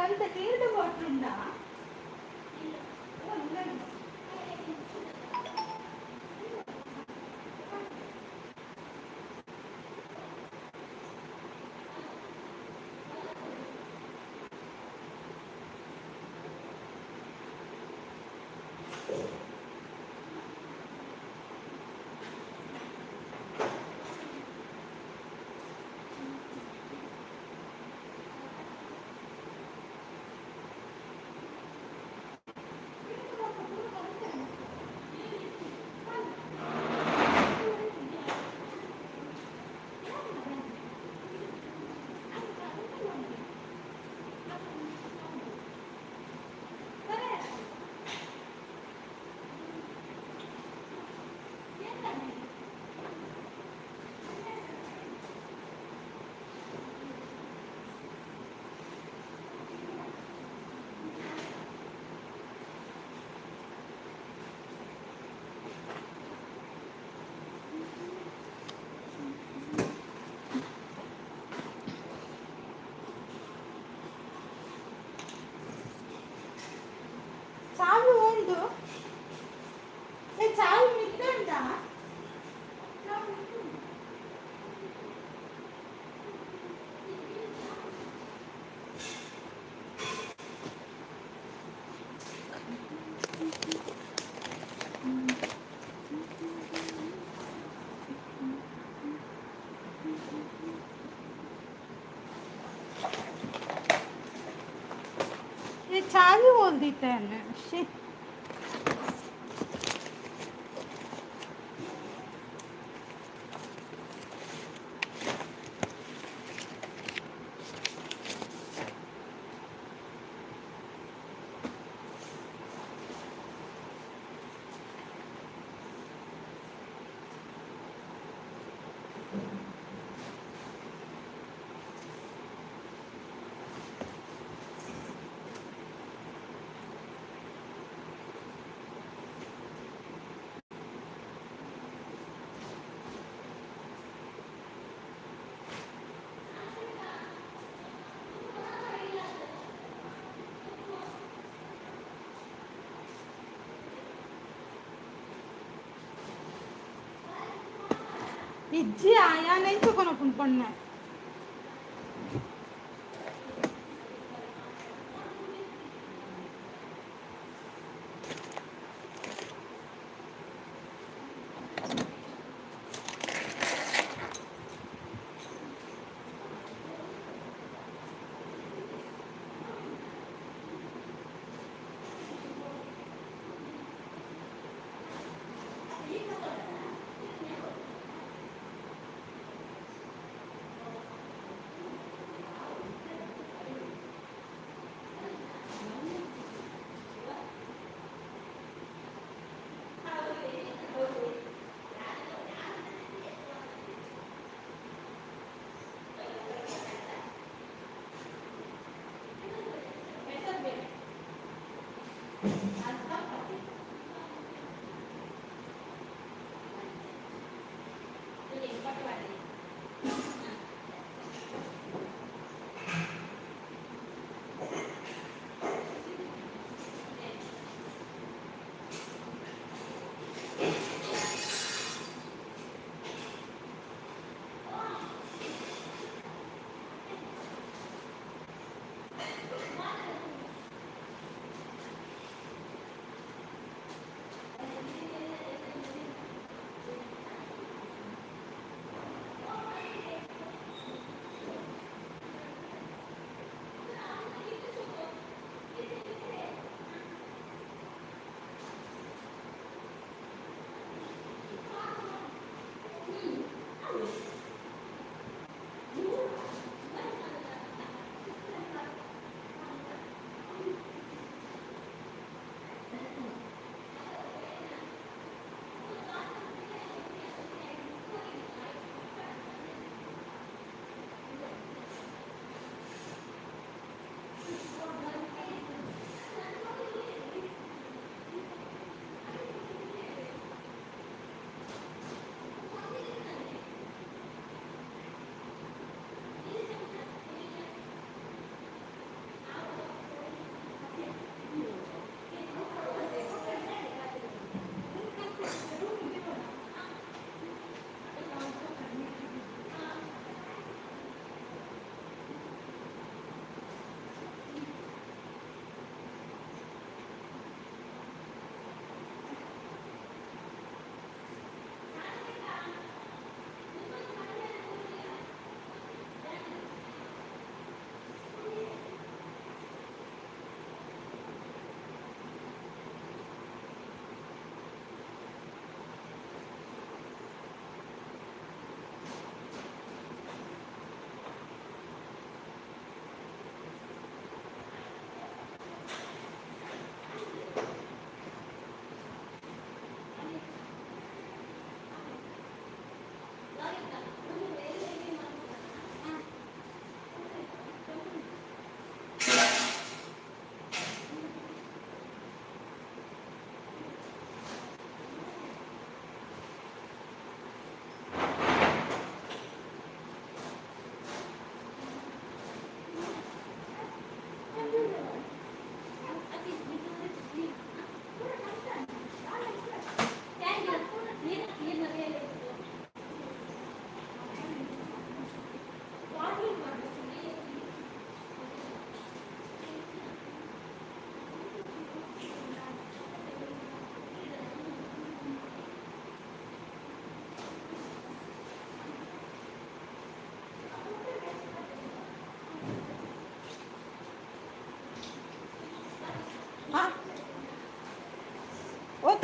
ಒಂತೆ ನೀರ್ದ ಬಾಟ್ಲ್ ಉಂಡಾ? ಚಾವಿ ಉಂಡು. ಏ, ಚಾವಿ ಮಿತ್ತುಂಡಾ? ಏ, ಚಾವಿ ಓಲ್ದಿತ್ತೇನೆ. She. ಇಜ್ಜಿ, ಆಯಾನ ಎಂಚ ಕೊನೊಪುಂಡು ಪೊಣ್ಣೆ?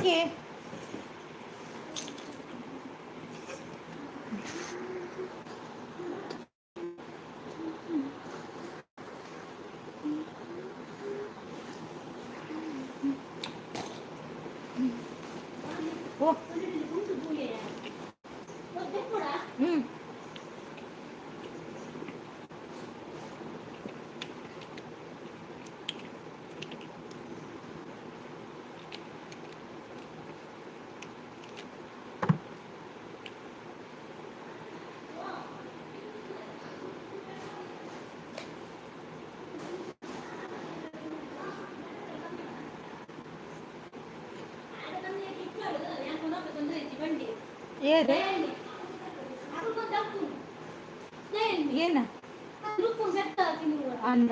ಓಕೆ. ಓ. ಹ್ಞೂ. ಏರು? ಏನ ಅಂದ?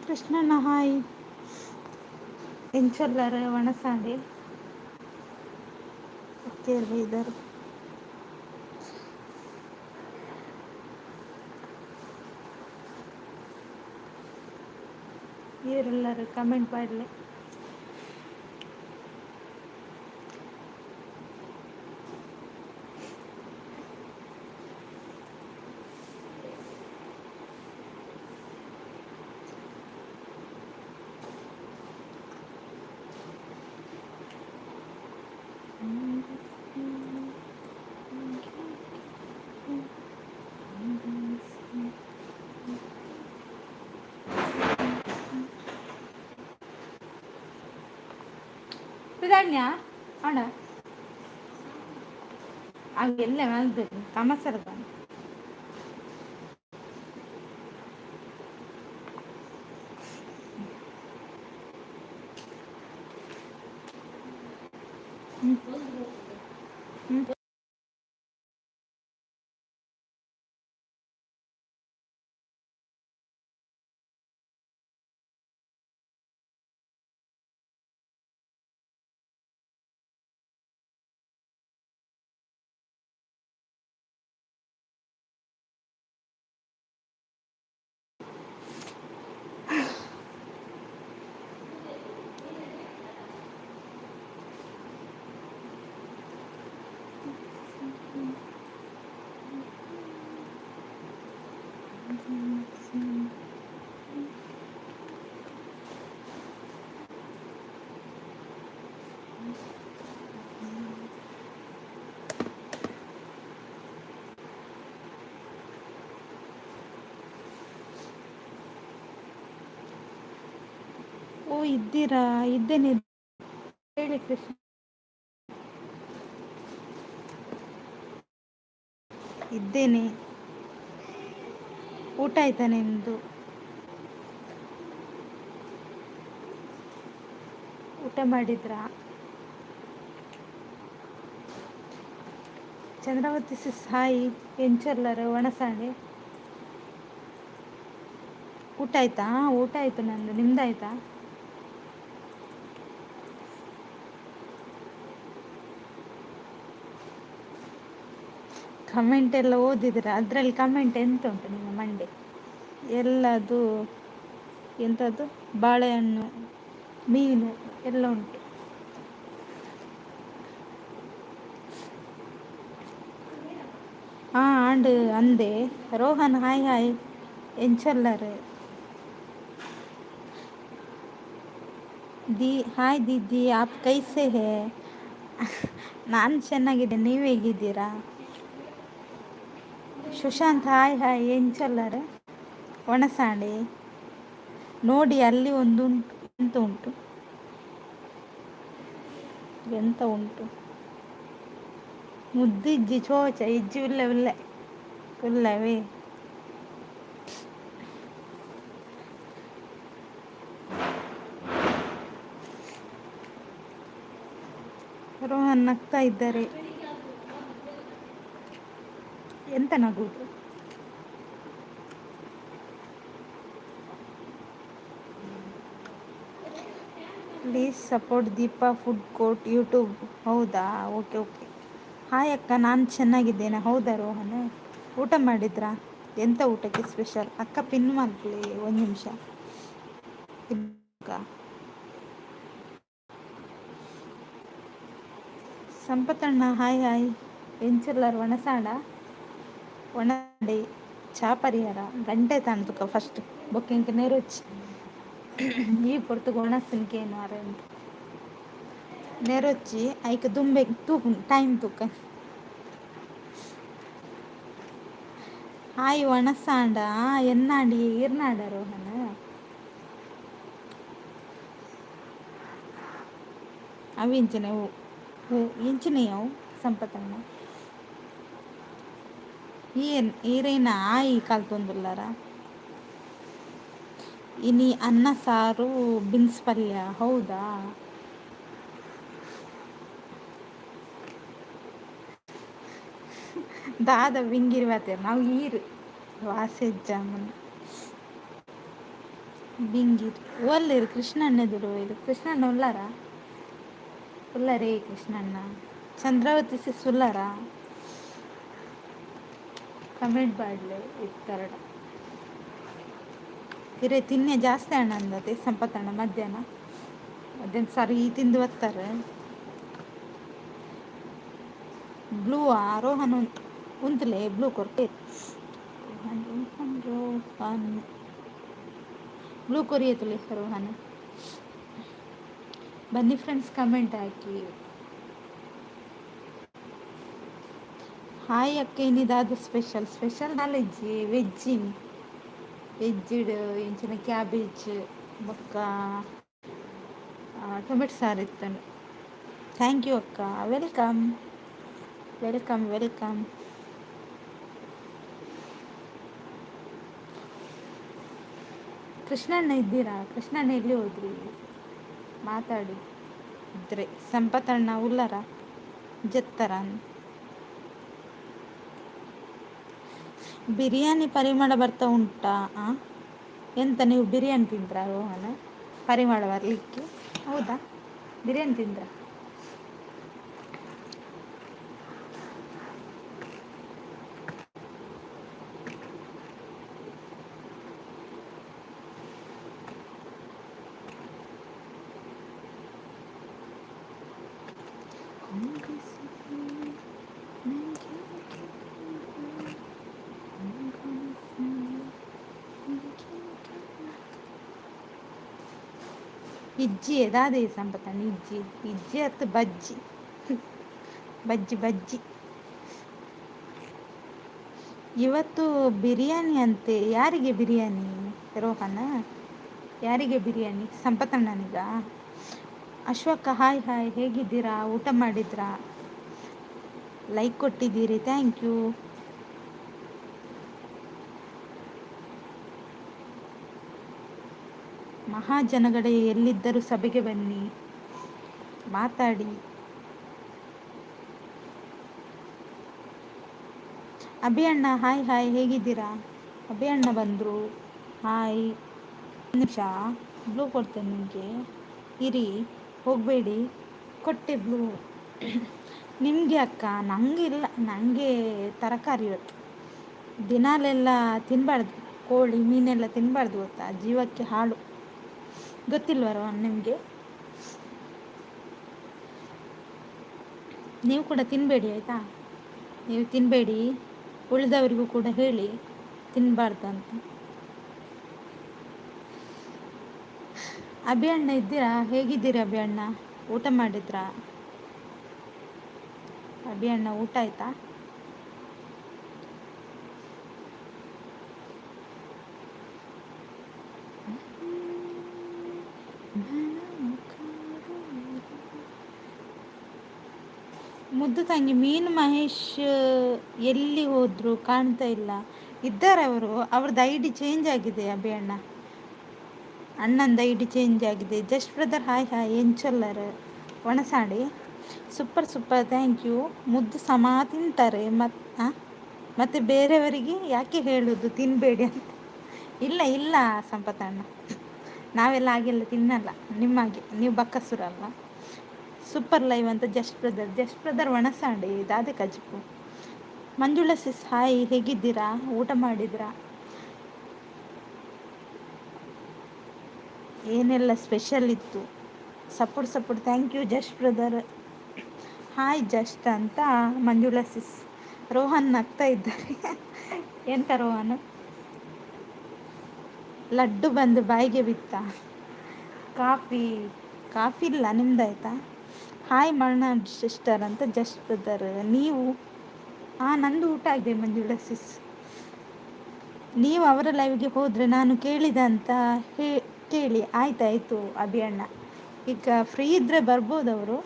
ಕೃಷ್ಣನ ಹಾಯ್. ಎಂಚೊಲ್ಲರ್ ವಣಸಾಂಡ್? ಓಕೆ ಬೈದರ್. ಏರೆಲ್ಲರು ಕಮೆಂಟ್ ಪಾಡ್ಲೆ. ಧಾನ್ಯ ಅಣ್ಣ ಅವೆಲ್ಲ ಕಮಸರದ. ಹ್ಞೂ. ಓ, ಇದ್ದೀರಾ? ಇದ್ದೇನೆ, ಹೇಳಿ ಕೃಷ್ಣ. ಇದ್ದೇನೆ. ಊಟ ಆಯ್ತಾ ನಿಮ್ಮದು? ಊಟ ಮಾಡಿದ್ರಾ? ಚಂದ್ರಾವತಿ ಸಿಸ್, ಹಾಯ್. ಎಂಚಲ್ಲರು? ಒಣಸಾಣೆ. ಊಟ ಆಯ್ತಾ? ಊಟ ಆಯಿತು ನಂದು. ನಿಮ್ದಾಯ್ತಾ? ಕಮೆಂಟ್ ಎಲ್ಲ ಓದಿದ್ರೆ ಅದರಲ್ಲಿ ಕಮೆಂಟ್ ಎಂತ ಉಂಟು ನಿಮ್ಮ ಮಂಡೆ ಎಲ್ಲದು? ಎಂಥದ್ದು, ಬಾಳೆಹಣ್ಣು, ಮೀನು ಎಲ್ಲ ಉಂಟು. ಹಾಂ, ಆಂಡ್ ಅಂದೆ. Rohan, hi hi. ಎಂಚಲ್ಲರು? The hi दीदी, आप कैसे है? ನಾನು ಚೆನ್ನಾಗಿದ್ದೆ, ನೀವು ಹೇಗಿದ್ದೀರಾ? Sushant, hi hi. ಎಂಚಲ್ಲರು? ಒಣಸಾಂಡೆ. ನೋಡಿ, ಅಲ್ಲಿ ಒಂದು ಉಂಟು. ಎಂತ ಉಂಟು? ಎಂತ ಉಂಟು? ಮುದ್ದಿಜ್ಜಿ ಚೋಚ ಇಜ್ಜಿ. ಉಲ್ಲೆ ಉಲ್ಲೆ ಉಲ್ಲವೇ. ರೋಹನ್ ನಗ್ತಾ ಇದ್ದಾರೆ. ಎಂತ ನಗುವುದು? Please support Deepa food court YouTube. ಹೌದಾ? Okay okay. ಹಾಯ್ ಅಕ್ಕ, ನಾನು ಚೆನ್ನಾಗಿದ್ದೇನೆ. ಹೌದಾ ರೋಹನ್? ಊಟ ಮಾಡಿದ್ರಾ? ಎಂತ ಊಟಕ್ಕೆ ಸ್ಪೆಷಲ್? ಅಕ್ಕ, ಪಿನ್ ಮಾಡ್ಲಿ, ಒಂದು ನಿಮಿಷ. ಸಂಪತಣ್ಣ, ಹಾಯ್ ಹಾಯ್. ಎಂಚುಲ್ಲರ್? ಒಣಸಾಡ ಒಣಡಿ ಚಾ ಪರಿಹಾರ ಗಂಟೆ ತಾಣ್ತುಕ ಫಸ್ಟ್ ಬೊಕ್ಕಿಂಕ ನೆರೊಚ್ಚಿ. ಈ ಪೊರ್ತುಗು ಒಣಸಿನ್ಕೇನು ಅರೆ ನೆರೊಚ್ಚಿ. ಐಕ್ ದುಂಬೆ ತೂಕು, ಟೈಮ್ ತೂಕ. ಹಾಯ್ ಒಣಸಾಂಡ ಎನ್ನಾಂಡಿ ಈರ್ನಾಡ ರೋಹನ್. ಅವಿಂಚನೆ ಎಂಚಿನೆಯವು ಸಂಪತಣ್ಣ? ಏನ್ ಈರೇನ ಆಯಿ ಕಲ್ತೊಂದುಲ್ಲಾರ? ಇನಿ ಅನ್ನ ಸಾರು ಬಿನ್ಸ್ ಪಲ್ಯ. ಹೌದಾ? ದಾದ ಬಿಂಗಿರಿ ನಾವು ಈರು ವಾಸೆ ಜಾಮೂನ್ ಬಿಂಗಿರಿ ಒಲ್ಲಿರು. ಕೃಷ್ಣಣ್ಣೆದುರು ಇದು. ಕೃಷ್ಣಣ್ಣ ಉಲ್ಲಾರ? ಉಲ್ಲರೇ ಕೃಷ್ಣಣ್ಣ? ಚಂದ್ರಾವತಿ ಸಿಸ್ ಉಲ್ಲಾರ? ಕಮೆಂಟ್ ಬಾಡ್ಲೆ ಇತ್ತರಡ. ಇರೆ ತಿನ್ನೆ ಜಾಸ್ತಿ ಅಣ್ಣ ಅಂದತೆ ಸಂಪತ್ತಣ್ಣ. ಮಧ್ಯಾಹ್ನ ಮಧ್ಯಾಹ್ನ ಸರಿ ತಿಂದು ಬರ್ತಾರೆ. ಬ್ಲೂ ರೋಹನ್ ಉಂತಲೆ ಬ್ಲೂ ಕೊರ್ಪೆ. ರೋಹನ್ ರೋಹನ್ ರೋಹನ್, ಬ್ಲೂ ಕೊರಿಯತುಲೆ ರೋಹನ್. ಬನ್ನಿ ಫ್ರೆಂಡ್ಸ್, ಕಮೆಂಟ್ ಹಾಕಿ. ಹಾಯ್ ಅಕ್ಕ, ಏನಿದಾದ ಸ್ಪೆಷಲ್? ಸ್ಪೆಷಲ್ ನಾಲೆಜ್ ವೆಜ್ಜಿನ್ ವೆಜ್ಜಿಡ್ ಇಂಚಿನ ಕ್ಯಾಬೇಜ್ ಬೊಕ್ಕ ಟೊಮೆಟೊ ಸಾರು ಇತ್ತನು. Thank you ಅಕ್ಕ, welcome welcome welcome. ಕೃಷ್ಣಣ್ಣ ಇದ್ದೀರಾ? ಕೃಷ್ಣಣ್ಣ ಎಲ್ಲಿ ಹೋದ್ರಿ? ಮಾತಾಡಿ ಇದ್ರೆ. ಸಂಪತಣ್ಣ ಉಲ್ಲರ ಜತ್ತರ? ಬಿರಿಯಾನಿ ಪರಿಮಳ ಬರ್ತಾ ಉಂಟಾ? ಎಂತ ನೀವು ಬಿರಿಯಾನಿ ತಿಂದ್ರಾ ರೋಹನ, ಪರಿಮಳ ಬರಲಿಕ್ಕೆ? ಹೌದಾ, ಬಿರಿಯಾನಿ ತಿಂದ್ರಾ? ಇಜ್ಜಿ ದಾದೆ ಸಂಪತಣ್ಣ, ಇಜ್ಜಿ ಇಜ್ಜಿ ಅತ್ತು ಬಜ್ಜಿ ಬಜ್ಜಿ ಬಜ್ಜಿ. ಇವತ್ತು ಬಿರಿಯಾನಿ ಅಂತೆ. ಯಾರಿಗೆ ಬಿರಿಯಾನಿ ರೋಹನ? ಯಾರಿಗೆ ಬಿರಿಯಾನಿ? ಸಂಪತಣ್ಣನಿಗ? ಅಶ್ವಕ್ಕ ಹಾಯ್ ಹಾಯ್, ಹೇಗಿದ್ದೀರಾ? ಊಟ ಮಾಡಿದ್ರಾ? ಲೈಕ್ ಕೊಟ್ಟಿದ್ದೀರಿ, thank you. ಮಹಾಜನಗಳೇ ಎಲ್ಲಿದ್ದರೂ ಸಭೆಗೆ ಬನ್ನಿ, ಮಾತಾಡಿ. ಅಭಿ ಅಣ್ಣ ಹಾಯ್ ಹಾಯ್, ಹೇಗಿದ್ದೀರಾ? ಅಭಿ ಅಣ್ಣ ಬಂದರು, ಹಾಯ್. ನಿಮಿಷ ಬ್ಲೂ ಕೊಡ್ತೇನೆ ನಿಮಗೆ, ಇರಿ ಹೋಗಬೇಡಿ. ಕೊಟ್ಟೆ ಬ್ಲೂ ನಿಮಗೆ ಅಕ್ಕ. ನನಗಿಲ್ಲ, ನನಗೆ ತರಕಾರಿ ಇವತ್ತು. ದಿನಾಲೆಲ್ಲ ತಿನ್ನಬಾರ್ದು, ಕೋಳಿ ಮೀನೆಲ್ಲ ತಿನ್ನಬಾರ್ದು ಗೊತ್ತಾ, ಜೀವಕ್ಕೆ ಹಾಳು. ಗೊತ್ತಿಲ್ವರೋ ನಿಮಗೆ? ನೀವು ಕೂಡ ತಿನ್ನಬೇಡಿ ಆಯಿತಾ? ನೀವು ತಿನ್ನಬೇಡಿ, ಉಳಿದವರಿಗೂ ಕೂಡ ಹೇಳಿ ತಿನ್ನಬಾರ್ದು ಅಂತ. ಅಭಿ ಅಣ್ಣ ಇದ್ದೀರಾ? ಹೇಗಿದ್ದೀರಾ ಅಭಿ ಅಣ್ಣ? ಊಟ ಮಾಡಿದ್ರಾ ಅಭಿ ಅಣ್ಣ? ಊಟ ಆಯ್ತಾ? ಮುದ್ದು ತಂಗಿ ಮೀನು ಮಹೇಶ್ ಎಲ್ಲಿ ಹೋದ್ರು? ಕಾಣ್ತಾ ಇಲ್ಲ. ಇದ್ದಾರೆ ಅವರು, ಅವ್ರದ್ದು I D change ಆಗಿದೆ ಅಭಿ ಅಣ್ಣ, ಅಣ್ಣಂದು I D change ಆಗಿದೆ. ಜಸ್ಟ್ ಬ್ರದರ್ ಹಾಯ್ ಹಾಯ್, ಎಂಚೊಲ್ಲರ್ ಒಣಸಾಡಿ ಸೂಪರ್ ಸೂಪರ್ thank you. ಮುದ್ದು ಸಮ ತಿಂತಾರೆ ಮತ್ತು ಬೇರೆಯವರಿಗೆ ಯಾಕೆ ಹೇಳೋದು ತಿನ್ನಬೇಡಿ ಅಂತ? ಇಲ್ಲ ಇಲ್ಲ ಸಂಪತಣ್ಣ, ನಾವೆಲ್ಲ ಹಾಗೆಲ್ಲ ತಿನ್ನಲ್ಲ ನಿಮ್ಮಾಗೆ, ನೀವು ಬಕ್ಕಸುರಲ್ಲ. ಸೂಪರ್ ಲೈವ್ ಅಂತ ಜಸ್ಟ್ ಬ್ರದರ್, ಜಸ್ಟ್ ಬ್ರದರ್ ಒಣಸಾಡಿ ದಾದೆ ಕಜ್ಪು. ಮಂಜುಳಾ ಸಿಸ್ ಹಾಯ್, ಹೇಗಿದ್ದೀರಾ? ಊಟ ಮಾಡಿದ್ರಾ? ಏನೆಲ್ಲ ಸ್ಪೆಷಲ್ ಇತ್ತು? Support support thank you just brother. Hi just ಅಂತ ಮಂಜುಳಾ ಸಿಸ್. ರೋಹನ್ ನಗ್ತಾ ಇದ್ದಾರೆ. ಎಂತ ರೋಹನ್? ಲಡ್ಡು ಬಂದು ಬಾಯಿಗೆ ಬಿತ್ತ? ಕಾಫಿ ಕಾಫಿ ಇಲ್ಲ ನಿಮ್ದಾಯ್ತಾ? ಹಾಯ್ ಮಲ್ನಾಡ್ ಸಿಸ್ಟರ್ ಅಂತ ಜಸ್ಟ್ ಬ್ರದರ್. ನೀವು? ನಂದು ಊಟ ಆಗಿದೆ ಮಂಜುಳಾ ಸಿಸ್. ನೀವು ಅವರ ಲೈವ್ಗೆ ಹೋದರೆ ನಾನು ಕೇಳಿದ ಅಂತ ಕೇಳಿ. ಆಯ್ತಾಯಿತು ಅಭಿ ಅಣ್ಣ, ಈಗ ಫ್ರೀ ಇದ್ದರೆ ಬರ್ಬೋದು ಅವರು.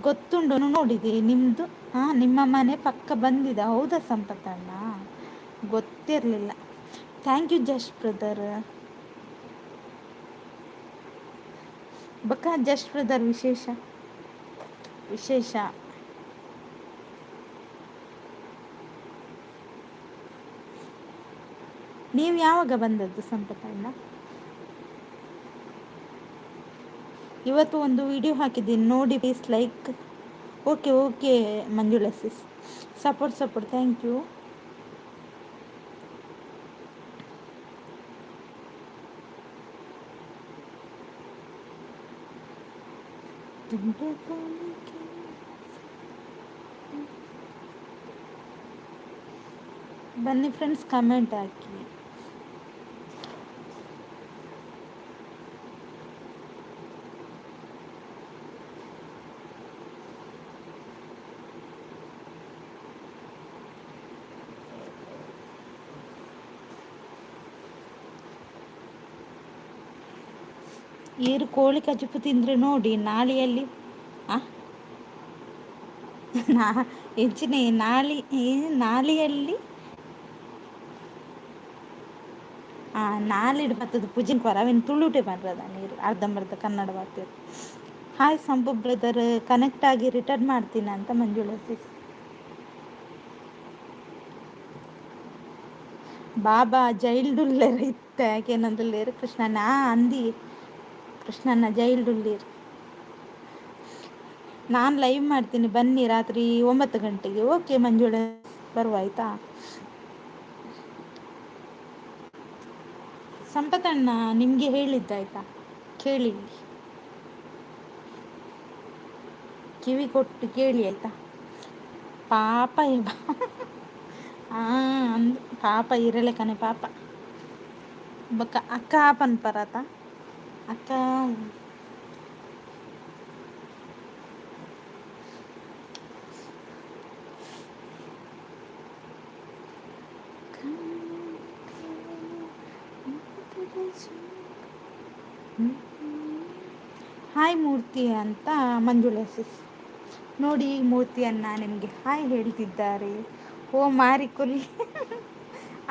ಗೊತ್ತುಂಡು ನೋಡಿದೆ ನಿಮ್ಮದು. ಹಾಂ, ನಿಮ್ಮ ಮನೆ ಪಕ್ಕ ಬಂದಿದೆ. ಹೌದಾ ಸಂಪತ್ತಣ್ಣ? ಗೊತ್ತಿರಲಿಲ್ಲ. Thank you just brother. ಬಕ್ಕ ಜಸ್ಟ್ ಬ್ರದರ್ ವಿಶೇಷ ವಿಶೇಷ. ನೀವು ಯಾವಾಗ ಬಂದದ್ದು ಸಂಪತ್ತಣ್ಣ? ಇವತ್ತು ಒಂದು ವಿಡಿಯೋ ಹಾಕಿದ್ದೀನಿ ನೋಡಿ, please like. Okay okay Manjula sis, support support thank you. ಬನ್ನಿ ಫ್ರೆಂಡ್ಸ್, ಕಮೆಂಟ್ ಹಾಕಿ. ಈರು ಕೋಳಿ ಕಜುಪು ತಿಂದರೆ ನೋಡಿ ನಾಳಿಯಲ್ಲಿ ನಾ ಎಂಚಿನ ನಾಲಿ ನಾಲಿಯಲ್ಲಿ ನಾಲಿಡ್ ಬತ್ತದ ಪೂಜಿನ ಕೊರ ಅವೇನು ತುಳುಟೆ ಪನ್ರದ ನೀರು ಅರ್ಧಂಬರ್ಧ ಕನ್ನಡ ಬರ್ತೀರಿ. ಹಾಯ್ ಸಂಪು ಬ್ರದರ್, ಕನೆಕ್ಟ್ ಆಗಿ ರಿಟರ್ನ್ ಮಾಡ್ತೀನಿ ಅಂತ ಮಂಜುಳಾ ಸಿಸ್. ಬಾಬಾ ಜೈಲ್ಡುಲ್ಲೇರ್ ಇತ್ತೆ ಕೇನೊಂದುಲ್ಲೆರ್ ಕೃಷ್ಣಣ್ಣ. ಅಂದಿ ಕೃಷ್ಣಣ್ಣ ಜೈಲ್ಡುಲ್ಲೇರ್. ನಾನು ಲೈವ್ ಮಾಡ್ತೀನಿ ಬನ್ನಿ ರಾತ್ರಿ 9 ಗಂಟೆಗೆ. ಓಕೆ ಮಂಜುಳಾ, ಬರುವ ಆಯಿತಾ? ಸಂಪತಣ್ಣ ನಿಮಗೆ ಹೇಳಿದ್ದಾಯ್ತಾ? ಕೇಳಿ, ಕಿವಿ ಕೊಟ್ಟು ಕೇಳಿ ಆಯಿತಾ? ಪಾಪ ಅಂದ್ ಪಾಪ ಇರಲೇಕನೆ ಪಾಪ. ಬೊಕ್ಕ ಅಕ್ಕ ಪನ್ಪರಾತ ಅಕ್ಕ. ಹಾಯ್ ಮೂರ್ತಿ ಅಂತ ಮಂಜುಳಾ ಸಿಸ್. ನೋಡಿ ಮೂರ್ತಿಯನ್ನ ನಿಮಗೆ ಹಾಯ್ ಹೇಳ್ತಿದ್ದಾರೆ. ಓ ಮಾರಿ ಕೊಲ್ಲಿ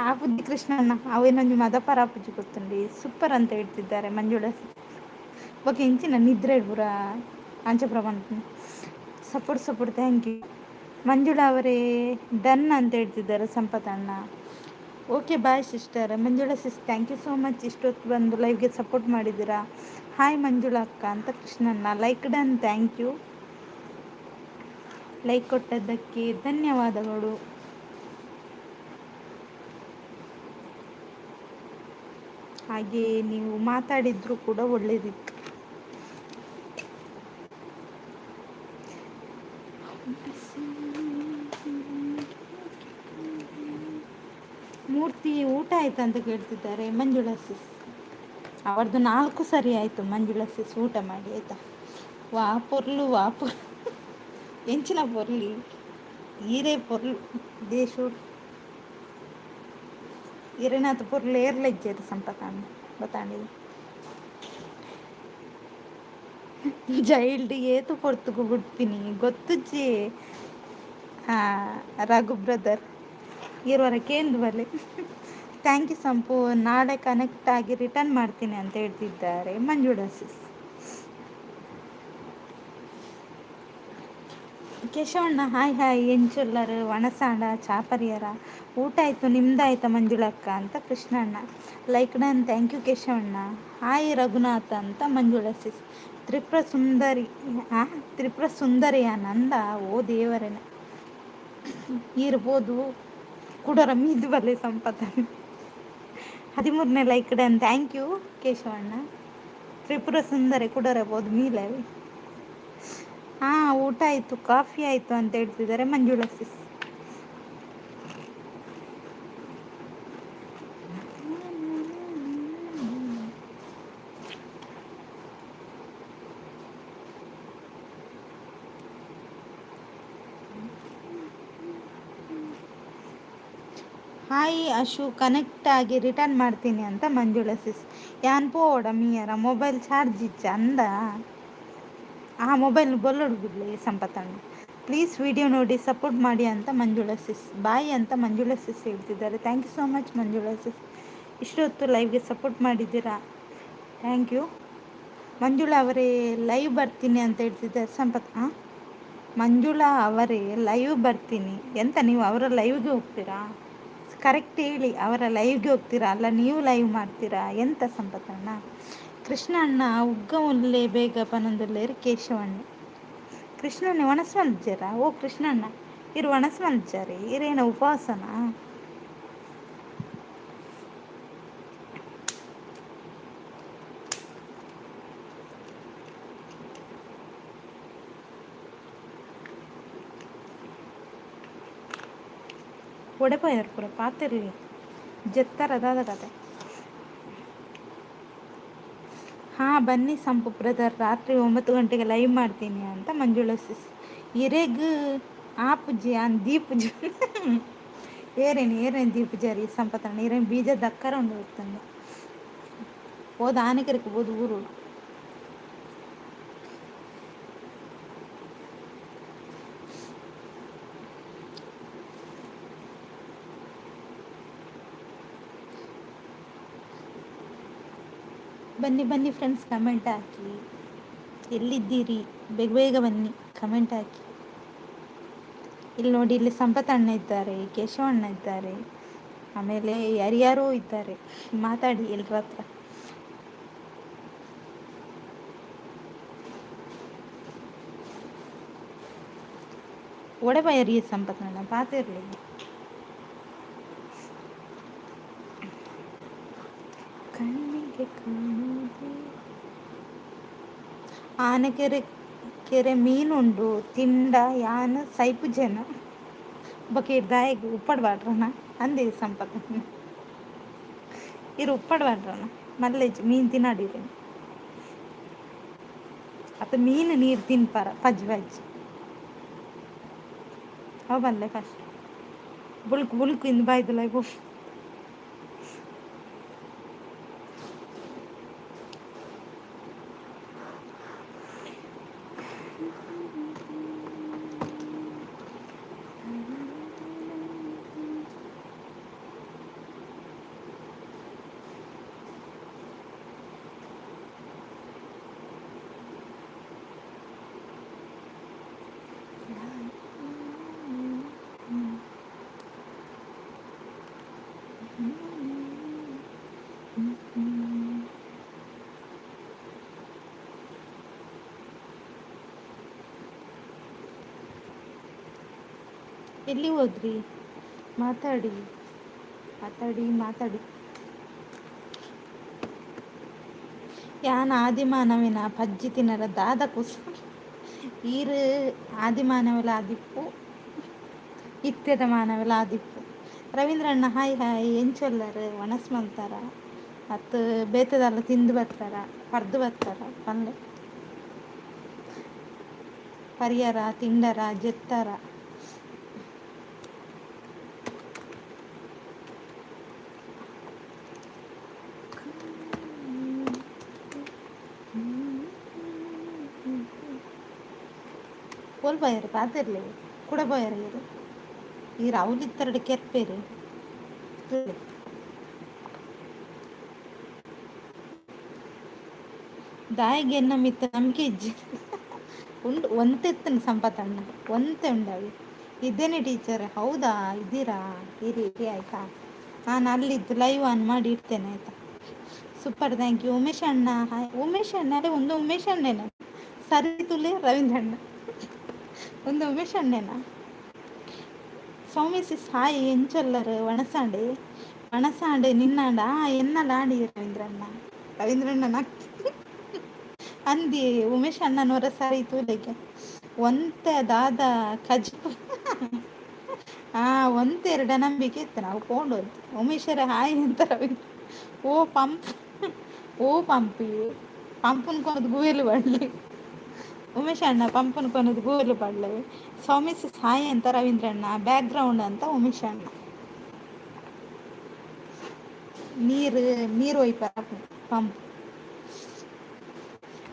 ಆಪುಜಿ ಕೃಷ್ಣಣ್ಣ ಅವೇನೊಂಜಿ ಮದಪರ ಆಪುಜಿ ಗೊತ್ತುಂಡಿ ಸೂಪರ್ ಅಂತ ಹೇಳ್ತಿದ್ದಾರೆ ಮಂಜುಳಾ ಸಿಸ್. ಓಕೆ ಇಂಚಿನ ನಿದ್ರೆ ಪೂರ ಅಂಚ ಪ್ರಮಾಣ. Support support thank you Manjula ಅವರೇ. ಡನ್ ಅಂತ ಹೇಳ್ತಿದ್ದಾರೆ ಸಂಪತ್ ಅಣ್ಣ. Okay bye sister Manjula sis, thank you so much ಇಷ್ಟೊತ್ತು ಬಂದು ಲೈವ್ಗೆ ಸಪೋರ್ಟ್ ಮಾಡಿದ್ದೀರಾ. ಹಾಯ್ ಮಂಜುಳಾ ಅಕ್ಕ ಅಂತ ಕೃಷ್ಣಣ್ಣ. Like done, thank you. Like ಕೊಟ್ಟದ್ದಕ್ಕೆ ಧನ್ಯವಾದಗಳು. ಹಾಗೆ ನೀವು ಮಾತಾಡಿದ್ರು ಕೂಡ ಒಳ್ಳೆಯದಿತ್ತು. ಮೂರ್ತಿ ಊಟ ಆಯ್ತಾ ಅಂತ ಕೇಳ್ತಿದ್ದಾರೆ ಮಂಜುಳಾ ಸಿಸ್. ಅವರದ್ದು 4 ಸರಿ ಆಯಿತು ಮಂಜುಳಾ ಸಿಸ್ ಊಟ ಮಾಡಿ ಆಯಿತಾ. ವಾ ಪೊರ್ಲು ವಾ ಪೊರ್ಲು ಎಂಚಿನ ಪೊರ್ಲಿ ಈರೇ ಪೊರ್ಲು ದೇಶೋಡು ಇರೆನಾಥ ಪೊರ್ಲು ಏರ್ಲೆಜ್ಜೇರು ಸಂಪತಾಂಡ ಬತ್ತಾಂಡಿ ಜೈಲ್ಡ್ ಏತು ಪೊರ್ತುಗು ಬುಡ್ಪಿನಿ ಗೊತ್ತುಜ್ಜಿ ರಘು ಬ್ರದರ್ ಇರುವರ ಕೇಂದು ಬಲೆ. Thank you ಸಂಪು, ನಾಳೆ ಕನೆಕ್ಟ್ ಆಗಿ ರಿಟರ್ನ್ ಮಾಡ್ತೀನಿ ಅಂತ ಹೇಳ್ತಿದ್ದಾರೆ ಮಂಜುಳಾ ಸಿಸ್. ಕೇಶವಣ್ಣ ಹಾಯ್ ಹಾಯ್ ಎಂಚುಲ್ಲರು ವಣಸಾಂಡ ಚಾಪರಿಯರ ಊಟ ಆಯಿತು ನಿಮ್ದಾಯ್ತಾ ಮಂಜುಳಕ್ಕ ಅಂತ ಕೃಷ್ಣಣ್ಣ. Like done, thank you ಕೇಶವಣ್ಣ. ಹಾಯ್ ರಘುನಾಥ್ ಅಂತ ಮಂಜುಳಾ ಸಿಸ್. ತ್ರಿಪುರ ಸುಂದರಿ ತ್ರಿಪುರ ಸುಂದರಿಯ ನಂದ ಓ ದೇವರೇನ ಇರ್ಬೋದು ಕುಡರ ಮೀದು ಬಲ್ಲೆ ಸಂಪತ್ತ. 13ನೇ ಲೈಕ್ ಡನ್, thank you ಕೇಶವಣ್ಣ. ತ್ರಿಪುರ ಸುಂದರಿ ಕುಡರಬಹುದು ಮೀಲವಿ. ಹಾಂ ಊಟ ಆಯಿತು ಕಾಫಿ ಆಯಿತು ಅಂತ ಹೇಳ್ತಿದ್ದಾರೆ Manjula sis. Hi Ashu, connect ಆಗಿ ರಿಟರ್ನ್ ಮಾಡ್ತೀನಿ ಅಂತ ಮಂಜುಳಾ ಸಿಸ್. ಯಾನ್ ಪೋಡ ಮೀಯರ ಮೊಬೈಲ್ ಚಾರ್ಜ್ ಇಚ್ಚ ಅಂದ ಆ ಮೊಬೈಲ್ ಬೊಲ್ಲೊಡು ಬಿಡ್ಲಿ ಸಂಪತ್ತಣ್ಣ. ಪ್ಲೀಸ್ ವಿಡಿಯೋ ನೋಡಿ ಸಪೋರ್ಟ್ ಮಾಡಿ ಅಂತ ಮಂಜುಳಾ ಸಿಸ್. ಬಾಯ್ ಅಂತ ಮಂಜುಳಾ ಸಿಸ್ ಹೇಳ್ತಿದ್ದಾರೆ. Thank you so much Manjula sis, ಇಷ್ಟೊತ್ತು ಲೈವ್ಗೆ ಸಪೋರ್ಟ್ ಮಾಡಿದ್ದೀರಾ, thank you. Manjula ಅವರೇ ಲೈವ್ ಬರ್ತೀನಿ ಅಂತ ಹೇಳ್ತಿದ್ದಾರೆ ಸಂಪತ್. ಹಾಂ ಮಂಜುಳಾ ಅವರೇ ಲೈವ್ ಬರ್ತೀನಿ ಎಂತ? ನೀವು ಅವರ ಲೈವ್ಗೆ ಹೋಗ್ತೀರಾ? ಕರೆಕ್ಟ್ ಹೇಳಿ, ಅವರ ಲೈವ್ಗೆ ಹೋಗ್ತೀರಾ ಅಲ್ಲ ನೀವು ಲೈವ್ ಮಾಡ್ತೀರಾ ಎಂತ ಸಂಪತ್ತಣ್ಣ? ಕೃಷ್ಣಣ್ಣ ಉಗ್ಗ ಉಲ್ಲೆ ಬೇಗ ಪನೊಂದುಲ್ಲೇರು ಕೇಶವಣ್ಣ. ಕೃಷ್ಣಣ್ಣ ಒಣಸ್ ಮಲ್ಜರ? ಓ ಕೃಷ್ಣಣ್ಣ ಇರು ಒಣಸ್ ಮಲ್ಜಾರಿ ಇರೇನ ಉಪವಾಸನಾ? ಒಡೆಪೋಯರ್ ಪೂರ ಪಾತಿರ್ಲಿ ಜೆತ್ತರ ದಾದ ಕತೆ. ಹಾಂ ಬನ್ನಿ ಸಂಪು ಬ್ರದರ್, ರಾತ್ರಿ 9 ಗಂಟೆಗೆ ಲೈವ್ ಮಾಡ್ತೀನಿ ಅಂತ ಮಂಜುಳಾ ಸಿಸ್. ಇರೆಗ್ ಆಪುಜಿ ಅನ್ ದೀಪುಜಿ ಏರೇನು ಏರೇನು ದೀಪುಜಾರಿ ಸಂಪತ್ತಣ್ಣ ಇರೇನು ಬೀಜ ದಕ್ಕರ ಉಂಡು ಗೊತ್ತಂದು ಹೋದ ಆನೆಕರಿಗೆ ಬೋದು ಊರು. ಬನ್ನಿ ಬನ್ನಿ ಫ್ರೆಂಡ್ಸ್, ಕಮೆಂಟ್ ಹಾಕಿ. ಎಲ್ಲಿದ್ದೀರಿ? ಬೇಗ ಬೇಗ ಬನ್ನಿ, ಕಮೆಂಟ್ ಹಾಕಿ. ಇಲ್ಲಿ ನೋಡಿ, ಇಲ್ಲಿ ಸಂಪತ್ ಅಣ್ಣ ಇದ್ದಾರೆ, ಕೇಶವ ಅಣ್ಣ ಇದ್ದಾರೆ, ಆಮೇಲೆ ಯಾರ್ಯಾರೋ ಇದ್ದಾರೆ. ಮಾತಾಡಿ ಎಲ್ರ ಹತ್ರ. ಒಡೆಬಯರಿ ಸಂಪತ್ ಅಣ್ಣ ಪಾತಿರ್ಲಿ. ಕಣ್ಣಿಗೆ ಕಾಣುವುದೇ ಆನೆಕೆರೆ ಕೆರೆ ಮೀನುಂಡು ತಿಂಡ ಯಾನ್ ಸೈಪು ಜನ ಬೊಕ ದಾಯೆಗ್ ಉಪ್ಪಡ್ ಪಾಡ್ರನ ಅಂದೆ ಸಂಪತ್ ಇರು ಉಪ್ಪಡ್ ಪಾಡ್ರನ ಮಲ್ಲೆಜ್ ಮೀನು ತಿನ್ನಡಿರಿ ಅತ್ತ ಮೀನು ನೀರು ತಿನ್ಪಾರ ಪಜ್ ಪಜ್ ಅವು ಬಲ್ಲೆ ಫಸ್ಟ್ ಬುಲ್ಕ್ ಬುಲ್ಕ್ ಇಂದು ಬಾಯ್ದುಲ. ಎಲ್ಲಿ ಹೋದ್ರಿ? ಮಾತಾಡಿ ಮಾತಾಡಿ ಮಾತಾಡಿ. ಯಾನ್ ಆದಿಮಾನವಿನ ಪಜ್ಜಿ ತಿನ್ನರ ದಾದ ಕುಸ ಈರು ಆದಿಮಾನವೆಲ ಆದಿಪ್ಪು ಇತ್ತೆದ ಮಾನವೆಲ ಆದಿಪ್ಪು. ರವೀಂದ್ರ ಅಣ್ಣ ಹಾಯ್ ಹಾಯ್. ಎಂಚೊಲ್ಲರು ಒಣಸ್ ಮಲ್ತಾರ ಅತ್ತು ಬೇತೆದಲ್ಲ ತಿಂದು ಬರ್ತಾರ ಪರ್ದು ಬರ್ತಾರ ಪನ್ಲೆ ಪರಿಯರ ತಿಂಡರ ಜೆತ್ತರ. ಓಲ್ ಪೋಯೆರ್ ಪಾತೆರ್ಲೆ ಕುಡ ಪೋಯೆರ್ ಈರ್ ಈರ್ ಅವ್ಲಿತ್ತರಡ್ ಕೆರ್ಪೆರ್. ದಾಯೆಗ್ ಎನ್ನ ಮಿತ್ತ್ ನಂಬಿಕೆ ಇಜ್ಜಿ ಉಂಡು ಒಂತೆತ್ತನ ಸಂಪತ್ ಅಣ್ಣ ಒಂತೆ ಉಂಡವಿ. ಇದ್ದೇನೆ ಟೀಚರ್. ಹೌದಾ, ಇದ್ದೀರಾ? ಇರಿ ಇರಿ ಆಯ್ತಾ, ನಾನು ಅಲ್ಲಿದ್ದು ಲೈವ್ ಆನ್ ಮಾಡಿ ಇಡ್ತೇನೆ ಆಯ್ತಾ. ಸೂಪರ್, thank you Umesh ಅಣ್ಣ. ಹಾಯ್ ಉಮೇಶ್ ಅಣ್ಣ. ಅರೆ ಒಂದು ಉಮೇಶ್ ಅಣ್ಣೇನ ಸರಿ ತುಲೆ ರವೀಂದ್ರ ಅಣ್ಣ ಒಂದು ಉಮೇಶ್ ಅಣ್ಣೇನಾ. ಸೌಮ್ಯ ಸಿಸ್ ಹಾಯ್. ಎಂಚೊಲ್ಲರು ಒಣಸಾಂಡೆ ಒಣಸಾಂಡೆ ನಿನ್ನಾಂಡ ಎನ್ನಲ ಆಂಡಿ ರವೀಂದ್ರಣ್ಣ ರವೀಂದ್ರಣ್ಣ ಅಂದಿ ಉಮೇಶ್ ಅಣ್ಣನವರ ಸರಿ ತೂಲೆಗೆ ಒಂತೆ ದಾದ ಕಜಿಪು ಆ ಒಂತೆರಡ ನಂಬಿಕೆ ಇತ್ತು ನಾವು ಪೋಂಡು ಉಮೇಶರ ಹಾಯ್ ಅಂತ ರವೀಂದ್ರ. ಓ ಪಂಪ್ ಓ ಪಂಪಿ ಪಂಪುನ್ ಕೊನದು ಗುವೆಲು ಪಡ್ಲಿ ಉಮೇಶ್ ಅಣ್ಣ ಪಂಪುನ್ ಕೊನದು ಗುವೆಲು ಪಡ್ಲೆ. ಸೌಮ್ಯ ಸಿಸ್ ಹಾಯ್ ಅಂತ ರವೀಂದ್ರಣ್ಣ. ಬ್ಯಾಕ್ ಗ್ರೌಂಡ್ ಅಂತ ಉಮೇಶ್ ಅಣ್ಣ. ನೀರು ನೀರು ಒಯ್ಪಾರ ಪಂಪ್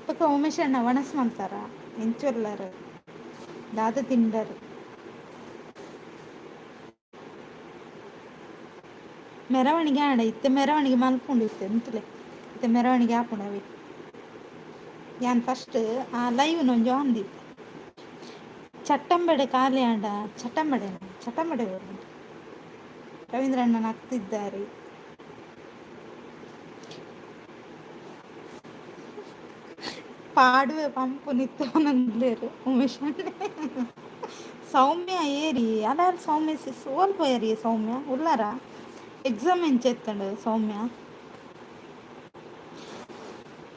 ಪಕ್ಕ. ಉಮೇಶ್ ಅಣ್ಣ ಒಣಸ್ ಮಲ್ತಾರ ಎಂಚೊಲ್ಲರು ದಾದ ತಿಂಡರು. ಮೆರವಣಿಗೆ ಆಂಡ ಇತ್ತೆ ಮೆರವಣಿಗೆ ಮಲ್ಪುಂಡು ಇತ್ತೆ ಎಂತಲೆ ಇತ್ತೆ ಮೆರವಣಿಗೆ ಆಪುಂಡು ಅವೆ. ಯಾನ್ ಫಸ್ಟ್ ಆ ಲೈವ್ ಒಂಜಿ ಆನ್ ದೀತೆ. ಚಟ್ಟಂಬಡೆ ಖಾಲಿ ಆಂಡ ಚಟ್ಟಂಬಡೆ ಚಟ್ಟಂಬಡೆ ರವೀಂದ್ರಣ್ಣ ನಗ್ತಿದ್ದಾರೆ. ಪಾಡುವೆ ಪಂಪು ನಿತ್ತವನಂದ್ಲೇರು ಉಮೇಶ್ ಅಣ್ಣೆ. ಸೌಮ್ಯ ಏರಿ ಅಲ್ಲ ಸೌಮ್ಯ ಸಿಸ್ ಓಲ್ ಪೋಯರಿ ಸೌಮ್ಯ ಉಲ್ಲಾರ ಎಕ್ಸಾಮ್ ಎಂಚೆತ್ತಂಡು ಸೌಮ್ಯ.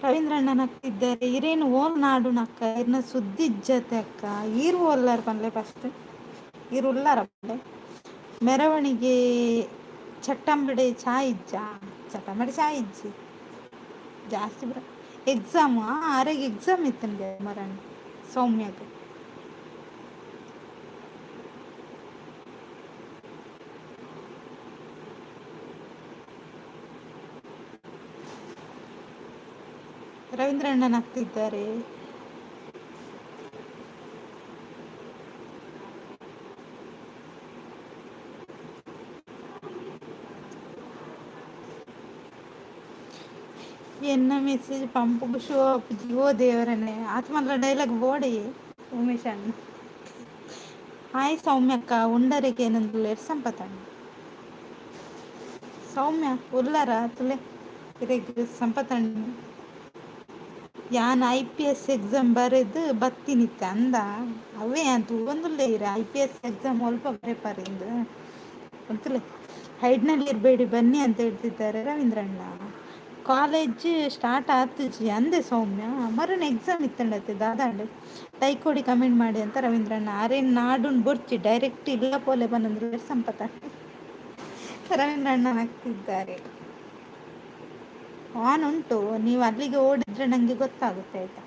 ರವೀಂದ್ರಣ್ಣ ನಗ್ತಿದ್ದಾರೆ. ಇರೇನು ಓಲ್ ನಾಡು ನಕ್ಕ ಇರ್ನ ಸುದ್ದಿ ಇಜ್ಜತೆ ಅಕ್ಕ ಈರು ಓಲ್ಲಾರ ಪನ್ಲೆ ಫಸ್ಟ್ ಈರು ಉಲ್ಲಾರ ಪನ್ಲೆ. ಮೆರವಣಿಗೆ ಚಟ್ಟಂಬಡೆ ಚಾ ಇಜ್ಜ ಚಟ್ಟಂಬಡೆ ಚಾ ಇಜ್ಜಿ ಜಾಸ್ತಿ ಬರ ಎಕ್ಸಾಮ್ ಆರೆಗ್ ಎಕ್ಸಾಮ್ ಇತ್ತನ್ಗೆ ಮರಣ ಸೌಮ್ಯಗ್. ರವೀಂದ್ರಣ್ಣ ನಗ್ತಿದ್ದಾರೆ. ಎನ್ನ ಮೆಸೇಜ್ ಪಂಪುಗು ಶೋ ಆಪುಜಿ. ಓ ದೇವರನೆ, ಆತ್ಮಲ್ಲ ಡೈಲಾಗ್ ಬೋಡಿ ಉಮೇಶ್ ಅಣ್ಣ. ಹಾಯ್ ಸೌಮ್ಯಕ್ಕ, ಉಂಡರಿಗೆ ಏನಂದುಲ್ಲೇರ್ ಸಂಪತಣ್ಣ. ಸೌಮ್ಯ ಉಲ್ಲರ ತುಲೆ ಇರೆಗ್ ಸಂಪತಣ್ಣ. ಯಾನ್ ಐಪಿಎಸ್ ಎಕ್ಸಾಮ್ ಬರೆದು ಬತ್ತಿನಿತ್ತೆ ಅಂದ ಅವೇ ಅಂತ ಒಂದುಲ್ಲೇ ಇರ. ಐಪಿಎಸ್ ಎಕ್ಸಾಮ್ ಒಲ್ಪ ಬರೆಪಾರಿಂದು ಅಂತಲೇ ಹೈಡ್ನಲ್ಲಿ ಇರಬೇಡಿ ಬನ್ನಿ ಅಂತ ಹೇಳ್ತಿದ್ದಾರೆ ರವೀಂದ್ರಣ್ಣ. ಕಾಲೇಜ್ ಸ್ಟಾರ್ಟ್ ಆತುಜಿ ಅಂದೆ ಸೌಮ್ಯ. ಮರನ್ ಎಕ್ಸಾಮ್ ಇತ್ತಂಡತ್ತೆ ದಾದಾಂಡ್. ಲೈಕ್ ಕೊಡಿ, ಕಮೆಂಟ್ ಮಾಡಿ ಅಂತ ರವೀಂದ್ರಣ್ಣ. ಅರೆ ನಾಡುನ್ ಬೊರ್ಚಿ ಡೈರೆಕ್ಟ್ ಇಲ್ಲ ಪೋಲೆ ಬಂದ್ರೆ ಸಂಪತ ರವೀಂದ್ರಣ್ಣ ಹಾಕ್ತಿದ್ದಾರೆ. ಆನ್ ಉಂಟು, ನೀವು ಅಲ್ಲಿಗೆ ಓಡಿದ್ರೆ ನನಗೆ ಗೊತ್ತಾಗುತ್ತೆ ಆಯ್ತಾ.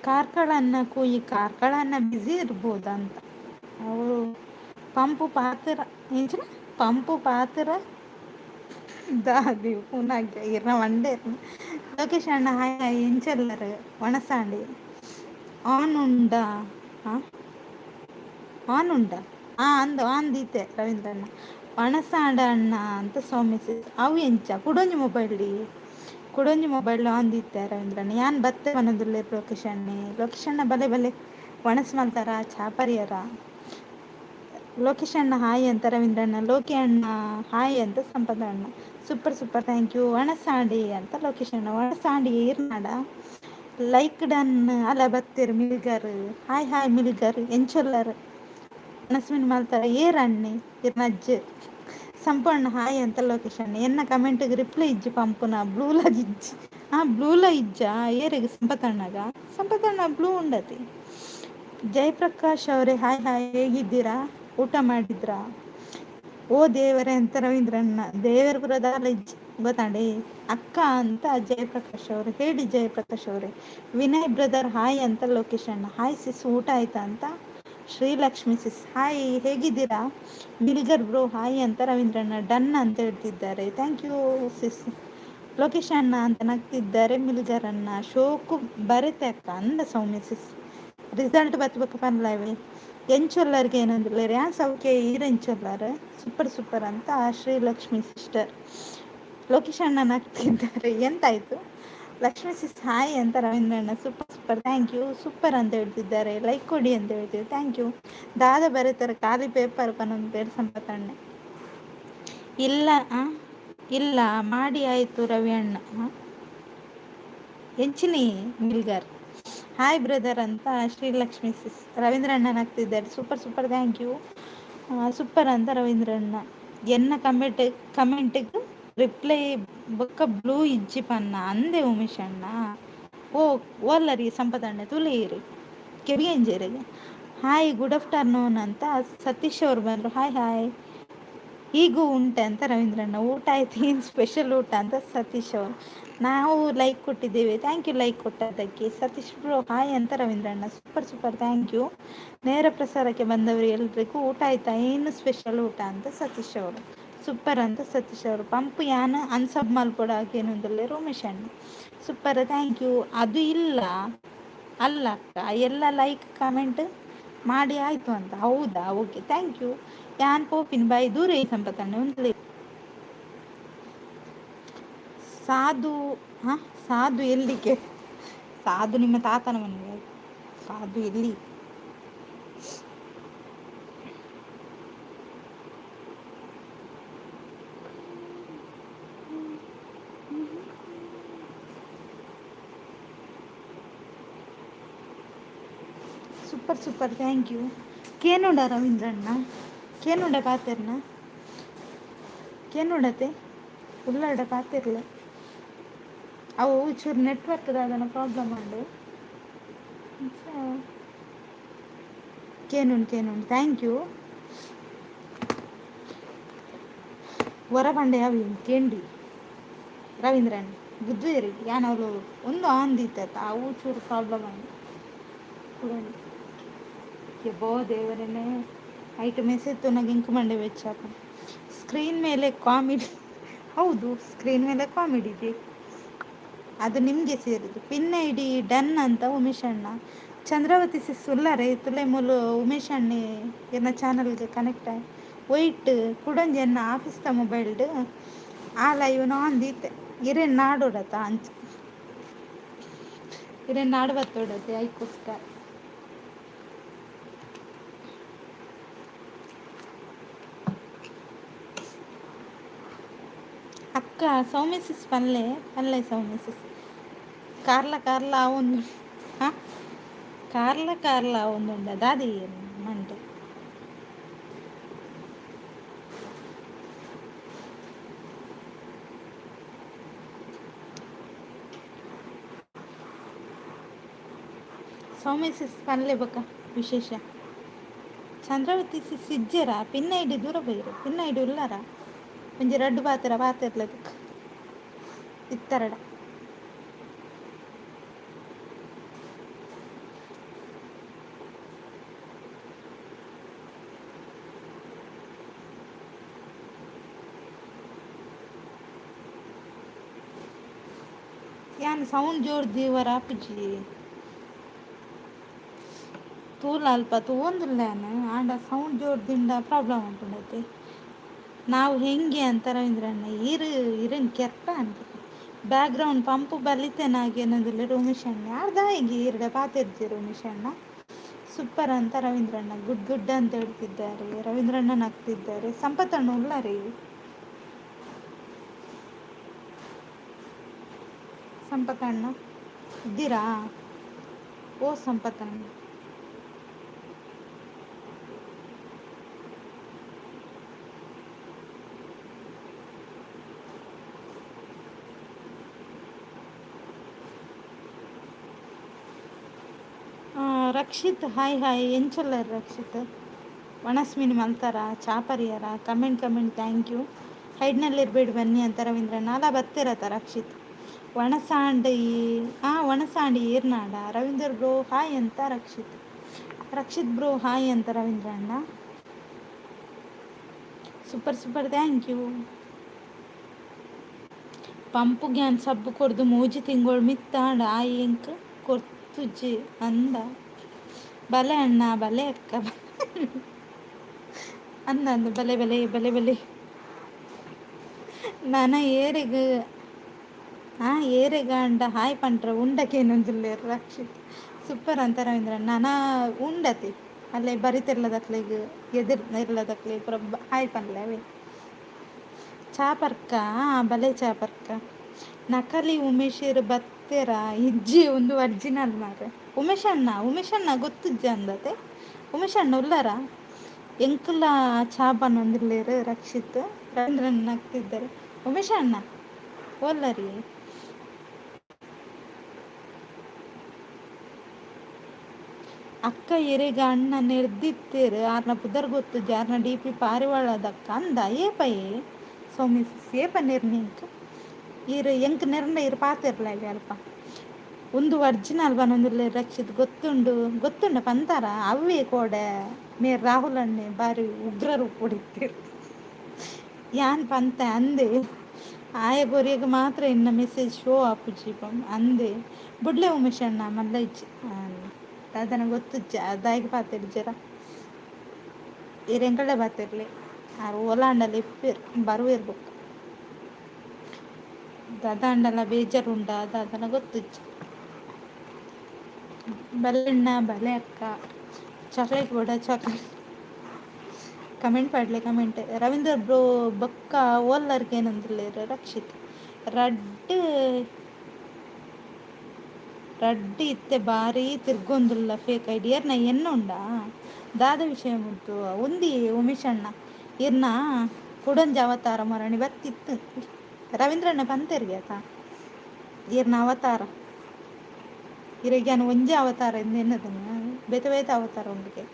ಕಾರ್ಕಳ ಅನ್ನ ಕೂಯಿ ಕಾರ್ಕಳ ಅನ್ನ ಬ್ಯುಸಿ ಇರ್ಬೋದಂತ ಅವರು. ಪಂಪು ಪಾತ್ರ ಎಂಚಿನ ಪಂಪು ಪಾತ್ರ ದಾದಿ ಪುನಾಗೆ ಇರ್ನ ವಂಡೆ. ಲೋಕೇಶ್ ಅಣ್ಣ ಹಾಯ್ ಹಾಯ್, ಎಂಚೆಲ್ಲರು ಒಣಸಾಂಡಿ. ಆನ್ ಉಂಡಾ? ಹಾಂ, ಆನ್ ಉಂಡ. ಹಾಂ, ಅಂದು ಆಂದೀತೆ ರವೀಂದ್ರಣ್ಣ. ಒಣಸಾಂಡ ಅಣ್ಣ ಅಂತ ಸ್ವಾಮಿ. ಅವು ಎಂಚ ಕುಡೊಂಜಿ ಮೊಬೈಲ್ ಕುಡೊಂಜಿ ಮೊಬೈಲ್ ಆಂದಿತ್ತೆ ರವೀಂದ್ರಣ್ಣ. ಯಾನ್ ಬತ್ತೆ ಪನೊಂದುಲ್ಲೆರ್ ಲೋಕೇಶ್ ಅಣ್ಣೆ. ಲೋಕೇಶ್ ಅಣ್ಣ ಬಲೆ ಬಲೆ, ಒಣಸ್ ಮಲ್ತಾರ ಚಾಪರಿಯರ. ಲೋಕೇಶ್ ಅಣ್ಣ ಹಾಯ್ ಅಂತ ರವೀಂದ್ರಣ್ಣ. ಲೋಕಿ ಅಣ್ಣ ಹಾಯ್ ಅಂತ ಸಂಪದ ಅಣ್ಣ. Super super, thank you. ಒಣಸಾಂಡಿ ಅಂತ ಲೋಕೇಶ್ ಅಣ್ಣ. ಒಣಸಾಂಡಿ ಈರ್ನಾಡ. Like done. ಅಲ್ಲ ಬತ್ತೆರ್ ಮಿಲ್ಗರ್. Hi hi ಮಿಲ್ಗರ್, ಎಂಚೊಲ್ಲರ್? ಒಣಸ್ಮಿನ್ ಮಲ್ತಾರ ಏರ್ ಅಣ್ಣೆ ಇರ್ನಜ್ಜೆ. ಸಂಪಣ್ಣ ಹಾಯ್ ಅಂತ ಲೋಕೇಶ್ ಅಣ್ಣ. ಎನ್ನ ಕಮೆಂಟ್ಗೆ ರಿಪ್ಲೈ ಇಜ್ಜಿ ಪಂಪುನ ಬ್ಲೂಲ ಇಜ್ಜಿ. ಹಾಂ, ಬ್ಲೂಲ ಇಜ್ಜ ಏರಿಗೆ ಸಂಪತಣ್ಣಗ? ಸಂಪತಣ್ಣ ಬ್ಲೂ ಉಂಡತಿ. ಜಯಪ್ರಕಾಶ್ ಅವರೇ ಹಾಯ್ ಹಾಯ್, ಹೇಗಿದ್ದೀರಾ? ಊಟ ಮಾಡಿದ್ರಾ? ಓ ದೇವರೇ ಅಂತ ರವೀಂದ್ರಣ್ಣ. ದೇವರ ಪುರದಾಲ ಇಜ್ಜಿ ಗೊತ್ತಾಂಡೆ ಅಕ್ಕ ಅಂತ ಜಯಪ್ರಕಾಶ್ ಅವರು. ಹೇಳಿ ಜಯಪ್ರಕಾಶ್ ಅವರೇ. ವಿನಯ್ ಬ್ರದರ್ ಹಾಯ್ ಅಂತ ಲೋಕೇಶ್ ಅಣ್ಣ. ಹಾಯ್ ಸಿಸ್, ಊಟ ಆಯ್ತಾ ಅಂತ ಶ್ರೀಲಕ್ಷ್ಮಿ ಸಿಸ್. ಹಾಯ್, ಹೇಗಿದ್ದೀರಾ? ಬಿಲ್ಗರ್ ಬ್ರೋ ಹಾಯ್ ಅಂತ ರವೀಂದ್ರಣ್ಣ. ಡನ್ ಅಂತ ಹೇಳ್ತಿದ್ದಾರೆ. Thank you sis. Lokesh ಅಣ್ಣ ಅಂತ ನಗ್ತಿದ್ದಾರೆ ಮಿಲ್ಗರ್ ಅಣ್ಣ. ಶೋಕು ಬರೆತೆ ಅಕ್ಕ ಅಂದ ಸೌಮ್ಯ ಸಿಸ್. ರಿಸಲ್ಟ್ ಬತ್ಬೇಕು ಪನ್ಲವೆ. ಎಂಚೊಲ್ಲರ್ಗೆ ಏನಂದಿಲ್ಲ ಯಾನ್ ಸೌಖ್ಯ ಈರೆಂಚೊಲ್ಲರ್. ಸೂಪರ್ ಸೂಪರ್ ಅಂತ ಶ್ರೀಲಕ್ಷ್ಮಿ ಸಿಸ್ಟರ್. ಲೋಕೇಶ್ ಅಣ್ಣ ನಗ್ತಿದ್ದಾರೆ, ಎಂತಾಯ್ತು? ಲಕ್ಷ್ಮಿ ಸಿಸ್ ಹಾಯ್ ಅಂತ ರವೀಂದ್ರಣ್ಣ. Super super, thank you. Super ಅಂತ ಹೇಳ್ತಿದ್ದಾರೆ. ಲೈಕ್ ಕೊಡಿ ಅಂತ ಹೇಳ್ತೀವಿ. Thank you. ದಾದ ಬರೀತಾರೆ ಖಾಲಿ ಪೇಪರ್ ಪನೊಂದು ಬೇರೆ ಸಂಪತ್ತಣ್ಣೆ. ಇಲ್ಲ ಇಲ್ಲ ಮಾಡಿ ಆಯಿತು ರವಿ ಅಣ್ಣ. ಎಂಚಿನಿ ಮಿಲ್ಗರ್. ಹಾಯ್ ಬ್ರದರ್ ಅಂತ ಶ್ರೀಲಕ್ಷ್ಮಿ ಸಿಸ್. ರವೀಂದ್ರಣ್ಣನ ಆಗ್ತಿದ್ದಾರೆ. Super super, thank you. Super ಅಂತ ರವೀಂದ್ರಣ್ಣ. ಎನ್ನ ಕಮೆಂಟಿಗೆ ರಿಪ್ಲೈ ಬೊಕ್ಕ ಬ್ಲೂ ಇಜ್ಜಿ ಪನ್ನ ಅಂದೆ ಉಮೇಶ್ ಅಣ್ಣ. ಓ ಓಲ್ಲರಿ ಸಂಪದಣ್ಣ ತುಲಿಯಿರಿ ಕೆಬಿಯಂಜೇರಿಗೆ. ಹಾಯ್ ಗುಡ್ ಆಫ್ಟರ್ನೂನ್ ಅಂತ ಸತೀಶ್ ಅವರು ಬಂದರು. ಹಾಯ್ ಹಾಯ್, ಹೀಗೂ ಉಂಟೆ ಅಂತ ರವೀಂದ್ರಣ್ಣ. ಊಟ ಆಯ್ತು, ಏನು ಸ್ಪೆಷಲ್ ಊಟ ಅಂತ ಸತೀಶ್ ಅವರು. ನಾವು ಲೈಕ್ ಕೊಟ್ಟಿದ್ದೇವೆ, thank you like ಕೊಟ್ಟದ್ದಕ್ಕೆ. ಸತೀಶ್ ಬ್ರೋ ಹಾಯ್ ಅಂತ ರವೀಂದ್ರಣ್ಣ. Super super, thank you. ನೇರ ಪ್ರಸಾರಕ್ಕೆ ಬಂದವರು ಎಲ್ರಿಗೂ ಊಟ ಆಯ್ತಾ, ಏನು ಸ್ಪೆಷಲ್ ಊಟ ಅಂತ ಸತೀಶ್ ಅವರು. ಸೂಪರ್ ಅಂತ ಸತೀಶ್ ಅವರು. ಪಂಪ್ ಯಾನ್ ಅನ್ಸಬ್ ಮಲ್ಪೊಡ ಏನೊಂದುಲ್ಲೆ ರೋಮೇಶ್ ಅಣ್ಣ. Super, thank you. ಅದು ಇಲ್ಲ ಅಲ್ಲ ಅಕ್ಕ, ಎಲ್ಲ ಲೈಕ್ ಕಮೆಂಟ್ ಮಾಡಿ ಆಯಿತು ಅಂತ. ಹೌದಾ, ಓಕೆ, thank you. ಯಾನ್ ಪೋಪಿನ್ ಬಾಯ್ ದೂರ ಸಂಪತ್ತಣ್ಣ ಒಂದು. ಸಾಧು, ಹಾಂ ಸಾಧು ಎಲ್ಲಿಗೆ? ಸಾಧು ನಿಮ್ಮ ತಾತನ ಮನೆಗೆ. ಸಾಧು ಎಲ್ಲಿ? Super super, thank you. ಕೇನುಂಡ ರವೀಂದ್ರಣ್ಣ? ಕೇನುಂಡ ಪಾತೆರ್ನ? ಕೇನುಂಡತೆ ಉಳ್ಳಾಡ ಪಾತಿರ್ಲೆ. ಅವು ಚೂರು ನೆಟ್ವರ್ಕ್ ದಾದನ ಪ್ರಾಬ್ಲಮ್ ಉಂಡು. ಕೇನುಂಡು ಕೇನುಂಡು, thank you. ಹೊರ ಬಂಡೆ ಅವಿ ಕೇಂಡಿ ರವೀಂದ್ರಣ್ಣ ಬುದ್ಧೇರಿ ಯಾನ್ ಅವರು ಒಂದು ಆಂದಿತ್ತ ಅವು ಚೂರು ಪ್ರಾಬ್ಲಮ್ ಉಂಡು. ಎಬ್ಬೋ ದೇವರನ್ನೇ ಐಟ್ ಮೆಸೇಜ್ ತುನಗ ಇಂಕ್ ಮಂಡೆ ವೆಚ್ಚಾಪ. ಸ್ಕ್ರೀನ್ ಮೇಲೆ ಕಾಮಿಡಿ. ಹೌದು, ಸ್ಕ್ರೀನ್ ಮೇಲೆ ಕಾಮಿಡಿ ಇದೆ, ಅದು ನಿಮಗೆ ಸೇರಿದ್ದು. ಪಿನ್ ಐಡಿ ಡನ್ ಅಂತ ಉಮೇಶ್ ಅಣ್ಣ. ಚಂದ್ರಾವತಿ ಸಿಸ್ ಉಲ್ಲಾರೆ ತುಲೆ ಮೂಲು ಉಮೇಶ್ ಅಣ್ಣೆ ಎನ್ನ ಚಾನಲ್ಗೆ ಕನೆಕ್ಟ್ ಆಯ್ ವೈಟ್ ಕುಡೊಂಜಿ ಎನ್ನ ಆಫೀಸ್ದ ಮೊಬೈಲ್ಡ್ ಆ ಲೈವ್ ಆನ್ ದೀತೆ. ಇರೆನ್ ನಾಡೋಡತ ಅಂಚ ಇರೆನ್ ನಾಡು ಬತ್ತೋಡತೆ ಐಕೋಸ್ಕರ. ಅಕ್ಕ ಸೌಮ್ಯ ಸಿಸ್ ಪನ್ಲೆ ಪನ್ಲೆ ಸೌಮ್ಯ ಸಿಸ್. ಕಾರ್ಲ ಕಾರ್ಲ ಒಂದು ಹಾಂ ಕಾರ್ಲ ಕಾರ್ಲ ಒಂದುಂಡ ದಾದಿ ಮಂಡೆ. ಸೌಮ್ಯ ಸಿಸ್ ಪನ್ಲೆ ಬೊಕ ವಿಶೇಷ. ಚಂದ್ರಾವತಿ ಸಿಸ್ ಇಜ್ಜೆರಾ ಪಿನ್ನ ಇಡಿ ದೂರ ಬೈರು ಪಿನ್ನ ಇಡಿ ಉಲ್ಲಾರ ಒಂಜಿ ರಡ್ಡ್ ಪಾತೆರ ಪಾತೆರ್ಲದಕ್ ಇತ್ತರಡ. ಯಾನ್ ಸೌಂಡ್ ಜೋರ್ ದೀವರ ಆಪುಜಿ. ತೂಲ ಅಲ್ಪ ತೂವೊಂದುಲ್ಲೆ ಯಾನ್ ಆಂಡ ಸೌಂಡ್ ಜೋರ್ ದಿಂಡ ಪ್ರಾಬ್ಲಮ್ ಆಪುಂಡತೆ. ನಾವು ಹೆಂಗೆ ಅಂತ ರವೀಂದ್ರಣ್ಣ ಈರ್ ಇರೆನ್ ಕೆರ್ಪ ಅಂತ ಬ್ಯಾಕ್ಗ್ರೌಂಡ್ ಪಂಪು ಬಲಿತೆನಾಗೇನದಿಲ್ಲ ಉಮೇಶ್ ಅಣ್ಣ ಯಾರ್ ದಾಯಿಗೆ ಈರ್ಡ ಪಾತೆರ್ಜೆರ್ ಉಮೇಶ್ ಅಣ್ಣ. ಸೂಪರ್ ಅಂತ ರವೀಂದ್ರಣ್ಣ ಗುಡ್ ಗುಡ್ ಅಂತ ಹೇಳ್ತಿದ್ದಾರೆ. ರವೀಂದ್ರಣ್ಣ ನಗ್ತಿದ್ದಾರೆ. ಸಂಪತ್ತಣ್ಣ ಉಲ್ಲಾರಿ? ಸಂಪತ್ತಣ್ಣ ಇದ್ದೀರಾ? ಓ ಸಂಪತ್ತಣ್ಣ. ರಕ್ಷಿತ್ ಹಾಯ್ ಹಾಯ್ ಎಂಚೊಲ್ಲೆರ್ ರಕ್ಷಿತ್? ವಣಸ್ಮಿನಿ ಮಲ್ತಾರ ಚಾಪರಿಯರ ಕಮೆಂಟ್ ಕಮೆಂಟ್ thank you. ಹೈಡ್ನಲ್ಲಿರ್ಬೇಡಿ ಬನ್ನಿ ಅಂತ ರವೀಂದ್ರಣ್ಣ. ಅಲ್ಲ ಬತ್ತಿರತ್ತ ರಕ್ಷಿತ್. ಒಣಸಾಂಡ್ ಆ ಒಣಸಾಂಡ್ ಏರ್ನಾಡ ರವೀಂದ್ರ ಬ್ರೋ ಹಾಯ್ ಅಂತ ರಕ್ಷಿತ್. ರಕ್ಷಿತ್ ಬ್ರೋ ಹಾಯ್ ಅಂತ ರವೀಂದ್ರಣ್ಣ. Super super thank you. Pump ಗ್ಯಾನ್ ಸಬ್ಬು ಕೊರ್ದು ಮೂಜಿ ತಿಂಗೊಳು ಮಿತ್ತಾಂಡ್ ಆಯಿ ಎಂಕ್ ಕೊರ್ತುಜಿ ಅಂದ. ಬಲೆ ಅಣ್ಣ ಬಲೆ ಅಕ್ಕ ಅಂದ ಅಂದ ಬಲೆ ಬಲೆ ಬಲೆ ಬಲೆ. ನನ ಏರೆಗ್ ಆ ಏರೆಗಾಂಡ ಹಾಯ್ ಪಂಡ್ರ ಉಂಡಕೇನೊಂದುಲ್ಲೆರ್ ರಕ್ಷಿತ್. ಸೂಪರ್ ಅಂತ ರವೀಂದ್ರ. ನನ ಉಂಡತಿ ಅಲ್ಲೇ ಬರಿತಿರ್ಲದಕ್ಲೆಗ್ ಎದುರು ಇರ್ಲದಕ್ಲೆ ಪೂರ ಹಾಯ್ ಪನ್ಲೆ ಅವೇ. ಚಾಪರ್ಕ ಬಲೆ ಚಾಪರ್ಕ. ನಕಲಿ ಉಮೇಶೆರ್ ಬತ್ತೆರ ಇಜ್ಜಿ ಉಂದು ಒರಿಜಿನಲ್ ಮಾರ್ರೆ. ಉಮೇಶ್ ಅಣ್ಣ ಉಮೇಶ್ ಅಣ್ಣ ಗೊತ್ತುಜ್ಜಿ ಅಂದತೆ. ಉಮೇಶ್ ಅಣ್ಣ ಉಲ್ಲರ? ಎಂಕುಲ ಚಾ ಪನೊಂದುಲ್ಲೆರ್ ರಕ್ಷಿತ್. ರವೀಂದ್ರಣ್ಣ ನಗ್ತಿದ್ದಾರೆ. ಉಮೇಶ್ ಅಣ್ಣ ಓಲ್ಲರಿ? ಅಕ್ಕ ಎರೆಗ ಅಣ್ಣ ನೆರ್ದಿತ್ತೆರ್ ಆರ್ನ ಪುದರ್ ಗೊತ್ತುಜ್ಜಿ ಆರ್ನ ಡಿ ಪಿ ಪಾರಿವಾಳದಕ್ಕ ಅಂದ ಏಪಯೆ ಸೌಮ್ಯ ಏಪ ನೆರ್ನಿ ಎಂಕ್ ಈರ್ ಎಂಕ್ ನೆರ್ಂಡ ಈರ್ ಪಾತೆರ್ಲ ಅಲ್ಪ. ಉಂದು ಒರಿಜಿನಲ್ ಪನೊಂದುಲ್ಲೆರ್ ರಕ್ಷಿತ್ ಗೊತ್ತುಂಡು ಗೊತ್ತುಂಡ ಪಂತಾರ ಅವ್ವೇ ಕೋಡೆ ಮೇರ್ ರಾಹುಲ್ ಅಣ್ಣೆ ಬಾರಿ ಉಗ್ರ ರೂಪೊಡಿತ್ತೆರ್. ಯಾನ್ ಪಂತೆ ಅಂದೆ ಆಯಗ್ ಮಾತ್ರ ಇನ್ನ ಮೆಸೇಜ್ ಶೋ ಆಪುಜಿ ಅಂದೆ ಬುಡ್ಲೆ ಉಮೇಶ್ ಅಣ್ಣ ಮಲ್ಲ ಇಜ್ಜಿ ದಾದನ ಗೊತ್ತುಜ್ಜ ದಾಯೆಗ್ ಪಾತೆರ್ಜೆರ ಈರ್ ಎಂಕಲ್ಡೆ ಪಾತೆರ್ಲೆ ಆರ್ ಓಲಾಂಡಲ ಇಪ್ಪೆರ್ ಬರುವೆರ್ ಬೊಕ್ಕ. ದಾದಾಂಡಲ ಬೇಜಾರ್ ಉಂಡಾ ದಾದನ ಗೊತ್ತುಜ್ಜಿ. ಬಲೆಣ್ಣ ಬಲೆ ಅಕ್ಕ ಚಾಕ್ಲೇಟ್ ಬೋಡ ಚಾಕ್ಲೇಟ್ ಕಮೆಂಟ್ ಪಾಡ್ಲೆ ಕಮೆಂಟ್. ರವೀಂದ್ರ ಬ್ರೋ ಬೊಕ್ಕ ಓಲ್ಲರ್ಗ್ ಏನೊಂದುಲ್ಲೆರ್ ರಕ್ಷಿತ್. ರಡ್ಡ್ ರಡ್ಡ್ ಇತ್ತೆ ಬಾರಿ ತಿರ್ಗೊಂದುಲ್ಲ ಫೇಕ್ ಐಡಿ ಏರ್ನ ಎನ್ನ ಉಂಡಾ ದಾದ ವಿಷಯ ಮುದ್ದು ಉಂದಿ ಉಮೇಶ್ ಅಣ್ಣ ಇರ್ನ ಕುಡೊಂಜಿ ಅವತಾರ ಮರಣಿ ಬತ್ತಿತ್ತು. ರವೀಂದ್ರಣ್ಣ ಪಂತೆರ್ಗೆ ಆತ ಈರ್ನ ಅವತಾರ ಇರೆಗ್ ಯಾನ್ ಒಂಜಿ ಅವತಾರ ಎನ್ನದನ ಬೇತೆ ಬೇತೆ ಅವತಾರ ಉಂಡು ಕೇತ.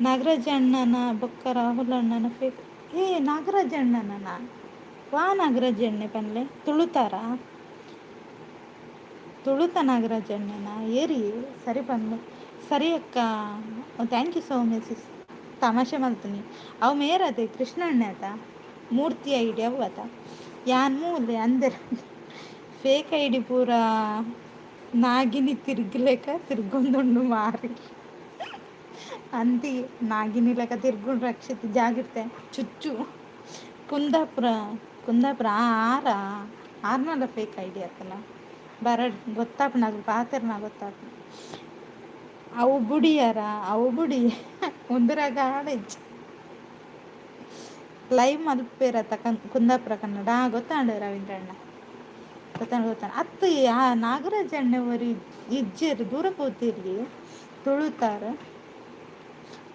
ನಾಗರಾಜ ಅಣ್ಣನ ಬೊಕ್ಕ ರಾಹುಲ್ ಅಣ್ಣನ ಫೇಕ್ ಏ ನಾಗರಾಜ ಅಣ್ಣನ ವಾ ನಾಗರಾಜ ಅಣ್ಣೆ ಪನ್ಲೆ ತುಳುತಾರ ತುಳುತ ನಾಗರಾಜ ಅಣ್ಣನ ಏರಿ ಸರಿ ಪನ್ಲೆ ಸರಿ ಅಕ್ಕ thank you so much sis. ತಮಾಷೆ ಮಲ್ತುನಿ ಅವು ಮೇರತೆ ಕೃಷ್ಣ ಅಣ್ಣೆ ಆತ ಮೂರ್ತಿ ಐಡಿ ಅವು ಆತ ಯಾನ್ ಮೂಲೆ ಅಂದೆರ್ ಫೇಕ್ ಐಡಿ ಪೂರ. ನಾಗಿನಿ ತಿರ್ಗಲೆಕ ತಿರ್ಗೊಂದುಂಡು ಮಾರಿ ಅಂತಿ. ನಾಗಿನಿ ಲೆಕ್ಕ ತಿರ್ಗುಂಡು ರಕ್ಷಿತ್, ಜಾಗಿರ್ತೆ ಚುಚ್ಚು. ಕುಂದಾಪುರ, ಕುಂದಾಪುರ ಆರ ಆರ್ನಲ್ಲ ಫೇಕ್ ಐಡಿ ಆತಲ್ಲ ಬರಡ್ ಗೊತ್ತಾಪಣ ಪಾತೆರ್ನ ಗೊತ್ತಾಪಣ. ಅವು ಬುಡಿಯಾರ ಅವು ಬುಡಿ ಉಂದುರಾಗ ಆಡಿಜ್ಜಿ. ಲೈವ್ ಮಲ್ಪೇರತ್ತ ಕುಂದಾಪುರ ಕನ್ನಡ ಗೊತ್ತಾಂಡು ರವೀಂದ್ರಣ್ಣ, ಗೊತ್ತಾಂಡು ಗೊತ್ತಾಂಡು. ಅತ್ತು ಆ ನಾಗರಾಜ್ ಅಣ್ಣೆ ಒರಿ ಇಜ್ಜೆರ್, ದೂರ ಪೋತಿರ್ಲಿ ತುಳುತಾರ.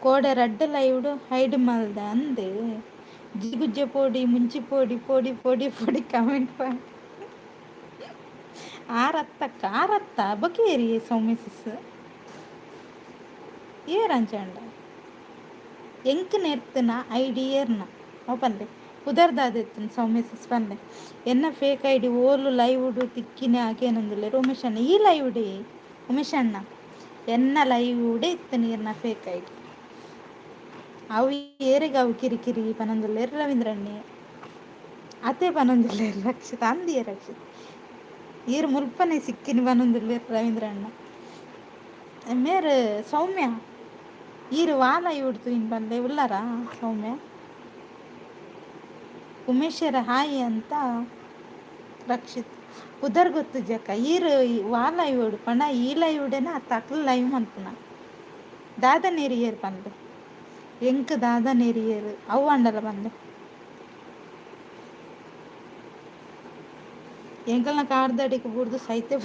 ಕೋಡೆ ರಡ್ಡ್ ಲೈವ್ಡ್ ಹೈಡ್ ಮಲ್ದೆ ಅಂದೆ. ಜಿಗುಜ್ಜೆ ಪೋಡಿ ಮುಂಚಿ ಪೋಡಿ ಪೋಡಿ ಪೋಡಿ ಪೋಡಿ ಕಮೆಂಟ್ ಪಾಡ್ ಆರತ್ತಕ್ಕ ಆರತ್ತ ಬೊಕೇರಿ ಸೌಮ್ಯ ಸಿಸ್ ಏರಂಚಂಡ ಎಂಕ್ ನೆರ್ತುನ ಐಡಿ ಏರ್ನ ಅವು ಪನ್ಲೆ ಪುದರ್ದಾದೆತ್ತುನ ಸೌಮ್ಯ ಸಿಸ್ ಪನ್ಲೆ. ಎನ್ನ ಫೇಕ್ ಐಡಿ ಓಲು ಲೈವ್ಡ್ ತಿಕ್ಕಿನ ಆಕೇನೊಂದುಲ್ಲೆರ್ ಉಮೇಶ್ ಅಣ್ಣ. ಈ ಲೈವ್ಡೆ ಉಮೇಶ್ ಅಣ್ಣ ಎನ್ನ ಲೈವ್ಡೆ ಇತ್ತುನ ಇರ್ನ ಫೇಕ್ ಐಡಿ. ಅವು ಏರೆಗ್ ಅವು ಕಿರಿಕಿರಿ ಪನೊಂದುಲ್ಲೆರ್ ರವೀಂದ್ರಣ್ಣೆ. ಅತೆ ಪನೊಂದುಲ್ಲೆರ್ ರಕ್ಷಿತ್ ಅಂದಿಯೇ ರಕ್ಷಿತ್ ಈರ್ ಮುಲ್ಪನೆ ಸಿಕ್ಕಿನ ಪನೊಂದುಲ್ಲೆರ್ ರವೀಂದ್ರಣ್ಣ. ಮೇರ್ ಸೌಮ್ಯ ಈರ್ ವಾ ಲೈವ್ಡ್ ತೂಯಿನ್ ಪನ್ಲೆ ಉಲ್ಲರಾ ಸೌಮ್ಯ. ಉಮೇಶರ ಹಾಯ್ ಅಂತ ರಕ್ಷಿತ್. ಪುದರ್ ಗೊತ್ತುಜಕ್ಕ ಈರ್ ವಾ ಲೈವ್ಡ್ ಪಂಡ ಈ ಲೈವ್ಡೆನ ಅತ್ತ ಅಕ್ಲ್ ಲೈವ್ ಮನ್ಪುನ ದಾದ ನೆರಿಯೆರ್ ಪನ್ಲೆ. ಎಂಕ್ ದಾದ ನೆರಿಯೆರ್ ಅವು ಆಂಡಲ ಪನ್ಲೆ. ಎಂಕಲ್ನ ಕಾರ್ದಡಿಕ್ ಬೂರ್ದು ಸೈತೆ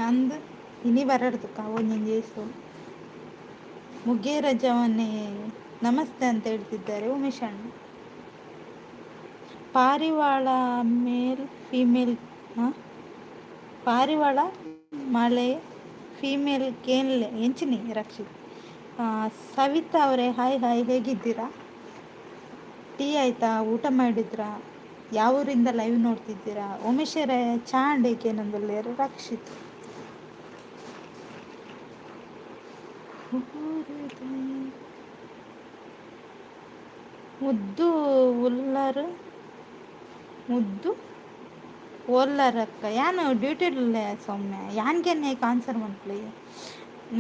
ಅಂದ್ ಇನಿ ಬರಡ್ದು ಒಂಜೊಂಜಿ ಏಸು. ಮುಗೇರ ಜವನೆ ನಮಸ್ತೆ ಅಂತ ಹೇಳ್ತಿದ್ದಾರೆ ಉಮೇಶ್ ಅಣ್ಣ. ಪಾರಿವಾಳ ಮೇಲ್ ಫೀಮೇಲ್ ಹಾಂ ಪಾರಿವಾಳ ಮಳೆ ಫೀಮೇಲ್ ಕೇನ್ಲೆ ಎಂಚಿನಿ ರಕ್ಷಿತ್. ಸವಿತಾ ಅವರೇ ಹಾಯ್ ಹಾಯ್, ಹೇಗಿದ್ದೀರಾ? ಟೀ ಆಯಿತಾ? ಊಟ ಮಾಡಿದ್ರಾ? ಯಾವ ಊರಿಂದ ಲೈವ್ ನೋಡ್ತಿದ್ದೀರಾ? ಉಮೇಶರೇ ಚಾಂಡೇಕೇನಂದುಲ್ಲೇರು ರಕ್ಷಿತ್. ಮುದ್ದು ಉಲ್ಲರ್ ಮುದ್ದು ಓಲ್ಲರಕ್ಕ ಯಾನ್ ಡ್ಯೂಟಿ ಸೌಮ್ಯ ಯಾನ್ಗೆನ್ನೆ ಆನ್ಸರ್ ಮನ್ಪುಲೆ.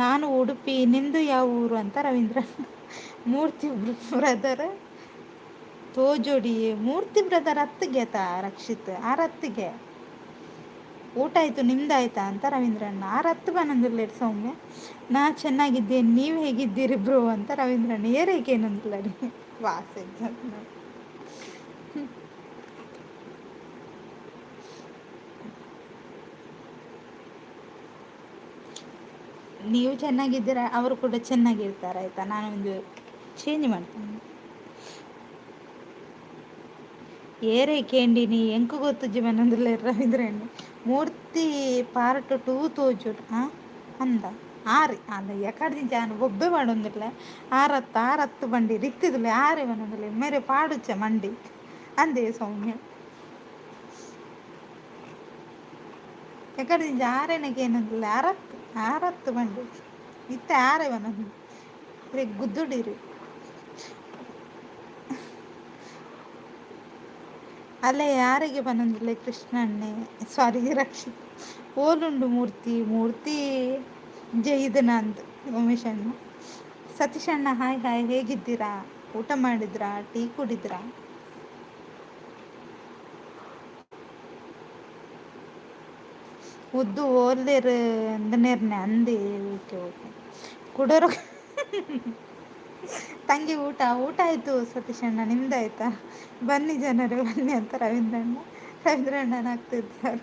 ನಾನು ಉಡುಪಿ, ನಿಂದು ಯಾವ ಊರು ಅಂತ ರವೀಂದ್ರ. ಮೂರ್ತಿ ಬ್ರದರ್ ತೋಜೋಡಿ ಮೂರ್ತಿ ಬ್ರದರ್ ಅತ್ತಿಗೆ ತಾ ರಕ್ಷಿತ್ ಆರತ್ತಿಗೆ. ಊಟ ಆಯಿತು ನಿಮ್ದಾಯ್ತಾ ಅಂತ ರವೀಂದ್ರಣ್ಣ. ಆರತ್ತು ಬನಂದುಲ್ಲೇರ್ ಸೌಮ್ಯ. ನಾ ಚೆನ್ನಾಗಿದ್ದೇನೆ, ನೀವು ಹೇಗಿದ್ದೀರಿ ಬ್ರೋ ಅಂತ ರವೀಂದ್ರಣ್ಣ. ಏರೇಕೇನಂದುಲ್ಲರಿ ವಾಸೆ. ನೀವು ಚೆನ್ನಾಗಿದ್ದೀರಾ, ಅವರು ಕೂಡ ಚೆನ್ನಾಗಿರ್ತಾರೆ ಆಯಿತಾ. ನಾನೊಂದು ಚೇಂಜ್ ಮಾಡ್ತೇನೆ. ಏರೇ ಕೇಂಡಿನಿ ಎಂಕು ಗೊತ್ತುಜ್ಜಿ ಬನಂದುಲ್ಲೇರ್ ರವೀಂದ್ರಣ್ಣ. ಮೂರ್ತಿ ಪಾರ್ಟ್ 2 ತೋಜುಡು ಹಾಂ ಅಂದ ಆರಿ ಅಂದ ಎಕಡ್ದಿಂಚ ಯಾನ್ ಬೊಬ್ಬೆ ಪಾಡೊಂದುಲ್ಲೆ ಆರತ್ತು ಆರತ್ತು ಬಂಡಿ ಇತ್ತಿದುಲ್ಲೆ ಆರೆ ಬನೊಂದುಲ್ಲೆ ಮೇರೆ ಪಾಡುಚ್ಚ ಮಂಡಿ ಅಂದೆ ಸೌಮ್ಯ. ಎಕಡ್ದಿಂಚ ಆರೆನಕ್ಕೆ ಏನೊಂದುಲ್ಲೆ ಆರತ್ತು ಆರತ್ತು ಬಂಡಿ ಇತ್ತೆ ಆರೆ ಬನೊಂದು ಇರೆಗ್ ಗುದ್ದುಡಿರಿ. ಅಲ್ಲೇ ಯಾರಿಗೆ ಬನೊಂದುಲ್ಲೆ ಕೃಷ್ಣಣ್ಣೆ ಸಾರಿ ರಕ್ಷಿತ್. ಓಲುಂಡು ಮೂರ್ತಿ ಮೂರ್ತಿ ಜೈದನ ಅಂದ್ ಉಮೇಶ್ ಅಣ್ಣ. ಸತೀಶ್ ಅಣ್ಣ ಹಾಯ್ ಹಾಯ್, ಹೇಗಿದ್ದೀರಾ? ಊಟ ಮಾಡಿದ್ರಾ? ಟೀ ಕುಡಿದ್ರಾ? ಉದ್ದು ಓಲ್ಲೇರ್ ಅಂದನೇರ್ನೆ ಅಂದೆ. ಓಕೆ ಓಕೆ ಕುಡೋರು ತಂಗಿ ಊಟ ಊಟ ಆಯಿತು ಸತೀಶ್ ಅಣ್ಣ, ನಿಮ್ದಾಯ್ತಾ? ಬನ್ನಿ ಜನರೇ ಬನ್ನಿ ಅಂತ ರವೀಂದ್ರಣ್ಣ ರವೀಂದ್ರಣ್ಣನ ಆಗ್ತಿದ್ದಾರೆ.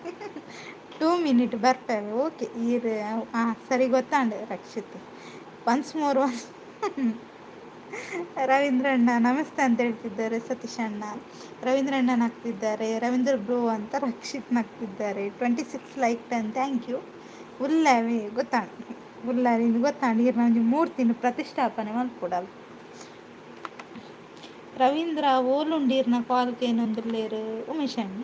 2 ಮಿನಿಟ್ ಬರ್ತೇವೆ ಓಕೆ. ಈರ್ ಹಾಂ ಸರಿ ಗೊತ್ತಾಂಡೆ ರಕ್ಷಿತ್. ಒನ್ಸ್ ಮೋರ್ ಒನ್ಸ್ ರವೀಂದ್ರಣ್ಣ ನಮಸ್ತೆ ಅಂತ ಹೇಳ್ತಿದ್ದಾರೆ ಸತೀಶ್ ಅಣ್ಣ. ರವೀಂದ್ರಣ್ಣ ನಗ್ತಿದ್ದಾರೆ, ರವೀಂದ್ರ ಬ್ರೋ ಅಂತ ರಕ್ಷಿತ್ ನಗ್ತಿದ್ದಾರೆ. 26 ಲೈಕ್ 10 thank you. ಉಲ್ಲವಿ ಗೊತ್ತಾಂಡ್ ಉಲ್ಲಾರಿ ಗೊತ್ತಾಂಡ್ ಈರ್ನ ಒಂಜಿ ಮೂರ್ತಿನ ಪ್ರತಿಷ್ಠಾಪನೆ ಮಲ್ಪೊಡಲ್. ರವೀಂದ್ರ ಓಲುಂಡೀರ್ನ ಕಾಲ್ ಕೇನೊಂದುಲ್ಲೇರ್ ಉಮೇಶ್ ಅಣ್ಣ.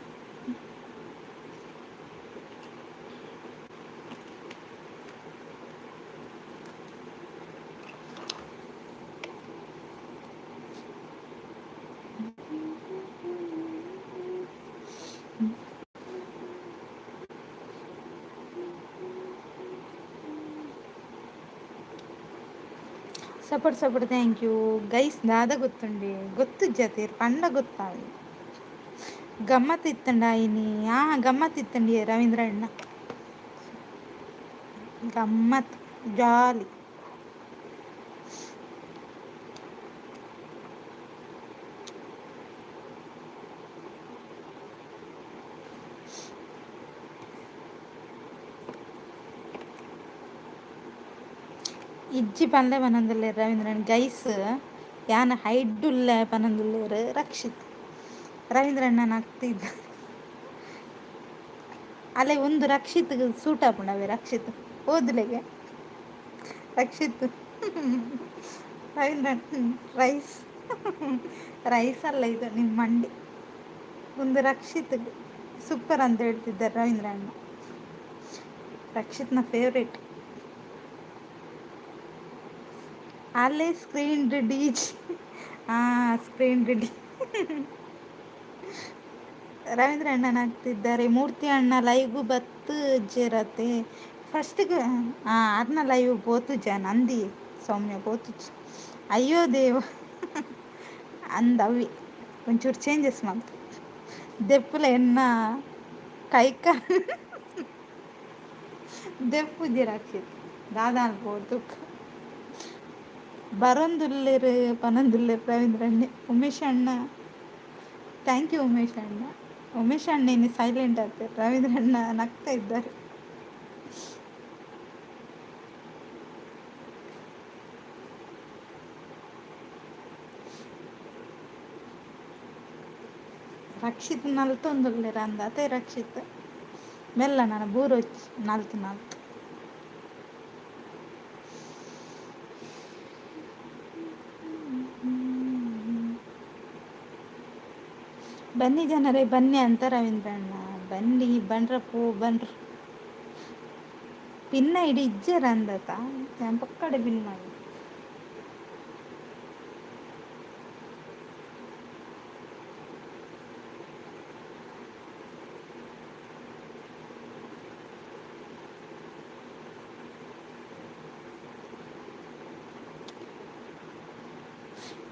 Support support, thank you guys. ದಾದ ಗೊತ್ತುಂಡಿ ಗೊತ್ತು ಜತೀರ್ ಪಂಡ ಗೊತ್ತಾವಿ. ಗಮ್ಮತ್ ಇತ್ತಂಡ ಇನಿ. ಆ ಗಮ್ಮತ್ ಇತ್ತಂಡಿ ರವೀಂದ್ರ ಅಣ್ಣ, ಗಮ್ಮತ್ ಜಾಲಿ. ಇಜ್ಜಿ ಪನ್ಲೆ ಪನೊಂದುಲ್ಲೆರ್ ರವೀಂದ್ರನ್ ಗೈಸ್. ಯಾನ್ ಹೈಡ್ ಉಲ್ಲೆ ಪನೊಂದುಲ್ಲೆರ್ ರಕ್ಷಿತ್. ರವೀಂದ್ರಣ್ಣ ನಗ್ತಿದ್ದ ಅಲೆ. ಒಂದು ರಕ್ಷಿತ್ ಸೂಟ್ ಆಪುಂಡವೆ. ರಕ್ಷಿತ್ ಓದ್ಲೆಗೆ ರಕ್ಷಿತ್. ರವೀಂದ್ರನ್ ರೈಸ್ ರೈಸ್ ಅಲ್ಲ ಇದು ನಿಮ್ಮ ಮಂಡಿ. ಒಂದು ರಕ್ಷಿತ್ ಸೂಪರ್ ಅಂತ ಹೇಳ್ತಿದ್ದಾರೆ ರವೀಂದ್ರ ಅಣ್ಣ. ರಕ್ಷಿತ್ನ ಫೇವ್ರೇಟ್. ಅಲ್ಲೇ ಸ್ಕ್ರೀನ್ ರೆಡಿ. ಹಾಂ, ಸ್ಕ್ರೀನ್ ರೆಡಿ. ರವೀಂದ್ರ ಅಣ್ಣನ ಆಗ್ತಿದ್ದಾರೆ. ಮೂರ್ತಿ ಅಣ್ಣ ಲೈವ್ಗೂ ಬತ್ತು ಜೇರತೆ ಫಸ್ಟ್ಗೆ. ಹಾಂ, ಅರ್ನ ಲೈವ್ ಪೋತುಜ ನಂದಿ ಸೌಮ್ಯ ಪೋತುಜ್. ಅಯ್ಯೋ ದೇವ ಅಂದವಿ ಒಂಚೂರು ಚೇಂಜಸ್ ಮಾಡ್ತು ದೆಪ್ಪುಲ ಎನ್ನ ಕೈಕ ದೆಪ್ಪುಜಿ ರಕ್ಷಿತ್. ದಾದಾನ್ ಪೋತುಕ್ ಬರೊಂದುಲ್ಲೆರ್ ಪನೊಂದುಲ್ಲೆರ್ ರವೀಂದ್ರಣ್ಣೆ. ಉಮೇಶ್ ಅಣ್ಣ, thank you Umesh ಅಣ್ಣ. ಉಮೇಶ್ ಅಣ್ಣ ಇನ್ನು ಸೈಲೆಂಟ್ ಆಗ್ತಾರೆ. ರವೀಂದ್ರ ಅಣ್ಣ ನಗ್ತಾ ಇದ್ದಾರೆ. ರಕ್ಷಿತ್ ನಲ್ತೊಂದುಲ್ಲೆರ್ ಅಂದ ಅತೆ ರಕ್ಷಿತ್. ಮೆಲ್ಲ ನಾನು ಬೂರೊಚ್ಚಿ ನಲ್ತು ನಲ್ತು. ಬನ್ನಿ ಜನರೇ ಬನ್ನಿ ಅಂತ ರವೀಂದ್ರ ಅಣ್ಣ. ಬನ್ನಿ ಬನ್ರಪ್ಪು ಬನ್ರ. ಪಿನ್ನ ಇಡೀ ಇಜ್ಜೆರ್ ಅಂದತ ಯಾನ್ ಪೊಕ್ಕಡೆ ಬಿನ್ ಮಾಡಿ.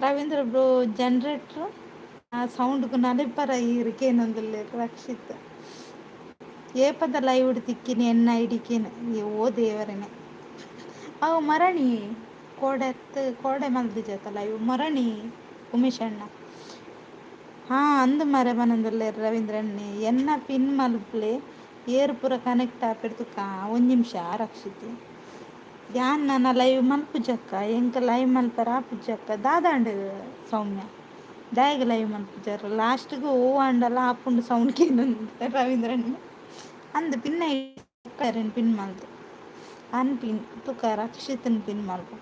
ರವೀಂದ್ರ ಬ್ರೋ ಜನರೇಟ್ರ್ ಸೌಂಡ್ಗ್ ನಲಿಪರ ಈರ್ ಕೇನೊಂದುಲ್ಲೆರ್ ರಕ್ಷಿತ್. ಏಪದ ಲೈವ್ ತಿಕ್ಕಿನಿ ಎನ್ನ ಐಡಿಕೇನು. ಓ ದೇವರನೆ. ಅವು ಮರಣಿ ಕೋಡೆ ಕೋಡೆ ಮಲ್ದಿಜತ ಲೈವ್ ಮರಣಿ ಉಮೇಶ್ ಅಣ್ಣ. ಹಾಂ ಅಂದು ಮರೆ ಪನೊಂದುಲ್ಲೆರ್ ರವೀಂದ್ರಣ್ಣೆ. ಎನ್ನ ಪಿನ್ ಮಲ್ಪುಲೆ ಏರ್ ಪೂರ ಕನೆಕ್ಟ್ ಆಪೆರ್ ತುಕ. ಒಂಜಿ ನಿಮಿಷ ರಕ್ಷಿತ್. ಯಾನ್ ನನ ಲೈವ್ ಮಲ್ಪುಜಕ್ಕ, ಎಂಕ್ ಲೈವ್ ಮಲ್ಪೆರೆ ಆಪುಜಕ್ಕ. ದಾದಾಂಡ್ ಸೌಮ್ಯ, ದಾಯೆಗ್ ಲೈವ್ ಮಲ್ಪುಜರ್? ಲಾಸ್ಟ್ಗ್ ಓ ಆಂಡಲ ಆಪುಂಡು ಸೌಂಡ್ ಕೇನೊಂದು ರವೀಂದ್ರಣ್ಣ. ಅಂದ್ ಪಿನ್ನ ಪಿನ್ ಮಲ್ತು ಅನ್ ಪಿನ್ ತುಕ ರಕ್ಷಿತನ್ ಪಿನ್ ಮಲ್ಪು.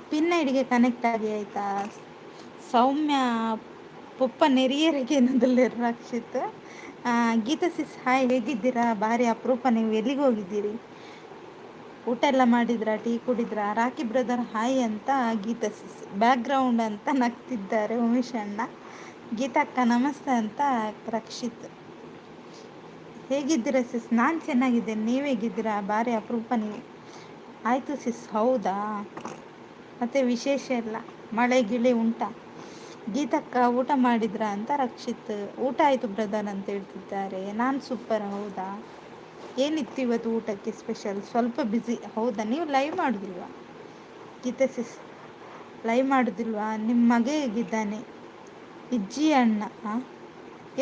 ಪಿನ್ ಐಡಿಗೆ ಕನೆಕ್ಟ್ ಆಗಿ ಆಯ್ತಾ ಸೌಮ್ಯ. ಪೊಪ್ಪ ನೆರಿಯರಿಗೆ ಏನದಲ್ಲ ರಕ್ಷಿತ್. ಗೀತಾ ಸಿಸ್ ಹಾಯ್, ಹೇಗಿದ್ದೀರಾ? ಭಾರಿ ಅಪರೂಪ ನೀವು, ಎಲ್ಲಿಗೆ ಹೋಗಿದ್ದೀರಿ? ಊಟ ಎಲ್ಲ ಮಾಡಿದ್ರಾ? ಟೀ ಕುಡಿದ್ರಾ? ರಾಕಿ ಬ್ರದರ್ ಹಾಯ್ ಅಂತ ಗೀತಾ ಸಿಸ್. ಬ್ಯಾಕ್ಗ್ರೌಂಡ್ ಅಂತ ನಗ್ತಿದ್ದಾರೆ ಉಮೇಶ್ ಅಣ್ಣ. ಗೀತಕ್ಕ ನಮಸ್ತೆ ಅಂತ ರಕ್ಷಿತ್. ಹೇಗಿದ್ದೀರಾ ಸಿಸ್? ನಾನು ಚೆನ್ನಾಗಿದ್ದೇನೆ, ನೀವು ಹೇಗಿದ್ದೀರಾ? ಭಾರಿ ಅಪರೂಪ ನೀವು. ಆಯಿತು ಸಿಸ್, ಹೌದಾ? ಮತ್ತು ವಿಶೇಷ ಎಲ್ಲ ಮಳೆ ಗಿಳಿ ಉಂಟಾ? ಗೀತಕ್ಕ ಊಟ ಮಾಡಿದ್ರಾ ಅಂತ ರಕ್ಷಿತ್. ಊಟ ಆಯಿತು ಬ್ರದರ್ ಅಂತ ಹೇಳ್ತಿದ್ದಾರೆ. ನಾನು ಸೂಪರ್, ಹೌದಾ? ಏನಿತ್ತು ಇವತ್ತು ಊಟಕ್ಕೆ ಸ್ಪೆಷಲ್? ಸ್ವಲ್ಪ ಬ್ಯುಸಿ, ಹೌದಾ? ನೀವು ಲೈವ್ ಮಾಡೋದಿಲ್ವಾ ಗೀತಾ ಸಿಸ್? ಲೈವ್ ಮಾಡೋದಿಲ್ವಾ? ನಿಮ್ಮ ಮಗ ಹೇಗಿದ್ದಾನೆ? ಇಜ್ಜಿ ಅಣ್ಣ. ಹಾಂ,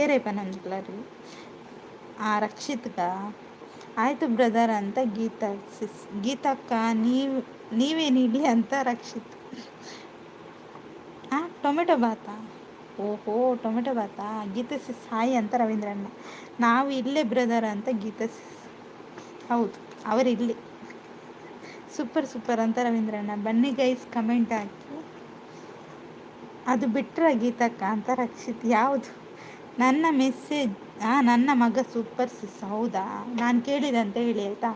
ಏರೇಪ ನಂದುಲಾರಿ ಆ ರಕ್ಷಿತ್ಗ. ಆಯಿತು ಬ್ರದರ್ ಅಂತ ಗೀತಾ ಸಿಸ್. ಗೀತಕ್ಕ ನೀವು ನೀವೇನಿಲ್ಲಿ ಅಂತ ರಕ್ಷಿತ್. ಹಾಂ, ಟೊಮೆಟೊ ಭಾತಾ? ಓಹೋ, ಟೊಮೆಟೊ ಭಾತಾ. ಗೀತಾ ಸಿಸ್ ಹಾಯ್ ಅಂತ ರವೀಂದ್ರಣ್ಣ. ನಾವು ಇಲ್ಲೇ ಬ್ರದರ್ ಅಂತ ಗೀತಾ ಸಿಸ್. ಹೌದು, ಅವರಿಲ್ಲಿ. ಸೂಪರ್ ಸೂಪರ್ ಅಂತ ರವೀಂದ್ರಣ್ಣ. ಬನ್ನಿ ಗೈಸ್, ಕಮೆಂಟ್ ಹಾಕಿ. ಅದು ಬಿಟ್ಟರೆ ಗೀತಕ್ಕ ಅಂತ ರಕ್ಷಿತ್. ಯಾವುದು ನನ್ನ ಮೆಸೇಜ್? ಹಾಂ, ನನ್ನ ಮಗ ಸೂಪರ್ ಸಿಸ್, ಹೌದಾ? ನಾನು ಕೇಳಿದೆ ಅಂತ ಹೇಳಿ ಆಯಿತಾ.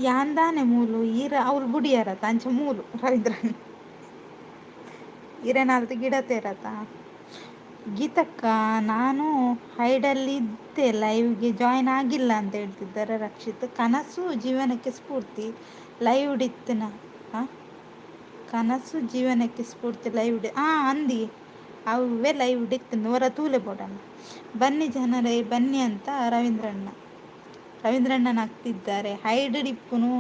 ಯಾಂದಾನೆ ಮೂಲು ಈರ ಅವ್ಲು ಬುಡಿಯಾರತ ಅಂಚ ಮೂಲು ರವೀಂದ್ರಣ್ಣ ಈರೆನಾಲ್ತು ಗಿಡ ತೇರತ. ಗೀತಕ್ಕ ನಾನು ಹೈಡಲ್ಲಿದ್ದೆ, ಲೈವ್ಗೆ ಜಾಯಿನ್ ಆಗಿಲ್ಲ ಅಂತ ಹೇಳ್ತಿದ್ದಾರೆ ರಕ್ಷಿತ್. ಕನಸು ಜೀವನಕ್ಕೆ ಸ್ಫೂರ್ತಿ ಲೈವ್ ಇತ್ತನ. ಹಾಂ, ಕನಸು ಜೀವನಕ್ಕೆ ಸ್ಫೂರ್ತಿ ಲೈವ್ ಹಾಂ ಅಂದಿ ಅವೇ ಲೈವ್ ಇತ್ತು ಹೊರ ತೂಲೆ ಬೋಡಣ್ಣ. ಬನ್ನಿ ಜನರೇ ಬನ್ನಿ ಅಂತ ರವೀಂದ್ರಣ್ಣ ರವೀಂದ್ರಣ್ಣನ ಆಗ್ತಿದ್ದಾರೆ. ಹೈಡ್ ಇಪ್ಪುನು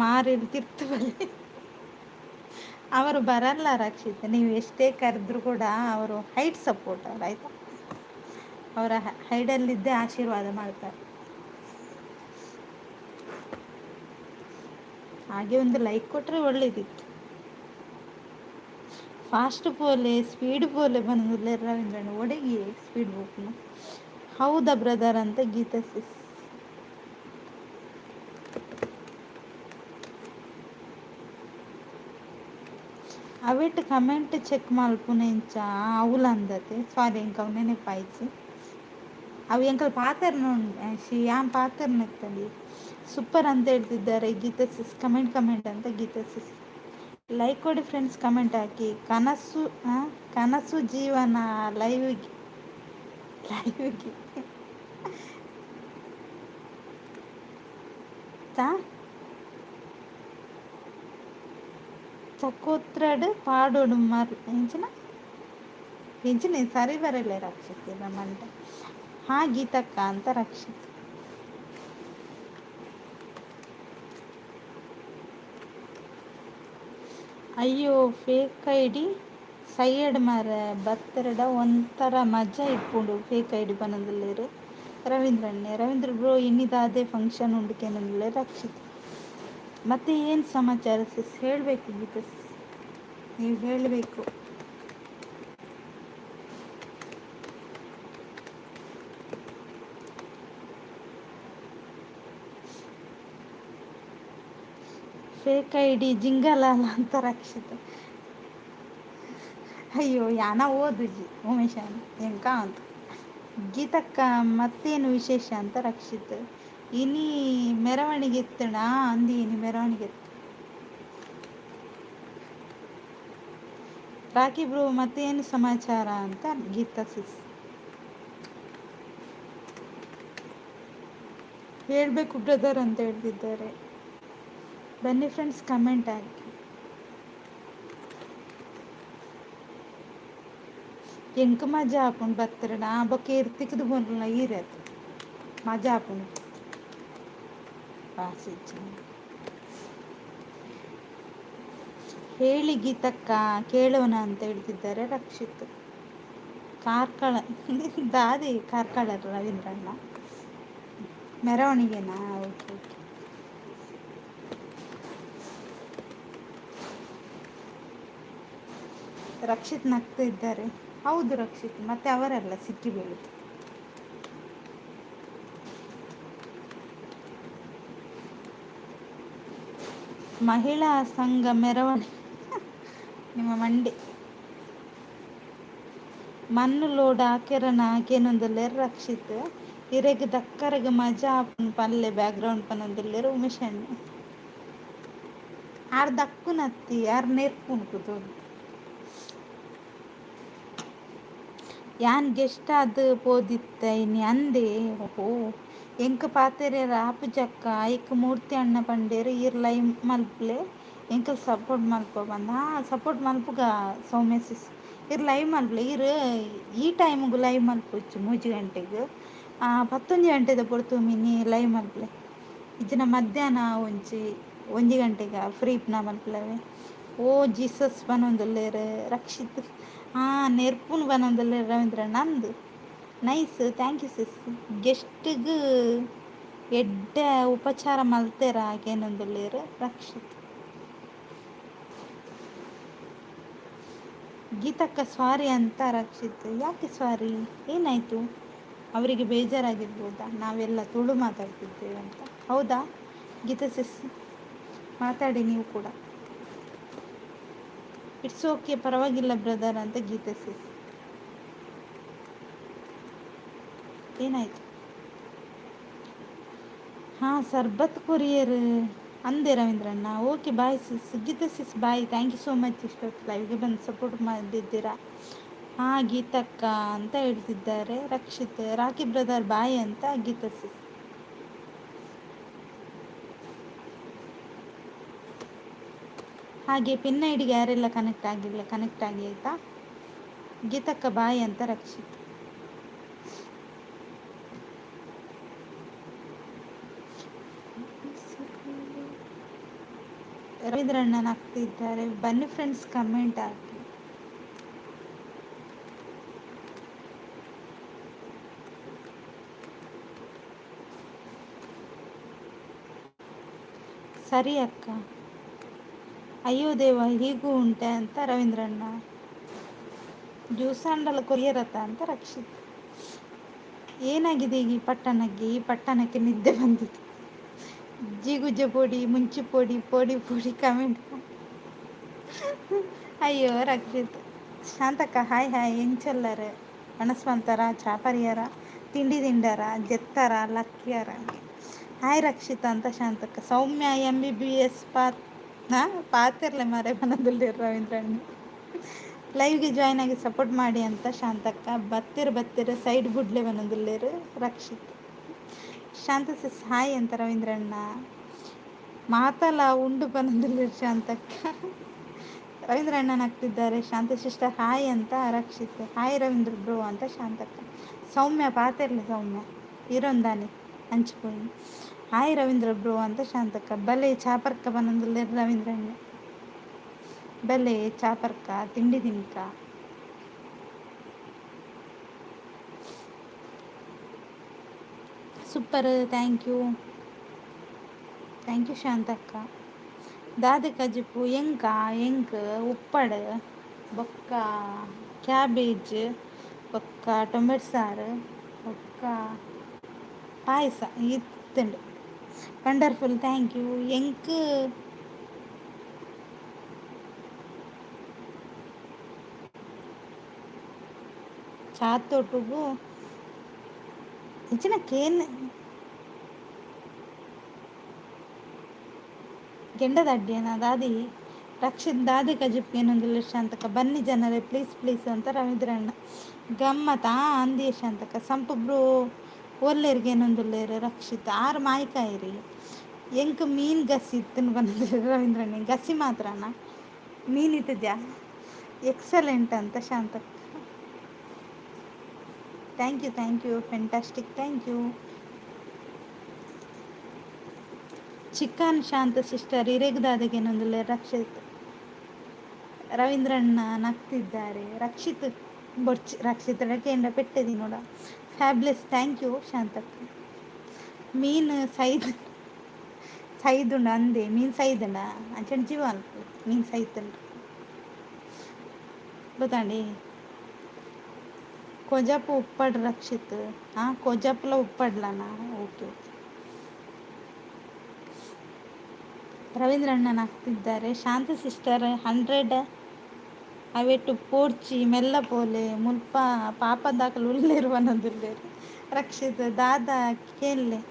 ಮಾರಿ ತಿರ್ತು ಬಲ್ಲಿ. ಅವರು ಬರಲ್ಲ ರಕ್ಷಿತ್, ನೀವು ಎಷ್ಟೇ ಕರೆದ್ರೂ ಕೂಡ ಅವರು ಹೈಟ್ ಸಪೋರ್ಟರ್ ಆಯಿತಾ. ಅವರ ಹೈಡಲ್ಲಿದ್ದೇ ಆಶೀರ್ವಾದ ಮಾಡ್ತಾರೆ. ಹಾಗೆ ಒಂದು ಲೈಕ್ ಕೊಟ್ಟರೆ ಒಳ್ಳೇದಿತ್ತು. ಫಾಸ್ಟ್ ಪೋಲೆ ಸ್ಪೀಡ್ ಪೋಲೆ ಬಂದಿಲ್ಲ ರವೀಂದ್ರಣ್ಣ ಒಡಗಿ ಸ್ಪೀಡ್ ಬೋಕ್ನು. ಹೌದಾ ಬ್ರದರ್ ಅಂತ ಗೀತಾ ಸಿಸ್. ಅವಿಟ್ ಕಮೆಂಟ್ ಚೆಕ್ ಮಲ್ಪುನ ಇಂಚ ಅವುಲು ಅಂದತೆ ಸಾರಿ ಎಂಕ್ ಅವು ನೆನಪಾಯ್ತು. ಅವು ಎಂಕಲ್ ಪಾತೆರ್ನ ಯಾನ್ ಪಾತೆರ್ನ ಇತ್ತಲ್ಲಿ. ಸೂಪರ್ ಅಂತ ಹೇಳ್ತಿದ್ದಾರೆ ಗೀತಾ ಸಿಸ್. ಕಮೆಂಟ್ ಕಮೆಂಟ್ ಅಂತ ಗೀತಾ ಸಿಸ್. ಲೈಕ್ ಕೊಡಿ ಫ್ರೆಂಡ್ಸ್, ಕಮೆಂಟ್ ಹಾಕಿ. ಕನಸು ಕನಸು ಜೀವನ ಲೈವ್ಗೆ ಲೈವ್ಗೆ ತಾ ಚಕೋತ್ರಡ್ ಪಾಡೋಡು ಮರ್ ಎಂಚಿನ ಎಂಚಿನ ಸರಿ ಬರಲ್ಲ ರಕ್ಷಿತ್ ನಮ್ಮಂಟ. ಹಾ ಗೀತಕ್ಕ ಅಂತ ರಕ್ಷಿತ್. ಅಯ್ಯೋ ಫೇಕ್ ಐಡಿ ಸೈಯಡ್ ಮಾರೆ ಬತ್ತರೆಡ ಒಂಥರ ಮಜಾ ಇಪ್ಪುಂಡು ಫೇಕ್ ಐಡಿ ಬನೊಂದುಲ್ಲೆರ್ ರವೀಂದ್ರಣ್ಣೆ. ರವೀಂದ್ರ ಬ್ರೋ ಇನ್ನಿದಾದೆ ಫಂಕ್ಷನ್ ಉಂಡು ಕೇನೊಂದುಲ್ಲೆರ್ ರಕ್ಷಿತ್. ಮತ್ತೆ ಏನು ಸಮಾಚಾರ ಸಿಸ್? ಹೇಳಬೇಕು ಗೀತಾ ಸಿಸ್, ನೀವು ಹೇಳಬೇಕು. ಫೇಕ್ ಐಡಿ ಜಿಂಗಲಾಲ ಅಂತ ರಕ್ಷಿತ್. ಅಯ್ಯೋ ಯಾನ ಓದುಜಿ ಉಮೇಶನ್ ಎಂಕ ಅಂತ. ಗೀತಕ್ಕ ಮತ್ತೇನು ವಿಶೇಷ ಅಂತ ರಕ್ಷಿತ್. ಇನಿ ಮೆರವಣಿಗೆ ಇತ್ತಣ ಅಂದಿ ಇನಿ ಮೆರವಣಿಗೆ ಇತ್ತು. ರಾಕಿ ಬ್ರೋ ಮತ್ತೇನು ಸಮಾಚಾರ ಅಂತ ಗೀತಾ ಸಿಸ್. ಹೇಳಬೇಕು ಬ್ರದರ್ ಅಂತ ಹೇಳ್ತಿದ್ದಾರೆ. ಬನ್ನಿ ಫ್ರೆಂಡ್ಸ್ ಕಮೆಂಟ್ ಹಾಕಿ. ಎಂಕ್ ಮಜಾ ಆಪುಂಡು ಬತ್ತರೆಡ ಬೊಕ್ಕ ಏರ್ ತಿಕ್ದು ಬೋನ್ಲ ಈರತ್ ಮಜಾ ಆಪುಂಡು ಬಾಸಿ. ಹೇಳಿ ಗೀತಕ್ಕ ಕೇಳೋಣ ಅಂತ ಹೇಳ್ತಿದ್ದಾರೆ ರಕ್ಷಿತ್. ಕಾರ್ಕಳ ದಾದಿ ಕಾರ್ಕಳ ರವೀಂದ್ರಣ್ಣ ಮೆರವಣಿಗೆನಾ? Okay okay. Rakshit ನಗ್ತಾ ಇದ್ದಾರೆ. ಹೌದು ರಕ್ಷಿತ್, ಮತ್ತೆ ಅವರೆಲ್ಲ ಸಿಕ್ಕಿ ಬೀಳುದು. ಮಹಿಳಾ ಸಂಘ ಮೆರವಣಿಗೆ ನಿಮ್ಮ ಮಂಡಿ ಮಣ್ಣು ಲೋಡ್ ಹಾಕೆರನ ಕೇನೊಂದುಲ್ಲೆರ್ ರಕ್ಷಿತ್. ಇರೆಗ್ ದಕ್ಕರೆಗ್ ಮಜಾ ಆಪುಂಡು ಪಲ್ಲೆ ಬ್ಯಾಕ್ಗ್ರೌಂಡ್ ಪನೊಂದುಲ್ಲೆರ್ ಉಮೇಶ್ ಅಣ್ಣೆ. ಆರ್ ದಕ್ಕುನತ್ತಿ ಆರ್ ನೆರ್ಪುಂಡು ಕುತೊಂದು. ಯಾನ್ ಗೆಸ್ಟ್ ಆದ್ ಪೋದಿತ್ತೆ ಇನಿ ಅಂದೇ. ಓಹೋ ಎಂಕ್ ಪಾತೆರ್ಯೆರೆ ಆಪುಜಕ್ಕ ಐಕ್ ಮೂರ್ತಿ ಅಣ್ಣ ಪಂಡೆರ್ ಈರ್ ಲೈವ್ ಮಲ್ಪುಲೆ ಎಂಕುಲು ಸಪೋರ್ಟ್ ಮಲ್ಪುವ ಪಂದ್. ಹಾಂ ಸಪೋರ್ಟ್ ಮಲ್ಪುಗ ಸೌಮ್ಯ ಸಿಸ್. ಈರ್ ಲೈವ್ ಮಲ್ಪುಲೆ. ಈರ್ ಈ ಟೈಮ್ಗ್ ಲೈವ್ ಮಲ್ಪೊಚ್ಚಿ 3 ಗಂಟೆಗ್ 11 ಗಂಟೆದ ಪೊರ್ತು ಮಿನಿ ಲೈವ್ ಮಲ್ಪುಲೆ. ಇಜ್ಜಿಂಡ ಮಧ್ಯಾಹ್ನ ಒಂಜಿ 1 ಗಂಟೆಗ್ ಫ್ರೀ ಇಪ್ಪುನ ಮಲ್ಪುಲವೆ. ಓ ಜೀಸಸ್ ಪನೊಂದುಲ್ಲೆರ್ ರಕ್ಷಿತ್. ಹಾಂ ನೆರ್ಪುನು ಪನೊಂದುಲ್ಲೆರ್ ರವೀಂದ್ರಣ್ಣ ಅಂದ್. Nice thank you sis. ಗೆಸ್ಟ್ಗ್ ಎಡ್ಡೆ ಉಪಚಾರ ಮಲ್ತೆರ ಕೇನೊಂದುಲ್ಲೆರ್ ರಕ್ಷಿತ್. ಗೀತಕ್ಕ ಸ್ವಾರಿ ಅಂತ ರಕ್ಷಿತ್. ಯಾಕೆ ಸ್ವಾರಿ? ಏನಾಯಿತು? ಅವರಿಗೆ ಬೇಜಾರಾಗಿರ್ಬೋದಾ ನಾವೆಲ್ಲ ತುಳು ಮಾತಾಡ್ತಿದ್ದೇವೆ ಅಂತ? ಹೌದಾ ಗೀತಾ ಸಿಸ್? ಮಾತಾಡಿ ನೀವು ಕೂಡ. It's okay ಪರವಾಗಿಲ್ಲ ಬ್ರದರ್ ಅಂತ ಗೀತಾ ಸಿಸ್. ಏನಾಯಿತು? ಹಾಂ ಸರ್ಬತ್ ಕೊರಿಯರ್. ಅಂದೆ ರವೀಂದ್ರಣ್ಣ. Okay, bye sis. Geetha sis, bye. Thank you so much, ಇಷ್ಟೊತ್ತು ಲೈವ್ಗೆ ಬಂದು ಸಪೋರ್ಟ್ ಮಾಡಿದ್ದೀರಾ. ಹಾಂ ಗೀತಕ್ಕ ಅಂತ ಹೇಳ್ತಿದ್ದಾರೆ ರಕ್ಷಿತ್. ರಾಕಿ ಬ್ರದರ್ ಬಾಯ್ ಅಂತ ಗೀತಾ ಸಿಸ್. ಹಾಗೆ ಪಿನ್ ಐಡಿಗೆ ಯಾರೆಲ್ಲ ಕನೆಕ್ಟ್ ಆಗಿಲ್ಲ, ಕನೆಕ್ಟ್ ಆಗಿ ಆಯಿತಾ. ಗೀತಕ್ಕ ಬಾಯ್ ಅಂತ ರಕ್ಷಿತ್. ರವೀಂದ್ರಣ್ಣನ ಹಾಕ್ತಿದ್ದಾರೆ. ಬನ್ನಿ ಫ್ರೆಂಡ್ಸ್, ಕಮೆಂಟ್ ಹಾಕಿ. ಸರಿ ಅಕ್ಕ. ಅಯ್ಯೋ ದೇವ, ಹೀಗೂ ಉಂಟೆ ಅಂತ ರವೀಂದ್ರಣ್ಣ. ಜ್ಯೂಸಾಂಡಲ ಕೊರಿಯರತ್ತ ಅಂತ ರಕ್ಷಿತ್. ಏನಾಗಿದೆ ಈಗ ಈ ಪಟ್ಟಣಕ್ಕೆ? ಈ ಪಟ್ಟಣಕ್ಕೆ ನಿದ್ದೆ ಬಂದಿದೆ. ಜೀಗುಜ್ಜೆ ಪೊಡಿ, ಮುಂಚಿ ಪೊಡಿ, ಪೊಡಿ ಪೊಡಿ ಕಮೆಂಟ್. ಅಯ್ಯೋ ರಕ್ಷಿತ್. ಶಾಂತಕ್ಕ ಹಾಯ್ ಹಾಯ್. ಎಂಚೊಲ್ಲರ್? ಮನಸ್ವಂತರ ಚಾಪರಿಯರ ತಿಂಡಿ ತಿಂಡರ ಜೆತ್ತರ ಲಕ್ಕಿಯರ? ಹಾಯ್ ರಕ್ಷಿತಾ ಅಂತ ಶಾಂತಕ್ಕ. ಸೌಮ್ಯ MBBS path ಪಾತಿರ್ಲೆ ಮರೆ ಮನದಲ್ಲಿ. ರವೀಂದ್ರಣ್ಣ ಲೈವ್ಗೆ ಜಾಯ್ನ್ ಆಗಿ ಸಪೋರ್ಟ್ ಮಾಡಿ ಅಂತ ಶಾಂತಕ್ಕ. ಬತ್ತಿರ ಬತ್ತಿರ ಸೈಡ್ ಬುಡ್ಲೆ ಬನ್ನೊಂದುಲ್ಲೆರ್ ರಕ್ಷಿತ್. ಶಾಂತ ಸಿಸ್ ಹಾಯ್ ಅಂತ ರವೀಂದ್ರಣ್ಣ. ಮಾತಲ ಉಂಡು ಬನ್ನೊಂದುಲ್ಲೆರ್ ಶಾಂತಕ್ಕ. ರವೀಂದ್ರಣ್ಣನ ಹಾಕ್ತಿದ್ದಾರೆ. ಶಾಂತ ಸಿಸ್ಟರ್ ಹಾಯ್ ಅಂತ ರಕ್ಷಿತ್. ಹಾಯ್ ರವೀಂದ್ರ ಬ್ರೋ ಅಂತ ಶಾಂತಕ್ಕ. ಸೌಮ್ಯ ಪಾತಿರ್ಲಿ ಸೌಮ್ಯ ಇರೊಂದಾನೆ ಹಂಚಿಕೊಳ್ಳಿ. ಹಾಯ್ ರವೀಂದ್ರ ಬ್ರೋ ಅಂತ ಶಾಂತಕ್ಕ. ಬಲೆ ಚಾಪರ್ಕ ಬನ್ನೊಂದುಲ್ಲೆರ್ ರವೀಂದ್ರಣ್ಣ. ಬಲೆ ಚಾಪರ್ಕ ತಿಂಡಿ ತಿನ್ಕ. Super, thank you thank you Shantakka. ದಾದೆ ಕಜಿಪು? ಎಂಕ ಎಂಕ್ ಉಪ್ಪಡ್ ಬೊಕ್ಕ ಕ್ಯಾಬೇಜ್ ಬೊಕ್ಕ ಟೊಮೆಟೊ ಸಾರು ಬೊಕ್ಕ ಪಾಯಸ ಇತ್ತುಂಡು. Wonderful, thank you. ಎಂಕ್ ಚಾತೊಟ್ಟುಗು ಇಂಚಿನ ಕೇನ್ ಗೆಂಡದ ಅಡ್ಡಿಯನ ದಾದಿ ರಕ್ಷಿತ್? ದಾದೆ ಕಜಿಪು ಏನೊಂದಿಲ್ಲ ಶಾಂತಕ್ಕ. ಬನ್ನಿ ಜನರೇ, ಪ್ಲೀಸ್ ಪ್ಲೀಸ್ ಅಂತ ರವೀಂದ್ರಣ್ಣ. ಗಮ್ಮತ್ ಅಂದಿ ಶಾಂತಕ್ಕ. ಸಂಪು ಬ್ರೋ ಒಲ್ಲೆರ್ಗೆ ಏನೊಂದುಲ್ಲೆರ್ ರಕ್ಷಿತ್. ಆರು ಮಾಯಿಕಾಯಿರಿ. ಎಂಕ್ ಮೀನ್ ಗಸಿ ಇತ್ತುಂಡು ಬಂದಿಲ್ಲ ರವೀಂದ್ರಣ್ಣ. ಗಸಿ ಮಾತ್ರನಾ? ಮೀನ್ ಇತ್ತದ್ಯಾ? ಎಕ್ಸಲೆಂಟ್ ಅಂತ Shantakka. Thank you thank you, fantastic, thank you. Chicken Shanta sister ಇರೆಗ್ ದಾದೆಗೇನೊಂದುಲ್ಲೆರ್ ರಕ್ಷಿತ್. ರವೀಂದ್ರಣ್ಣ ನಗ್ತಿದ್ದಾರೆ. ರಕ್ಷಿತ್ ಬೊರ್ಚಿ ರಕ್ಷಿತ್ ಕೇಂದ್ರ ಪೆಟ್ಟೆದಿ ನೋಡ. Fabulous, thank you Shantakka. ಮೀನು ಸೈದ್ ಸೈದುಂಡು ಅಂದೆ. ಮೀನು ಸೈದುಂಡ ಅಂಚನೆ ಜೀವ ಅಲ್ಪ ಮೀನು ಸೈತುಂಡು ಗೊತ್ತಾಂಡಿ. ಕೊಜಪು ಉಪ್ಪಡ್ ರಕ್ಷಿತ್. ಹಾಂ, ಕೊಜಪುಲ ಉಪ್ಪಡ್ಲನಾ? Okay okay. ರವೀಂದ್ರಣ್ಣನ ಹಾಕ್ತಿದ್ದಾರೆ. ಶಾಂತ ಸಿಸ್ಟರ್ 100 ಅವೆಟ್ಟು ಪೋಡ್ಚಿ ಮೆಲ್ಲ ಪೋಲೆ ಮುಲ್ಪ ಪಾಪದಾಕಲು ಉಲ್ಲೆರ್ ಪನೊಂದುಲ್ಲೆರ್ ರಕ್ಷಿತ್. ದಾದ ಕೇನ್ಲೆ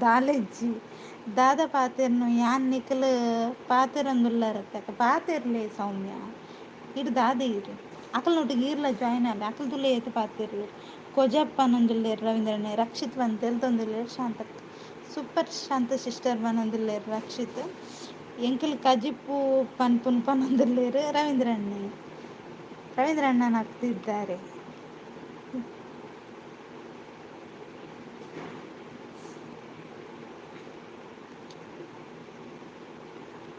ದಾಲೆಜ್ಜಿ ದಾದ ಪಾತೆರ್ನು ಯಾನ್ ನಿಕಲ್ ಪಾತೆರೊಂದುಲ್ಲರತ್ತ. ಪಾತೆರ್ಲೆ ಸೌಮ್ಯ, ಇರ್ ದಾದ ಇರು ಅಕಲ್ನೊಟ್ಟಿಗೆ ಈರ್ಲ ಜಾಯ್ನ್ ಆಲೆ. ಅಕಲ್ ತುಲೆ ಏತ್ ಪಾತೆರ್ವೆರ್. ಕೊಜಪ್ಪ ಪನೊಂದುಲ್ಲೆರ್ ರವೀಂದ್ರಣ್ಣೆ. ರಕ್ಷಿತ್ ಪಂದ್ ತೆಲ್ತೊಂದುಲ್ಲೆರ್ ಶಾಂತಕ್ಕ. ಸೂಪರ್ ಶಾಂತ ಸಿಸ್ಟರ್ ಪನೊಂದುಲ್ಲೆರ್ ರಕ್ಷಿತ್. ಎಂಕುಲು ಕಜಿಪು ಪನ್ಪುನು ಪನೊಂದುಲ್ಲೆರ್ ರವೀಂದ್ರಣ್ಣೆ. ರವೀಂದ್ರಣ್ಣನ ಹಾಕ್ತಿದ್ದಾರೆ.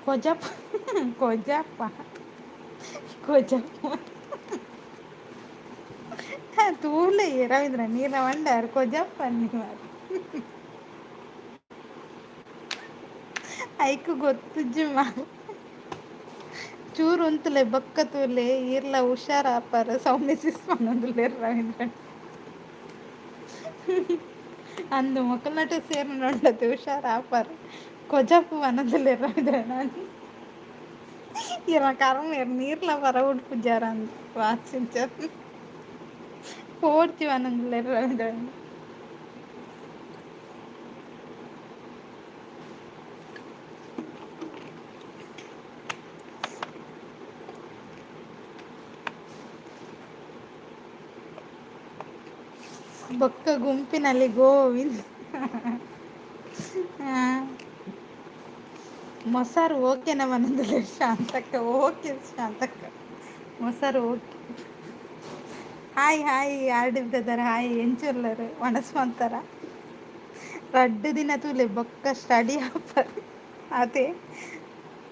ಕೊಜಪ್ಪ ಕೊಜಪ್ಪ ಕೊಜಪ್ಪ ತೂಲೆ ರವೀಂದ್ರ ನೀರ್ನ ಮಂಡಾರ್ ಕೊಜಪ್ಪ ಮಾರ್ ಐಕ್ ಗೊತ್ತುಜ್ಜಿ ಮಾರ್. ಚೂರು ಉಂತುಲೆ ಬೊಕ್ಕ ತೂಲೆ ಈರ್ಲ ಹುಷಾರಾಪರ್ ಸೌಮ್ಯ ಸಿಸ್ ಪನೊಂದುಲ್ಲೆರ್ ರವೀಂದ್ರಣ್ಣ. ಅಂದು ಮೊಕಲ್ನಟ ಸೇರ್ಂಡತೆ ಹುಷಾರಾಪರ್ ಕೊಜಪು ಪನೊಂದುಲ್ಲೆರ್ ರವೀಂದ್ರಣ್ಣ. ಈರ್ನ ಕರ್ಮ ನೀರ್ಲ ಪರ ಉಡ್ಪುಜಾರ ಅಂದ್ ವಾಸಿಂಚರ್ ಪೋಡ್ಚಿ ಪನೊಂದುಲ್ಲೆರ್ ರವೀಂದ್ರಣ್ಣ. ಬೊಕ್ಕ ಗುಂಪಿನಲ್ಲಿ ಗೋವಿಂದ. ಮೊಸರು ಓಕೆನ ಮನದಲ್ಲಿ ಶಾಂತಕ್ಕ? ಓಕೆ ಶಾಂತಕ್ಕ, ಮೊಸರು okay. Hi hi R D brother, hi. ಎಂಚುಲ್ಲರು? ವನಸ್ವಂತರ ರಡ್ಡು ದಿನ ತೂಲೆ, ಬೊಕ್ಕ ಸ್ಟಡಿ ಆಪರ್ ಅದೇ.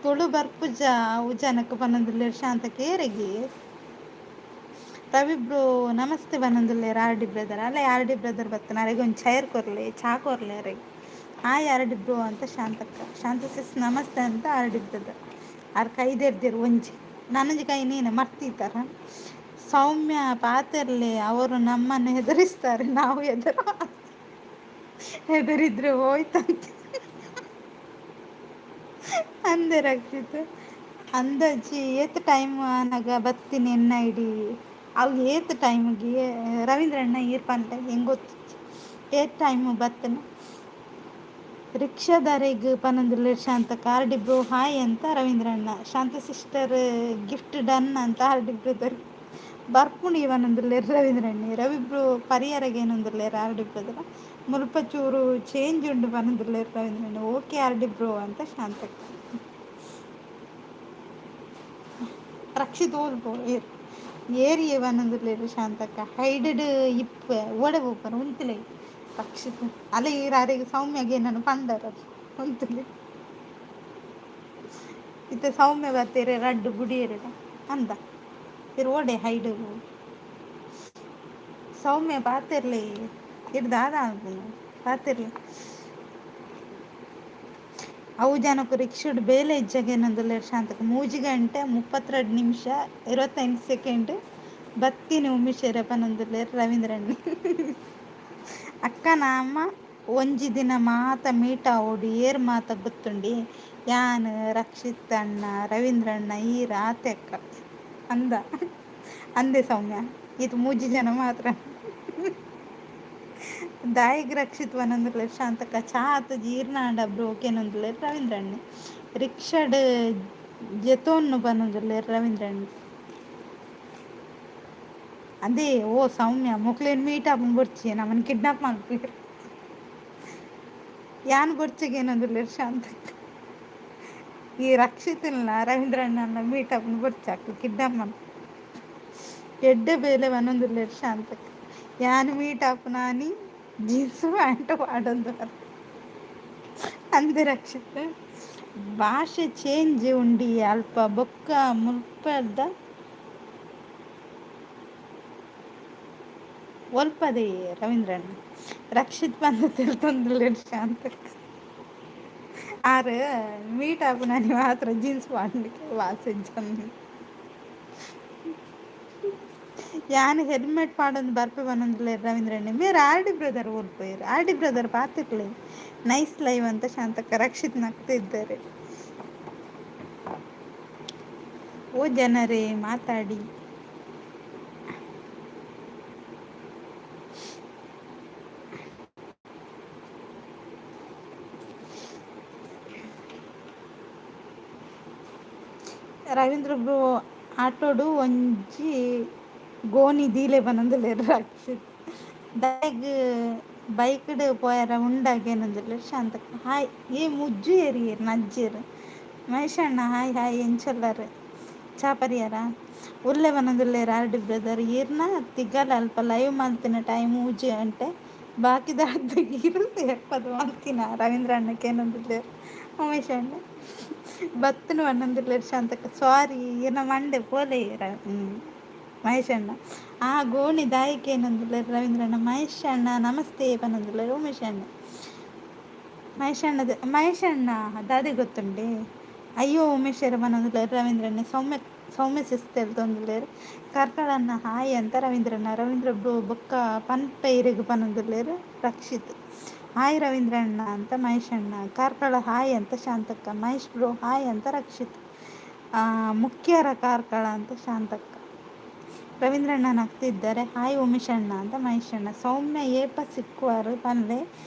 ತುಳು ಬರ್ಪುಜ ಅವು ಜನಕ್ಕೆ ಪನೊಂದುಲ್ಲೆರ್ ಶಾಂತಕ್ಕ, ಏರೆಗೆ? ರವಿ ಬ್ರೋ ನಮಸ್ತೆ ಪನೊಂದುಲ್ಲೆರ್ ಆರ್ ಡಿ ಬ್ರದರ್. ಅಲ್ಲ, ಆರ್ ಡಿ ಬ್ರದರ್ ಬತ್ತನ, ಅರೆಗ್ ಒಂಜಿ ಚೈರ್ ಕೊರ್ಲೆ, ಚಾ ಕೊರ್ಲೆ ಅರೆಗ್. ಹಾಯ್ ಆರ್ ಡಿ ಬ್ರೋ ಅಂತ ಶಾಂತಕ್ಕ. ಶಾಂತ ಸಿಸ್ ನಮಸ್ತೆ ಅಂತ ಆರ್ ಡಿ ಬ್ರದರ್. ಆರ್ ಕೈ ದೆರ್ದೆರ್ ಒಂಜಿ, ನನೊಂಜಿ ಕೈ ನೀನು ಮರ್ತೀತರ. ಸೌಮ್ಯ ಪಾತೆರ್ಲೆ, ಅವರು ನಮ್ಮನ್ನು ಹೆದರಿಸ್ತಾರೆ, ನಾವು ಹೆದರಿದ್ರೆ ಹೋಯ್ತಂತೆ ಅಂದೆ ರಕ್ಷಿತ್. ಅಂದಾಜಿ ಏತ್ ಟೈಮ್ ಆನಗ ಬತ್ತಿನಿ ಎನ್ನ ಐಡಿ ಅವು ಏತ್ ಟೈಮ್ಗೆ ರವೀಂದ್ರಣ್ಣ ಈರ್ ಪನ್ಲೆ, ಎಂಕ್ ಗೊತ್ತಿಜ್ಜಿ ಏತ್ ಟೈಮ್ ಬತ್ತನ. ರಿಕ್ಷಾದಾರೆಗ್ ಪನೊಂದುಲ್ಲೆರ್ ಶಾಂತಕ್ಕ. ಆರ್ ಡಿ ಬ್ರೋ ಹಾಯ್ ಅಂತ ರವೀಂದ್ರಣ್ಣ. ಶಾಂತ ಸಿಸ್ಟರ್ ಗಿಫ್ಟ್ ಡನ್ ಅಂತ ಆರ್ ಡಿ ಬ್ರದರ್. ಬರ್ಪುಂಡು ಪನೊಂದುಲ್ಲೆರ್ ರವೀಂದ್ರಣ್ಣೆ. ರವಿ ಬ್ರೋ ಪರಿಯರಗ್ ಏನೊಂದುಲ್ಲೆರ್ ಆರ್ ಡಿ ಬ್ರದರ್. ಮುಲ್ಪ ಚೂರು ಚೇಂಜ್ ಉಂಡು ಪನೊಂದುಲ್ಲೆರ್ ರವೀಂದ್ರಣ್ಣೆ. ಓಕೆ ಆರ್ ಡಿ ಬ್ರೋ ಅಂತ ಶಾಂತಕ್ಕ. ರಕ್ಷಿತ್ ಓಲ್ ಏರ್ ಏರಿಯೆ ಪನೊಂದುಲ್ಲೆರ್ ಶಾಂತಕ್ಕ. ಹೈಡೆಡ್ ಇಪ್ಪೆ ಓಡೆ ಪೋಪರ್ ಉಂತುಲೆ ರಕ್ಷಿತ್. ಅಲೆ ಈರ್ ಅರೆಗ್ ಸೌಮ್ಯಗ್ ಏನನ್ನು ಪಂಡರ, ಉಂತುಲೆ. ಇತ್ತೆ ಸೌಮ್ಯ ಬತ್ತೆರೆ ರಡ್ಡ್ ಬುಡಿಯೆರೆಡ ಅಂದ ಇರ್ ಓಡೆ ಹೈಡ್. ಸೌಮ್ಯ ಪಾತೆರ್ಲೆ, ಇರ್ ದಾದ ಅನ್ಪುನು ಪಾತೆರ್ಲೆ. ಅವು ಜನಕು ರಿಕ್ಷಡ್ ಬೇಲೆ ಇಜ್ಜಗ ಏನೊಂದುಲ್ಲೆರ್ ಶಾಂತಕ್ಕ. 3 ಗಂಟೆ 32 ನಿಮಿಷ 25 ಸೆಕೆಂಡ್ ಬತ್ತಿನಿ ಉಮೇಶೆರೆ ಪನೊಂದುಲ್ಲೆರ್ ರವೀಂದ್ರಣ್ಣೆ. ಅಕ್ಕ ನಾಮ ಒಂಜಿ ದಿನ ಮಾತ ಮೀಟ್ ಆವೊಡು, ಏರ್ ಮಾತ ಗೊತ್ತುಂಡಿ? ಯಾನ್, ರಕ್ಷಿತ್ ಅಣ್ಣ, ರವೀಂದ್ರಣ್ಣ, ಈರ್, ಆತೆ ಅಕ್ಕ ಅಂದ. ಅಂದೆ ಸೌಮ್ಯ, ಇದು ಮೂಜಿ ಜನ ಮಾತ್ರ. ದಾಯಿಗ್ ರಕ್ಷಿತ್ ಪನೊಂದುಲ್ಲೆರ್ ಶಾಂತಕ್ಕ. ಚಾ ಆತುಜಿ ಈರ್ನಾಂಡ ಬ್ರೋ ಕೇನೊಂದುಲ್ಲೆರ್ ರವೀಂದ್ರಣ್ಣೆ. ರಿಕ್ಷಾಡ್ ಜೆತೊನ್ನು ಪನೊಂದುಲ್ಲೆರ್ ರವೀಂದ್ರಣ್ಣೆ. ಅದೇ ಓ ಸೌಮ್ಯ, ಮೊಕ್ಲೆನ್ ಮೀಟ್ ಆಪುನು ಬೊರ್ಚಿ, ನಮನ್ ಕಿಡ್ನಾಪ್ ಮಲ್ಪುವೆರ್. ಯಾನ್ ಬೊರ್ಚಿಗ್ ಏನೊಂದುಲ್ಲೆರ್ ಶಾಂತಕ್ಕ. ಈ ರಕ್ಷಿತ್‌ಲ ರವೀಂದ್ರಣ್ಣನ ಮೀಟ್ ಆಪುನು ಬೊರ್ಚಿ, ಅಕ್ಲು ಕಿಡ್ನಾಪ್ ಮಲ್ಪುವೆರ್. ಎಡ್ಡೆ ಬೇಲೆ ಪನೊಂದುಲ್ಲೆರ್ ಶಾಂತಕ್ಕ. ಯಾನ್ ಮೀಟ್ ಆಪುನಾನಿ ಜೀನ್ಸ್ ಪ್ಯಾಂಟ್ ಪಾಡೊಂದು ಅಂದೆ ರಕ್ಷಿತ್. ಭಾಷೆ ಚೇಂಜ್ ಉಂಡಿ ಅಲ್ಪ ಬೊಕ್ಕ ಮುಲ್ಪದ ಒಲ್ಪದೆ ರವೀಂದ್ರಣ್ಣ? ರಕ್ಷಿತ್ ಪಂದ್ ತೆಲ್ತೊಂದುಲ್ಲೆರ್ ಶಾಂತಕ್ಕ. ಆರ್ ಮೀಟ್ ಆಪುನಾನಿ ಮಾತ್ರ ಜೀನ್ಸ್ ಪಾಡ್ಲಿಕ್ಕೆ ಬಾಸೆ ಇಜ್ಜಂದ್. ಯಾನ್ ಹೆಲ್ಮೆಟ್ ಪಾಡೊಂದು ಬರ್ಪೆ ಪನೊಂದುಲ್ಲೆರ್ ರವೀಂದ್ರಣ್ಣೆ. ಮೇರ್ ಆರ್ ಡಿ ಬ್ರದರ್ ಓಲ್ಪೆರ್? ಆರ್ ಡಿ ಬ್ರದರ್ ಪಾತೆರ್ಲೆ. ನೈಸ್ ಲೈವ್ ಅಂತ ಶಾಂತಕ್ಕ. ರಕ್ಷಿತ್ ನಗ್ತಿದ್ದಾರೆ. ಓ ಜನರೇ ಮಾತಾಡಿ. ರವೀಂದ್ರ ಬ್ರೋ ಆಟೋಡು ಒಂಜಿ ಗೋಣಿ ದೀಲೆ ಪನೊಂದುಲ್ಲೆರ್ ರಕ್ಷಿತ್. ದಾಯೆಗ್ ಬೈಕ್ಡ್ ಪೋಯೆರ ಉಂಡಾಗ ಏನೊಂದುಲ್ಲೆರ್ ಶಾಂತಕ್ಕ. ಹಾಯ್ ಏ ಮುಜ್ಜು ಏರಿಯೆರ್ ನಜ್ಜೆರ್. ಮಹೇಶಣ್ಣ ಹಾಯ್ ಹಾಯ್, ಎಂಚೊಲ್ಲರ್? ಚಾ ಪರಿಯರ? ಉಲ್ಲೆ ಪನೊಂದುಲ್ಲೆರ್ ಆರ್ ಡಿ ಬ್ರದರ್. ಈರ್ನ ತಿಗಲ ಅಲ್ಪ ಲೈವ್ ಮಲ್ತಿನ ಟೈಮ್ 3 ಗಂಟೆ, ಬಾಕಿದ ಅರ್ಧ ಈರ್ ಸೇರ್ಪದ್ ಮಲ್ತಿನ ರವೀಂದ್ರ ಅಣ್ಣ ಕೇನೊಂದುಲ್ಲೆರ್ ಉಮೇಶ್ ಅಣ್ಣ. ಬತ್ತುನು ಪನೊಂದುಲ್ಲೆರ್ ಶಾಂತಕ್ಕ. ಸಾರಿ, ಈರ್ನ ಮಂಡೆ ಪೋಲೆ ಮಹೇಶ್ ಅಣ್ಣ. ಆ ಗೋಣಿ ದಾಯೆ ಕೇನೊಂದುಲ್ಲೆರ್ ರವೀಂದ್ರಣ್ಣ. ಮಹೇಶ್ ಅಣ್ಣ ನಮಸ್ತೆ ಪನೊಂದುಲ್ಲೆರ್ ಉಮೇಶ್ ಅಣ್ಣ. ಮಹೇಶ್ ಅಣ್ಣದ ಮಹೇಶ್ ಅಣ್ಣ ದಾದೆ ಗೊತ್ತುಂಡೆ? ಅಯ್ಯೋ ಉಮೇಶರ ಪನೊಂದುಲ್ಲೆರ್ ರವೀಂದ್ರಣ್ಣ. ಸೌಮ್ಯ ಸೌಮ್ಯ ಸಿಸ್ ತೆಲ್ತೊಂದುಲ್ಲೆರ್. ಕಾರ್ಕಳಣ್ಣ ಹಾಯ್ ಅಂತ ರವೀಂದ್ರಣ್ಣ. ರವೀಂದ್ರ ಬ್ರೋ ಬೊಕ್ಕ ಪನ್ಪೆ ಇರೆಗ್ ಪನೊಂದುಲ್ಲೆರ್ ರಕ್ಷಿತ್. ಹಾಯ್ ರವೀಂದ್ರಣ್ಣ ಅಂತ ಮಹೇಶ್ ಅಣ್ಣ. ಕಾರ್ಕಳ ಹಾಯ್ ಅಂತ ಶಾಂತಕ್ಕ. ಮಹೇಶ್ ಬ್ರೋ ಹಾಯ್ ಅಂತ ರಕ್ಷಿತ್. ಮುಖ್ಯರ ಕಾರ್ಕಳ ಅಂತ ಶಾಂತಕ್ಕ. ರವೀಂದ್ರಣ್ಣ ನಗ್ತಿದ್ದಾರೆ. ಹಾಯ್ ಉಮೇಶ್ ಅಣ್ಣ ಅಂತ ಮಹೇಶ್ ಅಣ್ಣ. ಸೌಮ್ಯ ಏಪ ಸಿಕ್ಕುವರು ಪನ್ಲೆ,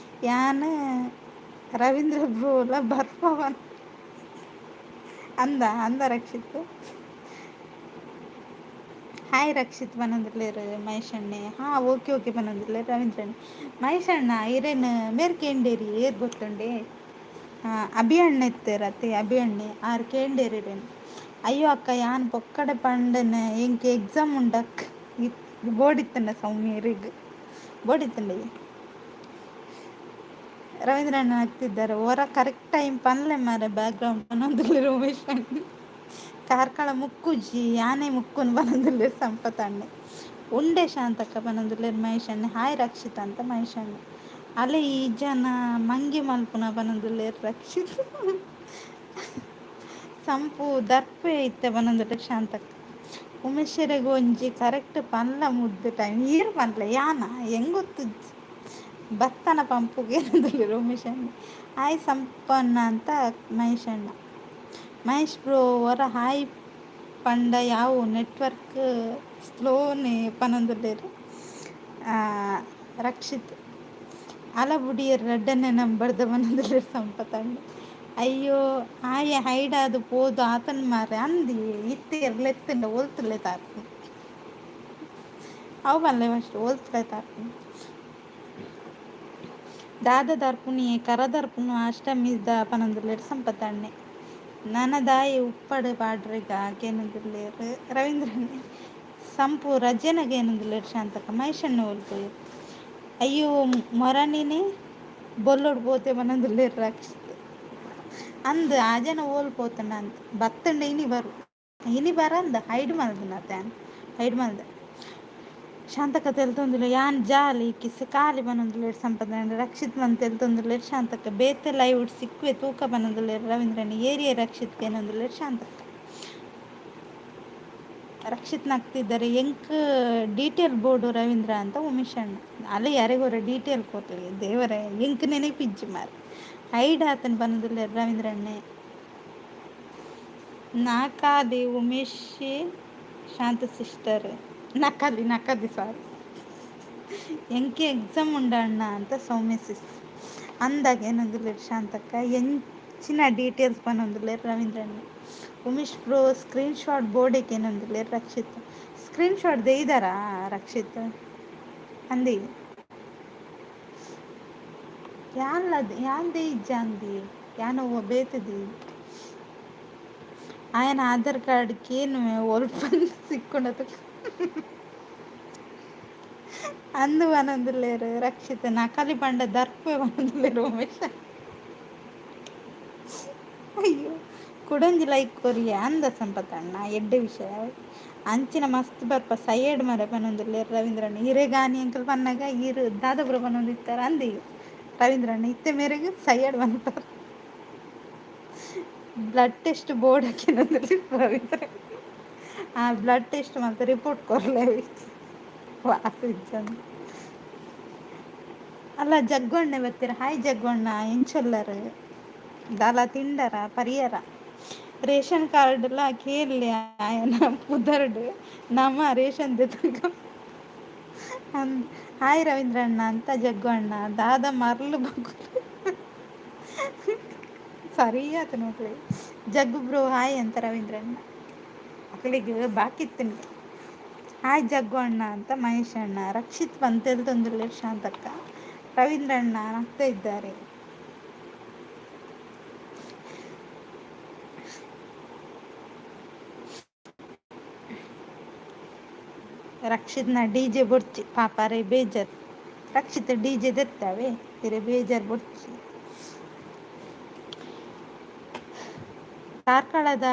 ಯಾನ್ ರವೀಂದ್ರ ಬ್ರೋಲ ಬರ್ಪವನ್ ಅಂದ ಅಂದ ರಕ್ಷಿತ್. ಹಾಯ್ ರಕ್ಷಿತ್ ಪನೊಂದುಲ್ಲೆರ್ ಮಹೇಶಣ್ಣೆ. ಹಾಂ, ಓಕೆ ಓಕೆ ಪನೊಂದುಲ್ಲೆರ್ ರವೀಂದ್ರಣ್ಣೆ. ಮಹೇಶಣ್ಣ, ಇರೇನು ಮೇರ್ ಕೇಂಡೇರಿ, ಏರ್ ಗೊತ್ತುಂಡೆ? ಅಭಿ ಅಣ್ಣ ಇತ್ತೆರತ್ತೆ? ಅಭಿ ಅಣ್ಣೆ ಆರ್ ಕೇಂಡೇರಿ ಇರೇನು. ಅಯ್ಯೋ ಅಕ್ಕ, ಯಾನ್ ಪೊಕ್ಕಡೆ ಪಂಡನ, ಎಂಕ್ ಎಕ್ಸಾಮ್ ಉಂಡಕ್ ಬೋಡಿತ್ತಂಡ. ಸೌಮ್ಯರಿಗೆ ಬೋಡಿತ್ತಂಡ. ರವೀಂದ್ರಣ್ಣ ಆಗ್ತಿದ್ದಾರೆ. ಹೊರ ಕರೆಕ್ಟ್ ಟೈಮ್ ಪನ್ಲೆ ಮಾರೆ, ಬ್ಯಾಕ್ಗ್ರೌಂಡ್ ಪನೊಂದುಲ್ಲೆರ್ ಉಮೇಶ್ ಅಣ್ಣೆ. ಕಾರ್ಕಳ ಮುಕ್ಕುಜಿ, ಯಾನೆ ಮುಕ್ಕುನ್ ಪನೊಂದುಲ್ಲೆರ್ ಸಂಪತ್ ಅಣ್ಣೆ. ಉಂಡೆ ಶಾಂತಕ್ಕ ಪನೊಂದುಲ್ಲೆರ್ ಮಹೇಶ್ ಅಣ್ಣೆ. ಹಾಯ್ ರಕ್ಷಿತ್ ಅಂತ ಮಹೇಶ್ ಅಣ್ಣೆ. ಅಲೆ, ಈ ಜನ ಮಂಗೆ ಮಲ್ಪುನ ಪನೊಂದುಲ್ಲೆರ್ ರಕ್ಷಿತ್. ಸಂಪು ದರ್ಪೆ ಇತ್ತೆ ಪನೊಂದುಲ್ಲೆರ್ ಶಾಂತಕ್ಕ. ಉಮೇಶರೆಗ್ ಒಂಜಿ ಕರೆಕ್ಟ್ ಪನ್ಲ ಮುದ್ದು ಟೈಮ್. ಈರ್ ಪನ್ಲೆ, ಯಾನ ಹೆಂಗ್ ಗೊತ್ತುಜ್ಜಿ. ಬತ್ತನ ಪಂಪುಗೆ ಏನಂದುಲ್ಲೆರ್ ಉಮೇಶ್ ಅಣ್ಣ. ಹಾಯ್ ಸಂಪಣ್ಣ ಅಂತ ಮಹೇಶ್ ಅಣ್ಣ. ಮಹೇಶ್ ಬ್ರೋ, ಹೊರ ಹಾಯ್ ಪಂಡ ಯಾವು, ನೆಟ್ವರ್ಕ್ ಸ್ಲೋನೆ ಪನೊಂದುಲ್ಲೆರ್ ರಕ್ಷಿತ್. ಅಲ ಬುಡಿಯರ್, ರಡ್ಡನೇ ನಂಬರ್ದ ಪನೊಂದುಲ್ಲೆರ್ ಸಂಪತ್ ಅಣ್ಣ. ಅಯ್ಯೋ, ಆಯೆ ಹೈಡ್ ಆದ್ ಪೋದು ಆತನ್ ಮಾರೆ. ಅಂದಿ, ಇತ್ತೆ ಲೆತ್ತುಂಡ ಒಲ್ತುಲೆ ತಾರ್ಪು? ಅವು ಪನ್ಲೆ ಫಸ್ಟ್, ಒಲ್ತುಲೆ ತಾರ್ಪು? ದಾದ ದರ್ಪುನಿಯೆ, ಕರ ದರ್ಪುನು ಅಷ್ಟಮಿದ ಪನೊಂದುಲ್ಲೆರ್ ಸಂಪತ್ ಅಣ್ಣೆ. ನನ ದಾಯೆ ಉಪ್ಪಡ್ ಪಾಡ್ರೆಗ ಕೇನೊಂದುಲ್ಲೆರ್ ರವೀಂದ್ರಣ್ಣೆ. ಸಂಪು ರಜೆನಗ ಏನೊಂದುಲ್ಲೆರ್ ಶಾಂತಕ್ಕ. ಮಹೇಶಣ್ಣ ಓಲ್ ಪೋಯೆರ್? ಅಯ್ಯೋ, ಮೊರನಿನೇ ಬೊಲ್ಲೊಡು ಪೋತೆ ಪನೊಂದುಲ್ಲೆರ್ ರಕ್ಷಿತ್. ಅಂದ್, ಆ ಜನ ಓಲ್ ಪೋತುಂಡ ಅಂತ ಬತ್ತಂಡ ಇನಿ ಬರು, ಇನಿ ಬರಂದ. Hide ಮಲ್ದನತೆ, hide ಮಲ್ದೆ. ಶಾಂತಕ್ಕ ತೆಲ್ತೊಂದುಲ್ಲೆ. ಯಾನ್ ಜಾಲಿ ಕಿಸೆ ಖಾಲಿ ಪನೊಂದುಲ್ಲೆರ್ ಸಂಪತ್. ರಕ್ಷಿತ್ ಮಂತ್ ತೆಲ್ತೊಂದುಲ್ಲೆರ್ ಶಾಂತಕ್ಕ. ಬೇತೆ ಲೈವ್ ಸಿಕ್ಕುವೆ ತೂಕ ಪನೊಂದುಲ್ಲೆರ್ ರವೀಂದ್ರಣ್ಣ. ಏರಿಯಾ ರಕ್ಷಿತ್ ಕೇನೊಂದುಲ್ಲೆರ್ ಶಾಂತಕ್ಕ. ರಕ್ಷಿತ್ ನಗ್ತಿದ್ದಾರೆ. ಎಂಕ್ ಡೀಟೇಲ್ ಬೋರ್ಡು ರವೀಂದ್ರ ಅಂತ ಉಮೇಶ್ ಅಣ್ಣ. ಅಲ್ಲ, ಯಾರಿಗೋರ ಡೀಟೇಲ್ ಕೊರ್ಲಿ ದೇವರೇ, ಎಂಕ್ ನೆನಪಿಜ್ಜಿ ಮಾರ್. ಹೈಡ್ ಆತನ್ ಪನೊಂದುಲ್ಲೆರ್ ರವೀಂದ್ರಣ್ಣೆ. ನಾಕಾಲಿ ಉಮೇಶ್, ಶಾಂತ ಸಿಸ್ಟರ್. ನಕಲಿ ನಕಲಿ, ಸಾರಿ. ಎಂಕೆ ಎಕ್ಸಾಮ್ ಉಂಡ ಅಣ್ಣ ಅಂತ ಸೌಮ್ಯ ಸಿಸ್. ಅಂದಾಗ ಏನೊಂದುಲ್ಲೆರ್ ಶಾಂತಕ್ಕ. ಎಂಚಿನ ಡೀಟೇಲ್ಸ್ ಪನೊಂದುಲ್ಲೆರ್ ರವೀಂದ್ರಣ್ಣ. ಉಮೇಶ್ ಬ್ರೋ, ಸ್ಕ್ರೀನ್ ಶಾಟ್ ಬೋರ್ಡಿಗೆ ಏನೊಂದುಲ್ಲೆರ್ ರಕ್ಷಿತ್. ಸ್ಕ್ರೀನ್ ಶಾಟ್ ದೇಯ್ದಾರಾ ರಕ್ಷಿತ್? ಅಂದಿ, ಯಾನ್ಲ ಯಾನ್ ದೇಯಿಜ್ಜ ಅಂದಿ, ಯಾನ್ ಬೇತದಿ. ಆಯನ ಆಧಾರ್ ಕಾರ್ಡ್ ಕೇನುವೆ, ಒಲ್ಪ ಸಿಕ್ಕೊಂಡತ ಅಂದು ಪನೊಂದುಲ್ಲೆರ್ ರಕ್ಷಿತ್. ನಕಲಿ ಪಂಡ ದರ್ಪೆ ಪನೊಂದುಲ್ಲೆರ್ ಉಮೇಶ. ಅಯ್ಯೋ, ಕುಡೊಂಜಿ ಲೈಕ್ ಕೊರಿಯೆ ಅಂದ ಸಂಪತ್ ಅಣ್ಣ. ಎಡ್ಡೆ ವಿಷಯ. ಅಂಚಿನ ಮಸ್ತ್ ಬರ್ಪ ಸೈಯಡ್ ಮರ ಪನೊಂದುಲ್ಲೆರ್ ರವೀಂದ್ರಣ್ಣ. ಇರೆಗಾನಿ ಅಂಕಲ್ ಪನ್ನಗ ಇರು ದಾದಪುರ ಪನೊಂದಿತ್ತಾರೆ ಅಂದಿ ರವೀಂದ್ರಣ್ಣ. ಇತ್ತೆ ಮೇರೆಗ್ ಸೈಯಡ್ ಪನ್ಪರ್. ಬ್ಲಡ್ ಟೆಸ್ಟ್ ಬೋರ್ಡ್ ಹಾಕಿನಂದ್ರೆ ರವೀಂದ್ರ. ಆ ಬ್ಲಡ್ ಟೆಸ್ಟ್ ಮಲ್ತ್ ರಿಪೋರ್ಟ್ ಕೊರ್ಲೆ ವಾಸ. ಅಲ್ಲ, ಜಗ್ಗೊಣ್ಣೆ ಬತ್ತೀರ? ಹಾಯ್ ಜಗ್ಗೊಣ್ಣ, ಎಂಚೊಲ್ಲರ್? ದಾಲ ತಿಂಡರ ಪರಿಯರ? ರೇಷನ್ ಕಾರ್ಡ್ಲ ಕೇನ್ಲೆ ಆಯನ ಪುದರ್ಡ್, ನಮ ರೇಷನ್ ದೆತೊಂಕ ಅಂದ್. ಹಾಯ್ ರವೀಂದ್ರಣ್ಣ ಅಂತ ಜಗ್ಗು ಅಣ್ಣ. ದಾದ ಮರ್ಲು ಬಗ್ಗುಲು ಸರಿ ಆತು ನೋಡ್ರಿ. ಜಗ್ಗು ಬ್ರೋ ಹಾಯ್ ಅಂತ ರವೀಂದ್ರಣ್ಣ. ಅಕ್ಲಿಗೆ ಬಾಕಿ ಇತ್ತು. ಹಾಯ್ ಜಗ್ಗು ಅಣ್ಣ ಅಂತ ಮಹೇಶ್ ಅಣ್ಣ. ರಕ್ಷಿತ್ ಬಂತೆಲ್ತೊಂದುಲ್ಲೆರ್ ಶಾಂತಕ್ಕ. ರವೀಂದ್ರಣ್ಣ ನಗ್ತಾ ಇದ್ದಾರೆ. ರಕ್ಷಿತ್ನ ಡಿಜೆ ಬೊಡ್ಚಿ, ಪಾಪ ರೇ ಬೇಜಾರ್. ರಕ್ಷಿತ್ ಡಿಜೆ ದೆತ್ತವೆ ಇರೆ, ಬೇಜಾರ್ ಬೊಡ್ಚಿ. ಕಾರ್ಕಳದ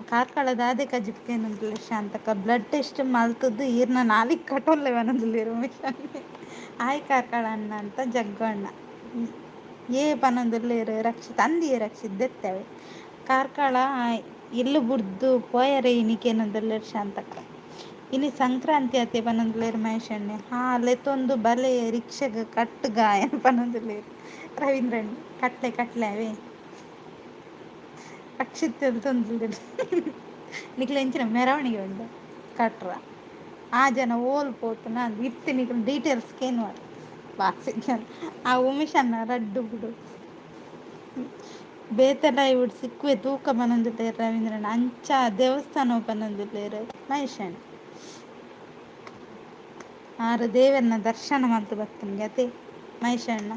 ಕಾರ್ಕಳದ ಆದೆ ಕಜಿಪ್ಕೇನೊಂದುಲ್ಲೆರ್ ಶಾಂತಕ್ಕ. ಬ್ಲಡ್ ಟೆಸ್ಟ್ ಮಲ್ತದ್ದು ಈರ್ನ ನಾಲಿಗೆ ಕಟೊಲ್ಲೆ ಪನೊಂದುಲ್ಲೆರ್ ಉಮೇಶ್ ಅಣ್ಣೆ. ಹಾಯ್ ಕಾರ್ಕಳ ಅಣ್ಣ ಅಂತ ಜಗ್ಗು ಅಣ್ಣ. ಏ ಪನೊಂದುಲ್ಲೆರ್ ರಕ್ಷಿತ್. ಅಂದಿಯೇ ರಕ್ಷಿತ್, ದೆತ್ತವೆ. ಕಾರ್ಕಳ ಇಲ್ಲು ಬುಡ್ದು ಪೋಯರೆ ಇನಿಕೇನೊಂದುಲ್ಲೆರ್ ಶಾಂತಕ್ಕ. ಇನಿ ಸಂಕ್ರಾಂತಿ ಅತೆ ಪನೊಂದುಲ್ಲೆರ್ ಮಹೇಶ್ ಅಣ್ಣೆ. ಹಾ, ಲೆತ್ತೊಂದು ಬಲೆ ರಿಕ್ಷಗ್ ಕಟ್ಟುಗ ಪನೊಂದುಲ್ಲೆರ್ ರವೀಂದ್ರಣ್ಣ. ಕಟ್ಲೆ ಕಟ್ಲೆ ಅವೇ. ರಕ್ಷಿತ್ ತೆಲ್ತೊಂದುಲ್ಲೆರ್. ನಿಕ್ಲೆ ಎಂಚಿನ ಮೆರವಣಿಗೆ ಉಂಡು ಕಟ್ರ? ಆ ಜನ ಓಲ್ ಪೋತುನ ಇತ್ತೆ ನಿಕ್ಲ್ ಡೀಟೇಲ್ಸ್ ಕೇನುವರ್ ಬಾಸಿ. ಆ ಉಮೇಶ್ ಅಣ್ಣ ರಡ್ಡು ಬುಡು. ಬೇತೆ ಲೈವ್ ಸಿಕ್ಕುವೆ ತೂಕ ಪನೊಂದುಲ್ಲೆರ್ ರವೀಂದ್ರಣ್ಣ. ಅಂಚ ದೇವಸ್ಥಾನ ಪನೊಂದುಲ್ಲೆರ್ ಮಹೇಶ್ ಅಣ್ಣ. ಆರು ದೇವರನ್ನ ದರ್ಶನ ಮಲ್ತು ಬತ್ತುಂಗೆ ಅತೆ ಮಹೇಶಣ್ಣ.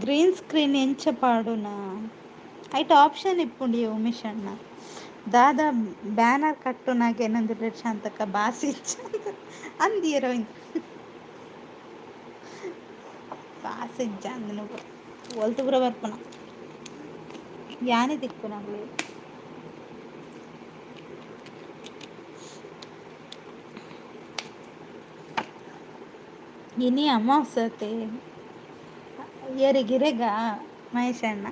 ಗ್ರೀನ್ ಸ್ಕ್ರೀನ್ ಎಂಚ ಪಾಡುನ ಐಟ್ ಆಪ್ಷನ್ ಇಪ್ಪುಂಡು ಉಮೇಶ್ ಅಣ್ಣ. ದಾದಾ ಬ್ಯಾನರ್ ಕಟ್ಟುನಾಗ ಏನಂದ್ರೆ ಶಾಂತಕ್ಕ ಬಾಸಿ ಅಂದಿಯರ ಬಾಸಿ ಇಜ್ಜ ಒಲ್ತು ಪೂರ ಬರ್ಪುನ ಯಾನೆ ತಿಕ್ಕುನಗ್ಲು. ಇನಿ ಅಮಾವಾಸ್ಯೆ ಏರಿಗಿರೆಗ ಮಹೇಶಣ್ಣ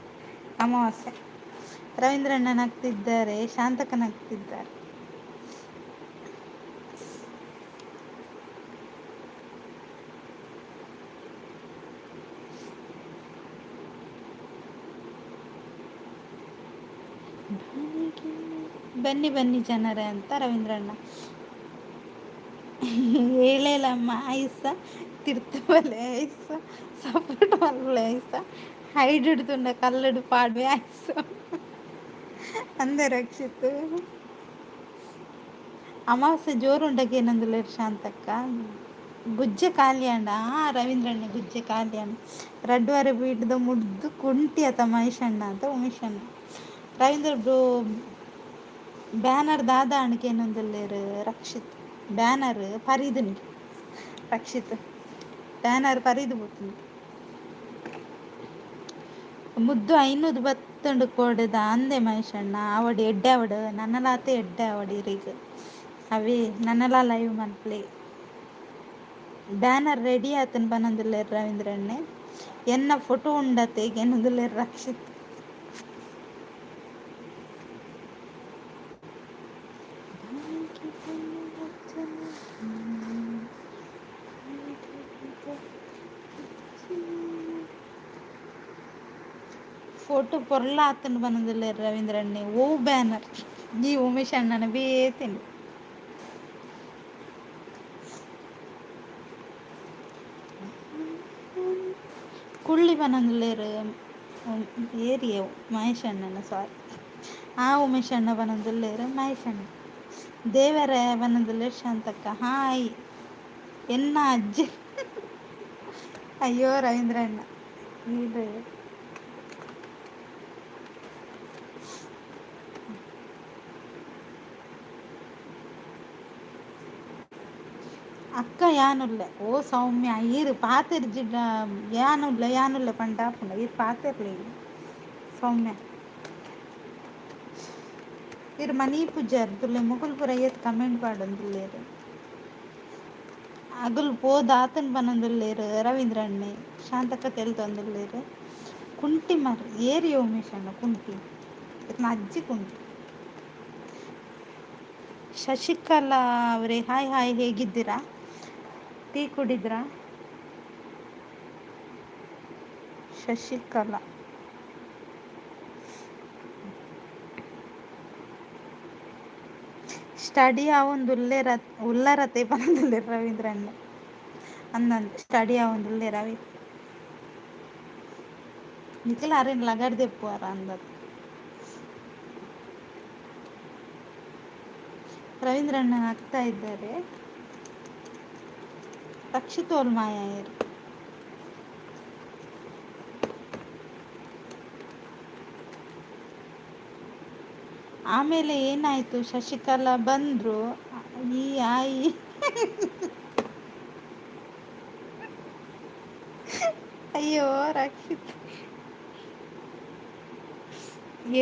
ಅಮಾವಾಸ್ಯೆ. ರವೀಂದ್ರಣ್ಣ ನಗ್ತಿದ್ದಾರೆ, ಶಾಂತಕ್ಕ ನಗ್ತಿದ್ದಾರೆ. ಬನ್ನಿ ಬನ್ನಿ ಜನರೇ ಅಂತ ರವೀಂದ್ರಣ್ಣ. ಹೇಳೇಲಮ್ಮ ಆಯ್ಸ ತಿರ್ತುವಲೆ ಐಸ ಸಪೋರ್ಟ್ ಮಲ್ಪುಲೆ ಐಸ ಹೈಡ್ ಇಡ್ತುಂಡ ಕಲ್ಲುಡು ಪಾಡ್ವೆ ಐಸ ಅಂದೆ ರಕ್ಷಿತ್. ಅಮಾವಾಸ್ಯೆ ಜೋರುಂಡಗೆ ಏನಂದುಲ್ಲೆರ್ ಶಾಂತಕ್ಕ. ಗುಜ್ಜೆ ಖಾಲಿ ಆಂಡ ಆ ರವೀಂದ್ರಣ್ಣ ಗುಜ್ಜೆ ಖಾಲಿ ಆಂಡ್ ರಡ್ಡುವರೆ ಬೀಟ್ದ ಮುಡ್ದು ಕುಂಟಿ ಅತ ಮಹೇಶಣ್ಣ ಅಂತ ಉಮೇಶಣ್ಣ. ರವೀಂದ್ರ ಬ್ರೋ ಬ್ಯಾನರ್ ದಾದ ಆಂಡ್ ಕೇನೊಂದುಲ್ಲೆರ್ ರಕ್ಷಿತ್. ಬ್ಯಾನರ್ ಪರಿದುಂಡು ರಕ್ಷಿತ್ ಬ್ಯಾನರ್ ಪರಿದು ಪೋತುಂಡು. ಮುದ್ದು ಐನೂದು ಬತ್ತುಂಡು ಕೋಡೆದ ಅಂದೆ ಮಹೇಶಣ್ಣ. ಆವಡ್ ಎಡ್ಡೆ ಆವಡ್ ನನಲಾತೆ ಎಡ್ಡೆ ಆವಡ್ ಇರೆಗ್ ಅವೇ ನನಲ ಲೈವ್ ಮನ್ಪುಲೆ. ಬ್ಯಾನರ್ ರೆಡಿ ಆತುಂಡು ಪನೊಂದುಲ್ಲೆರ್ ರವೀಂದ್ರಣ್ಣೆ. ಎನ್ನ ಫೋಟೋ ಉಂಡತೆ ಕೇನೊಂದುಲ್ಲೆರ್ ರಕ್ಷಿತ್. ಫೋಟೋ ಪೊರ್ಲ ಆತುಂಡು ಪನೊಂದುಲ್ಲೆರ್ ರವೀಂದ್ರಣ್ಣೆ. ಓ ಬ್ಯಾನರ್ ಈ ಉಮೇಶ್ ಅಣ್ಣನ ಬೇತೆನೆ. ಕುಳ್ಳಿ ಪನೊಂದುಲ್ಲೆರ್ ಏರಿಯ ಮಹೇಶ್ ಅಣ್ಣನ ಸಾರಿ. ಆ ಉಮೇಶ್ ಅಣ್ಣ ಪನೊಂದುಲ್ಲೆರ್ ಮಹೇಶ್ ಅಣ್ಣ. ದೇವರೇ ಪನೊಂದುಲ್ಲೆರ್ ಶಾಂತಕ್ಕ. ಹಾಯ್ ಎನ್ನ ಅಜ್ಜಿ. ಅಯ್ಯೋ ರವೀಂದ್ರಣ್ಣ ಇದು ಅಕ್ಕ ಯಾನುಲ್ಲೆ ಓ ಸೌಮ್ಯ ಈರ್ ಪಾತೆರ್ಜಿಡ ಯಾನುಲ್ಲೆ ಯಾನುಲ್ಲೆ ಪಂಡ ಆಪುಂಡ ಈರ್ ಪಾತೆರ್ಲೆ ಸೌಮ್ಯ. ಈರ್ ಮನಿ ಪೂಜಾರ್ ತುಲ್ಲೆ ಮೊಕುಲು ಪೂರ ಏತ್ ಕಮೆಂಟ್ ಪಾಡೊಂದುಲ್ಲೆರ್. ಅಗುಲು ಪೋದು ಆತನ್ ಪನೊಂದುಲ್ಲೆರ್ ರವೀಂದ್ರಣ್ಣೆ. ಶಾಂತಕ್ಕ ತೆಲ್ತೊಂದುಲ್ಲೆರ್. ಕುಂಟಿ ಮರ್ ಏರಿ ಉಮೇಶ್ ಅಣ್ಣ ಕುಂಟಿ ಇರ್ನ ಅಜ್ಜಿ ಕುಂಟಿ. ಶಶಿಕಲಾ ಅವರೇ ಹಾಯ್ ಹಾಯ್ ಹೇಗಿದ್ದೀರಾ? ಟೀ ಕುಡಿದ್ರಾ? ಶಶಿಕಲಾ ಸ್ಟಡಿ ಆವೊಂದು ಉಲ್ಲರತೆ ಪನೊಂದುಲ್ಲೆರ್ ರವೀಂದ್ರಣ್ಣೆ. ಅಂದಂದ್ ಸ್ಟಡಿ ಆವೊಂದುಲ್ಲೆರ್ ಅವೆ. ನಿಕುಲು ಅರೆನ್ ಲಗಾಡಿ ದೆಪ್ಪುವರ ಅಂದದ್. ರವೀಂದ್ರಣ್ಣ ನಗ್ತಾ ಇದ್ದಾರೆ. ರಕ್ಷಿತ್ ಓಲ್ ಮಾಯ ಆಯೆರ್. ಆಮೇಲೆ ಏನಾಯಿತು, ಶಶಿಕಲಾ ಬಂದರು. ಈ ಆಯಿ ಅಯ್ಯೋ ರಕ್ಷಿತ್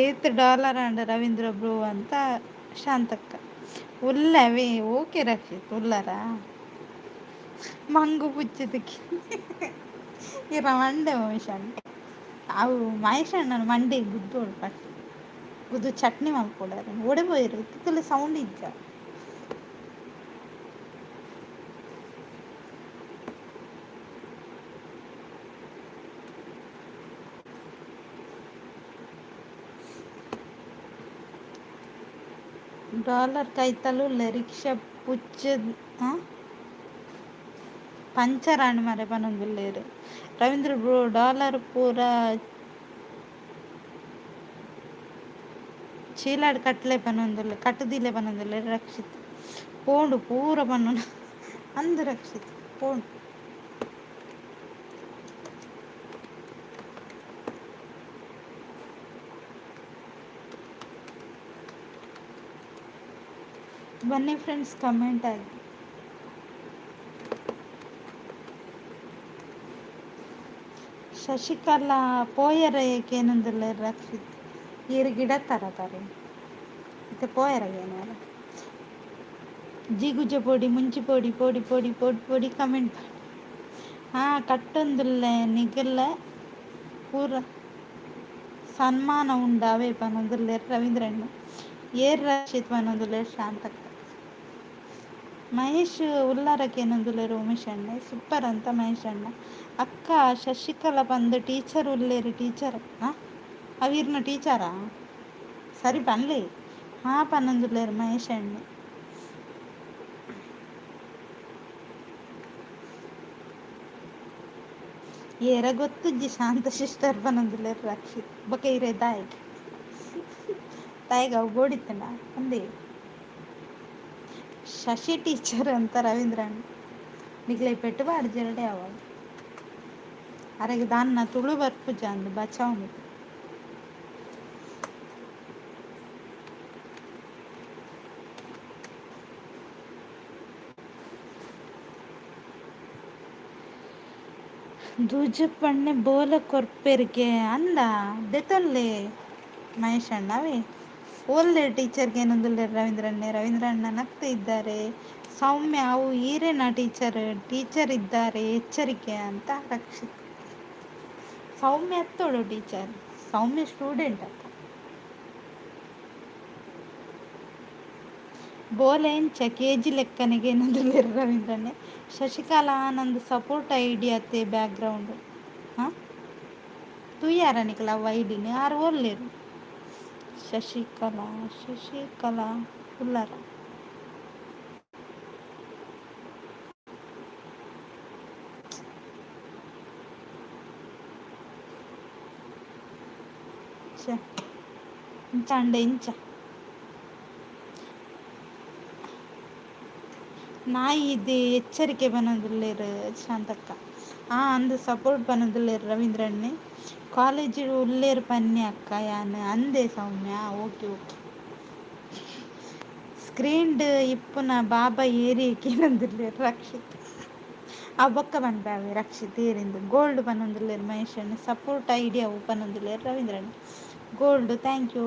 ಏತ್ ಡಾಲರ್ ಅಂಡ ರವೀಂದ್ರ ಬ್ರೋ ಅಂತ ಶಾಂತಕ್ಕ. ಉಲ್ಲವೇ ಓಕೆ ರಕ್ಷಿತ್ ಉಲ್ಲರಾ. ಮಂಗು ಪುಚ್ಚೆದಕ್ಕೆ ಇರ ಮಂಡೆ ಉಮೇಶಣ್ಣ. ಅವು ಮಹೇಶ್ ಅಣ್ಣನ ಮಂಡೆ ಗುದ್ದು ಪಟ್ ಗುದ್ದು ಚಟ್ನಿ ಮಲ್ಪೊಡಾರೆ ಓಡೆ ಪೋಯೆರ್ ಇತ್ತಿತ್ತಲೆ ಸೌಂಡ್ ಇಜ್ಜ. ಡಾಲರ್ ಕೈತಲ್ ಉಲ್ಲೆ ರಿಕ್ಷಾ ಪುಚ್ಚೆ ಪಂಚರ್ ಆಂಡ್ ಮಾರ್ರೆ ಪನೊಂದುಲ್ಲೆರ್. ರವೀಂದ್ರ ಬ್ರೋ ಡಾಲರ್ ಪೂರ ಚೀಲಡ್ ಕಟ್ಲೆ ಪನೊಂದುಲ್ಲೆ ಕಟ್ಟುದಿಲ್ಲೆ ಪನೊಂದುಲ್ಲೆರ್ ರಕ್ಷಿತ್. ಪೋಂಡು ಪೂರ ಪನ್ನುನ ಅಂದು ರಕ್ಷಿತ್ ಪೋಂಡು. ಬನ್ನಿ ಫ್ರೆಂಡ್ಸ್, ಕಮೆಂಟ್ ಆಗಿ. ಶಶಿಕಲಾ ಪೋಯರ ಏಕೇನಂದಿಲ್ಲ ರಕ್ಷಿತ್. ಈರು ಗಿಡ ತರ ತಾರೆ ಇತ್ತೆ ಪೋಯರ ಏನಾರ. ಜಿಗುಜ ಪೊಡಿ ಮುಂಚಿ ಪೊಡಿ ಪೊಡಿ ಪೊಡಿ ಪೊಡಿ ಪೊಡಿ ಕಮೆಂಟ್. ಹಾಂ, ಕಟ್ಟೊಂದುಲ್ಲೆ ನಿಗಲ್ಲ ಪೂರ ಸನ್ಮಾನ ಉಂಡು ಅವೇ ಪನೊಂದುಲ್ಲೆರ್ ರವೀಂದ್ರಣ್ಣ. ಏರ್ ರಕ್ಷಿತ್ ಪನೊಂದುಲ್ಲೆರ್ ಶಾಂತಕ್ಕ. ಮಹೇಶ್ ಉಲ್ಲಾರಕ್ಕೆ ಏನೊಂದುಲ್ಲೆರ್ ಉಮೇಶ್ ಅಣ್ಣ. ಸೂಪರ್ ಅಂತ ಮಹೇಶ್ ಅಣ್ಣ. ಅಕ್ಕ, ಶಶಿಕಲಾ ಪಂದ್ ಟೀಚರ್ ಉಲ್ಲೇರು ಟೀಚರ್. ಹಾಂ, ಅವಿರ್ನ ಟೀಚರಾ? ಸರಿ ಪನ್ಲೆ. ಹಾಂ, ಪನ್ನೊಂದುಲ್ಲೆರ್ ಮಹೇಶ್ ಅಣ್ಣ. ಏರ ಗೊತ್ತುಜ್ಜಿ ಶಾಂತ ಸಿಸ್ಟರ್ ಪನ್ನೊಂದುಲ್ಲೆರ್ ರಕ್ಷಿತ್. ಬೊಕ ಇರೆ ದಾಯೆಗ್ ದಾಯೆಗ್ ಅವು ಬೋಡಿತ್ತಂಡ ಅಂದೇ. ಶಶಿ ಟೀಚರ್ ಅಂತ ರವೀಂದ್ರಣ್ಣ. ನಿಕ್ಲೆ ಪೆಟ್ಟು ಪಾಡ್ಜೆರಡೆ ಅವಾಗ ಅರೆಗ್ ದಾನ್ನ ತುಳು ಬರ್ಪುಜ ಅಂದ್ ಬಚಾವ್. ದೂಜಪ್ಪಣ್ಣೆ ಬೋಲ ಕೊರ್ಪೆರ್ಗೆ ಅಂದ ದೆತೊನ್ಲೆ ಮಹೇಶ್ ಅಣ್ಣ. ಅವೇ ಓಲ್ಲೆ ಟೀಚರ್ಗೆ ಏನೊಂದುಲ್ಲೆರ್ ರವೀಂದ್ರಣ್ಣೆ. ರವೀಂದ್ರಣ್ಣ ನಗ್ತಾ ಇದ್ದಾರೆ. ಸೌಮ್ಯ, ಅವು ಈರೇನಾ ಟೀಚರ್? ಟೀಚರ್ ಇದ್ದಾರೆ ಎಚ್ಚರಿಕೆ ಅಂತ ರಕ್ಷಿತ್. ಸೌಮ್ಯ ಅತ್ತೋಡು ಟೀಚರ್, ಸೌಮ್ಯ ಸ್ಟೂಡೆಂಟ್ ಅತ್ತ. ಬೋಲೆ ಎಂಚ ಕೆಜಿ ಲೆಕ್ಕನಿಗೆ ಏನೊಂದುಲ್ಲೆರ್ ರವೀಂದ್ರಣ್ಣೆ. ಶಶಿಕಲಾ ಆನಂದ್ ಸಪೋರ್ಟ್ ಐಡಿ ಅತ್ತೆ ಬ್ಯಾಕ್ ಗ್ರೌಂಡ್. ಹಾಂ, ತೂಯಾರ ನಿಕಲ ಅವು ಐಡಿನ? ಆರು ಓಲ್ಲೇರು? ಶಶಿಕಲಾ, ಶಶಿಕಲಾ ಉಲ್ಲಾರ? ಛೆ, ಇಂಚ ಅಂಡ ಇಂಚ ನಾಯಿ ಇದು ಎಚ್ಚರಿಕೆ ಪನೊಂದುಲ್ಲೆರ್ ಶಾಂತಕ್ಕ. ಆ ಅಂದ್, ಸಪೋರ್ಟ್ ಪನೊಂದುಲ್ಲೆರ್ ರವೀಂದ್ರಣ್ಣೆ. ಕಾಲೇಜ್ ಉಲ್ಲೇರ್ ಪನ್ನೆ ಅಕ್ಕ ಯಾನ್ ಅಂದೆ ಸೌಮ್ಯ. Okay okay. ಸ್ಕ್ರೀನ್ಡ್ ಇಪ್ಪುನ ಬಾಬಾ ಏರಿ ಕೇನೊಂದುಲ್ಲೆರ್ ರಕ್ಷಿತ್. ಆ ಬೊಕ್ಕ ಪನ್ಪೆ ಅವೆ ರಕ್ಷಿತ್ ಏರಿಂದು. ಗೋಲ್ಡ್ ಪನೊಂದುಲ್ಲೆರ್ ಮಹೇಶಣ್ಣ. ಸಪೋರ್ಟ್ ಐಡಿಯಾ ಪನೊಂದುಲ್ಲೆರ್ ರವೀಂದ್ರಣ್ಣ. Gold, thank you.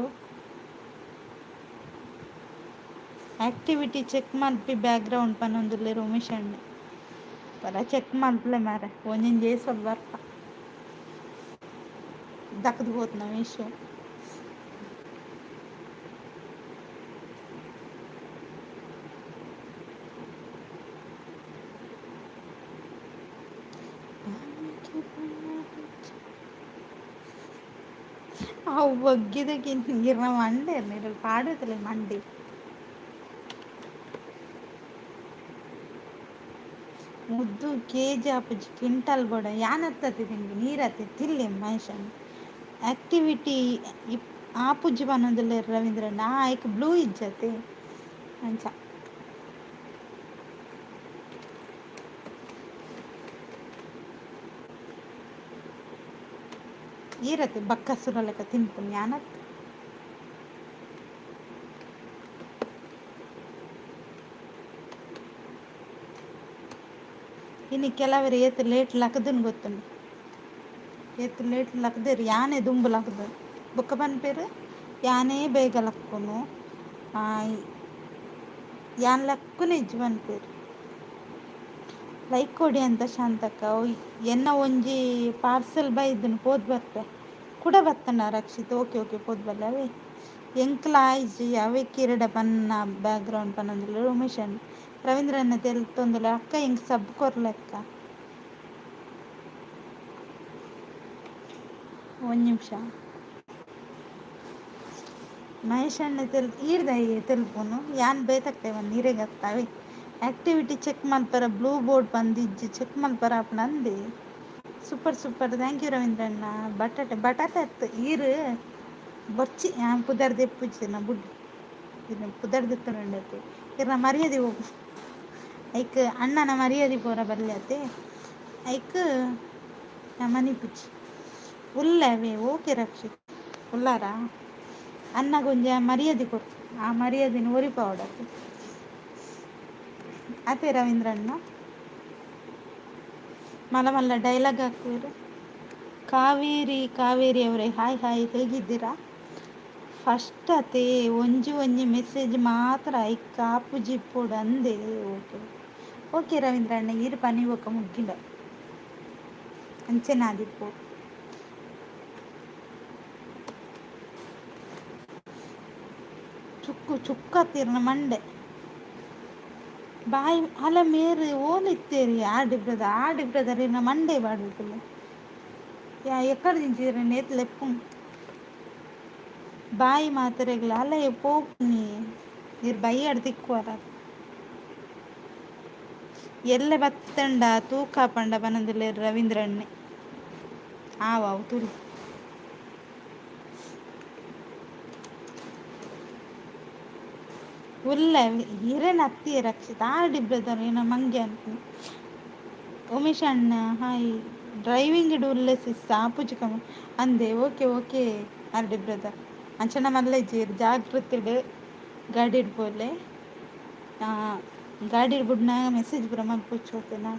Activity check ಮಲ್ಪಿ ಬ್ಯಾಕ್ ಗ್ರೌಂಡ್ ಪನೊಂದುಲ್ಲೆರ್ ಉಮೇಶ್ ಅಣ್ಣೆ. ಪರ ಚೆಕ್ ಮಲ್ಪಲೆ ಮಾರೆ, ಒಂಜೊಂಜಿ ಏಸೊಲು ಬರ್ಪ ದಕ್ದ್ ಪೋತ್ನ ವೇಷ. ಅವು ಬಗ್ಗಿದಕ್ಕೆ ಇರ್ನ ಮಂಡೆ ಇರ್ನ ಪಾಡುತ್ತಲೆ ಮಂಡಿ. ಮುದ್ದು ಕೆಜಿ ಆಪುಜಿ, ಕ್ವಿಂಟಲ್ ಬೋಡ. ಯಾನತ್ತತಿ ತಿನ್ಪಿ ನೀರತ್ತೆ ತಿಲ್ಲೆ ಮಹೇಶಣ್ಣ. ಆಕ್ಟಿವಿಟಿ ಇಪ್ ಆಪುಜಿ ಪನೊಂದುಲ್ಲೆರ್ ರವೀಂದ್ರಣ್ಣ. ಆ ಐಕ್ ಬ್ಲೂ ಇಜ್ಜತೆ ಅಂಚ. ಈರತ್ತೆ ಬಕ್ಕಸುರ ಲೆಕ್ಕ ತಿನ್ಪುನಿ ಯಾನತ್. ಇನ್ನು ಕೆಲವರು ಏತ್ ಲೇಟ್ ಲಕ್ದನ್ ಗೊತ್ತುಂಡು. ಏತ್ ಲೇಟ್ ಲಕ್ದೆರ್ ಯಾನೆ ದುಂಬು ಲಕ್ದು ಬೊಕ್ಕ ಪನ್ಪೆರ್ ಯಾನೇ ಬೇಗ ಲಕ್ಕುನು, ಯಾನ್ ಲಕ್ಕುನೆ ಇಜ್ಜಿ ಪನ್ಪೆರ್. ಲೈಕ್ ಕೊಡಿ ಅಂತ ಶಾಂತಕ್ಕ. ಎನ್ನ ಒಂಜಿ ಪಾರ್ಸೆಲ್ ಬೈದುಂಡು, ಪೋದು ಬರ್ಪೆ. ಕುಡ ಬತ್ತನ ರಕ್ಷಿತ್. ಓಕೆ ಓಕೆ, ಪೋದು ಬಲ್ಲೆ. ಅವೇ ಎಂಕ್ಲ ಆಯ್ಜಿ ಅವೇ ಕಿರಡ ಪನ್ನ ಬ್ಯಾಕ್ ಗ್ರೌಂಡ್ ಪನ್ನೊಂದುಲ್ಲೆರ್ ಉಮೇಶ್ ಅಣ್ಣ. ರವೀಂದ್ರಣ್ಣ ತೆಲ್ತೊಂದುಲ್ಲೆ. ಅಕ್ಕ ಎಂಕ್ ಸಬ್ ಕೊರ್ಲೆಕ್ಕ. ಒಂಜಿ ನಿಮಿಷ. ಮಹೇಶ್ ಅಣ್ಣ ತೆಲ್ ಈರ್ದ ತೆಲ್ಪುನು ಯಾನ್ ಬೇತಕ್ತೆ ಇರೆಗತ್ತಾವೆ. ಆಕ್ಟಿವಿಟಿ ಚೆಕ್ ಮಲ್ಪರ ಬ್ಲೂ ಬೋರ್ಡ್ ಪಂದಿಜ್ಜಿ, ಚೆಕ್ ಮಲ್ಪರ ಆಪುಂಡು ಅಂದೆ. ಸೂಪರ್ ಸೂಪರ್, thank you ರವೀಂದ್ರಣ್ಣ. ಬಟಾಟೆ ಬಟಾಟೆ ಅತ್ತು ಈರ್ ಬೊರ್ಚಿ, ಯಾನ್ ಪುದರ್ ದೆಪ್ಪುಜಿ ನಾ ಬುಡ್ ಪುದರ್ ದೆತ್ತೊಂಡತೆ. ಇರ್ನ ಮರ್ಯಾದೆ ಹೋಗು. ಐಕ್ ಅಣ್ಣನ ಮರ್ಯಾದೆ ಪೂರ ಬಲ್ಯತೆ. ಐಕ್ ಮನಿಪುಜಿ ಉಲ್ಲವೇ. ಓಕೆ ರಕ್ಷಿತ್, ಉಲ್ಲಾರಾ? ಅಣ್ಣಗೊಂಜ ಮರ್ಯಾದೆ ಕೊರು, ಆ ಮರ್ಯಾದೆನ್ ಒರಿಪಾವೊಡತ್ತೆ ಅತೆ. ರವೀಂದ್ರಣ್ಣ ಮಲ್ಲ ಮಲ್ಲ ಡೈಲಾಗ್ ಹಾಕುವರು. ಕಾವೇರಿ, ಕಾವೇರಿ ಅವರೇ, ಹಾಯ್ ಹಾಯ್, ಹೇಗಿದ್ದೀರಾ? ಫಸ್ಟ್ ಅತೆ, ಒಂಜಿ ಒಂಜಿ ಮೆಸೇಜ್ ಮಾತ್ರ ಐಕ್ ಆಪುಜಿ ಇಪ್ಪೊಡು ಅಂದೆ. ಓಕೆ ಓಕೆ ರವೀಂದ್ರ ಅಣ್ಣ, ಈರ್ ಪನಿ ಬೊಕ್ಕ ಮುಗ್ಗಿಂಡ ಅಂಚೆನಾದಿಪ್ಪು. ಚುಕ್ಕು ಚುಕ್ಕತ್ತಿರ್ನ ಮಂಡೆ ಬಾಯ್. ಅಲ ಮೇರ್ ಓಲಿತ್ತೇರಿ? ಆರ್‌ಡಿ ಬ್ರದರ್, ಆರ್‌ಡಿ ಬ್ರದರ್ ಇರ್ನ ಮಂಡೆ ಬಾಡ್ಬಿಟ್ಟುಲ್ಲ. ಯಾ ಎಕ್ಕಡ ದಿಂಚಿರ ನೇತ್ ಲೆಪ್ಪು ಬಾಯಿ ಮಾತೆರೆಗ್ಲ. ಅಲ್ಲ ಪೋಪುನಿ ಇರ್ ಬಯ್ಯಡ್ ತಿಕ್ಕುವರ. ಎಲ್ಲೆ ಬತ್ತಂಡ ತೂಕ ಪಂಡ ಪನೊಂದುಲ್ಲೆರ್ ರವೀಂದ್ರಣ್ಣೆ. ಆವು ಅವು ತುಲಿ. ಉಲ್ಲ ಹಿರೇನ ಅತ್ತಿ ರಕ್ಷಿತ್. ಆರ್‌ಡಿ ಬ್ರದರ್ ಏನ ಮಂಗೆ ಅನ್ಪುನಿ. ಉಮೇಶ್ ಅಣ್ಣ ಹಾಯ್. ಡ್ರೈವಿಂಗ್ ಉಲ್ಲೆ ಸಿಸ್, ಆಪುಜಿ ಕಮ ಅಂದೆ. ಓಕೆ ಓಕೆ ಆರ್‌ಡಿ ಬ್ರದರ್, ಅಂಚನ ಮಲ್ಲೆಜ್ಜಿ, ಜಾಗೃತಿಡ್ ಗಾಡಿಡ್ ಪೋಲೆ. ಗಾಡಿಡ್ ಬುಡ್ನಾಗ ಮೆಸೇಜ್ ಪೂರ ಮಲ್ಪೊಚ್ಚು, ಓಕೆನಾ?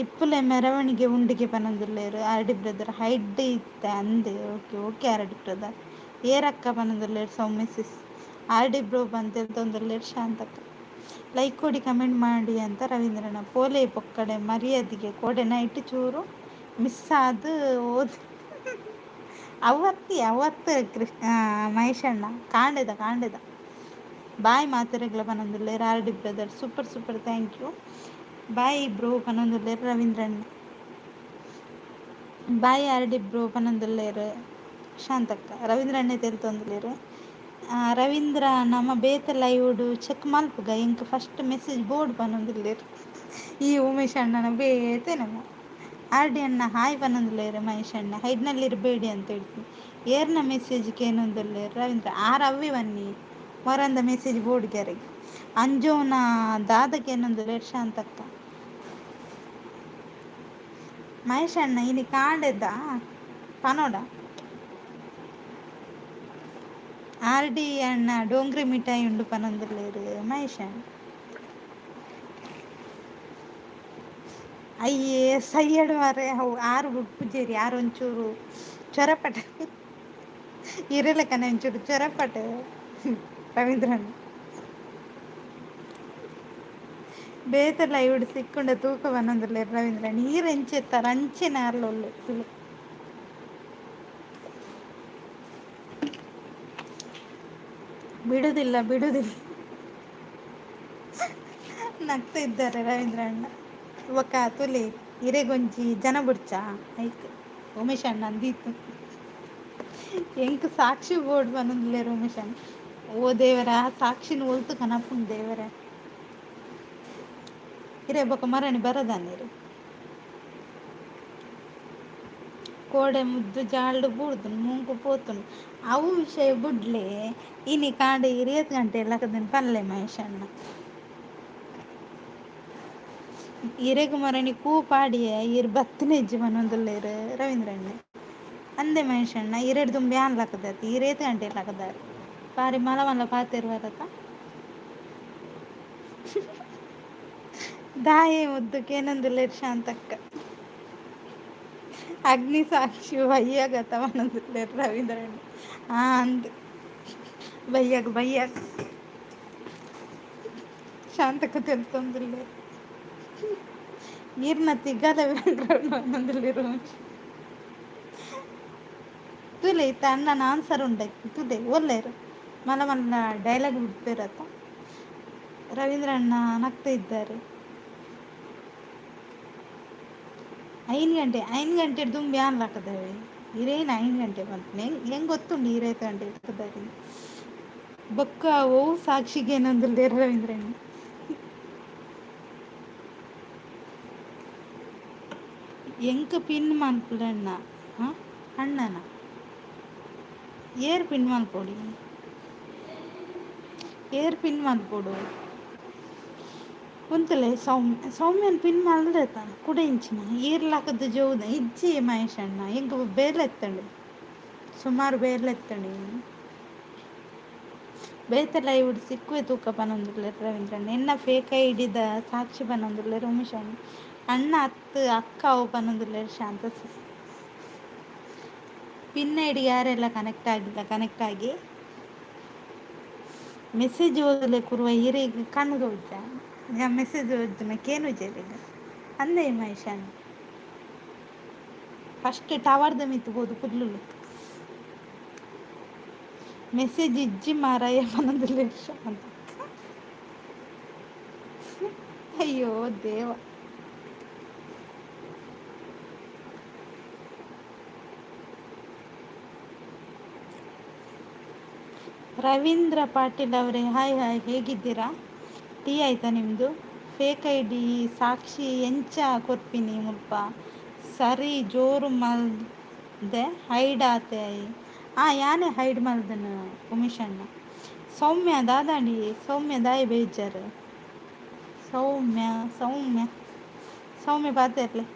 ಇಪ್ಪುಲೆ ಮೆರವಣಿಗೆ ಉಂಡಿಗೆ ಪನೊಂದುಲ್ಲೆರ್ ಆರ್‌ಡಿ ಬ್ರದರ್. ಹೈಡ್ ಇತ್ತೆ ಅಂದೆ. Okay okay RD brother. ಏರಕ್ಕ ಪನೊಂದುಲ್ಲೆರ್ ಸೌಮ್ಯ ಸಿಸ್. ಆರ್‌ಡಿ ಬ್ರೋ ಪಂದ್ ಶಾಂತಕ್ಕ. ಲೈಕ್ ಕೊಡಿ, ಕಮೆಂಟ್ ಮಾಡಿ ಅಂತ ರವೀಂದ್ರನ. ಪೋಲೆ ಪೊಕ್ಕಡೆ ಮರ್ಯಾದಿಗೆ ಕೋಡೆ ನೈಟ್ ಚೂರು ಮಿಸ್ ಆದ್ ಓದ್ ಅವತ್ತಿ ಅವತ್ತು. ಕೃಷ್ಣ ಮಹೇಶಣ್ಣ, ಕಾಂಡೆದ ಕಾಂಡೆದ ಬಾಯ್ ಮಾತೆರೆಗ್ಲ ಪನೊಂದುಲ್ಲೆರ್ RD brother. Super super, thank you. Bye bro ಪನೊಂದುಲ್ಲೆರ್ ರವೀಂದ್ರಣ್ಣ. Bye RD bro ಪನೊಂದುಲ್ಲೆರ್ ಶಾಂತಕ್ಕ. ರವೀಂದ್ರಣ್ಣೆ ತೆಲ್ತೊಂದುಲ್ಲೆರ್. ರವೀಂದ್ರ, ನಮ ಬೇತೆ ಲೈವ್ಡ್ ಚೆಕ್ ಮಲ್ಪುಗ, ಎಂಕ್ ಫಸ್ಟ್ ಮೆಸೇಜ್ ಬೋರ್ಡ್ ಪನೊಂದುಲ್ಲೆರ್. ಈ ಉಮೇಶ್ ಅಣ್ಣನ ಬೇತೆ ನಮ. ಆರ್‌ಡಿ ಅಣ್ಣ ಹಾಯ್ ಪನೊಂದುಲ್ಲೆರ್ ಮಹೇಶ್ ಅಣ್ಣ. ಹೈಡ್ನಲ್ಲಿ ಇರಬೇಡಿ ಅಂತ ಹೇಳ್ತೀನಿ. ಏರ್ನ ಮೆಸೇಜ್ ಕೇನೊಂದುಲ್ಲೆರ್ ರವೀಂದ್ರ. ಆರ್ ಅವ್ವೆ ಬನ್ನಿ ಮೊರಂದ ಮೆಸೇಜ್ ಬೋರ್ಡ್ ಗ್ಯಾರಿಗೆ. ಅಂಜೋನ ದಾದ ಕೇನೊಂದುಲ್ಲೆರ್ ಶಾಂತಕ್ಕ. ಮಹೇಶ್ ಅಣ್ಣ, ಇನಿ ಕಾಂಡೆದ ಪನೋಡ. ಆರ್‌ಡಿ ಅಣ್ಣ ಡೋಂಗ್ರಿ ಮಿಠಾಯಿ ಉಂಡು ಪನೊಂದುಲ್ಲೆರ್ ಮಹೇಶ್ ಅಣ್ಣ. ಅಯ್ಯೇ ಸಯ್ಯಡ್ ಮಾರ್ರೆ, ಅವು ಆರು ಬುಡ್ಪುಜೆರ್ ಯಾರು. ಒಂಚೂರು ಚೊರಪಟ ಇರೆಲಕನೆ ಒಂಚೂರು ಚೊರಪಟ ರವೀಂದ್ರಣ್ಣ. ಬೇತೆ ಲೈವ್ಡ್ ಸಿಕ್ಕುಂಡ ತೂಕ ಪನೊಂದುಲ್ಲೆರ್ ರವೀಂದ್ರ. ನೀರ್ ಎಂಚೆತ್ತಾರ ಅಂಚೆನೆ ಆರ್ಲ ಉಲ್ಲೆರ್. ಬಿಡುದಿಲ್ಲ ಬಿಡುದಿಲ್ಲ, ನಗ್ತಾ ಇದ್ದಾರೆ ರವೀಂದ್ರ ಅಣ್ಣ. ಬೊಕ್ಕ ತುಲಿ ಇರೆಗೊಂಜಿ ಜನ ಬುಡ್ಚ ಐಕ್ ಉಮೇಶ್ ಅಣ್ಣ ಅಂದಿತ್ತು. ಎಂಕ್ ಸಾಕ್ಷಿ ಬೋರ್ಡ್ ಪನೊಂದುಲ್ಲೆರ್ ಉಮೇಶ್ ಅಣ್ಣ. ಓ ದೇವರ, ಸಾಕ್ಷಿನ ಒಲ್ತು ಕನಪುಂಡು ದೇವರೇ. ಇರೆ ಬೊಕ ಮರಣಿ ಬರದಾನಿರು. ಕೋಡೆ ಮುದ್ದು ಜಾಲ್ಡ್ ಬೂರ್ದುಂಡು ಮೂಂಕು ಪೋತುಂಡು. ಅವು ವಿಷಯ ಬುಡ್ಲೆ, ಇನಿ ಕಾಂಡೆ ಇರ್ ಏತ್ ಗಂಟೆ ಲಕುದೆನ್ ಪನ್ಲೆ ಮಹೇಶ್ ಅಣ್ಣ. ಇರೆಗ್ ಮರಣಿ ಕೂ ಪಾಡಿಯೆ ಇರ್ ಬತ್ತಿನೆಜ್ಜಿ ಪನೊಂದುಲ್ಲೆರ್ ರವೀಂದ್ರಣ್ಣೆ. ಅಂದೆ ಮಹೇಶ್ ಅಣ್ಣ, ಇರೆಡ್ ದುಂಬು ಯಾನ್ ಲಕುದತ್, ಇರ್ ಏತ್ ಗಂಟೆ ಲಕುದಾರ್? ಬಾರಿ ಮಲ್ಲ ಮಲ್ಲ ಪಾತೆರುವರತ. ದಾಯೆ ಮುದ್ದು ಕೇನೊಂದುಲ್ಲೆರ್ ಶಾಂತಕ್ಕ. ಅಗ್ನಿ ಸಾಕ್ಷಿ ಬಯ್ಯಾಗತ ಪನೊಂದುಲ್ಲೆರ್ ರವೀಂದ್ರಣ್ಣ. ಆ ಅಂದ್ ಬಯ್ಯಾಗ ಬಯ್ಯಾಗ ಶಾಂತಕ್ಕ ತೆಲ್ತೊಂದುಲ್ಲೆರ್. ಈರ್ನ ತಿಗಲೆ ಬ್ಯಾಕ್ಗ್ರೌಂಡ್ ಪನೊಂದುಲ್ಲೆರ್. ತೂಲೆ ಇತ್ತೆ ಅಣ್ಣನ ಆನ್ಸರ್ ಉಂಡೆ ತೂಲೆ. ಒಲ್ಲೆರ್ ಮಲ್ಲ ಮಲ್ಲ ಡೈಲಾಗ್ ಬಿಡ್ಪೇರತ್ತ. ರವೀಂದ್ರ ಅಣ್ಣ ನಗ್ತಾ ಇದ್ದಾರೆ. 5 ಗಂಟೆ, 5 ಗಂಟೆ ದುಂಬು ಯಾನ್ ಲಕುದವೆ. ಇರೇನು 5 ಗಂಟೆ ಪನ್ಪುನೆ ಎಂಕ್ ಗೊತ್ತುಂಡು ಇರ್ ಏತ್ ಗಂಟೆ ಲಕುದಾರ್. ಬೊಕ್ಕ ಒವು ಸಾಕ್ಷಿಗೆ ಏನೊಂದುಲ್ಲೆರ್ ರವೀಂದ್ರಣ್ಣ. ಎಂಕ್ ಪಿನ್ ಮನ್ಪುಲಣ್ಣ. ಅಣ್ಣನ ಏರ್ ಪಿನ್ ಮನ್ಪೊಡಿ? ಏರ್ ಪಿನ್ ಮಲ್ಪೊಡು ಉಂತುಲೆ. ಸೌಮ್ಯ, ಸೌಮ್ಯನ್ ಪಿನ್ ಮಲ್ದೆತ ಕುಡ ಇಂಚಿನ ಈರ್ ಲಕದ ಜೋವುದ ಇಜ್ಜಿ ಮಹೇಶ್ ಅಣ್ಣ. ಎಂಕ್ ಬೇಲೆ ಎತ್ತಂಡು, ಸುಮಾರು ಬೇಲೆ ಎತ್ತಂಡು. ಬೇತೆ ಲೈವ್ ಸಿಕ್ಕುವೆ ತೂಕ ಪನೊಂದುಲ್ಲೆರ್ ರವೀಂದ್ರಣ್ಣ. ಎನ್ನ ಫೇಕ್ ಐಡಿದ ಸಾಕ್ಷಿ ಪನೊಂದುಲ್ಲೆರ್ ಉಮೇಶ್ ಅಣ್ಣ. ಅಣ್ಣ ಅತ್ತು ಅಕ್ಕ ಅವು ಪನೊಂದುಲ್ಲೆರ್ ಶಾಂತ. ಪಿನ್ ಐಡಿ ಯಾರೆಲ್ಲ ಕನೆಕ್ಟ್ ಆಗಿಲ್ಲ, ಕನೆಕ್ಟ್ ಆಗಿ ಮೆಸೇಜ್ ಓದಲೆ. ಕುರುವ ಈರೆಗ್ ಕಣ್ಣು ತೋಜ ಮೆಸೇಜ್ ಓದ್ನ ಕೇನುಜೆರ್ ಈಗ. ಅಂದೇ ಮಹೇಶ್ ಅಣ್ಣ, ಫಸ್ಟ್ ಟವರ್ದ ಮಿತ್ತ್ ಪೋದು ಕುಲ್ಲುಲು. ಮೆಸೇಜ್ ಇಜ್ಜಿ ಮಾರಾಯ ಪನೊಂದುಲ್ಲೆರ್ ಶಾಂತ. ಅಯ್ಯೋ ದೇವ. ರವೀಂದ್ರ ಪಾಟೀಲ್ ಅವರೇ, ಹಾಯ್ ಹಾಯ್, ಹೇಗಿದ್ದೀರಾ? ಟೀ ಆಯ್ತಾ ನಿಮ್ಮದು? ಫೇಕ್ I D ಸಾಕ್ಷಿ ಎಂಚ ಕೊರ್ಪಿನಿ ಮುಲ್ಪ? ಸರಿ ಜೋರು ಮಲ್ದೆ ಹೈಡ್ ಆತೆ. I ಆ ಯಾನೇ ಹೈಡ್ ಮಲ್ದನ ಉಮೇಶ್ ಅಣ್ಣ. ಸೌಮ್ಯ ದಾದಾಂಡಿ? ಸೌಮ್ಯ ದಾಯಿ ಬೇಜಾರು? ಸೌಮ್ಯ, ಸೌಮ್ಯ, ಸೌಮ್ಯ ಪಾತೆರ್ಲೆ.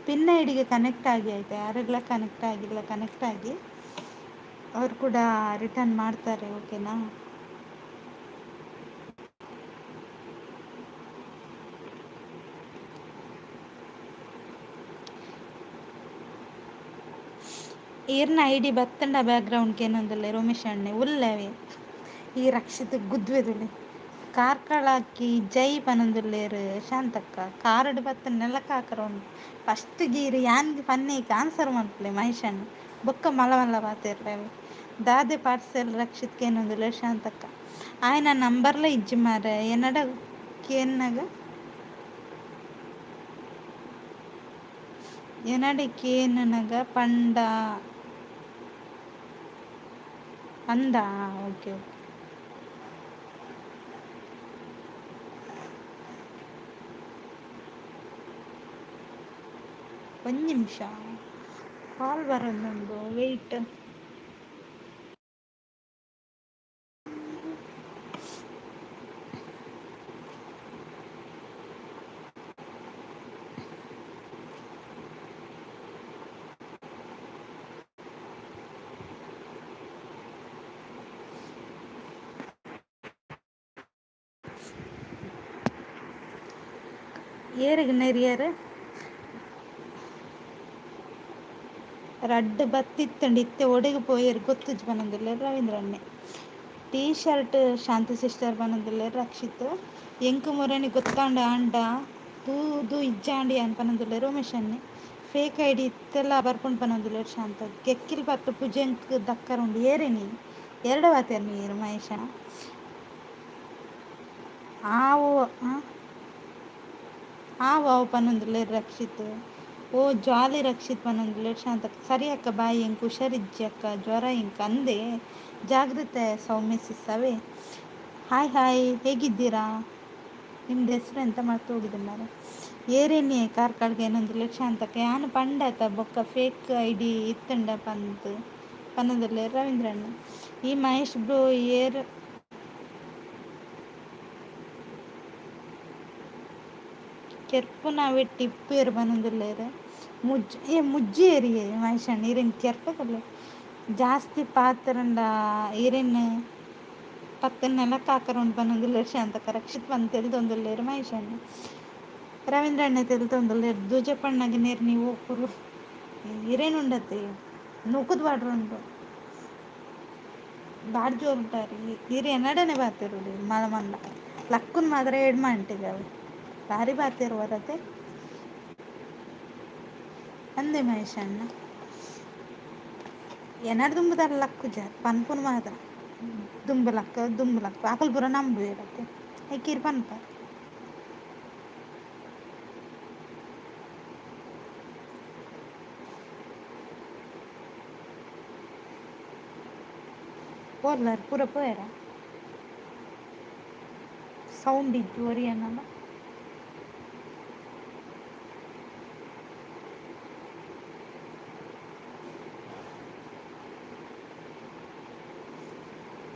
ಪಿನ್ ಐಡಿಗೆ ಕನೆಕ್ಟ್ ಆಗಿ ಆಯ್ತಾ? ಯಾರೆಲ್ಲ ಕನೆಕ್ಟ್ ಆಗಿಲ್ಲ, ಕನೆಕ್ಟ್ ಆಗಿ. ಅವ್ರು ಕೂಡ ರಿಟರ್ನ್ ಮಾಡ್ತಾರೆ, ಓಕೆನಾ? ಈರ್ನ ಐಡಿ ಬತ್ತಂಡ ಬ್ಯಾಕ್ಗ್ರೌಂಡ್ ಕೇನೊಂದುಲ್ಲೆ ರೋಮೇಶ್ ಅಣ್ಣೆ. ಉಲ್ಲವೆ ಈ ರಕ್ಷಿತ ಗುದ್ವೆದುಲೆ. ಕಾರ್ಕಳಕ್ಕೆ ಜೈ ಪನೊಂದುಲ್ಲೆರ್ ಶಾಂತಕ್ಕ. ಕಾರುಡು ಬತ್ತ ನೆಲಕ್ ಹಾಕರ ಉಂಡು. ಫಸ್ಟ್ ಗೀರ್ ಯಾನ್ ಪನ್ನೇಕ್ ಆನ್ಸರ್ ಮಲ್ಪುಲೆ ಮಹೇಶ್ ಅಣ್ಣ, ಬೊಕ್ಕ ಮಲ್ಲ ಮಲ್ಲ ಪಾತೆರ್ಲೆ. ದಾದೆ ಪಾರ್ಸೆಲ್ ರಕ್ಷಿತ್ ಕೇನೊಂದುಲ್ಲೆರ್ ಶಾಂತಕ್ಕ. ಆಯನ ನಂಬರ್ಲ ಇಜ್ಜಿ ಮಾರ್ರೆ. ಎನ್ನಡ ಕೇನ್ನಗ ಎನಡ ಕೇನುನಗ ಪಂಡ ಅಂದಾ? Okay okay. ಒಂದು ನಿಮಿಷ, ಕಾಲ್ ಬರೋದುಂಡು, ವೆಯ್ಟ್. ಏರೆಗ್ ನೆರಿಯರ್ ರಡ್ಡ್ ಬತ್ತಿತ್ತಂಡ್ ಇತ್ತೆ ಒಡೆಗ್ ಪೋಯೆರ್ ಗೊತ್ತುಜ್ಜಿ ಪನೊಂದುಲ್ಲೆರ್ ರವೀಂದ್ರ ಅಣ್ಣೆ. ಟೀ ಶರ್ಟ್ ಶಾಂತಿ ಸಿಸ್ಟರ್ ಪನೊಂದುಲ್ಲೆರ್ ರಕ್ಷಿತ್. ಎಂಕ್ ಮೊರಣಿ ಗೊತ್ತಾಂಡ ಆಂಡ ತೂದು ಇಜ್ಜಾಂಡ್ ಯಾನ್ ಪನೊಂದುಲ್ಲೆರ್ ಉಮೇಶ್ ಅಣ್ಣೆ. ಫೇಕ್ ಐಡಿ ಇತ್ತೆಲ ಬರ್ಪುಂಡು ಪನೊಂದುಲ್ಲೆರ್ ಶಾಂತ. ಕೆಕ್ಕಿಲ್ ಪತ್ತ್ ಪುಜೆಂಕ್ ದಕ್ಕರ ಉಂಡು ಏರೆನಿ ಎರಡು ಪಾತೆರ್ನಿ ಈರ್ ಮಹೇಶ? ಆವು ಆವು ಅವು ಪನೊಂದುಲ್ಲೆರ್ ರಕ್ಷಿತ್. ಓ ಜಾಲಿ ರಕ್ಷಿತ್ ಪನೊಂದುಲ್ಲೆರ್ ಶಾಂತ. ಸರಿ ಅಕ್ಕ ಬಾಯ್, ಎಂಕ್ ಹುಷಾರಿಜ್ಜಿ ಅಕ್ಕ, ಜ್ವರ ಎಂಕ್ ಅಂದೆ. ಜಾಗ್ರತೆ ಸೌಮ್ಯ ಸಿಸ್ಸವೇ. ಹಾಯ್ ಹಾಯ್, ಹೇಗಿದ್ದೀರಾ? ನಿಮ್ದು ಹೆಸರು ಎಂತ ಮರ್ತು ಹೋಗಿದೆ ಮಾರ್ರೆ. ಏರೇನಿ ಕಾರ್ಕಳಗ್ ಏನೊಂದುಲ್ಲೆರ್ ಶಾಂತಕ್ಕ. ಯಾನ್ ಪಂಡತ ಬೊಕ್ಕ ಫೇಕ್ ಐಡಿ ಇತ್ತುಂಡ ಪಂದ್ ಪನೊಂದುಲ್ಲೆರ್ ರವೀಂದ್ರಣ್ಣ. ಈ ಮಹೇಶ್ ಬ್ರೋ ಏರ್? ಕೆರ್ಪುನ ಅವೆಟ್ ಇಪ್ಪುವೆರ್ ಪನೊಂದುಲ್ಲೆರ್. ಮುಜ್ಜು ಏ ಮುಜ್ಜಿ ಏರಿಯೇ ಮಹೇಶ್ ಅಣ್ಣ, ಈರೆನ್ ಕೆರ್ಪದಲ್ಲ. ಜಾಸ್ತಿ ಪಾತೆರಂಡ ಈರೆನ್ ಪತ್ತ್ ನೆಲಕ್ ಹಾಕರ ಉಂಡು ಪನೊಂದುಲ್ಲೆರ್ ಶಾಂತಕ್ಕ. ರಕ್ಷಿತ್ ಪಂದ್ ತೆಲ್ತೊಂದುಲ್ಲೆರ್ ಮಹೇಶ್ ಅಣ್ಣ. ರವೀಂದ್ರ ಅಣ್ಣೆ ತೆಲ್ತೊಂದುಲ್ಲೆರ್. ದೂಜಪ್ಪಣ್ಣಗ್ ನೇರ್ ನೀವು ಕುರು ಇರೇನು ಉಂಡತ್ತೆ ನೂಕುದು ಪಾಡ್ರುಂಡು. ಬಾರಿ ಜೋರು ಉಂಟಾರಿ ಈರ್ ಎನ್ನಡನೆ ಪಾತೆರೊಡು. ಮಲ್ಲ ಮಲ್ಲ ಲಕ್ಕುನ್ ಮಾತ್ರ ಎಡ್ಮ ಅಂಟಿಗೆ ಅವು ಬಾರಿ ಪಾತೆರುವರತೆ ಅಂದೆ ಮಹೇಶ್ ಅಣ್ಣ. ಎನ್ನಡ ದುಂಬುದಾರ ಲಕ್ಕುಜಾರ್, ಪನ್ಪುನು ಮಾತ್ರ ದುಂಬು ಲಕ್ಕ ದುಂಬು ಲಕ್ಕ. ಅಕುಲು ಪೂರ ನಂಬುವೆರತ್ತೆ, ಐಕ್ ಈರ್ ಪನ್ಪರ್. ಪೋರ್ಲಾರ್ ಪೂರ ಪೋಯೆರ? ಸೌಂಡ್ ಇಜ್ಜಿ ಒರಿಯನಲ.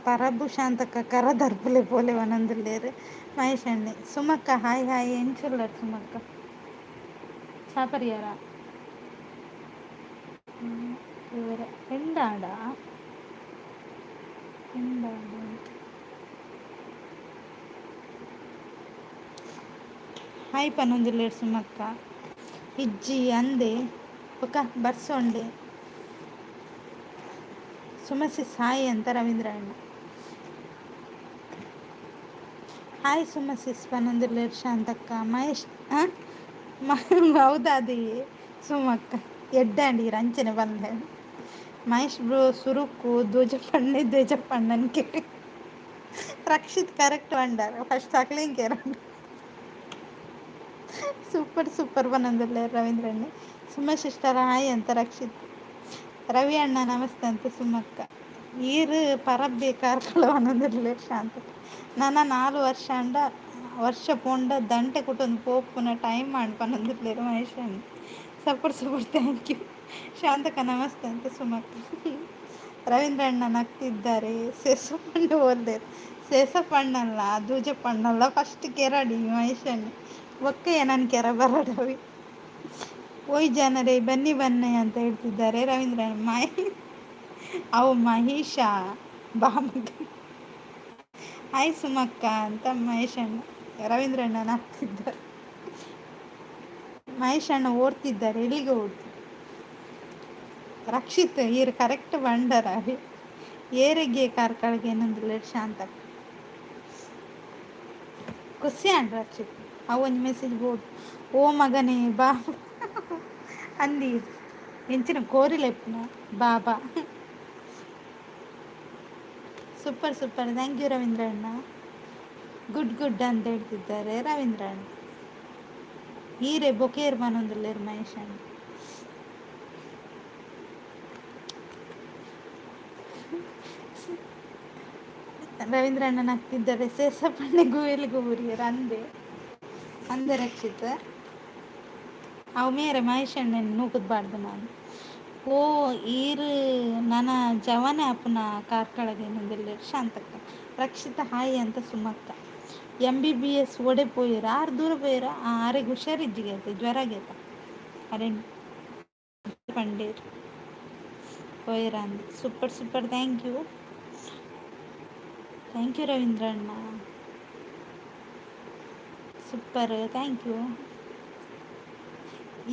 ಪರಬು ಶಾಂತಕ್ಕ ಕರ ದರ್ಪುಲೆ ಪೋಲೆ ಪನೊಂದುಲ್ಲೆರ್ ಮಹೇಶ್ ಅಣ್ಣೆ. ಸುಮಕ್ಕ ಹಾಯ್ ಹಾಯ್, ಎಂಚ ಉಲ್ಲರ್ ಸುಮಕ್ಕ? ಚಾ ಪರಿಯರ? ಇವರ ಎಂಡಾಂಡ ಎಂಡಾಂಡ. ಹಾಯ್ ಪನೊಂದುಲ್ಲೆರ್ ಸುಮಕ್ಕ. ಇಜ್ಜಿ ಅಂದೆ ಬೊಕ ಬರ್ಸೊಂಡೆ. ಸುಮಸಿಸ್ ಹಾಯ್ ಅಂತ ರವೀಂದ್ರ ಅಣ್ಣ. ಹಾಯ್ ಸುಮಸಿಸ್ ಪನೊಂದುಲ್ಲೆರ್ ಶಾಂತಕ್ಕ. ಮಹೇಶ್ ಹೌದಾ ಅದೇ ಸುಮಕ್ಕ ಎಡ್ಡೆ ಅಂಚನೆ ಪನ್ಲೆ. ಮಹೇಶ್ ಬ್ರೋ ಸುರುಕು ದೋಜಪಣ್ಣೆ ದ್ವೇಜಪಣ್ಣನ್ ಕೆ ರಕ್ಷಿತ್ ಕರೆಕ್ಟ್ ಪಂಡರ್ ಫಸ್ಟ್ ಅಕ್ಲೆನ್ ಕೇರಂಡ್. ಸೂಪರ್ ಸೂಪರ್ ಪನೊಂದುಲ್ಲೆರ್ ರವೀಂದ್ರಣ್ಣೆ. ಸುಮ ಸಿಸ್ಟರ್ ಹಾಯ್ ಅಂತ ರಕ್ಷಿತ್. ರವಿ ಅಣ್ಣ ನಮಸ್ತೆ ಅಂತ ಸುಮಕ್ಕ. ಈರ್ ಪರಬ್ಬೆ ಕಾರ್ಕಳ ಪನೊಂದುಲ್ಲೆರ್ ಶಾಂತಕ್ಕ. ನನ 4 ವರ್ಷ ಅಂಡ ವರ್ಷ ಪೋಂಡ ದಂಟೆ ಕುಟೊಂದು ಪೋಪುನ ಟೈಮ್ ಆಂಡ್ ಪನೊಂದುಲ್ಲೆರ್ ಮಹೇಶ್ ಅಣ್ಣ. Support support thank you. ಶಾಂತಕ್ಕ ನಮಸ್ತೆ ಅಂತ ಸುಮಕ್ಕ. ರವೀಂದ್ರ ಅಣ್ಣ ನಗ್ತಿದ್ದಾರೆ. ಸೇಸಪ್ಪಣ್ಣ ಓಲ್ದೇರ್ ಸೇಸಪ್ಪಣ್ಣಲ್ಲ ದೂಜಪ್ಪಣ್ಣಲ್ಲ ಫಸ್ಟ್ ಕೆರಡಿ ಮಹೇಶ್ ಅಣ್ಣ. ಒಕ್ಕೆಯ ನನ್ ಕೆರ ಬರಡವಿ. ಓಯ್ ಜನರೇ ಬನ್ನಿ ಬನ್ನಿ ಅಂತ ಹೇಳ್ತಿದ್ದಾರೆ ರವೀಂದ್ರ. ಮಹಿ ಅವು ಮಹೇಶ ಬಾಮಗ. ಹಾಯ್ ಸುಮಕ್ಕ ಅಂತ ಮಹೇಶ್ ಅಣ್ಣ. ರವೀಂದ್ರ ಅಣ್ಣ ನಗ್ತಿದ್ದಾರೆ. ಮಹೇಶ್ ಅಣ್ಣ ಓಡ್ತಿದ್ದಾರೆ. ಎಲ್ಲಿಗೆ ಓಡ್ತಿ ರಕ್ಷಿತ್? ಈರ್ ಕರೆಕ್ಟ್ ಬಂಡರ ಏರಿಗೆ ಕಾರ್ಕಳಗೆ ಏನಂದಿಲ್ಲ ಶಾಂತಕ್ಕ. ಖುಷಿ ಅಂಡ್ ರಕ್ಷಿತ್. ಅವು ಒಂಜಿ ಮೆಸೇಜ್ ಬೋರ್ಡ್ ಓ ಮಗನೇ ಬಾ ಅಂದಿ ಎಂಚಿನ ಕೋರಿಲೆಪ್ಪುನ ಬಾಬಾ. Super super thank you Ravindra ಅಣ್ಣ. ಗುಡ್ ಗುಡ್ ಅಂತ ಹೇಳ್ತಿದ್ದಾರೆ ರವೀಂದ್ರ ಅಣ್ಣ. ಈರೆ ಬೊಕೇರ್ ಪನೊಂದುಲ್ಲೆರ್ ಮಹೇಶ್ ಅಣ್ಣ. ರವೀಂದ್ರ ಅಣ್ಣ ನಗ್ತಿದ್ದಾರೆ. ಸೇಸಪ್ಪಣ್ಣೆ ಗುವೆಲ್ಗ್ ಬೂರಿಯೆರ್ ಅಂದೆ ಅಂದೆ ರಕ್ಷಿತ್. ಅವು ಮೇರೆ ಮಹೇಶ್ ಅಣ್ಣನ್ ನೂಕುದ್ ಪಾಡ್ದ್ ನಾನು. ಓ ಈರ್ ನನ ಜವನೆ ಆಪುನ ಕಾರ್ಕಳಗ್ ಏನೊಂದುಲ್ಲೆರ್ ಶಾಂತಕ್ಕ. ರಕ್ಷಿತ ಹಾಯ್ ಅಂತ ಸುಮಕ್ಕ. MBBS ಒಡೆ ಪೋಯೆರ್? ಆರ್ ದೂರ ಪೋಯೆರ? ಆರೆಗ್ ಹುಷಾರಿಜ್ಜಿಗೆ ಆತ, ಜ್ವರ ಆಗೇತ ಅರೆನ್ ಪಂಡೇರ್ ಪೋಯೆರ ಅಂದ್. Super super thank you thank you Ravindra ಅಣ್ಣ. Super thank you.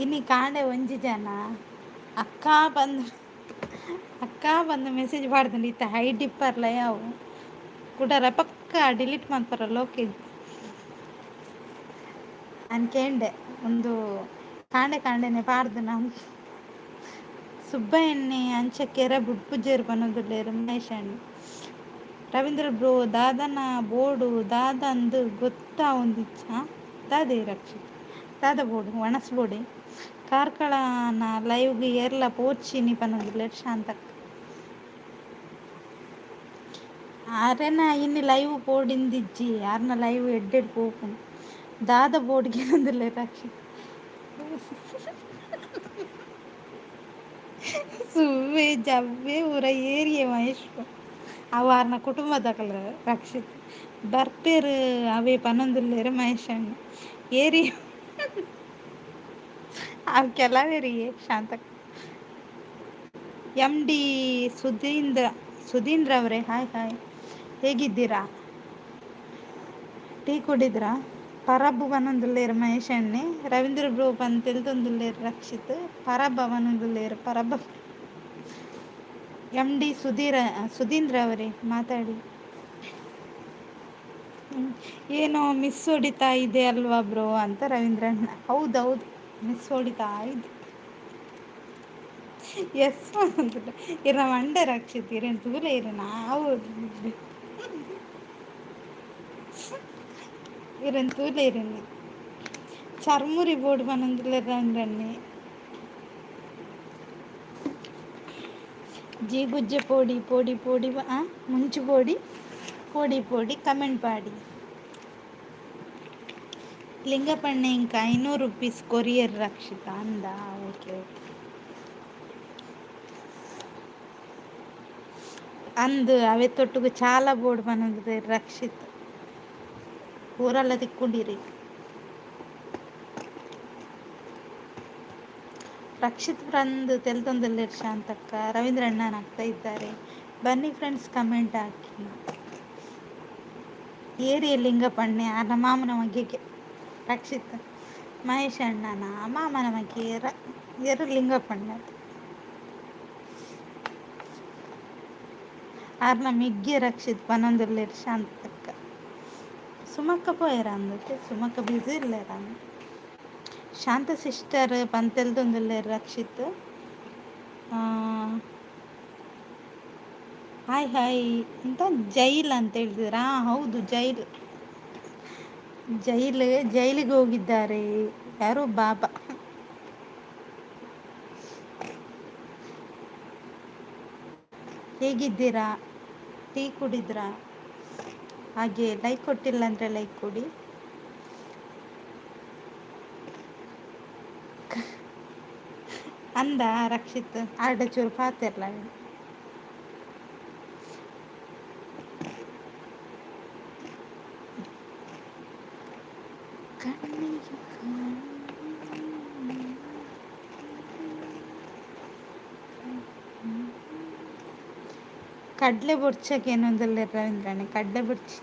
ಇನಿ ಕಾಂಡೆ ಒಂಜಿ ಜನ ಅಕ್ಕ ಬಂದು ಅಕ್ಕ ಬಂದು ಮೆಸೇಜ್ ಪಾಡ್ದುಂಡು. ಇತ್ತೆ ಹೈಡ್ ಇಪ್ಪರ್ಲ ಯಾವು ಕುಡ ರಪಕ್ಕ ಡಿಲೀಟ್ ಮನ್ಪರಲ್ಲ. ಓಕೆ ನಾನು ಕೇಂಡೆ ಒಂದು ಕಾಂಡೆ ಕಾಂಡೆನೆ ಪಾಡ್ದು ನಾನು. ಸುಬ್ಬಯ್ಯಣ್ಣೆ ಅಂಚ ಕೆರೆ ಬುಡ್ಪುಜೆರ್ ಪನೊಂದುಲ್ಲೆರ್ ಮಹೇಶ್ ಅಣ್ಣ. ರವೀಂದ್ರ ಬ್ರೋ ದಾದನ ಬೋಡು ದಾದಂದ್ ಗೊತ್ತಾವೊಂದಿಜ್ಜ ದಾದೆ ರಕ್ಷಿತ್ ದಾದ ಬೋಡು ಒಣಸ್ ಬೋಡೆ. ಕಾರ್ಕಳನ ಲೈವ್ಗ್ ಏರ್ಲ ಪೋಚಿನಿ ಪನೊಂದುಲ್ಲೆರ್ ಶಾಂತಕ್ಕ. ಆರೆನ ಇನಿ ಲೈವ್ ಪೋಡಿಂದಿಜ್ಜಿ ಆರ್ನ ಲೈವ್ ಎಡ್ಡೆಡ್ ಪೋಪುಂಡು. ದಾದ ಬೋರ್ಡ್ಗೆ ಪನೊಂದುಲ್ಲೆರ್ ರಕ್ಷಿತ್. ಸುವ್ವೆ ಜವ್ವೆ ಊರ ಏರಿಯೆ ಮಹೇಶ್ ಅವು ಆರ್ನ ಕುಟುಂಬದಕಲ್ ರಕ್ಷಿತ್. ಬರ್ಪೆರ್ ಅವೇ ಪನೊಂದುಲ್ಲೆರ್ ಮಹೇಶ್ ಅಣ್ಣ. ಏರಿ ಅವು ಕೆಲವೆರಿಗೆ ಶಾಂತಕ್ಕ. MD Sudhindra Sudhindra ಅವರೇ ಹಾಯ್ ಹಾಯ್, ಹೇಗಿದ್ದೀರಾ? ಟೀ ಕುಡಿದ್ರಾ? ಪರಬ್ಬು ಪನೊಂದುಲ್ಲೆರ್ ಮಹೇಶ್ ಅಣ್ಣೆ. ರವೀಂದ್ರ ಬ್ರೋ ಪಂದ್ ತೆಲ್ತೊಂದುಲ್ಲೆರ್ ರಕ್ಷಿತ್. ಪರಬ್ಬ ಪನೊಂದುಲ್ಲೆರ್ ಪರಬ್ಬ. MD Sudhir Sudhindra ಅವರೇ ಮಾತಾಡಿ. ಏನೋ ಮಿಸ್ ಹೊಡಿತಾ ಇದೆ ಅಲ್ವಾ ಬ್ರೋ ಅಂತ ರವೀಂದ್ರಣ್ಣ. ಹೌದೌದು ಮಿಸ್ ಹೊಡಿತಾ ಇದೆ. ಎಸ್ ಇರ ಮಂಡೆ ರಕ್ಷಿತ್ ಇರೇನು ತೂಲೆ ಇರ ನಾವು ಇರೇನು ತೂಲೆ ಇರೇನು ಚರ್ಮುರಿ ಬೋರ್ಡ್ ಪನೊಂದುಲ್ಲೆರ್ ರವೀಂದ್ರಣ್ಣೆ. ಜೀಗುಜ್ಜೆ ಪೋಡಿ ಪೋಡಿ ಪೋಡಿ ಮುಂಚು ಪೋಡಿ ಪೋಡಿ ಪೋಡಿ ಕಮೆಂಟ್ ಪಾಡಿ. ಲಿಂಗಪ್ಪಣ್ಣೆ ಇಂಕ 500 ರುಪೀಸ್ ಕೊರಿಯರ್ ರಕ್ಷಿತ ಅಂದ. Okay okay. ಅಂದ್ ಅವೆತೊಟ್ಟುಗು ಚಾಲ ಬೋಡು ಪನೊಂದು ರಕ್ಷಿತ್ ಪೂರಲ್ಲ ತಿಕ್ಕುಂಡಿರಿ. ರಕ್ಷಿತ್ ಬಂದು ತೆಲ್ತೊಂದುಲ್ಲೆರ್ ಶಾಂತಕ್ಕ. ರವೀಂದ್ರ ಅಣ್ಣನ ಆಗ್ತಾ ಇದ್ದಾರೆ. ಬನ್ನಿ ಫ್ರೆಂಡ್ಸ್, ಕಮೆಂಟ್ ಹಾಕಿ. ಏರಿಯ ಲಿಂಗಪ್ಪಣ್ಣೆ ಆರ್ನ ಮಾಮನ ಮಗೆಗೆ ರಕ್ಷಿತ್. ಮಹೇಶ್ ಅಣ್ಣನ ಮಾಮನ ಮಗೆ ಎರು ಲಿಂಗಪ್ಪಣ್ಣ. ಆರ್ನ ಮೆಗ್ಗೆ ರಕ್ಷಿತ್ ಪನೊಂದುಲ್ಲೆರ್ ಶಾಂತಕ್ಕ. ಸುಮಕ್ಕ ಪೋಯೆರ ಅಂದತೆ, ಸುಮಕ್ಕ ಬ್ಯುಸಿ ಇಲ್ಲೆರ. ಶಾಂತ ಸಿಸ್ಟರ್ ಪಂತೆಲ್ದೊಂದುಲ್ಲೆರ್ ರಕ್ಷಿತ್. ಹಾಯ್ ಹಾಯ್ ಅಂತ ಜೈಲ್ ಅಂತ ಹೇಳ್ತಿದ್ರಾ? ಹೌದು, ಜೈಲ್ ಜೈಲ್ ಜೈಲಿಗೆ ಹೋಗಿದ್ದಾರೆ ಯಾರು ಬಾಬಾ. ಹೇಗಿದ್ದೀರಾ? ಟೀ ಕುಡಿದ್ರಾ? ಹಾಗೆ ಲೈಕ್ ಕೊಟ್ಟಿಲ್ಲ ಅಂದರೆ ಲೈಕ್ ಕೊಡಿ. ಅಂದ ರಕ್ಷಿತ್ ಆರ್ಡ ಚೂರು ಪಾತೆರ್ಲ. ಕಣ್ಣಿಗೆ ಕಡಲೆ ಬೊಡ್ಚಕ್ಕೆ ಏನೊಂದಲ್ಲ ರವೀಂದ್ರಣ್ಣ, ಕಡಲೆ ಬೊಡ್ಚಿ.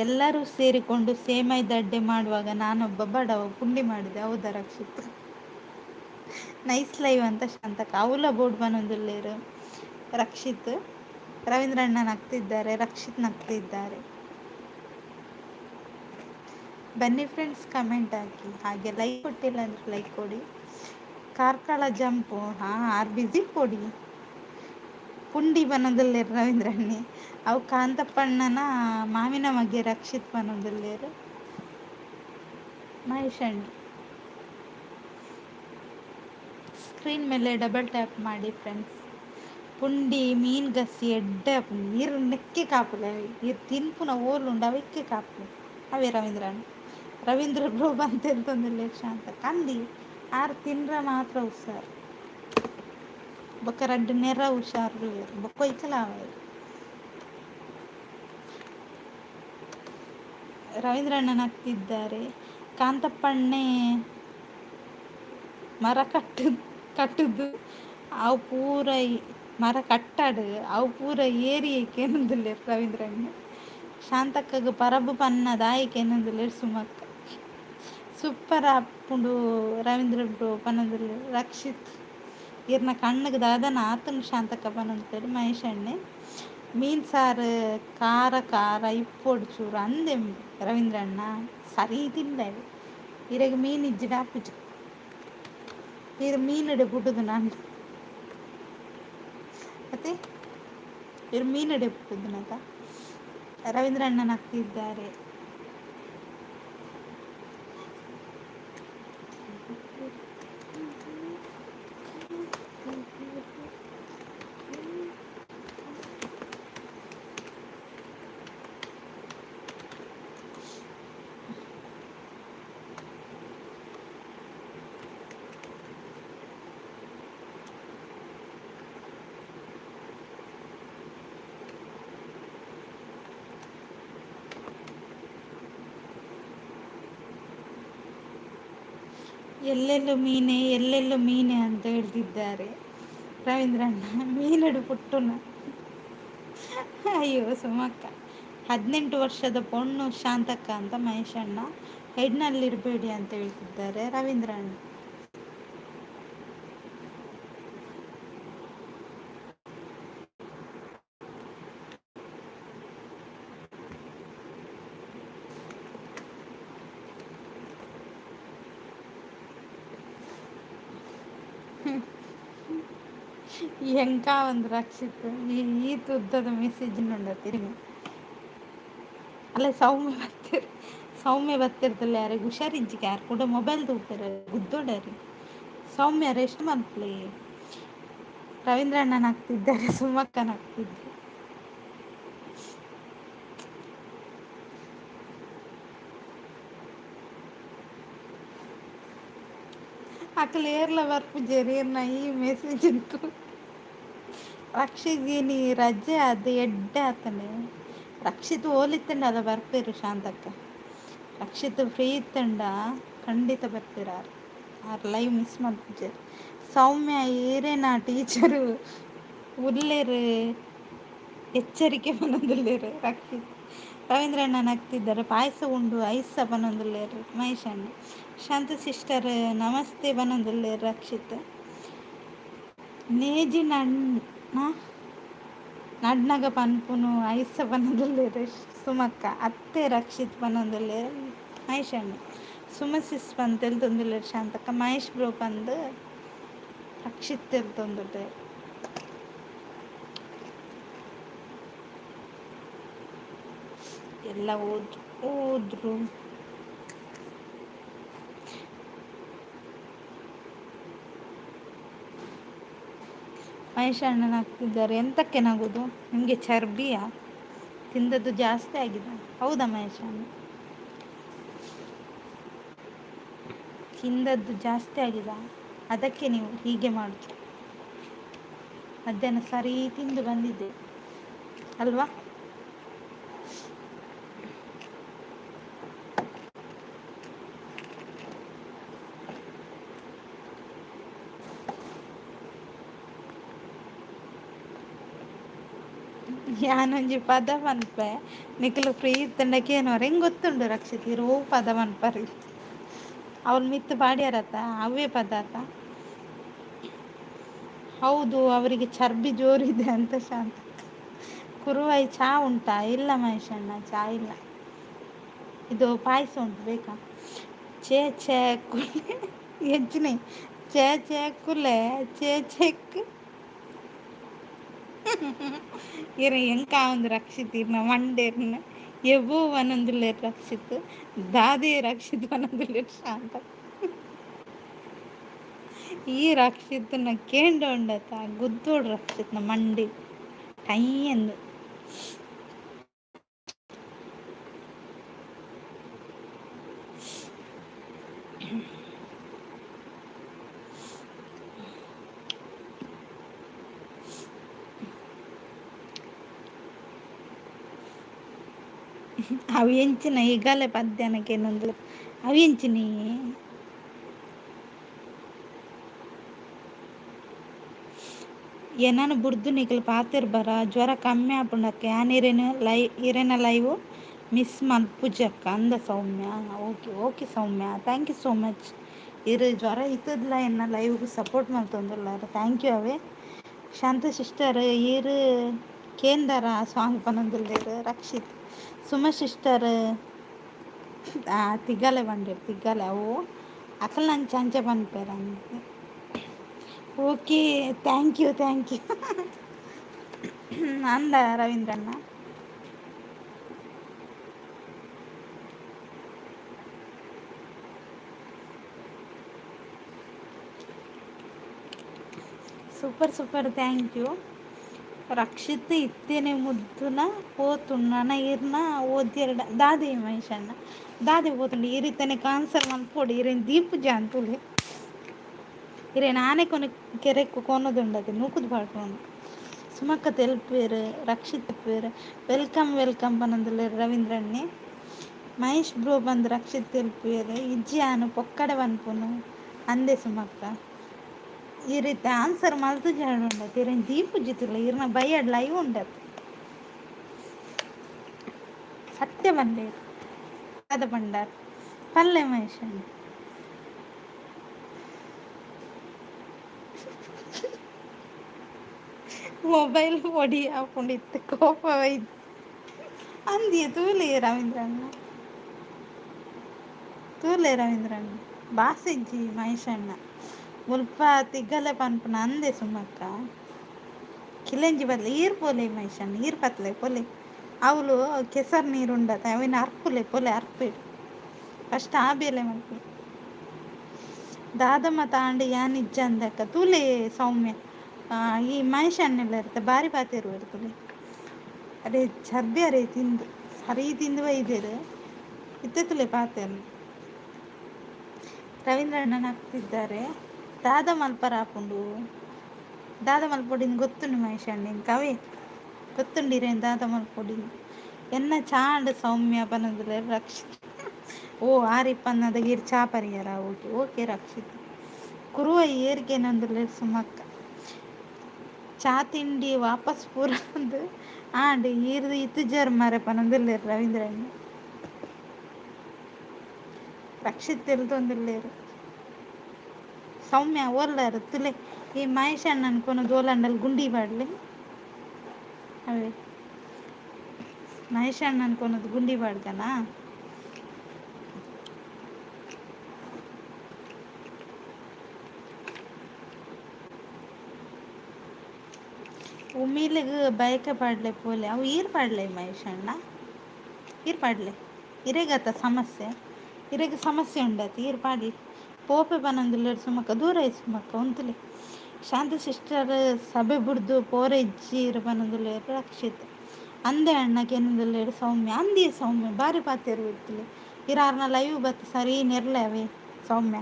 ಎಲ್ಲರೂ ಸೇರಿಕೊಂಡು ಸೇಮೈ ದಡ್ಡೆ ಮಾಡುವಾಗ ನಾನೊಬ್ಬ ಬಡವ ಪುಂಡಿ ಮಾಡಿದೆ. ಹೌದಾ ರಕ್ಷಿತ್? ನೈಸ್ ಲೈವ್ ಅಂತ ಶಾಂತಕ್ಕ. ಅವಲ ಬೋರ್ಡ್ ಬನೊಂದುಲ್ಲೇರು ರಕ್ಷಿತ್. ರವೀಂದ್ರಣ್ಣ ನಗ್ತಿದ್ದಾರೆ, ರಕ್ಷಿತ್ ನಗ್ತಿದ್ದಾರೆ. ಬನ್ನಿ ಫ್ರೆಂಡ್ಸ್, ಕಮೆಂಟ್ ಹಾಕಿ. ಹಾಗೆ ಲೈಕ್ ಕೊಟ್ಟಿಲ್ಲ ಅಂದರೆ ಲೈಕ್ ಕೊಡಿ. ಕಾರ್ಕಳ ಜಂಪು, ಹಾಂ ಆರ್ ಬಿಸಿ ಕೊಡಿ. ಪುಂಡಿ ಬನೊಂದುಲ್ಲೆರ್ ರವೀಂದ್ರಣ್ಣೆ. ಅವು ಕಾಂತಪ್ಪಣ್ಣನ ಮಾಮಿನ ಮಗೆ ರಕ್ಷಿತ್ ಪನೊಂದುಲ್ಲೆರ್. ಮಹೇಶ್ ಅಣ್ಣ. ಸ್ಕ್ರೀನ್ ಮೇಲೆ ಡಬಲ್ ಟ್ಯಾಪ್ ಮಾಡಿ ಫ್ರೆಂಡ್ಸ್. ಪುಂಡಿ ಮೀನು ಗಸಿ ಎಡ್ಡೆ ಆಪುಂಡು. ಇರ್ ನೆಕ್ಕೆ ಕಾಪುಲೆ, ಇರ್ ತಿನ್ಪುನ ಓಲುಂಡು ಅವೆಕ್ಕೆ ಕಾಪುಲೆ ಅವೇ ರವೀಂದ್ರಣ್ಣ. ರವೀಂದ್ರ ಬ್ರೋ ಬಂತೆಂತೊಂದುಲ್ಲೆರ್ ಶಾಂತ ಕಂದಿ. ಆರ್ ತಿನ್ರ ಮಾತ್ರ ಹುಷಾರ್. ಬೊಕ್ಕ ರಡ್ಡ್ ನೆರ ಹುಷಾರು ಬೊಕ್ಕ ಒಯ್ಕಲ ಆವಡ್. ರವೀಂದ್ರಣ್ಣ ನಗ್ತಿದ್ದಾರೆ. ಕಾಂತಪ್ಪಣ್ಣೆ ಮರ ಕಟ್ಟು ಕಟ್ಟುದು ಅವು ಪೂರ ಮರ ಕಟ್ಟಾಡು ಅವು ಪೂರ ಏರಿಯಕ್ಕೆ ಏನೊಂದುಲ್ಲೆರ್ ರವೀಂದ್ರಣ್ಣ. ಶಾಂತಕ್ಕಗ್ ಪರಬು ಪನ್ನ ದಾಯೆ ಕೇನೊಂದುಲ್ಲೆರ್ ಸುಮಕ್ಕ. ಸೂಪರ್ ಆಪುಂಡು ರವೀಂದ್ರ ಬ್ರೋ ಪನೊಂದುಲ್ಲೆರ್ ರಕ್ಷಿತ್. ಇರ್ನ ಕಣ್ಣುಗ್ ದಾದನ ಆತುಂಡು ಶಾಂತಕ್ಕ ಪನೊಂದುಲ್ಲೆರ್ ಮಹೇಶ್ ಅಣ್ಣೆ. ಮೀನ್ ಸಾರು ಖಾರ ಖಾರ ಇಪ್ಪೊಡು ಚೂರು ಅಂದೆ ರವೀಂದ್ರಣ್ಣ. ಸರಿ ತಿಂದೆ ಇರೆಗ್ ಮೀನ್ ಇಜ್ಜಿಡ ಆಪುಜಿ. ಇರ್ ಮೀನುಡೆ ಪುಟ್ಟುದು ಅತ್ತೆ, ಇರ್ ಮೀನುಡೆ ಪುಟ್ಟುದುನತ. ರವೀಂದ್ರಣ್ಣ ನಗ್ತಿದ್ದಾರೆ. ಎಲ್ಲೆಲ್ಲೂ ಮೀನೆ ಎಲ್ಲೆಲ್ಲೂ ಮೀನೆ ಅಂತ ಹೇಳ್ತಿದ್ದಾರೆ ರವೀಂದ್ರಣ್ಣ. ಮೀನಡು ಪುಟ್ಟುನ. ಅಯ್ಯೋ ಸುಮಕ್ಕ. 18 ವರ್ಷದ ಪೊಣ್ಣು ಶಾಂತಕ್ಕ ಅಂತ ಮಹೇಶಣ್ಣ. ಹೆಡ್ನಲ್ಲಿರಬೇಡಿ ಅಂತ ಹೇಳ್ತಿದ್ದಾರೆ ರವೀಂದ್ರಣ್ಣ. ಎಂಕ ಒಂದು ರಕ್ಷಿತ್ ಈ ಈತ್ ಉದ್ದದ ಮೆಸೇಜ್ ತಿರುಗಿ. ಅಲ್ಲ ಸೌಮ್ಯ ಬರ್ತಿರ್, ಸೌಮ್ಯ ಬರ್ತಿರ್ತಲ್ಲ ಯಾರಿಗೆ ಹುಷಾರಿಜ್ಜಿಗೆ ಯಾರು ಕೂಡ ಮೊಬೈಲ್ ತೂಪೆರ್ ಗುದ್ದೋಡರಿ. ಸೌಮ್ಯ ರೆಸ್ಟ್ ಮಲ್ಪಲೆ. ರವೀಂದ್ರಣ್ಣನ ಹಾಕ್ತಿದ್ದಾರೆ, ಸುಮಕ್ಕನ ಹಾಕ್ತಿದ್ದಾರೆ. ಅಕಲ್ ಏರ್ಲ ಬರ್ಪುಜೆರ್ ಈರ್ನ ಈ ಮೆಸೇಜ್. ರಕ್ಷಿತ್ ರಜೆ ಅದು ಎಡ್ಡೆ ಆತನೆ. ರಕ್ಷಿತ್ ಓಲಿತ್ತಂಡ ಅದ ಬರ್ಪೇರು ಶಾಂತಕ್ಕ. ರಕ್ಷಿತ್ ಫ್ರೀ ಇತ್ತಂಡ ಖಂಡಿತ ಬರ್ಪೇರು. ಆರ್ ಆರ್ ಲೈವ್ ಮಿಸ್ ಮಲ್ಪುಜೆರ್. ಸೌಮ್ಯ ಈರೇನಾ ಟೀಚರು ಉಲ್ಲೇರು ಎಚ್ಚರಿಕೆ ಪನೊಂದುಲ್ಲೆರ್ ರಕ್ಷಿತ್. ರವೀಂದ್ರಣ್ಣ ನಗ್ತಿದ್ದಾರೆ. ಪಾಯಸ ಉಂಡು ಐಸ ಪನೊಂದುಲ್ಲೆರ್ ಮಹೇಶ್ ಅಣ್ಣ. ಶಾಂತ ಸಿಸ್ಟರ್ ನಮಸ್ತೆ ಪನೊಂದುಲ್ಲೆರ್ ರಕ್ಷಿತ್. ನೇಜಿ ನಣ್ಣ ನಡ್ನಗ ಪನ್ಪುನು ಐಸ ಪನೊಂದುಲ್ಲೆರ್ ಸುಮಕ್ಕ. ಅತ್ತೆ ರಕ್ಷಿತ್ ಪನೊಂದುಲ್ಲೆರ್ ಮಹೇಶ್ ಅಣ್ಣ. ಸುಮ ಸಿಸ್ ಪಂದ್ ತೆಲ್ತೊಂದುಲ್ಲೆರ್ ಶಾಂತಕ್ಕ. ಮಹೇಶ್ ಬ್ರೋ ಪಂದ್ ರಕ್ಷಿತ್ ತೆಲ್ತೊಂದುಲ್ಲೆರ್. ಎಲ್ಲ ಓದ್ ಓದ್ರು. ಮಹೇಶ್ ಅಣ್ಣನ ಹಾಕ್ತಿದ್ದಾರೆ. ಎಂತಕ್ಕೆ ನಗುದು ನಿಮಗೆ? ಚರ್ಬಿಯಾ? ತಿಂದದ್ದು ಜಾಸ್ತಿ ಆಗಿದೆ. ಹೌದಾ ಮಹೇಶ್ ಅಣ್ಣ? ತಿಂದದ್ದು ಜಾಸ್ತಿ ಆಗಿದೆ, ಅದಕ್ಕೆ ನೀವು ಹೀಗೆ ಮಾಡುದು. ಮಧ್ಯಾಹ್ನ ಸರಿ ತಿಂದು ಬಂದಿದ್ದೆ ಅಲ್ವಾ? ಯಾನೊಂಜಿ ಪದ ಪನ್ಪೆ, ನಿಕುಲು ಫ್ರೀ ಇತ್ತಂಡ ಕೇನೋರು. ಹೆಂಗೆ ಗೊತ್ತುಂಡು ರಕ್ಷಿತ್ ಇರು ಪದ ಪನ್ಪರಿ? ಅವ್ರ ಮಿತ್ತು ಪಾಡ್ಯಾರತ್ತ ಅವೇ ಪದ ಆತ. ಹೌದು, ಅವರಿಗೆ ಚರ್ಬಿ ಜೋರಿದೆ ಅಂತ ಶಾಂತ. ಕುರುವಾಯಿ ಚಾ ಉಂಟಾ? ಇಲ್ಲ ಮಹೇಶಣ್ಣ, ಚಾ ಇಲ್ಲ. ಇದು ಪಾಯಸ ಉಂಟು, ಬೇಕಾ? ಚೇ ಚೇ ಕುಲೆ ಹೆಚ್ಚಿನ ಚೇ ಚೇ ಕುಲೆ ಚೇ ಚೆಕ್ ಇರ ಎಂಕ ಒಂದು ರಕ್ಷಿತ್ ಇರ್ನ ಮಂಡೇರ್ನ ಎವ್ವೋ ಒಂದೊಂದುಲ್ಲೇರು ರಕ್ಷಿತ್. ದಾದೆ ರಕ್ಷಿತ್ ಒಂದೊಂದುಲ್ಲೇರು ಶಾಂತ. ಈ ರಕ್ಷಿತ್ನ ಕೇಂಡ ಉಂಡತ ಗುದ್ದೋಡು ರಕ್ಷಿತ್ನ ಮಂಡಿ ಟೈ ಎಂದು. ಅವು ಎಂಚಿನ ಈಗಲೇ ಪದ್ಯಾನಕ್ಕೆ ಅವು ಎಂಚಿನಿ? ಎನನ್ ಬುಡ್ದು ನಿಕುಲು ಪಾತೆರ್ ಬರ? ಜ್ವರ ಕಮ್ಮಿ ಆಪುಂಡಕ್ಕ. ಯಾನ್ ಇರೆನ ಲೈ ಇರೆನ ಲೈವ್ ಮಿಸ್ ಮಲ್ಪುಜಕ್ಕ ಅಂದ Soumya. Okay okay Soumya, thank you so much. ಇರು ಜ್ವರ ಇತ್ತದ್ಲ ಎನ್ನ ಲೈವ್ಗೆ ಸಪೋರ್ಟ್ ಮಲ್ತೊಂದುಲ್ಲಾರ, thank you. ಅವೇ ಶಾಂತ ಸಿಸ್ಟರ್ ಈರು ಕೇಂದರ ಸಾಂಗ್ ಪನೊಂದುಲ್ಲೆರ್ ರಕ್ಷಿತ್. ಸುಮ ಸಿಸ್ಟರ್ ತಿಗ್ಗಾಲೆ ಬಂದಿರ್ ತಿಗ್ಗಾಲೆ ಅವು ಅಕಲ್ ನಂಚ ಅಂಚ ಪನ್ಪೆರ್ ಅಂದ್. Okay, thank you thank you ಅಂದ ರವೀಂದ್ರಣ್ಣ. Super super, thank you Rakshit. ಇತ್ತೇನೆ ಮುದ್ದುನ ಪೋತುಂಡು ಇರ್ನ ಓದ್ಯೆರಡ ದಾದೆ ಮಹೇಶಣ್ಣ ದಾದೆ ಪೋತುಂಡು? ಈ ರೀತನೆ ಕಾನ್ಸರ್ ಮಲ್ಪೊಡು. ಇರೇನ್ ದೀಪುಜ ಅಂತುಲೆ. ಇರೆ ನಾನೇ ಕೊನೆ ಕೆರೆಕ್ಕು ಕೊನೊದುಂಡತೆ ನೂಕುದು ಪಾಡ್ಪುನು. ಸುಮಕ್ಕ ತೆಲ್ಪೇರು ರಕ್ಷಿತ್ ತೆಲ್ಪೇರು. Welcome welcome ಪನೊಂದುಲ್ಲೆರ್ ರವೀಂದ್ರಣ್ಣೆ. ಮಹೇಶ್ ಬ್ರೋ ಬಂದು ರಕ್ಷಿತ್ ತೆಲ್ಪೇರು. ಇಜ್ಜಿ ಆನು ಪೊಕ್ಕಡೆ ಪನ್ಪುನು ಅಂದೆ ಸುಮಕ್ಕ. ಈ ರೀತಿ ಆನ್ಸರ್ ಮಲ್ತು ಜಾಡುಂಡತೆ. ಇರೇನ್ ದೀಪುಜಿ ತುಲೆ. ಇರ್ನ ಬಯ್ಯಡ್ ಲೈವ್ ಉಂಡತೆ. ಸತ್ಯ ಬಂದೇರು ಅದ ಬಂಡಾರ್ ಪಲ್ಲೆ ಮಹೇಶ್ ಅಣ್ಣ. ಮೊಬೈಲ್ ಪೊಡಿ ಆಪುಂಡು ಕೋಪ ಬೈದು ಅಂದಿಯೇ. ತೂಲೆ ರವೀಂದ್ರಣ್ಣ, ತೂಲೆ ರವೀಂದ್ರಣ್ಣ. ಬಾಸೆಜ್ಜಿ ಮಹೇಶಣ್ಣ ಮುಲ್ಪ ತಿಗ್ಗಲೆ ಪನ್ಪುನ ಅಂದೆ ಸುಮಕ್ಕ. ಕಿಲೆಂಜಿ ಬದಲು ಈರ್ ಪೋಲೆ ಮಹೇಶಣ್ಣ, ಈರ್ ಪತ್ಲೆ ಪೋಲೆ. ಅವಳು ಕೆಸರು ನೀರು ಉಂಡತ ಅವಿನ ಅರ್ಪುಲೆ ಪೋಲೆ. ಅರ್ಪೇಡು ಫಸ್ಟ್ ಆ ಬೇಲೆ ಮಲ್ಪು. ದಾದಮ್ಮ ತಾಂಡ್ ಯಾನ್ ಇಜ್ಜಂದಕ್ಕ. ತೂಲೆ ಸೌಮ್ಯ, ಈ ಮಹೇಶ್ ಅಣ್ಣೆಲ್ಲ ಇರುತ್ತೆ ಬಾರಿ ಪಾತೆರುವೆರ್ ತುಲೆ. ಅರೆ ಚರ್ಬಿ ಅರೆ ತಿಂದು ಸರಿ ತಿಂದು ಬೈದೆರ್ ಇತ್ತೆ ತುಲೆ ಪಾತೆರ್ನ. ರವೀಂದ್ರ ಅಣ್ಣನ ಹಾಕ್ತಿದ್ದಾರೆ. ದಾದ ಮಲ್ಪರ ಆಪುಂಡು? ದಾದ ಮಲ್ಪೊಡಿಂದು ಗೊತ್ತುಂಡು ಮಹೇಶ್ ಅಣ್ಣ ಕವೇ ಗೊತ್ತುಂಡಿರೇನು ದಾದ ಮಲ್ಪೊಡಿಂದು? ಎನ್ನ ಚಾಂಡ್ ಸೌಮ್ಯ ಪನೊಂದುಲ್ಲೆರ್ ರಕ್ಷಿತ್. ಓ ಆರ್ ಇಪ್ಪನ್ನದ ಈರ್ ಚಾ ಪರಿಯರ? Okay okay Rakshit. ಕುರುವ ಏರ್ಗೇನೊಂದುಲ್ಲೆರ್ ಸುಮಕ್ಕ. ಚಾ ತಿಂಡಿ ವಾಪಸ್ ಪೂರ ಅಂದ್ ಆಂಡ್ ಈರ್ ಇತುಜರ್ ಮಾರ್ರೆ ಪನೊಂದುಲ್ಲೆರ್ ರವೀಂದ್ರಣ್ಣ. ರಕ್ಷಿತ್ ತೆಲ್ತೊಂದುಲ್ಲೆರ್. ಸೌಮ್ಯ ಓಲ್ಲಾರ್ ತುಲೆ ಈ ಮಹೇಶ್ ಅಣ್ಣನ್ ಕೊನೊದು ಓಲಾಂಡಲ್ ಗುಂಡಿ ಪಾಡ್ಲೆ. ಅವೇ ಮಹೇಶ್ ಅಣ್ಣನ್ ಕೊನೊದು ಗುಂಡಿ ಪಾಡ್ದನಾ? ಉಮಿಲಿಗ್ ಬಯಕೆ ಪಾಡ್ಲೆ ಪೋಲೆ. ಅವು ಈರ್ ಪಾಡ್ಲೆ ಮಹೇಶ್ ಅಣ್ಣ, ಈರ್ ಪಾಡ್ಲೆ. ಇರೆಗತ್ತ ಸಮಸ್ಯೆ? ಇರೆಗ್ ಸಮಸ್ಯೆ ಉಂಡಾತ? ಈರ್ ಪಾಡ್ಲೆ. ಪೋಪೆ ಪನೊಂದುಲ್ಲೆರ್ ಸುಮಕ್ಕ. ದೂರ ಆಯ್ ಸುಮಕ್ಕ ಉಂತುಲೆ. ಶಾಂತ ಸಿಸ್ಟರ್ ಸಭೆ ಬುಡ್ದು ಪೋರೆ ಇಜ್ಜೀರ್ ಪನೊಂದುಲ್ಲೆರ್ ರಕ್ಷಿತ್. ಅಂದೆ ಅಣ್ಣ ಕೇನೊಂದುಲ್ಲೆರ್ ಸೌಮ್ಯ. ಅಂದಿ ಸೌಮ್ಯ ಬಾರಿ ಪಾತೆರ್ ಇತ್ತುಲೆ. ಇರಾರ್ನ ಲೈವ್ ಬತ್ತ್ ಸರಿ ನೆರ್ಲೆ ಅವೇ ಸೌಮ್ಯ.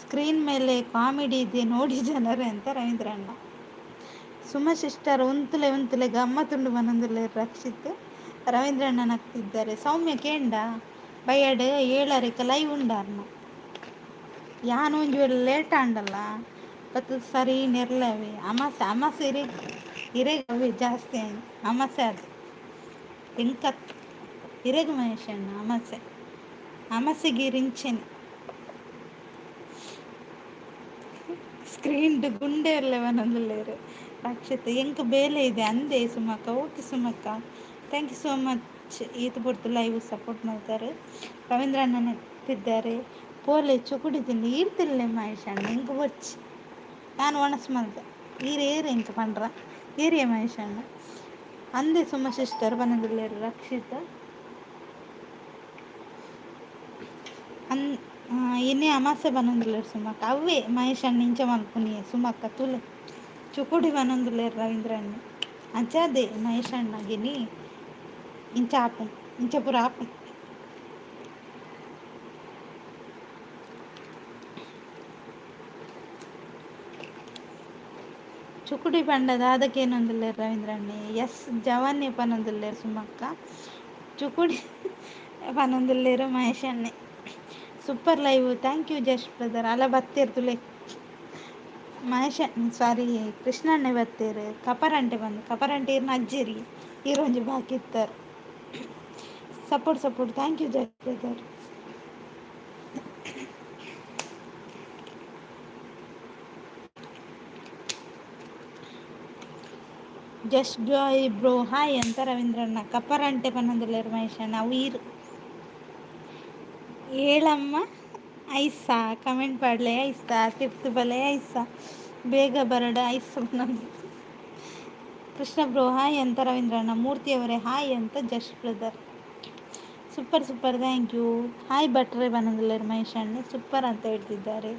ಸ್ಕ್ರೀನ್ ಮೇಲೆ ಕಾಮಿಡಿ ಇದೆ ನೋಡಿ ಜನರೇ ಅಂತ ರವೀಂದ್ರ ಅಣ್ಣ. ಸುಮ ಸಿಸ್ಟರ್ ಉಂತುಲೆ ಉಂತುಲೆ ಗಮ್ಮತ್ತುಂಡು ಪನೊಂದುಲ್ಲೆರ್ ರಕ್ಷಿತ್. ರವೀಂದ್ರ ಅಣ್ಣ ನಗ್ತಿದ್ದಾರೆ. ಸೌಮ್ಯ ಕೇಂಡ ಬಯ್ಯಡ್ 7:30ಕ್ ಲೈವ್ ಉಂಡಾರ್ನ. ಯಾನ್ ಒಂಜಿ ವೇಳೆ ಲೇಟ್ ಆಂಡಲ್ಲ ಬತ್ತದ್ ಸರಿ ನೆರ್ಲೆ ಅವೇ. ಅಮಾಸೆ ಅಮಾಸೆ ಇರೆಗ್ ಇರೆಗ್ ಅವೇ ಜಾಸ್ತಿ ಆಯ್ತು ಅಮಾಸೆ ಅದು ಎಂಕತ್ ಇರೆಗ್ ಮಹೇಶ್ ಅಣ್ಣ ಅಮಾಸೆ ಅಮಾಸೆಗೆ ಇರಿಂಚೆನೆ ಸ್ಕ್ರೀನ್ ಗುಂಡೆ ಉಲ್ಲೆ ಪನೊಂದುಲ್ಲೆರ್ ರಕ್ಷಿತ್. ಎಂಕ್ ಬೇಲೆ ಇದೆ ಅಂದೆ ಸುಮಕ್ಕ. ಓಕೆ ಸುಮಕ್ಕ, thank you so much. ಈತ್ ಪೊರ್ತು ಲೈವ್ ಸಪೋರ್ಟ್ ಮಲ್ತಾರೆ. ರವೀಂದ್ರ ಅಣ್ಣನ ಎತ್ತಿದ್ದಾರೆ. ಪೋಲೆ ಚುಕುಡಿ ತಿಂಡಿ ಈರ್ ತಿನ್ಲೆ ಮಹೇಶ್ ಅಣ್ಣ, ಎಂಕ್ ಬೊರ್ಚಿ, ಯಾನ್ ಒಣಸ್ ಮಲ್ತೆ. ಈರ್ ಏರ್ ಎಂಕ್ ಪಂಡ್ರ? ಏರಿಯ ಮಹೇಶ್ ಅಣ್ಣ? ಅಂದೆ ಸುಮ ಸಿಸ್ಟರ್ ಪನೊಂದುಲ್ಲೆರ್ ರಕ್ಷಿತ್. ಅನ್ ಇನಿ ಅಮಾಸೆ ಪನೊಂದುಲ್ಲೆರ್ ಸುಮಕ್ಕ. ಅವ್ವೇ ಮಹೇಶ್ ಅಣ್ಣ ಇಂಚ ಮಲ್ಪುನಿಯೆ ಸುಮಕ್ಕ ತೂಲೆ. ಚುಕುಡಿ ಪನೊಂದುಲ್ಲೆರ್ ರವೀಂದ್ರ ಅಣ್ಣ. ಅಂಚಾದೆ ಮಹೇಶ್ ಅಣ್ಣಗಿನಿ ಇಂಚ ಆಪುಂಡು, ಇಂಚ ಪೂರ ಆಪುಂಡು. ಚುಕುಡಿ ಪಂಡ ದಾದಕೇನೊಂದುಲ್ಲೆರ್ ರವೀಂದ್ರ ಅಣ್ಣೆ. ಎಸ್ ಜವನ್ಯ ಪನೊಂದುಲ್ಲೆರ್ ಸುಮಕ್ಕ. ಚುಕುಡಿ ಪನೊಂದುಲ್ಲೆರ್ ಮಹೇಶ್ ಅಣ್ಣೆ. Super live, thank you Jash brother. ಅಲ್ಲ ಬತ್ತೇರ್ ತುಲೆ ಮಹೇಶ್ ಸಾರಿ ಕೃಷ್ಣಣ್ಣೆ ಬತ್ತೇರ್. ಕಪರಂಟೆ ಬಂದು ಕಪರಂಟೆ ಈರ್ನ ಅಜ್ಜೆರಿ ಈರ್ ಒಂಜಿ ಬಾಕಿ ಇತ್ತರ್. Support support, thank you Jash brother. Just joy bro hi ಅಂತ ರವೀಂದ್ರಣ್ಣ. ಕಪರಂಟೆ ಪನೊಂದುಲ್ಲೆರ್ ಮಹೇಶ್ ಅಣ್ಣ. ಅವು ಈರ್ ಹೇಳಮ್ಮ ಐಸಾ ಕಮೆಂಟ್ ಪಾಡ್ಲೆ ಐಸಾ ತಿರ್ತು ಬಲೆ ಐಸಾ ಬೇಗ ಬರಡ ಐಸ ಪನೊಂದು. ಕೃಷ್ಣ ಬ್ರೋ ಹಾಯ್ ಅಂತ ರವೀಂದ್ರಣ್ಣ. ಮೂರ್ತಿಯವರೇ ಹಾಯ್ ಅಂತ just brother. Super super, thank you. Hi ಭಟ್ರೆ ಪನೊಂದುಲ್ಲೆರ್ ಮಹೇಶ್ ಅಣ್ಣೆ. ಸೂಪರ್ ಅಂತ ಹೇಳ್ತಿದ್ದಾರೆ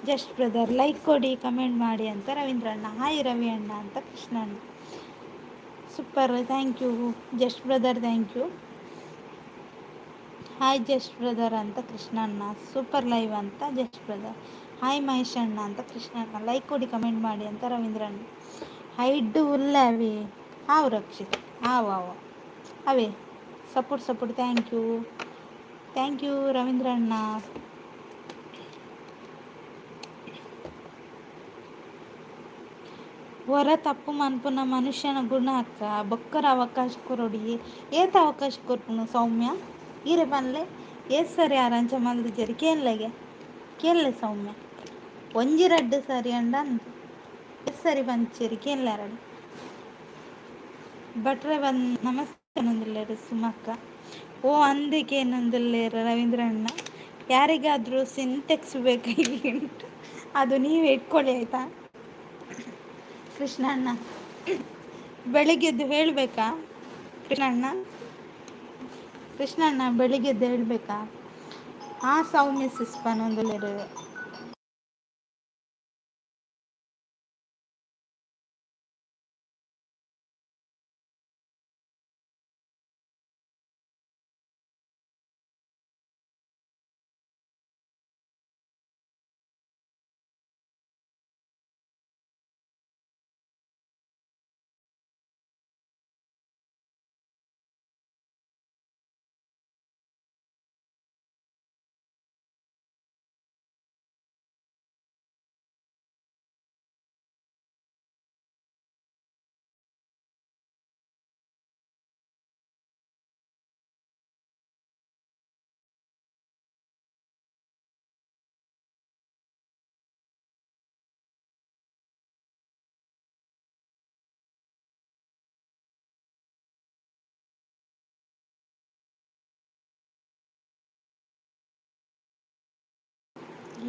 ಜಸ್ಟ್ ಬ್ರದರ್. ಲೈಕ್ ಕೊಡಿ ಕಮೆಂಟ್ ಮಾಡಿ ಅಂತ ರವೀಂದ್ರಣ್ಣ. ಹಾಯ್ ರವಿ ಅಣ್ಣ ಅಂತ ಕೃಷ್ಣ ಅಣ್ಣ. Super, thank you just brother, thank you. Hi just brother ಅಂತ ಕೃಷ್ಣಣ್ಣ. ಸೂಪರ್ ಲೈವ್ ಅಂತ ಜಸ್ಟ್ ಬ್ರದರ್. ಹಾಯ್ ಮಹೇಶ್ ಅಣ್ಣ ಅಂತ ಕೃಷ್ಣಣ್ಣ. ಲೈಕ್ ಕೊಡಿ ಕಮೆಂಟ್ ಮಾಡಿ ಅಂತ ರವೀಂದ್ರಣ್ಣ. ಹೈಡ್ ಉಲ್ಲ ಅವೇ ಹಾವು ರಕ್ಷಿತ್ ಹಾವು ಹಾವು ಅವೇ. Support support, thank you thank you ರವೀಂದ್ರಣ್ಣ. ಹೊರ ತಪ್ಪು ಮನ್ಪುನ ಮನುಷ್ಯನ ಗುಣ ಅಕ್ಕ. ಬೊಕ್ಕರ ಅವಕಾಶ ಕೊರೊಡಿ. ಏತ್ ಅವಕಾಶ ಕೊರ್ಪುನು ಸೌಮ್ಯ? ಈರೆ ಪನ್ಲೆ ಏತ್ ಸರಿ ಆರ್ ಅಂಚ ಮಲ್ದಿಜೆರ್ ಕೇನ್ಲೆಗೆ ಕೇನ್ಲೆ ಸೌಮ್ಯ. ಒಂಜಿ ರಡ್ಡ್ ಸರಿ ಅಂಡ ಅಂದ್ ಏತ್ ಸರಿ ಪಂಚೆರ್ ಕೇನ್ಲೆ ಅರಡ. ಭಟ್ರೆ ಬಂದ್ ನಮಸ್ತೆ ಪನೊಂದುಲ್ಲೆರ್ ಸುಮಕ್ಕ. ಓ ಅಂದೆ ಕೇನೊಂದುಲ್ಲೆರ್ ರವೀಂದ್ರಣ್ಣ. ಯಾರಿಗಾದರೂ ಸಿಂಟೆಕ್ಸ್ ಬೇಕಾಗಿ ಉಂಟು ಅದು ನೀವೇ ಇಟ್ಕೊಳ್ಳಿ ಆಯಿತಾ ಕೃಷ್ಣಣ್ಣ? ಬೆಳಿಗ್ಗೆದ್ದು ಹೇಳಬೇಕಾ ಕೃಷ್ಣಣ್ಣ? ಕೃಷ್ಣಣ್ಣ ಬೆಳಿಗ್ಗೆದ್ದು ಹೇಳಬೇಕಾ? ಆ ಸೌಮ್ಯ ಸಿಸ್ ಪನೊಂದುಲ್ಲೆರ್.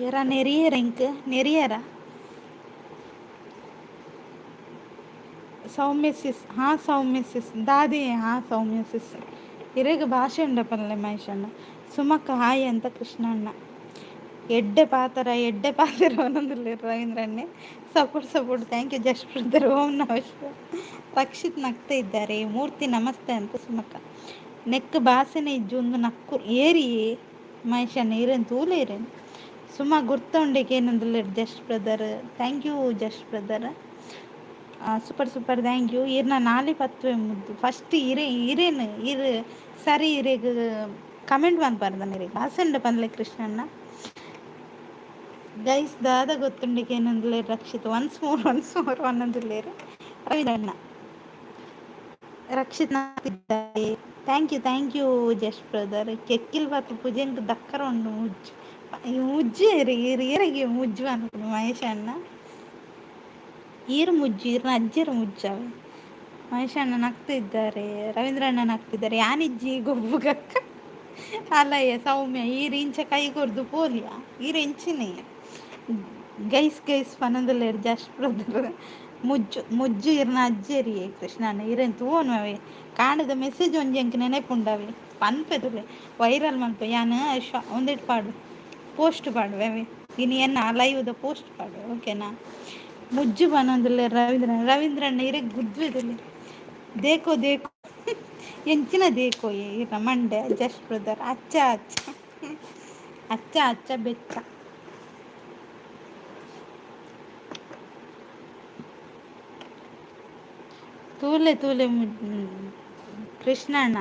ಏರ ನೆರಿಯರ ಇಂಕ್ ನೆರಿಯರ. ಸೌಮ್ಯ ಸಿಸ್, ಹಾಂ ಸೌಮ್ಯ ಸಿಸ್ ದಾದಿ, ಹಾಂ ಸೌಮ್ಯ ಸಿಸ್ ಇರೆಗ್ ಭಾಷೆ ಉಂಡಪನ್ಲೆ ಮಹೇಶಣ್ಣ. ಸುಮಕ್ಕ ಹಾಯ್ ಅಂತ ಕೃಷ್ಣಣ್ಣ. ಎಡ್ಡೆ ಪಾತರ ಎಡ್ಡೆ ಪಾತರ ಒಂದೊಂದುಲ್ಲೆರ್ ರವೀಂದ್ರಣ್ಣೆ. Support support, thank you just brother. Om ನಮಃ ಶಿವಾಯ. ರಕ್ಷಿತ್ ನಗ್ತಾ ಇದ್ದಾರೆ. ಮೂರ್ತಿ ನಮಸ್ತೆ ಅಂತ ಸುಮಕ್ಕ. ನೆಕ್ ಬಾಸೆನೆ ಇಜ್ಜಿ ಉಂದು ನಕ್ಕು ಏರಿ ಮಹೇಶಣ್ಣ ಇರೇನ್ ತೂಲೆ ಇರೇನ್. ಸುಮ ಗುರ್ತ ಉಂಡೆ ಕೇನೊಂದುಲ್ಲೆರ್ just brother. Thank you just brother. Super super, thank you. ಈರ್ನ ನಾಲಿ ಪತ್ತುವೆ ಮುದ್ದು. ಫಸ್ಟ್ ಇರೆ ಇರೇನ್ ಇರ್ ಸರಿ ಇರೆಗ್ ಕಮೆಂಟ್ ಮನ್ಪರ್ದನ ಇರೆಗ್ ಬಾಸೆಂಡ ಪನ್ಲೆ ಕೃಷ್ಣಣ್ಣ. ಗೈಸ್ ದಾದ ಗೊತ್ತುಂಡು ಕೇನೊಂದುಲ್ಲೆರ್ Rakshit. Once more once more ಪನೊಂದುಲ್ಲೆರ್ ರವೀಂದ್ರಣ್ಣ. Rakshit thank you thank you just brother. ಕೆಕ್ಕಿಲ್ ಬತ್ ಪುಜೆಂಕ್ ದಕ್ಕರ ಉಂಡು ಮುಜ್ಜು ಮುಜ್ಜು ಇರ್ ಇರೆಗೆ ಮುಜ್ಜು ಪನ್ಪುನು ಮಹೇಶ್ ಅಣ್ಣ. ಈರ್ ಮುಜ್ಜು ಈರ್ನ ಅಜ್ಜೆರ್ ಮುಜ್ಜಾವೆ. ಮಹೇಶ್ ಅಣ್ಣ ನಗ್ತಿದ್ದಾರೆ, ರವೀಂದ್ರಣ್ಣ ನಗ್ತಿದ್ದಾರೆ. ಯಾನಿಜ್ಜಿ ಗೊಬ್ಬುಗಕ್ಕ ಅಲಯ್ಯ ಸೌಮ್ಯ ಈರ್ ಇಂಚ ಕೈ ಕೊರ್ದು ಪೋಲಿಯ ಈರ್ ಎಂಚಿನೆಯ ಗೈಸ್ ಗೈಸ್ ಪನೊಂದುಲ್ಲೆರ್ ಜಸ್ಟ್ ಬ್ರದರ್. ಮುಜ್ಜು ಮುಜ್ಜು ಇರ್ನ ಅಜ್ಜೆರಿಯೇ ಕೃಷ್ಣಣ್ಣ ಇರೆನ್ ತೂವೊನುವವೆ ಕಾಂಡೆದ ಮೆಸೇಜ್ ಒಂಜಿ ಎಂಕ್ ನೆನೆಪುಂಡವೆ ಪನ್ಪೆ ತೂಲೆ ವೈರಲ್ ಮನ್ಪೆ ಯಾನ್ ಶಾ ಉಂದೆಟ್ ಪಾಡು ಪೋಸ್ಟ್ ಪಾಡುವೆ ಅವೆ ಇನಿ ಎನ್ನ ಲೈವ್ದ ಪೋಸ್ಟ್ ಪಾಡುವೆ ಓಕೆನಾ. ಮುಜ್ಜು ಪನೊಂದುಲ್ಲೆರ್ ರವೀಂದ್ರ ರವೀಂದ್ರಣ್ಣ ಇರೆಗ್ ಗುದ್ದುವೆ ತೂಲೆ. ದೇಕೋ ದೇಕೋ ಎಂಚಿನ ದೇಕೋ ಈರ್ನ ಮಂಡೆ ಜಸ್ಟ್ ಬ್ರದರ್. ಅಚ್ಚ ಅಚ್ಚ ಅಚ್ಚ ಅಚ್ಚ ಬೆಚ್ಚ. ತೂಲೆ ತೂಲೆ ಕೃಷ್ಣಣ್ಣ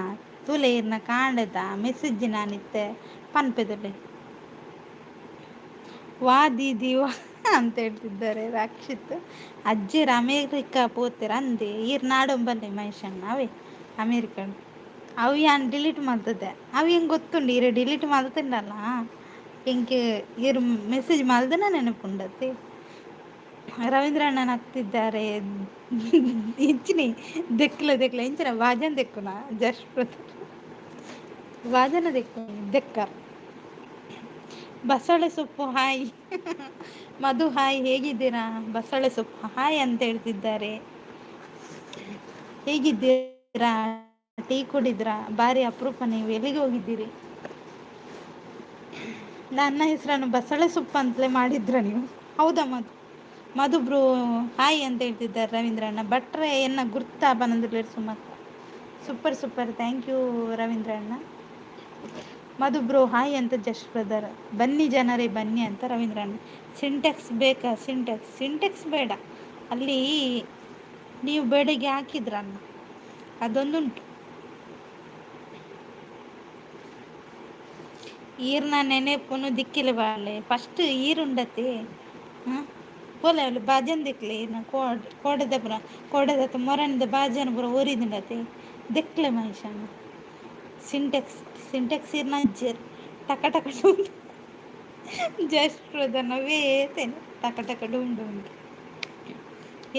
ತೂಲೆ ಈರ್ನ ಕಾಂಡೆದ ಮೆಸೇಜ್ ನಾನಿತ್ತೆ ಪನ್ಪೆ ತೂಲೆ. ವಾ ದೀದಿ ವಾ ಅಂತ ಹೇಳ್ತಿದ್ದಾರೆ ರಕ್ಷಿತ್. ಅಜ್ಜೆರ್ ಅಮೇರಿಕಾ ಪೋತೆರ್ ಅಂದೆ ಈರ್ ನಾಡೊಂಬಲ್ಲೆ ಮಹೇಶಣ್ಣ ಅವೇ ಅಮೇರಿಕಡ್. ಅವು ಯಾನ್ ಡಿಲೀಟ್ ಮಲ್ತದೆ ಅವು ಎಂಕ್ ಗೊತ್ತುಂಡು ಈರ್ ಡಿಲೀಟ್ ಮಲ್ತುಂಡಲ್ಲ ಎಂಕ್ ಈರ್ ಮೆಸೇಜ್ ಮಲ್ದನ ನೆನಪುಂಡತೆ. ರವೀಂದ್ರಣ್ಣ ನಗ್ತಿದ್ದಾರೆ. ಇಂಚಿನೆ ದೆಕ್ಕ್ಲೆ ದೆಕ್ಕ್ಲೆ ಇಂಚಿನ ಬಾಜನ ದೆಕ್ಕುನ ಜಸ್ಟ್ ಬ್ರದರ್. ಬಾಜನ ದೆಕ್ಕು ದೆಕ್ಕರ್. ಬಸಳೆ ಸೊಪ್ಪು ಹಾಯ್. ಮಧು ಹಾಯ್, ಹೇಗಿದ್ದೀರಾ? ಬಸಳೆ ಸೊಪ್ಪು ಹಾಯ್ ಅಂತ ಹೇಳ್ತಿದ್ದಾರೆ. ಹೇಗಿದ್ದೀರಾ? ಟೀ ಕುಡಿದ್ರಾ? ಬಾರಿ ಅಪರೂಪ ನೀವು, ಎಲ್ಲಿಗೆ ಹೋಗಿದ್ದೀರಿ? ನನ್ನ ಹೆಸರನ್ನು ಬಸಳೆ ಸೊಪ್ಪು ಅಂತಲೇ ಮಾಡಿದ್ರ ನೀವು? ಹೌದಾ ಮಧು? ಮಧು ಬ್ರೋ ಹಾಯ್ ಅಂತ ಹೇಳ್ತಿದ್ದಾರೆ ರವೀಂದ್ರಣ್ಣ. ಭಟ್ರೆ ಎನ್ನ ಗುರ್ತಾ ಪನೊಂದುಲ್ಲೆರ್ ಸುಮಕ್ಕ. ಸೂಪರ್ ಸೂಪರ್, thank you ರವೀಂದ್ರಣ್ಣ. Madhu bro hi ಅಂತ ಜಸ್ಟ್ ಬ್ರದರ್. ಬನ್ನಿ ಜನರೇ ಬನ್ನಿ ಅಂತ ರವೀಂದ್ರಣ್ಣ. ಸಿಂಟೆಕ್ಸ್ ಬೇಕಾ? ಸಿಂಟೆಕ್ಸ್ ಸಿಂಟೆಕ್ಸ್ ಬೇಡ, ಅಲ್ಲಿ ನೀವು ಬೆಳಿಗ್ಗೆ ಹಾಕಿದ್ರಲ್ಲ ಅದೊಂದುಂಟು. ಈರ್ನ ನೆನೆಪುನು ದಿಕ್ಕಿಲ ಬಾಳೆ ಫಸ್ಟ್ ಈರುಂಡತೆ. ಹಾಂ ಪೋಲೆ ಅವ್ಲು ಬಾಜನ್ ದಿಕ್ಲೆ ಈರ್ನ ಕೋಡ್ ಕೋಡೆದ ಪುರ ಕೋಡೆದ ಮೊರನದ ಬಾಜನ ಪೂರ ಒರಿದುಂಡತೆ ದಿಕ್ಲೆ ಮಹೇಶಣ್ಣ. ಸಿಂಟೆಕ್ಸ್ ಸಿಂಟೆಕ್ಸ್ ಈರ್ನ ಅಜ್ಜೆರ್ ಟಕ ಟಕ ಡುಮ್ ಜಸ್ಟ್ ಬ್ರದರ್ ನವೇತೇನೆ ಟಕ ಟಕ ಡುಮ್ ಡುಮ್.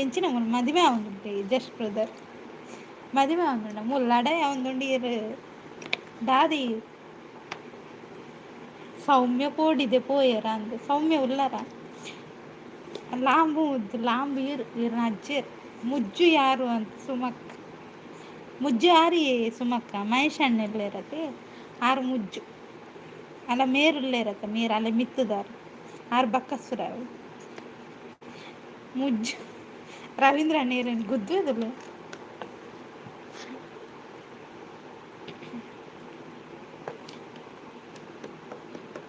ಎಂಚಿನ ಮೂಲು ಮದಿಮೆ ಆವೊಂದುಂಡು ಜಸ್ಟ್ ಬ್ರದರ್. ಮದಿಮೆ ಆವೊಂದುಂಡು ಮೂಲು ಲಡಾಯಿ ಆವೊಂದುಂಡು ಈರ್ ದಾದ ಈರ್. ಸೌಮ್ಯ ಪೋಡಿದೆ ಪೋಯೆರ ಅಂದ್ ಸೌಮ್ಯ ಉಲ್ಲರ. ಲಾಂಬು ಮುದ್ದು ಲಾಂಬು ಈರ್ ಈರ್ನ ಅಜ್ಜೆರ್. ಮುಜ್ಜು ಯಾರು ಅಂತ ಸುಮಕ್ಕ. ಮುಜ್ಜು ಆರಿಯೇ ಸುಮಕ್ಕ ಮಹೇಶ್ ಅಣ್ಣ ಉಲ್ಲೆರತೆ ಆರ್ ಮುಜ್ಜು. ಅಲ್ಲ ಮೇರ್ ಉಲ್ಲೆರತೆ ಮೇರ್ ಅಲ್ಲ ಮಿತ್ತುದಾರ್ ಆರ್ ಬಕ್ಕಸುರ ಮುಜ್ಜು. ರವೀಂದ್ರ ಅಣ್ಣೇರೆನ್ ಗುದ್ದುವೆದುಲ್ಲೆ.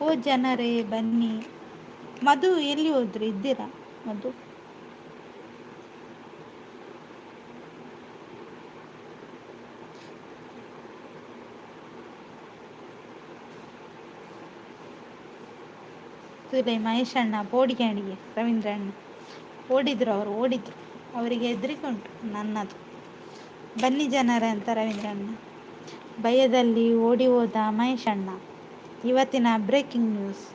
ಓ ಜನರೇ ಬನ್ನಿ. ಮಧು ಎಲ್ಲಿ ಹೋದ್ರಿ? ಇದ್ದೀರಾ ಮಧು? ತೂಲೆ ಮಹೇಶಣ್ಣ ಪೋಡಿಗ್ಯಾಂಡಿಗೆ ರವೀಂದ್ರಣ್ಣ ಓಡಿದ್ರು ಅವರು ಓಡಿದ್ರು. ಅವರಿಗೆ ಹೆದರಿಕೆ ಉಂಟು ನನ್ನದು. ಬನ್ನಿ ಜನರೇ ಅಂತ ರವೀಂದ್ರಣ್ಣ. ಭಯದಲ್ಲಿ ಓಡಿ ಹೋದ ಮಹೇಶಣ್ಣ. ಇವತ್ತಿನ ಬ್ರೇಕಿಂಗ್ ನ್ಯೂಸ್.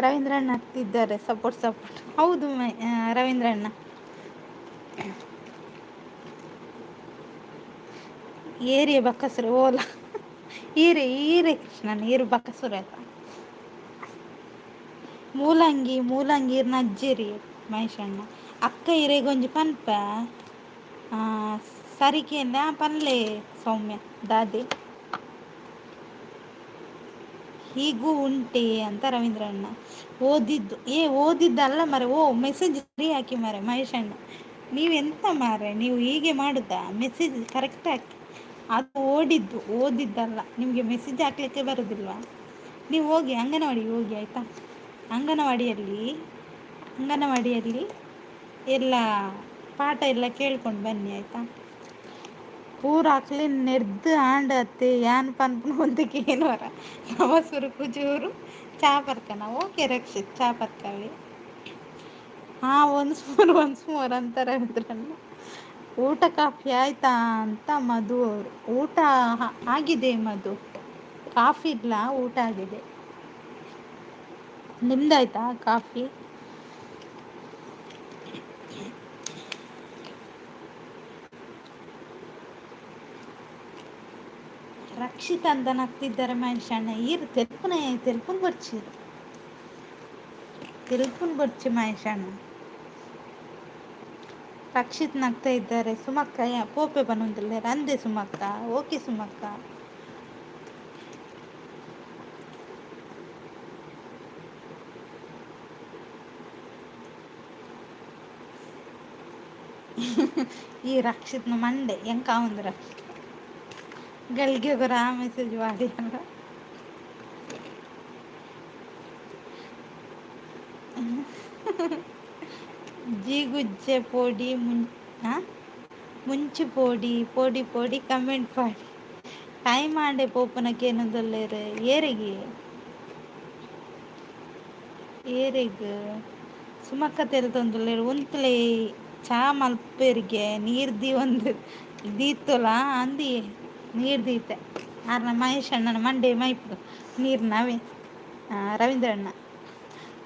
ರವೀಂದ್ರಣ್ಣ ಆಗ್ತಿದ್ದಾರೆ ಸಪೋರ್ಟ್ ಸಪೋರ್ಟ್. ಹೌದು ರವೀಂದ್ರಣ್ಣ. ಏರಿಯ ಬಕ್ಕಸರು ಓಲ. ಈರೆ ಈರೆ ಕೃಷ್ಣನ್ ಈರು ಬಕಸುರ ಆಯ್ತಾ? ಮೂಲಂಗಿ ಮೂಲಂಗಿ ಇರ್ನ ಅಜ್ಜೆರಿ ಮಹೇಶಣ್ಣ. ಅಕ್ಕ ಇರೆಗೊಂಜಿ ಪನ್ಪ ಸರಿಕೆಂದ ಪನ್ಲೆ ಸೌಮ್ಯ ದಾದೆ ಹೀಗೂ ಉಂಟೆ ಅಂತ ರವೀಂದ್ರಣ್ಣ. ಓದಿದ್ದು ಏ ಓದಿದ್ದಲ್ಲ ಮರೆ. ಓ ಮೆಸೇಜ್ ಸರಿ ಹಾಕಿ ಮರೆ ಮಹೇಶಣ್ಣ. ನೀವೆಂತ ಮಾರೆ, ನೀವು ಹೀಗೆ ಮಾಡುದಾ? Message correct hockey. ಅದು ಓಡಿದ್ದು, ಓದಿದ್ದಲ್ಲ. ನಿಮಗೆ ಮೆಸೇಜ್ ಹಾಕ್ಲಿಕ್ಕೆ ಬರೋದಿಲ್ವಾ? ನೀವು ಹೋಗಿ ಅಂಗನವಾಡಿ ಹೋಗಿ ಆಯಿತಾ? ಅಂಗನವಾಡಿಯಲ್ಲಿ ಅಂಗನವಾಡಿಯಲ್ಲಿ ಎಲ್ಲ ಪಾಠ ಎಲ್ಲ ಕೇಳ್ಕೊಂಡು ಬನ್ನಿ ಆಯಿತಾ? ಪೂರ ಅಕ್ಲೆನ್ ನೆರ್ದ್ ಆಂಡ್ ಅತ್ತೆ ಯಾನ್ ಪನ್ಪುನ ಒಂತೆಕ್ ಏನುವರ ನಮ ಸುರುಕು ಚೂರು ಚಾ ಪರ್ಕನ. ಓಕೆ ರಕ್ಷಿತ್, ಚಾ ಪರ್ಕವೆ. ಹಾಂ, ಒನ್ಸ್ ಮೋರ್ ಒನ್ಸ್ ಮೋರ್ ಅಂತ ರವೀಂದ್ರಣ್ಣ. ಊಟ ಕಾಫಿ ಆಯ್ತಾ ಅಂತ ಮಧು ಅವರು. ಊಟ ಆಗಿದೆ ಮಧು, ಕಾಫಿ ಇಲ್ಲ, ಊಟ ಆಗಿದೆ. ನಿಮ್ದಾಯ್ತಾ ಕಾಫಿ? ರಕ್ಷಿತ್ ಅಂತ ನಗ್ತಿದ್ದಾರೆ ಮಹೇಶಣ್ಣ. ಈರು ತೆಲ್ಪುನ ತೆಲ್ಪುನ್ ಬರ್ಚಿ, ತೆಲ್ಪುನ್ ಬರ್ಚಿ ಮಹೇಶಣ್ಣ. ರಕ್ಷಿತ್ ನಗ್ತಾ ಇದ್ದಾರೆ. ಸುಮಕ್ಕ ಪೋಪೆ ಬನ್ನೊಂದಿಲ್ಲ ಅಂದೆ ಸುಮಕ್ಕ. ಓಕೆ ಸುಮಕ್ಕ. ಈ ರಕ್ಷಿತ್ನ ಮಂಡೆ ಎಂಕ ಒಂದು ರಕ್ಷಿತ್ ಗಳಿಗೆ ಆ ಮೆಸೇಜ್ ಮಾಡಿ ಅಲ್ಲ. ಜೀಗುಜ್ಜೆ ಪೋಡಿ ಮುಂ ಮುಂಚು ಪೋಡಿ ಪೋಡಿ ಪೋಡಿ ಕಮೆಂಟ್ ಪಾಡಿ. ಟೈಮ್ ಆಂಡೆ ಪೋಪುನಕೇನೊಂದುಲ್ಲೆರ್ ಏರೆಗ್ ಏರೆಗ್ ಸುಮಕ್ಕ ತೆಲ್ತೊಂದುಲ್ಲೆರ್. ಉಂತುಲೆ ಚಾ ಮಲ್ಪೆರಿಗೆ ನೀರು ದೀವೊಂದು ದೀತೊಲ ಅಂದಿ ನೀರು ದೀತೆ ಆರ್ನ ಮಹೇಶ್ ಅಣ್ಣನ ಮಂಡೆ ಮೈಪು ನೀರ್ನವೇ. ರವೀಂದ್ರಣ್ಣ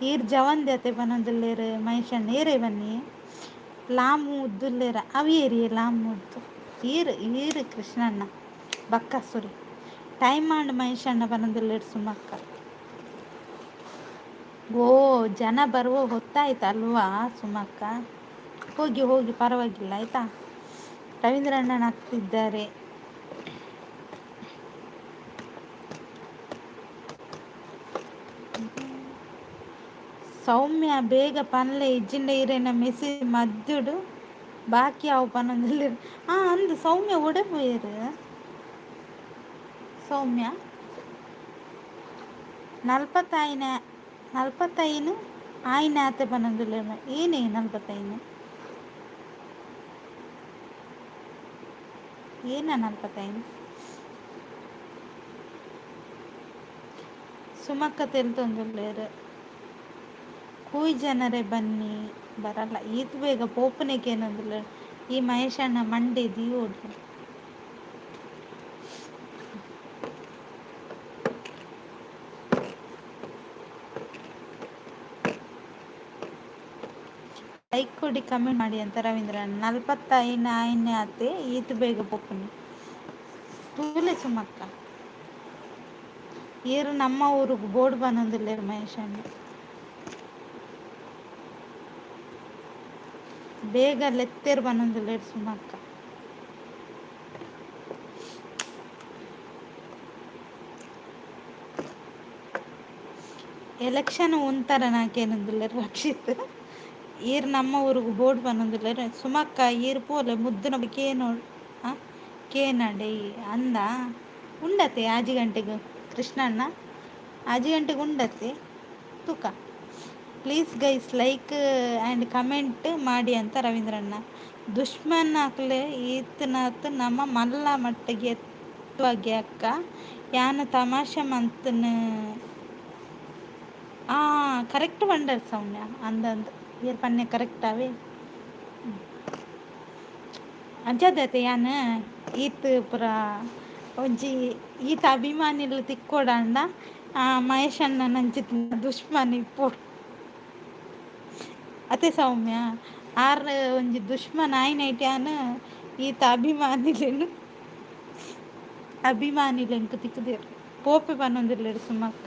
ಈರ್ ಜವಂದಿ ಅತೆ ಪನೊಂದುಲ್ಲೆರ್ ಮಹೇಶ್ ಅಣ್ಣ. ಏರೇ ಬನ್ನಿ ಲಾಮು ಉದ್ದುಲ್ಲೆರ ಅವು ಏರಿಯೆ ಲಾಮು ಉದ್ದು ಈರ್ ಈರ್ ಕೃಷ್ಣಣ್ಣ ಬಕ್ಕಾಸುರಿ. ಟೈಮ್ ಆಂಡ್ ಮಹೇಶ್ ಅಣ್ಣ ಪನೊಂದುಲ್ಲೆರ್ ಸುಮಕ್ಕ. ಓ ಜನ ಬರುವ ಹೊತ್ತಾಯ್ತಲ್ವಾ ಸುಮಕ್ಕ? ಹೋಗಿ ಹೋಗಿ, ಪರವಾಗಿಲ್ಲ ಆಯಿತಾ. ರವೀಂದ್ರಣ್ಣ ನಗ್ತಿದ್ದಾರೆ. ಸೌಮ್ಯ ಬೇಗ ಪನ್ಲೆ ಇಜ್ಜಿಂಡ ಇರೆನ ಮೆಸೇಜ್ ಮದ್ದುಡು ಬಾಕಿ ಆವು ಪನೊಂದುಲ್ಲೆರ್. ಹಾಂ ಅಂದ್ ಸೌಮ್ಯ ಒಡೆ ಪೋಯೆರ್? ಸೌಮ್ಯ ನಲ್ಪತ್ತೈನ ನಲ್ಪತ್ತೈನು ಆಯ್ನ ಆತೆ ಪನೊಂದುಲ್ಲೆರ್. ಏನೇ ನಲ್ಪತ್ತೈನು? ಏನ ನಲ್ಪತ್ತೈನು? ಸುಮಕ್ಕ ತೆಲ್ತೊಂದುಲ್ಲೆರ್. ಕೂಯ್ ಜನರೇ ಬನ್ನಿ. ಬರಲ್ಲ ಈತ್ ಬೇಗ ಪೋಪುನೆಕ್ ಏನೊಂದುಲ್ಲೆರ್ ಈ ಮಹೇಶಣ್ಣ ಮಂಡೆ ದೀವೊಡು. ಲೈಕ್ ಕೊಡಿ ಕಮೆಂಟ್ ಮಾಡಿ ಅಂತ ರವೀಂದ್ರ. ನಲ್ಪತ್ತೈನ್ ಆಯ್ನೆ ಆತೆ ಈತ್ ಬೇಗ ಪೋಪುನಿ. ತೂಲೆ ಸುಮಕ್ಕ ಈರ್ ನಮ್ಮ ಊರುಗು ಬೋರ್ಡ್ ಪನೊಂದುಲ್ಲೆರ್ ಮಹೇಶಣ್ಣ. ಬೇಗ ಲೆತ್ತೆರ್ ಪನೊಂದುಲ್ಲೆರ್ ಸುಮಕ್ಕ. ಎಲೆಕ್ಷನ್ ಉಂತರನ ಕೇನೊಂದುಲ್ಲೆರ್ ರಕ್ಷಿತ್. ಈರ್ ನಮ್ಮ ಊರುಗು ಬೋರ್ಡ್ ಪನೊಂದುಲ್ಲೆರ್ ಸುಮಕ್ಕ. ಈರ್ ಪೋಲೆ ಮುದ್ದುನ ಕೇನೋಡ್ ಕೇನಡೆ ಅಂದ ಉಂಡತೆ ಆಜಿ ಗಂಟೆಗೆ ಕೃಷ್ಣಣ್ಣ, ಆಜಿ ಗಂಟೆಗೆ ಉಂಡತೆ ತೂಕ. Please guys like and comment ಮಾಡಿ ಅಂತ ರವೀಂದ್ರಣ್ಣ. ದುಶ್ಮನ್ ಅಕ್ಲೆ ಈತನಾತ್ ನಮ್ಮ ಮಲ್ಲ ಮಟ್ಟಿಗೆ ಎತ್ತುವಗೆ ಅಕ್ಕ ಯಾನ್ ತಮಾಷೆ ಮಂತ್ನ್. ಕರೆಕ್ಟ್ ಪಂಡರ್ ಸೌಮ್ಯ. ಅಂದಂದು ಈರ್ ಪನ್ನೆ ಕರೆಕ್ಟ್ ಅವೇ. ಅಂಚಾದತೆ ಯಾನ್ ಈತ್ ಪೂರ ಒಂಜಿ ಈತ ಅಭಿಮಾನಿಲು ತಿಕ್ಕೊಡಾಂಡ ಮಹೇಶಣ್ಣನ ದುಶ್ಮನ್ ಇಪ್ಪೊಡು ಅತೆ ಸೌಮ್ಯ. ಆರ್ ಒಂಜಿ ದುಶ್ಮನ್ ಆಯಿನೈಟ್ ಯಾನ್ ಈತ ಅಭಿಮಾನಿಲೆನ್ ಅಭಿಮಾನಿಲು ಎಂಕ್ ತಿಕ್ಕುದೆರ್ ಪೋಪೆ ಪನೊಂದುಲ್ಲೆರ್ ಸುಮಕ್ಕ.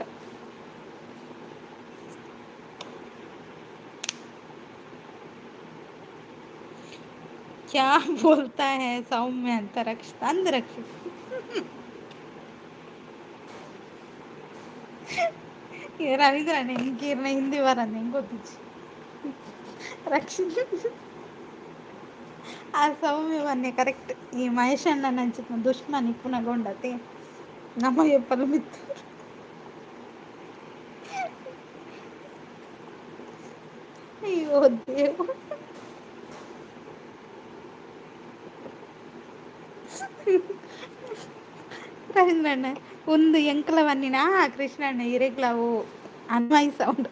ಕ್ಯಾ ಬೋಲ್ತಾ ಹೈ ಸೌಮ್ಯ ಅಂತ ರಕ್ಷಿತ್ ಅಂದ್ ರಕ್ಷಿತ್. ರವೀಂದ್ರಣ್ಣ ಎಂಕ್ ಈರ್ನ ಹಿಂದಿ ಬರಂದ್ ಎಂಕ್ ಗೊತ್ತಿಜ್ಜಿ. ರಕ್ಷಿತ್ ಆ ಸೌಮ್ಯ ಬನ್ನಿ ಕರೆಕ್ಟ್. ಈ ಮಹೇಶ್ ಅಣ್ಣನ ದುಶ್ಮನ್ ಇಪ್ಪುನಗ ಉಂಡತೆ ನಮ್ಮ ಎಪ್ಪಲ ಮಿತ್ತು. ಅಯ್ಯೋ ದೇವ. ರವೀಂದ್ರಣ್ಣ ಒಂದು ಎಂಕಲ ಬನ್ನಿನ ಕೃಷ್ಣಣ್ಣ ಇರೆಗ್ಲಾವು ಅನ್ವಯಿ ಸೌಂಡ್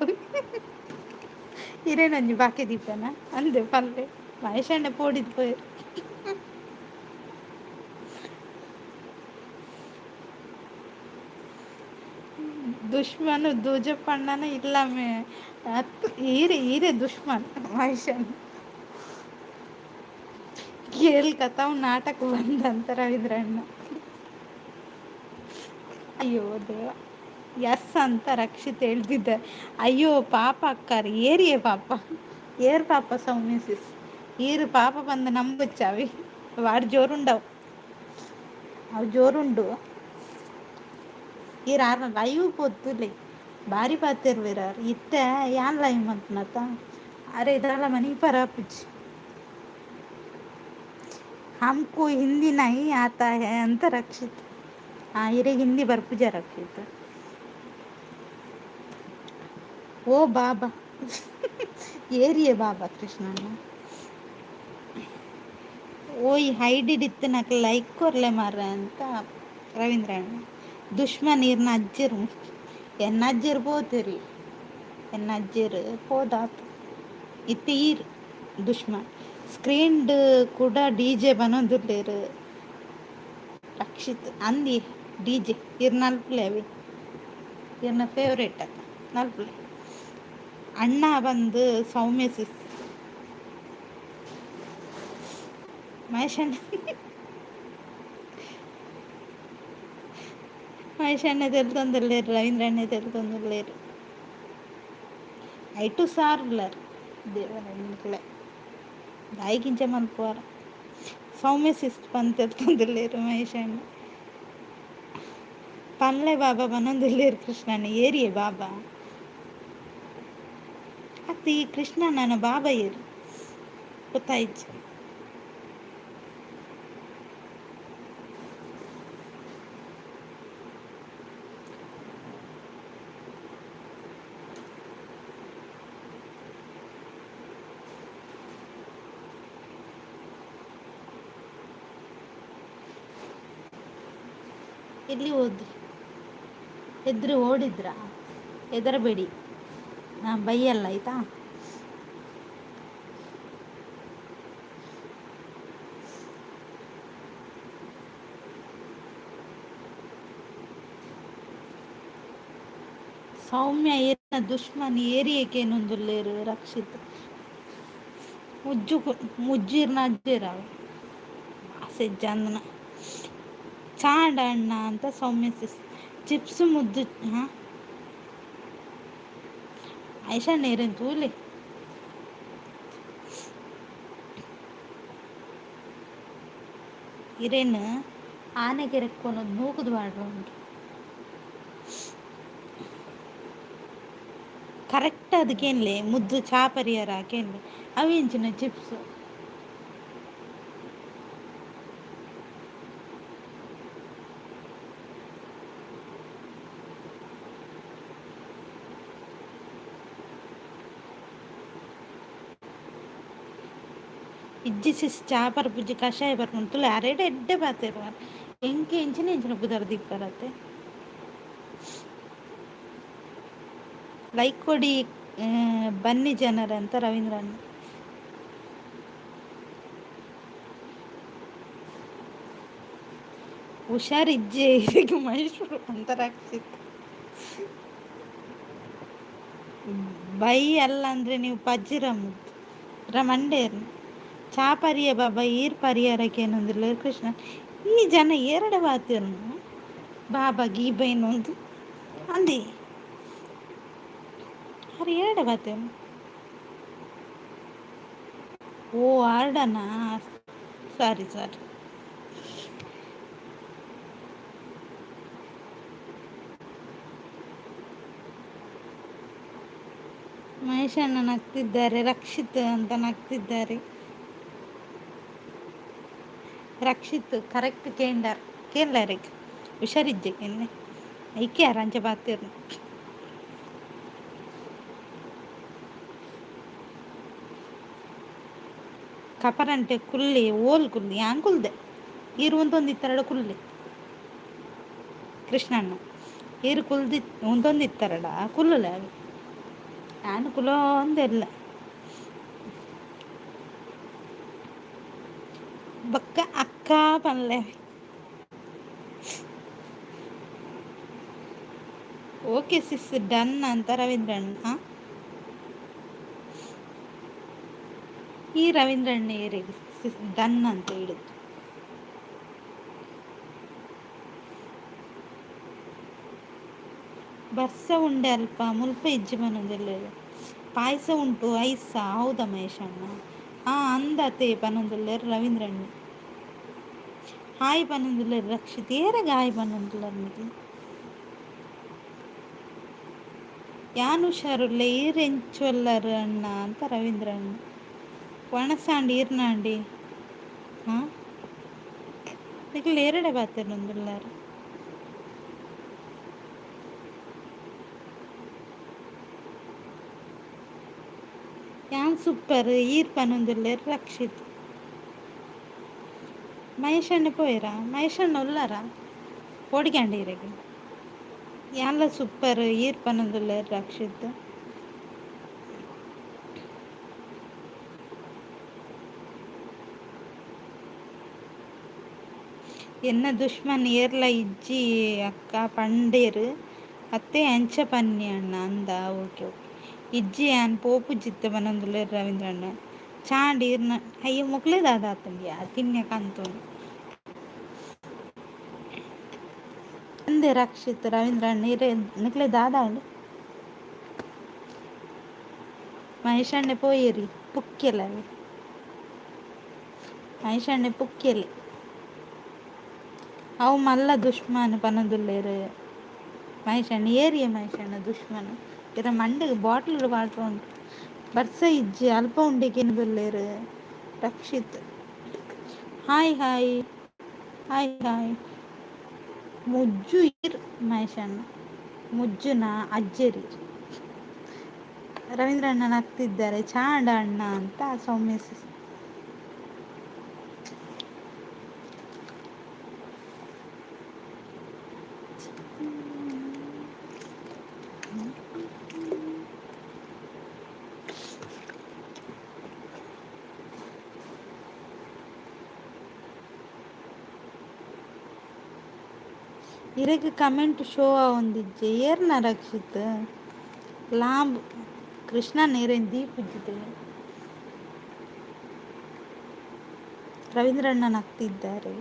ಇರೇನೊಂಜಿ ಬಾಕಿ ದೀಪನ ಅಂದೆ ಪಲ್ಲೆ ಮಹೇಶಣ್ಣ ಪೋಡಿದ್ ಪೋಯೆರ್. ದುಶ್ಮನ್ ದೂಜಪ್ಪಣ್ಣನ ಇಲ್ಲಮೆ ಅತ್ ಈರೆ ಈರೆ ದುಶ್ಮನ್ ಮಹೇಶಣ್ಣ. ಕೇಳ್ ಕತಾವ್ ನಾಟಕ ಬಂದಂತ ರವೀಂದ್ರಣ್ಣ. ಅಯ್ಯೋ ದೇವ. ಎಸ್ ಅಂತ ರಕ್ಷಿತ್ ಹೇಳ್ತಿದ್ದೆ. ಅಯ್ಯೋ ಪಾಪ ಅಕ್ಕಾರ ಏರಿಯೇ ಪಾಪ ಏರ್ ಪಾಪ ಸೌಮ್ಯ ಸಿಸ್ ಈರು ಪಾಪ ಬಂದು ನಂಬುಚ್ಚಾವಿ ವಾಡ್ ಜೋರುಂಡವು ಅವು ಜೋರುಂಡು. ಈರ್ ಆರ್ನ ಲೈವ್ ಪೊತ್ತುಲೆ ಬಾರಿ ಪಾತೆರ್ವೆರ್ ಇತ್ತೆ ಯಾನ್ ಲೈವ್ ಮಲ್ಪುನತ ಅರೆ ದಾಲ ಮನಿ ಪರಾಪುಜಿ. हमको हिंदी नहीं आता है ಅಂತ ರಕ್ಷಿತ್. ಇರೆಗ್ ಹಿಂದಿ ಬರ್ಪುಜ ರಕ್ಷಿತ್. ಓ ಬಾಬಾ ಏರಿಯೇ ಬಾಬಾ ಕೃಷ್ಣಣ್ಣ. ಓಯ್ ಹೈಡಿಡ್ ಇತ್ತಿನಕ್ಲ್ ಲೈಕ್ ಕೊರ್ಲೆ ಮಾರ್ರೆ ಅಂತ ರವೀಂದ್ರಣ್ಣ. ದುಶ್ಮನ್ ಈರ್ನ ಅಜ್ಜೆರ್ ಎನ್ನ ಅಜ್ಜೆರ್ ಪೋತೆರ್ ಎನ್ನ ಅಜ್ಜೆರ್ ಪೋದಾತ್ ಇತ್ತೆ ಈರ್ ದುಶ್ಮನ್. ಸ್ಕ್ರೀನ್ಡ್ ಕೂಡ ಡಿ ಜೆ ಪನೊಂದುಲ್ಲೆರ್ ರಕ್ಷಿತ್. ಅಂದಿ ಡಿ ಜೆ ಇರ್ ನಲ್ಪುಲೆ ಅವೆ ಇರ್ನ ಫೇವ್ರೇಟ್ ಅತ್ತ ನಲ್ಪುಲೆ. ಅಣ್ಣ ಬಂದು ಸೌಮ್ಯ ಸಿಸ್. ಮಹೇಶಣ್ಣ ಮಹೇಶಣ್ಣ ತೆಲ್ತೊಂದುಲ್ಲೆರ್ ರವೀಂದ್ರಣ್ಣೆ ತೆಲ್ತೊಂದುಲ್ಲೆರ್. ಐಟು ಸಾರ್ ಉಲ್ಲೆರ್ ದೇವರೆಂಕ್ಲೆ ದಾಯಿಗಿಂಚ ಮನ್ಪುವರ. ಸೌಮ್ಯ ಸಿಸ್ ಪಂದ್ ತೆಲ್ತೊಂದುಲ್ಲೆರ್ ಮಹೇಶಣ್ಣ. ಪನ್ಲೆ ಬಾಬಾ ಪನೊಂದುಲ್ಲೆರ್ ಕೃಷ್ಣಣ್ಣ ಏರಿಯೇ ಬಾಬಾ. ಅತ್ತ್ ಈ ಕೃಷ್ಣಣ್ಣನ ಬಾಬಾ ಏರ್ ಗೊತ್ತಾಯಿಜಿ. ಎಲ್ಲಿ ಹೋದ್ರಿ? ಹೆದ್ರಿ ಓಡಿದ್ರಾ? ಹೆದರಬೇಡಿ, ನಾನು ಬೈಯಲ್ಲ ಆಯಿತಾ? ಸೌಮ್ಯ ಏರಿನ ದುಶ್ಮನ್ ಏರಿಯಕೇನೊಂದುಲ್ಲೆರ್ ರಕ್ಷಿತ್. ಮುಜ್ಜು ಮುಜ್ಜಿರ್ನ ಅಜ್ಜೆರ್ ಅವು ಬಾಸೆಜ್ಜಂದನ. ಚಾಂಡ ಅಣ್ಣ ಅಂತ ಸೌಮ್ಯ ಸಿಸ್. ಚಿಪ್ಸ್ ಮುದ್ದು ಹಾಂ ಐಶಣ್ಣ ಇರೇನ್ ತೂಲೆ. ಇರೇನ್ ಆನೆಗೆರೆಕ್ ಕೊನೊದು ನೂಕುದು ಪಾಡ್ರೊಂಡು. ಕರೆಕ್ಟ್ ಅದಕ್ಕೇನ್ಲೆ ಮುದ್ದು ಚಾ ಪರಿಯರ ಕೇನ್ಲೆ ಅವು ಎಂಚಿನ ಚಿಪ್ಸ್. ಇಜ್ಜಿ ಸಿಸ್ ಚಾ ಪರ್ಪುಜಿ ಕಷಾಯ ಪರ್ಪುಂಡು ತೂಲೆ ಅರೆಡ ಎಡ್ಡೆ ಪಾತೆರುವರ್. ಎಂಕ್ ಎಂಚಿನ ಎಂಚಿನ ಪುದರ್ ದೀಪರತೆ. ಲೈಕ್ ಕೊಡಿ ಬನ್ನಿ ಜನರ ಅಂತ ರವೀಂದ್ರಣ್ಣ. ಹುಷಾರಿಜ್ಜೆ ಇದಕ್ಕೆ ಮಹೇಶ್ವರ ಅಂತ ರಕ್ಷಿತ್. ಬೈ ಅಲ್ಲ ಅಂದರೆ ನೀವು ಪಜ್ಜಿರ ಮುದ್ದು ರಮಂಡೇರ್. ಚಾ ಪರಿಯ ಬಾಬಾ ಈರ್ ಪರಿಯರಕ್ಕೇನೊಂದುಲ್ಲೆರ್ ಕೃಷ್ಣ. ಈ ಜನ ಎರಡು ಬಾತಿರ್ನು ಬಾಬಾ ಗೀಬೈನೊಂದು ಅಂದೆ ಅರೆ ಎರಡು ಬಾತಿರ್ನು. ಓ ಆರ್ಡನಾ? ಸಾರಿ ಸಾರಿ. ಮಹೇಶಣ್ಣ ನಗ್ತಿದ್ದಾರೆ, ರಕ್ಷಿತ್ ಅಂತ ನಗ್ತಿದ್ದಾರೆ. ರಕ್ಷಿತ್ ಕರೆಕ್ಟ್ ಕೇಂಡರ್ ಕೇಂದ್ಲಾರಿಗೆ ಹುಷಾರಿಜ್ಜೆ ಎನ್ನೆ ಐಕೆ ಅರಂಚ ಬಾತಿರ್ನು. ಕಪರಂಟೆ ಕುಲ್ಲಿ ಓಲ್ ಕುಲ್ಲಿ ಯಾನ್ ಕುಲ್ದೆ ಈರು ಒಂದೊಂದು ಕುಲ್ಲೆ ಕೃಷ್ಣಣ್ಣ ಈರು ಕುಲ್ದಿ ಒಂದೊಂದು ಇತ್ತಾರಡ ಕುಲ್ಲುಲೆ ಅవి ಯಾನ್ ಕುಲೋಂದೆಲ್ಲ ಬೊಕ್ಕ ಅಕ್ಕ ಪನ್ಲೆ. ಓಕೆ ಸಿಸ್ ಡನ್ ಅಂತ ರವೀಂದ್ರಣ್ಣ. ಈ ರವೀಂದ್ರಣ್ಣ ಏರಿಗೆ ಸಿಸ್ ಡನ್ ಅಂತ ಹೇಳಿದ್ದು. ಬರ್ಸ ಉಂಡೆ ಅಲ್ಪ ಮುಲ್ಪ ಇಜ್ಜಿ ಪನೊಂದುಲ್ಲೆರ್. ಪಾಯಸ ಉಂಟು ಐಸ ಹೌದಾ ಮಹೇಶಣ್ಣ? ಹಾಂ ಅಂದತೆ ಪನೊಂದುಲ್ಲೆರ್ ರವೀಂದ್ರಣ್ಣ. ಹಾಯ್ ಪನೊಂದುಲ್ಲೆರ್ ರಕ್ಷಿತ್. ಏರೆಗ್ ಹಾಯ್ ಪನೊಂದುಲ್ಲೆರ್ ನಿಕ್ಲು? ಯಾನ್ ಹುಷಾರುಲ್ಲೆ ಈರ್ ಎಂಚೊಲ್ಲರ್ ಅಣ್ಣ ಅಂತ ರವೀಂದ್ರಣ್ಣ. ವಣಸಾಂಡ್ ಈರ್ನಾಂಡಿ ಹಾಂ ನಿಕ್ಲು ಏರೆಡೆ ಪಾತೆರೊಂದುಲ್ಲರ್? ಯಾನ್ ಸೂಪರ್ ಈರ್ ಪನೊಂದುಲ್ಲೆರ್ ರಕ್ಷಿತ್. ಮಹೇಶಣ್ಣ ಪೋಯೆರಾ? ಮಹೇಶಣ್ಣ ಉಲ್ಲರಾ? ಪೋಡಿಗ್ಯಾಂಡ ಈರೆಗ್? ಯಾನ್ಲ ಸೂಪರ್ ಈರ್ ಪನೊಂದುಲ್ಲೆರ್ ರಕ್ಷಿತ್. ಎನ್ನ ದುಶ್ಮನ್ ಏರ್ಲ ಇಜ್ಜಿ ಅಕ್ಕ ಪಂಡೆರ್ ಅತ್ತೆ ಅಂಚ ಪನ್ನಿ ಅಣ್ಣ ಅಂದ. ಓಕೆ ಓಕೆ ಇಜ್ಜಿ ಯಾನ್ ಪೋಪುಜಿತ್ತೆ ಪನೊಂದುಲ್ಲೆರ್ ರವೀಂದ್ರಣ್ಣ. ಚಾಂಡ್ ಈರ್ನ ಅಯ್ಯೋ ಮೊಕ್ಲೆ ದಾದ ಆತುಂಡ್ಯಾ ತಿನ್ಯ ಕಂತುಂಡು. ಅಂದೆ ರಕ್ಷಿತ್ ರವೀಂದ್ರಣ್ಣ ಈರೆ ನಿಕ್ಲೆ ದಾದ ಆಂಡ್? ಮಹೇಶಣ್ಣೆ ಪೋಯೆರಿ ಪುಕ್ಕೆಲವೆ. ಮಹೇಶಣ್ಣೆ ಪುಕ್ಕೆಲೆ ಅವು ಮಲ್ಲ ದುಶ್ಮನ್ ಪನೊಂದುಲ್ಲೆರ್ ಮಹೇಶಣ್ಣ. ಏರಿಯೆ ಮಹೇಶಣ್ಣ ದುಶ್ಮನ್? ಇರ ಮಂಡೆಗ್ ಬಾಟ್ಲ್ ವಾಟರ್ ಉಂಡು. ಬರ್ಸ ಇಜ್ಜಿ ಅಲ್ಪ ಉಂಡೆ ಕೇನೊಂದುಲ್ಲೆರ್ Rakshit. Hi hi hi hi. Mujju ಈರ್ ಮಹೇಶಣ್ಣ ಮುಜ್ಜುನ ಅಜ್ಜೆರ್. ರವೀಂದ್ರಣ್ಣ ನಗ್ತಿದ್ದಾರೆ. ಚಾಂಡ ಅಣ್ಣ ಅಂತ ಸೌಮ್ಯ ಸಿಸ್. ಇರೆಗ್ ಕಮೆಂಟ್ ಶೋ ಆವೊಂದಿಜ್ಜೆ ಏರ್ನ ರಕ್ಷಿತ್? ಲಾಂಬ್ ಕೃಷ್ಣನ್ ಇರೆನ್ ದೀಪುಜ್ಜಿತೆ. ರವೀಂದ್ರಣ್ಣ ನಗ್ತಿದ್ದಾರೆ.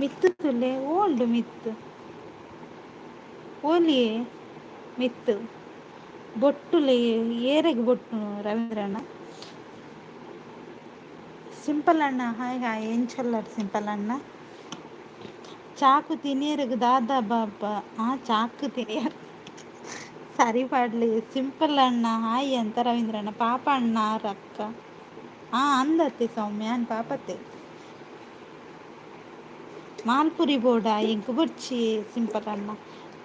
ಮಿತ್ತು ತುಲೆ ಓಲ್ಡ್ ಮಿತ್ತು ಓಲಿಯೇ ಮಿತ್ತು ಬೊಟ್ಟುಲೆ ಏರೆಗ್ ಬೊಟ್ಟು ರವೀಂದ್ರಣ್ಣ? ಸಿಂಪಲ್ ಅಣ್ಣ ಹಾಯ್ ಹಾಯ್. ಎಂಚೊಲ್ಲರ್ ಸಿಂಪಲ್ ಅಣ್ಣ? ಚಾಕು ತಿನಿಯರೆಗ್ ದಾದ ಬಾಬಾ ಆ ಚಾಕು ತಿನಿಯರ್ ಸರಿ ಪಾಡ್ಲಿ. ಸಿಂಪಲ್ ಅಣ್ಣ ಹಾಯ್ ಅಂತ ರವೀಂದ್ರಣ್ಣ. ಪಾಪ ಅಣ್ಣ ರಕ್ಕ ಹಾಂ ಅಂದತ್ತೆ ಸೌಮ್ಯ ಅನ್ ಪಾಪತ್ತೆ. ಮಾಲ್ಪುರಿ ಬೋಡ ಎಂಕ್ ಬೊರ್ಚಿ ಸಿಂಪಲ್ ಅಣ್ಣ.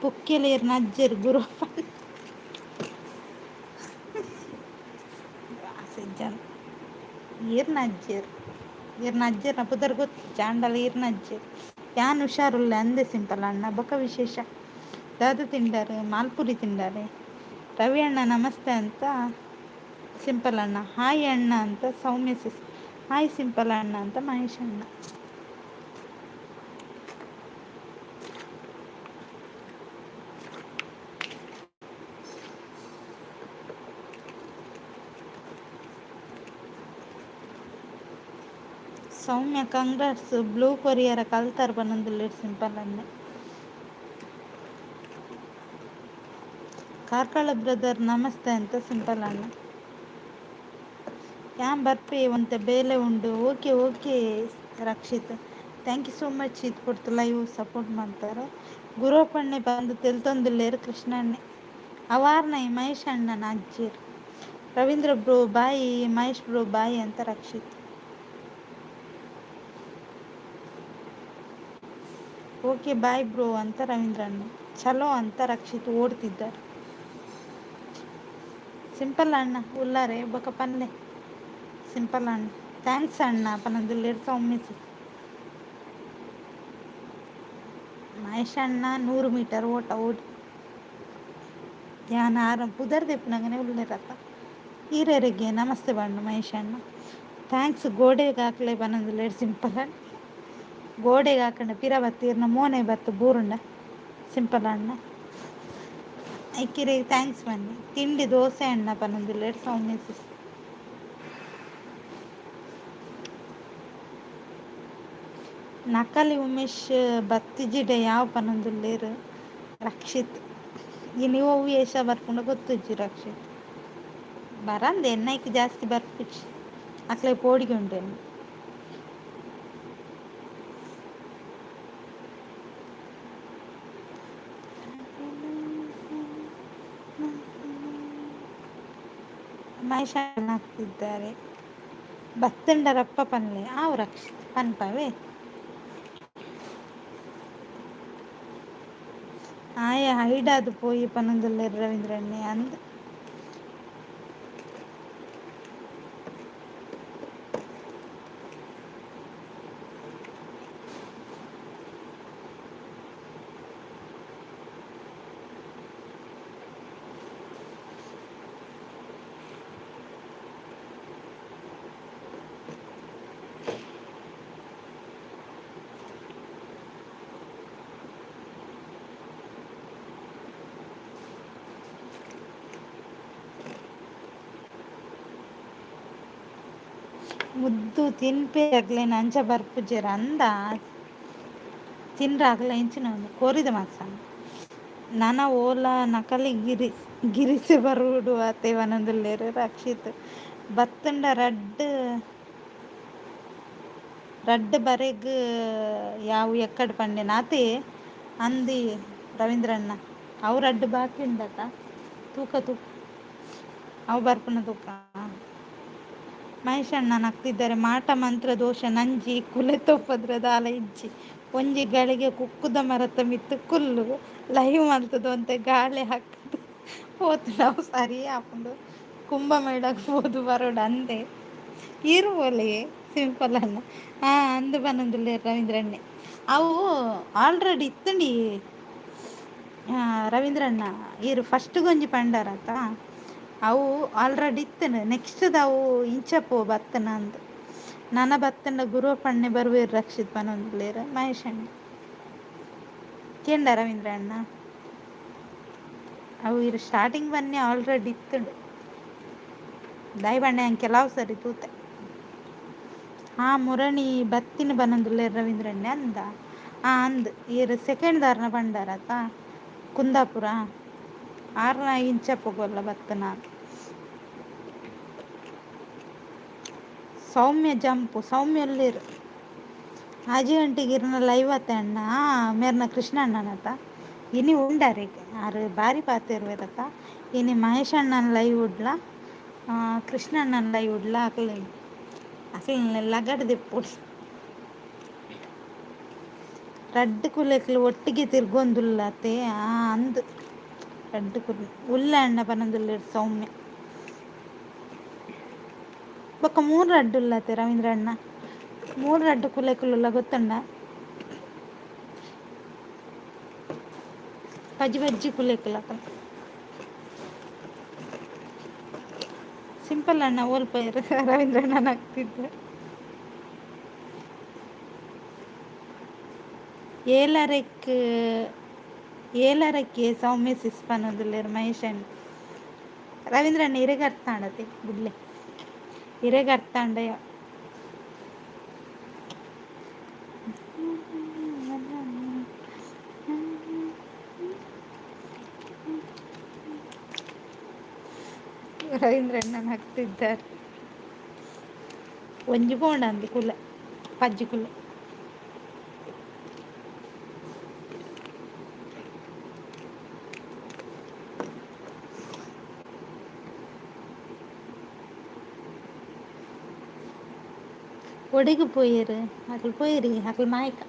ಪೊಕ್ಕೆಲೇರ್ ನಜ್ಜೆರ್ ಗುರು ಜನ ಈರ್ನ ಅಜ್ಜೆರ್ ಈರ್ನ ಅಜ್ಜೆರ್ನ ಪುದರ್ ಗೊತ್ತಿಜ್ಜಿ ಆಂಡಲ ಈರ್ನ ಅಜ್ಜೆರ್. ಯಾನ್ ಹುಷಾರುಲ್ಲೆ ಅಂದೆ ಸಿಂಪಲ್ ಅಣ್ಣ. ಬೊಕ ವಿಶೇಷ ದಾದ ತಿಂಡರ್? ಮಾಲ್ಪುರಿ ತಿಂಡರೆ. ರವಿ ಅಣ್ಣ ನಮಸ್ತೆ ಅಂತ ಸಿಂಪಲ್ ಅಣ್ಣ. ಹಾಯ್ ಅಣ್ಣ ಅಂತ ಸೌಮ್ಯ ಸಿಸ್. ಹಾಯ್ ಸಿಂಪಲ್ ಅಣ್ಣ ಅಂತ ಮಹೇಶ್ ಅಣ್ಣ. ಸೌಮ್ಯ ಕಂಗ್ರಾಟ್ಸ್ ಬ್ಲೂ ಕೊರಿಯರ ಕಲ್ತಾರ್ ಪನೊಂದುಲ್ಲೆರ್ ಸಿಂಪಲ್ ಅಣ್ಣೆ. ಕಾರ್ಕಳ ಬ್ರದರ್ ನಮಸ್ತೆ ಅಂತ ಸಿಂಪಲ್ ಅಣ್ಣ. ಯಾನ್ ಬರ್ಪೆ ಒಂತೆ ಬೇಲೆ ಉಂಡು. Okay okay Rakshit, thank you so much ಇದು ಪೊರ್ತು ಲೈವ್ ಸಪೋರ್ಟ್ ಮಾಡ್ತಾರೆ. ಗುರುವಪ್ಪಣ್ಣೆ ಬಂದು ತೆಲ್ತೊಂದುಲ್ಲೆರ್ ಕೃಷ್ಣಣ್ಣೆ ಅವಾರ್ನೈ ಮಹೇಶ್ ಅಣ್ಣನ ಅಜ್ಜೆರ್. Ravindra bro bye, Mahesh bro bye ಅಂತ ರಕ್ಷಿತ್. ಓಕೆ ಬಾಯ್ ಬ್ರೋ ಅಂತ ರವೀಂದ್ರ ಅಣ್ಣ. ಚಲೋ ಅಂತ ರಕ್ಷಿತ್ ಓಡ್ತಿದ್ದಾರೆ. ಸಿಂಪಲ್ ಅಣ್ಣ ಉಲ್ಲಾರೆ ಬೊಕ ಪನ್ಲೆ. ಸಿಂಪಲ್ ಅಣ್ಣ thanks ಅಣ್ಣ ಪನೊಂದುಲ್ಲೆರ್ ಸೌಮ್ಯ. ಮಹೇಶ್ ಅಣ್ಣ 100 ಮೀಟರ್ ಓಟ ಓಡಿ ಯಾನ್ ಆರ ಪುದರ್ ದೆಪ್ಪುನಗನೆ ಉಲ್ಲೆರತ್ತ. ಈರೆರೆಗೆ ನಮಸ್ತೆ ಬಣ್ಣ ಮಹೇಶ್ ಅಣ್ಣ. Thanks ಗೋಡೆಗ್ ಹಾಕ್ಲೆ ಪನೊಂದುಲ್ಲೆರ್ ಸಿಂಪಲ್ ಅಣ್ಣ. ಗೋಡೆಗ್ ಹಾಕಂಡ ಪಿರ ಬತ್ತಿ ಇರ್ನ ಮೋನೆ ಬತ್ತು ಬೂರುಂಡ ಸಿಂಪಲ್ ಅಣ್ಣ. ಐಕಿರೆಗ್ thanks ಬನ್ನಿ. ತಿಂಡಿ ದೋಸೆ ಅಣ್ಣ ಪನೊಂದುಲ್ಲೆರ್ ಸೌಮ್ಯ ಸಿಸ್. ನಕಲಿ ಉಮೇಶ್ ಬತ್ತಿಜಿಡ ಯಾವ ಪನೊಂದುಲ್ಲೆರ್ ರಕ್ಷಿತ್. ಇನಿ ಒವ್ವು ಏಷ ಬರ್ಪುಂಡ ಗೊತ್ತುಜ್ಜಿ ರಕ್ಷಿತ್. ಬರಂದೆ ಎನ್ನೈಕ್ ಜಾಸ್ತಿ ಬರ್ಪುಜಿ ಅಕ್ಲೆ ಪೋಡಿಗೆ ಉಂಡು ಎನ್ನ. ಮಹೇಶ್ ಆಗ್ತಿದ್ದಾರೆ ಬತ್ತಂಡರಪ್ಪ ಪನ್ಲೆ ಆವು ರಕ್ಷಿತ್ ಪನ್ಪವೇ. ಆಯೆ ಹೈಡಾದ್ ಪೋಯಿ ಪನೊಂದುಲ್ಲೆರ್ ರವೀಂದ್ರಣ್ಣೆ ಅಂದ್. ಮುದ್ದು ತಿನ್ಪೆ ಅಗ್ಲೆನ್ ಅಂಚ ಬರ್ಪುಜೆರ್ ಅಂದ ತಿನ್ರ ಅಗ್ಲ ಇಂಚಿನ ಒಂದು ಕೋರಿದ ಮಾಸ. ನನ ಓಲ ನಕಲಿ ಗಿರಿ ಗಿರಿಸೆ ಬರುಡು ಅತೆ ಪನೊಂದುಲ್ಲೆರ್ ರಕ್ಷಿತ್. ಬತ್ತುಂಡ ರಡ್ಡ್ ರಡ್ಡ್ ಬರೆಗ್ ಯಾವು ಎಕ್ಕಡ್ ಪಂಡೆನ ಆತೆ ಅಂದಿ ರವೀಂದ್ರಣ್ಣ. ಅವು ರಡ್ಡ್ ಬಾಕಿ ಉಂಡತ ತೂಕ ತೂಕ ಅವು ಬರ್ಪುನ ತೂಕ. ಮಹೇಶ್ ಅಣ್ಣ ನಗ್ತಿದ್ದಾರೆ. ಮಾಟ ಮಂತ್ರ ದೋಷ ನಂಜಿ ಕುಲೆತ ದಾಲ ಇಜ್ಜಿ ಒಂಜಿ ಗಳಿಗೆ ಕುಕ್ಕುದ ಮರತ ಮಿತ್ತ್ ಕುಲ್ಲು ಲೈವ್ ಮಲ್ತುದು ಒಂತೆ ಗಾಳಿ ಹಾಕುದು ಪೋತುಂಡ ಅವು ಸರಿ ಆಪುಂಡು ಕುಂಭಮೇಳಗ್ ಪೋದು ಬರೋಡು ಅಂದೆ. ಇರುವೊಲೆ ಸಿಂಪಲ್ ಅಣ್ಣ. ಹಾಂ ಅಂದು ಪನೊಂದುಲ್ಲೆರ್ ರವೀಂದ್ರಣ್ಣೆ. ಅವು ಆಲ್ರೆಡಿ ಇತ್ತುಂಡಿ ರವೀಂದ್ರಣ್ಣ ಈರ್ ಫಸ್ಟ್ ಗೊಂಜಿ ಪಂಡರತ ಅವು ಆಲ್ರೆಡಿ ಇತ್ತುಂಡು ನೆಕ್ಸ್ಟ್ ಅವು ಇಂಚಪೋ ಬತ್ತನ ಅಂದ್. ನನ ಬತ್ತಂಡ ಗುರುವಪ್ಪಣ್ಣೆ ಬರುವೆರ್ ರಕ್ಷಿತ್ ಪನೊಂದುಲ್ಲೆರ್ ಮಹೇಶ್ ಅಣ್ಣ. ಕೇಂಡ ರವೀಂದ್ರ ಅಣ್ಣ? ಅವು ಇರ್ ಸ್ಟಾರ್ಟಿಂಗ್ ಬನ್ನಿ ಆಲ್ರೆಡಿ ಇತ್ತುಂಡು. ದಾಯಿ ಪಂಡೆ ಯಾನ್ ಕೆಲವು ಸರಿ ತೂತೆ. ಹಾ ಮುರಣಿ ಬತ್ತಿನ ಪನೊಂದುಲ್ಲೆರ್ ರವೀಂದ್ರಣ್ಣೆ ಅಂದ. ಆ ಅಂದ್ ಈರ್ ಸೆಕೆಂಡ್ ದಾರ್ನ ಪಂಡರತ ಕುಂದಾಪುರ ಆರ್ನ ಇಂಚಪ್ಪೊಗುಲ ಬತ್ತನ. ಸೌಮ್ಯ ಜಂಪು ಸೌಮ್ಯ ಉಲ್ಲೆರ್. ಆಜಿ ಗಂಟೆಗೆ ಇರ್ನ ಲೈವ್ ಆತೆ ಅಣ್ಣ ಮೇರ್ನ ಕೃಷ್ಣ ಅಣ್ಣನತ. ಇನಿ ಉಂಡಾರೆಗ್ ಆರ್ ಬಾರಿ ಪಾತೆರುವೆರತ. ಇನಿ ಮಹೇಶ್ ಅಣ್ಣನ ಲೈವ್ ಉಡ್ಲ ಕೃಷ್ಣ ಅಣ್ಣನ ಲೈವ್ ಉಡ್ಲ ಅಕ್ಲೆ ಅಕ್ಲೆನ್ ಲಗಡ್ ದೆಪ್ಪೊಡು. ರಡ್ಡ್ ಕುಲೆಕ್ಲು ಒಟ್ಟಿಗೆ ತಿರ್ಗೊಂದುಲ್ಲತೆ ಆ ಅಂದ್ ರಡ್ಡ್ ಕುಲೆ ಉಲ್ಲ ಅಣ್ಣ ಪನೊಂದುಲ್ಲೆರ್ ಸೌಮ್ಯ. ಬೊಕ್ಕ ಮೂರು ರಡ್ಡ್ ಉಲ್ಲತೆ ರವೀಂದ್ರ ಅಣ್ಣ. ಮೂರು ರಡ್ಡ್ ಕುಲೆಕುಲುಲ್ಲ ಗೊತ್ತುಂಡ? ಬಜ್ಜಿ ಬಜ್ಜಿ ಕುಲೆಕುಲು ಅಕಲ್. ಸಿಂಪಲ್ ಅಣ್ಣ ಓಲ್ಪೈರ್ ರವೀಂದ್ರ ಅಣ್ಣ ನಗ್ತಿದ್ದೆ. ಏಲರೆಕ್ ಏಲರಕ್ಕೆ ಸೌಮ್ಯ ಸಿಸ್ ಪನೊಂದುಲ್ಲೆರ್ ಮಹೇಶ್ ಅಣ್ಣ. ರವೀಂದ್ರ ಅಣ್ಣ ಇರೆಗ್ ಅರ್ಥ ಆಂಡತೆ ಬುಡ್ಲೆ. ಇರೆಗ್ ಅರ್ಥ ಆಂಡ. ರವೀಂದ್ರಣ್ಣ ನಗ್ತಿದ್ದಾರೆ. ಒಂಜಿ ಪೋಂಡ ಅಂದು ಕುಲೆ ಪಜ್ಜಿ ಕುಲೆ. ಒಡೆಗ್ ಪೋಯೆರ್ ಅಕಲ್ ಪೋಯೆರ್ ಅಕಲ್ ಮಾಯಕ.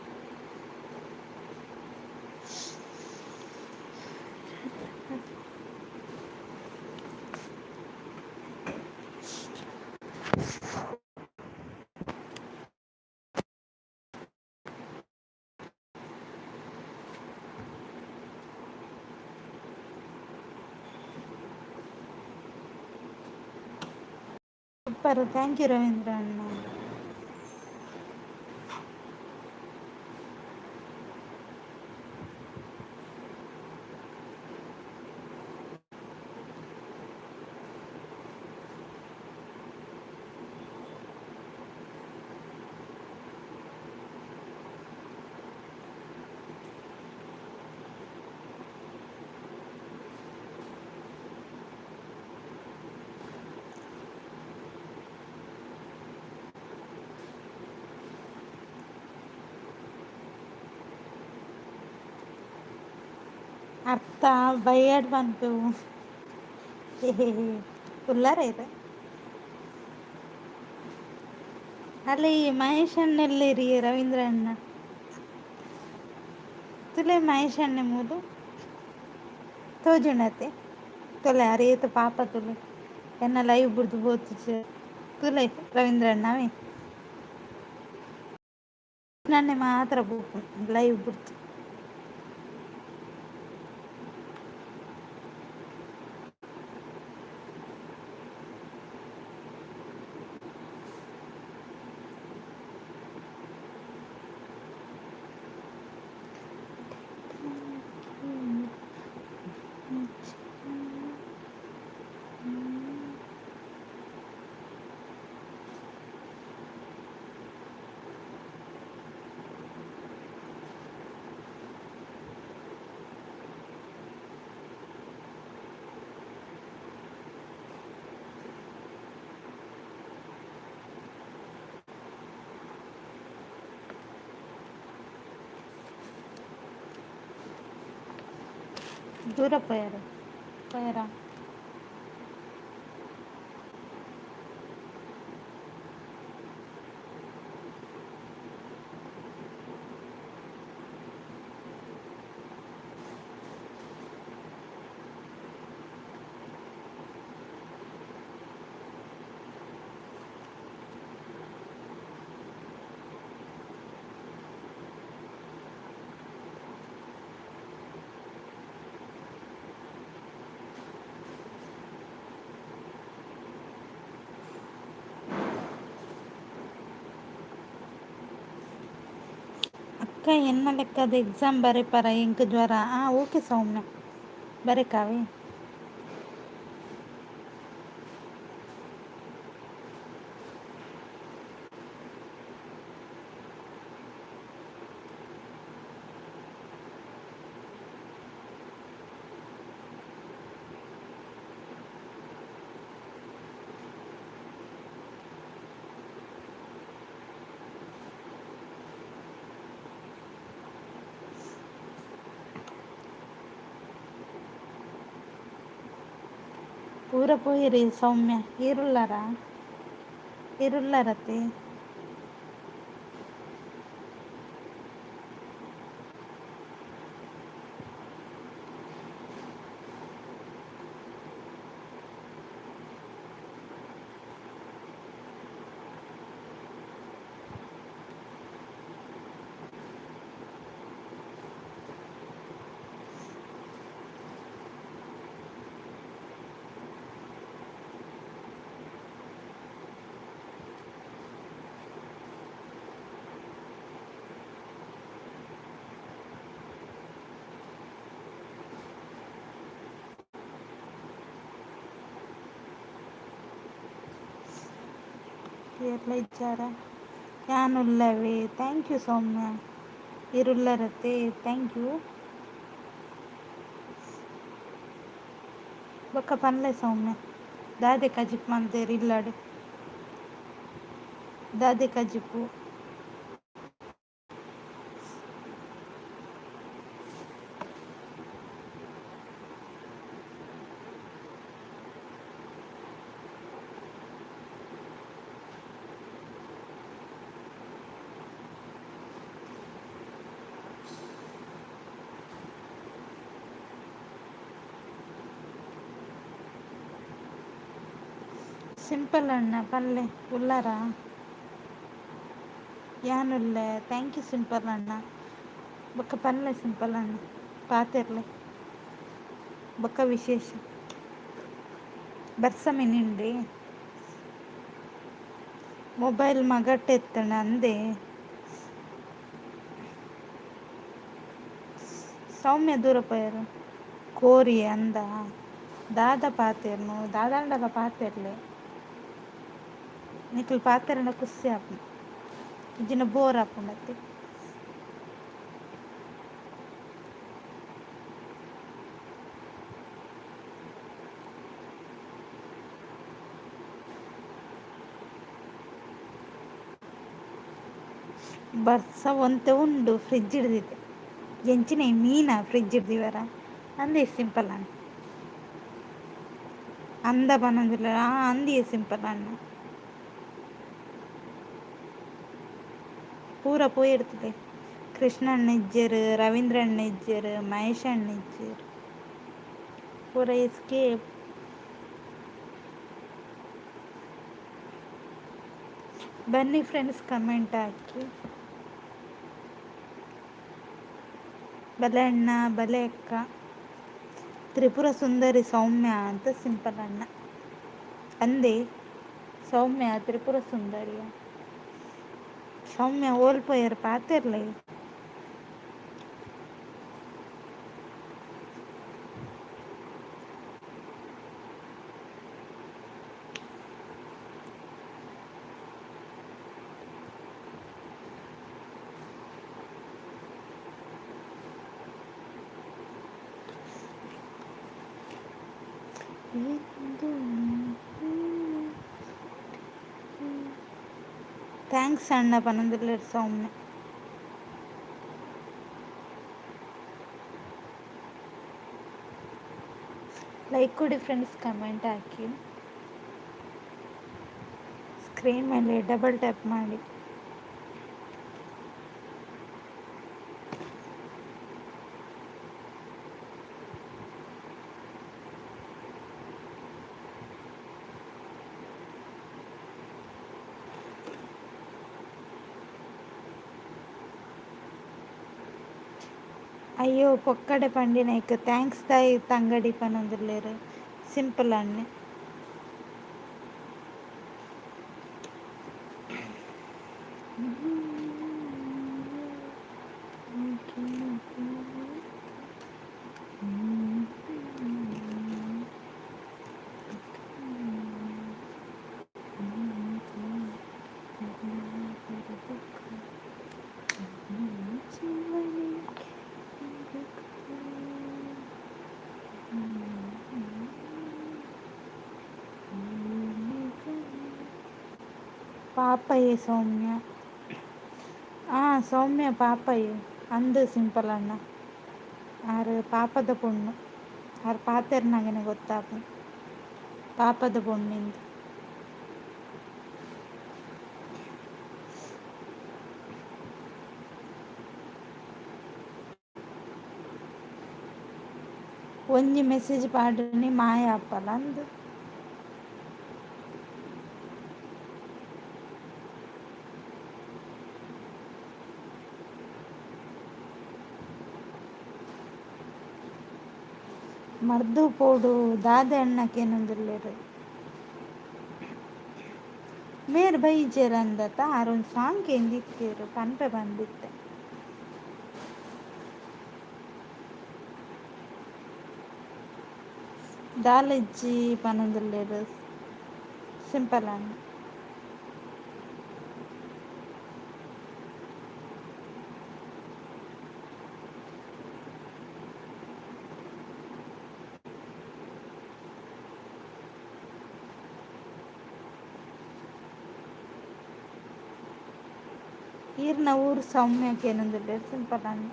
ಸೂಪರ್, thank you Ravindra ಅಣ್ಣ. ಅರ್ಥ ಬಯ್ಯಾಡ್ ಪನ್ಪು ಉಲ್ಲಾರ ಇರ. ಅಲ್ಲಿ ಮಹೇಶ್ ಅಣ್ಣೆಲ್ಲೇರಿ? ರವೀಂದ್ರ ಅಣ್ಣ ತುಲೆ ಮಹೇಶ್ ಅಣ್ಣೆ ಮೂಲು ತೋಜುಂಡತೆ. ತೊಲೆ ಅರೇತ ಪಾಪ ತುಲೆ, ಎನ್ನ ಲೈವ್ ಬುಡ್ದು ಪೋತುಜೆ. ತುಲೆ ರವೀಂದ್ರ ಅಣ್ಣವೇ ನನ್ನೆ ಮಾತ್ರ ಬೂಪು ಲೈವ್ ಬುಡ್ದು. ದೂರ ಪೋಯೆರ್ ಪೋಯೆರಾ? ಅಕ್ಕ, ಎನ್ನ ಲೆಕ್ಕದ ಎಕ್ಸಾಮ್ ಬರೆಪರ ಎಂಕ್ ಜ್ವರ. ಹಾಂ, ಓಕೆ ಸೌಮ್ಯ, ಬರೆಕಾವೆ. ಪೂರ ಪೋಯಿರಿ ಸೌಮ್ಯ. ಈರುಲ್ಲಾರ ಈರುಲ್ಲಾರತ್ತೆ. ಏರ್ಲ ಇಜ್ಜಾರ? ಯಾನುಲ್ಲವೇ. Thank you Soumya. ಈರುಲ್ಲರತ್ತೆ, thank you. ಬೊಕ್ಕ ಪನ್ಲೆ ಸೌಮ್ಯ. ದಾದೆ ಕಜಿಪ್ ಮಲ್ದೇರ್ ಇಲ್ಲಡ್? ದಾದೆ ಕಜಿಪು? ಸಿಂಪಲ್ ಅಣ್ಣ ಪಲ್ಲೆ ಉಲ್ಲರಾ? ಯಾನುಲ್ಲೆ. Thank you simple ಅಣ್ಣ. ಬೊಕ್ಕ ಪಲ್ಲೆ ಸಿಂಪಲ್ ಅಣ್ಣ, ಪಾತೆರ್ಲೆ. ಬೊಕ್ಕ ವಿಶೇಷ? ಬರ್ಸ ಮಿನಿಂಡಿ. ಮೊಬೈಲ್ ಮಗಟ್ಟೆ ಎತ್ತಣ ಅಂದೆ. ಸೌಮ್ಯ ದೂರ ಪೋಯೆರ್. ಕೋರಿ ಅಂದ ದಾದ ಪಾತೆರ್ನು? ದಾದಾಂಡಲ ಪಾತೆರ್ಲೆ. ನಿಕುಲು ಪಾತೆರಂಡ ಖುಷಿ ಆಪುಂಡು, ಇಜ್ಜಿಂಡ ಬೋರ್ ಆಪುಂಡತ್ತೆ. ಬರ್ಸ ಒಂತೆ ಉಂಡು. ಫ್ರಿಜ್ ಹಿಡ್ದಿದ್ದೆ ಎಂಚಿನ ಮೀನಾ ಫ್ರಿಜ್ ಹಿಡ್ದಿವರ ಅಂದೆ ಸಿಂಪಲ್ ಅಣ್ಣ. ಅಂದ ಪನೊಂದುಲ್ಲ. ಆ ಅಂದಿಯೇ ಸಿಂಪಲ್ ಅಣ್ಣ. ಪೂರ ಪೋಯಿರ್ತದೆ. ಕೃಷ್ಣಣ್ಣ ಇಜ್ಜೆರ್, ರವೀಂದ್ರಣ್ಣ ಇಜ್ಜೆರ್, ಮಹೇಶ್ ಅಣ್ಣ ಇಜ್ಜೆರ್, ಪೂರ ಎಸ್ಕೇಪ್. ಬನ್ನಿ ಫ್ರೆಂಡ್ಸ್, ಕಮೆಂಟ್ ಹಾಕಿ. ಬಲೆ ಅಣ್ಣ, ಬಲೆ ಅಕ್ಕ. ತ್ರಿಪುರ ಸುಂದರಿ ಸೌಮ್ಯ ಅಂತ ಸಿಂಪಲ್ ಅಣ್ಣ ಅಂದೆ. ಸೌಮ್ಯ ತ್ರಿಪುರ ಸುಂದರಿಯ? ಸೌಮ್ಯ ಓಲ್ಪೋಯರ್? ಪಾತೆರ್ಲೆ. Thanks ಅಣ್ಣ ಪನೊಂದುಲ್ಲೆರ್ ಸೌಮ್ಯ. ಲೈಕ್ ಕೊಡಿ ಫ್ರೆಂಡ್ಸ್, ಕಮೆಂಟ್ ಹಾಕಿ, ಸ್ಕ್ರೀನ್ ಮೇಲೆ ಡಬಲ್ ಟ್ಯಾಪ್ ಮಾಡಿ. ಅಯ್ಯೋ ಪೊಕ್ಕಡೆ ಪಂಡಿನೈಕ್ thanks ದಾಯಿ ತಂಗಡಿ ಪನೊಂದುಲ್ಲೆರ್ ಸಿಂಪಲ್ ಅಣ್ಣೆ. ಪಾಪಯ್ಯ ಸೌಮ್ಯ. ಹಾಂ ಸೌಮ್ಯ ಪಾಪಯ್ಯ ಅಂದು ಸಿಂಪಲ್ ಅಣ್ಣ. ಆರು ಪಾಪದ ಪೊಣ್ಣು. ಆರು ಪಾತೆರ್ನಾಗನೆ ಗೊತ್ತಾಪುಂಡು ಪಾಪದ ಪೊಣ್ಣಿಂದು. ಒಂಜಿ ಮೆಸೇಜ್ ಪಾಡುನಿ ಮಾಯ ಆಪಲ ಅಂದ್. ಮರ್ದು ಪೋಡು ದಾದೆ ಅಣ್ಣ ಕೇನೊಂದುಲ್ಲೆರ್. ಮೇರ್ ಬೈಜೆರ್ ಅಂದತ? ಆರ್ ಒಂಜಿ ಸಾಂಗ್ ಕೇಂದಿತ್ತೆರ್ ಪನ್ಪೆ ಪಂದಿತ್ತೆ. ದಾಲ ಇಜ್ಜಿ ಪನೊಂದುಲ್ಲೆರ್ ಸಿಂಪಲ್ ಅಣ್ಣ. ಈರ್ನ ಊರು ಸೌಮ್ಯ ಕೇನೊಂದುಲ್ಲೆರ್ ಸಿಂಪಲ್ ಅಣ್ಣ.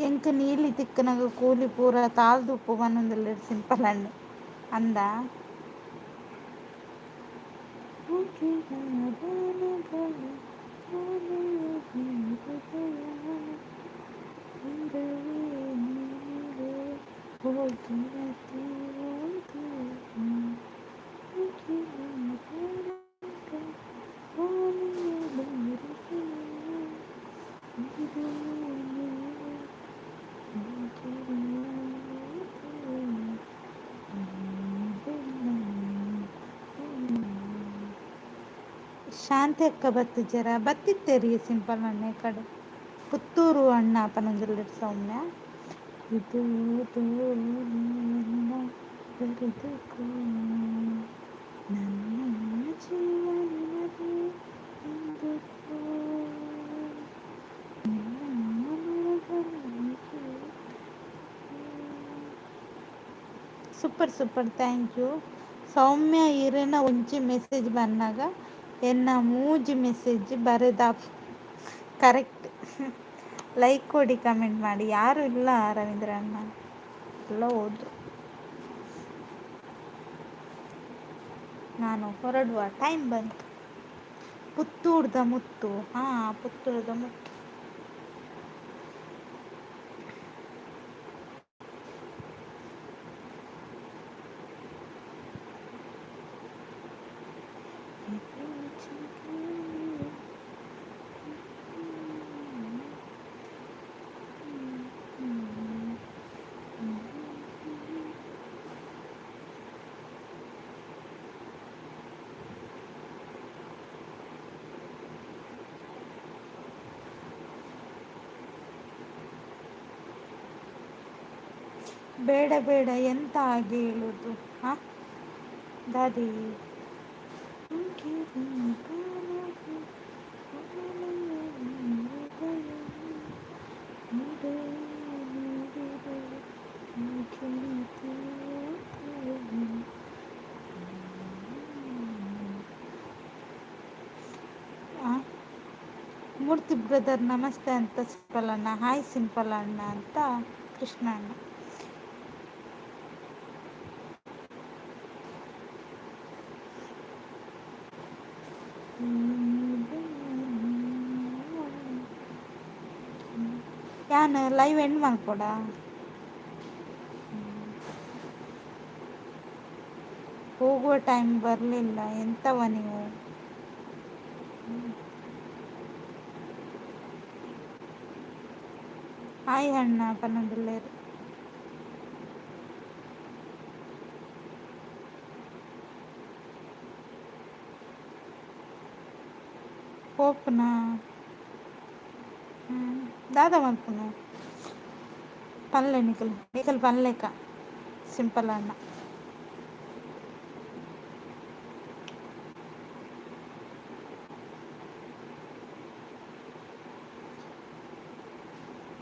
ಎಂಕ್ ನೀಲಿ ತಿಕ್ಕನಗ ಕೂಲಿ ಪೂರ ತಾಲ್ದುಪ್ಪು ಪನೊಂದುಲ್ಲೆರ್ ಸಿಂಪಲ್ ಅಣ್ಣ ಅಂದ. ಶಾಂತಿ ಅಕ್ಕ ಬತ್ತಿಜ್ಜರ? ಬತ್ತಿತ್ತೇರಿ ಸಿಂಪಲ್ ಅಣ್ಣ ಈ ಕಡೆ. ಪುತ್ತೂರು ಅಣ್ಣ ಪನೊಂದುಲ್ಲೆರ್ ಸೌಮ್ಯ. ಇದು ಬರೆದುಕೋ ನನ್ನ ಜೀವ ನಿನಗೆ ಎಂದುಕೋ ನಿನ್ನ ಮನದಲ್ಲಿ. Super super, thank you Soumya. ಇರೆನ ಒಂಜಿ ಮೆಸೇಜ್ ಬನ್ನಗ ಎನ್ನ ಮೂಜಿ ಮೆಸೇಜ್ ಬರೆದ. ಕರೆಕ್ಟ್. ಲೈಕ್ ಕೊಡಿ, ಕಮೆಂಟ್ ಮಾಡಿ. ಯಾರು ಇಲ್ಲ ರವೀಂದ್ರ ಅಣ್ಣ, ಎಲ್ಲ ಹೋದ್ರು. ನಾನು ಹೊರಡುವ ಟೈಮ್ ಬಂತು. ಪುತ್ತೂರ್ದ ಮುತ್ತು, ಹಾಂ, ಪುತ್ತೂರ್ದ ಮುತ್ತು. ಬೇಡ ಬೇಡ, ಎಂತ ಹಾಗೆ ಹೇಳುದು? ಹಾಂ ದಾದಿ. ಮೂರ್ತಿ ಬ್ರದರ್ ನಮಸ್ತೆ ಅಂತ ಸಿಂಪಲ್ ಅಣ್ಣ. ಹಾಯ್ ಸಿಂಪಲ್ ಅಣ್ಣ ಅಂತ ಕೃಷ್ಣ ಅಣ್ಣ. ಯಾನ್ ಲೈವ್ ಎಂಡ್ ಮಲ್ಪೊಡ? ಹೋಗುವ ಟೈಮ್ ಬರಲಿಲ್ಲ, ಎಂತವ ನೀವು? ಹಾಯ್ ಅಣ್ಣ ಪನೊಂದುಲ್ಲೆರ್. ಪೋಪುನಾ? ದಾದ ಮಲ್ಪುನು ಪನ್ಲೆ ನಿಕುಲು, ನಿಕುಲು ಪನ್ಲೆಕ ಸಿಂಪಲ್ ಅಣ್ಣ.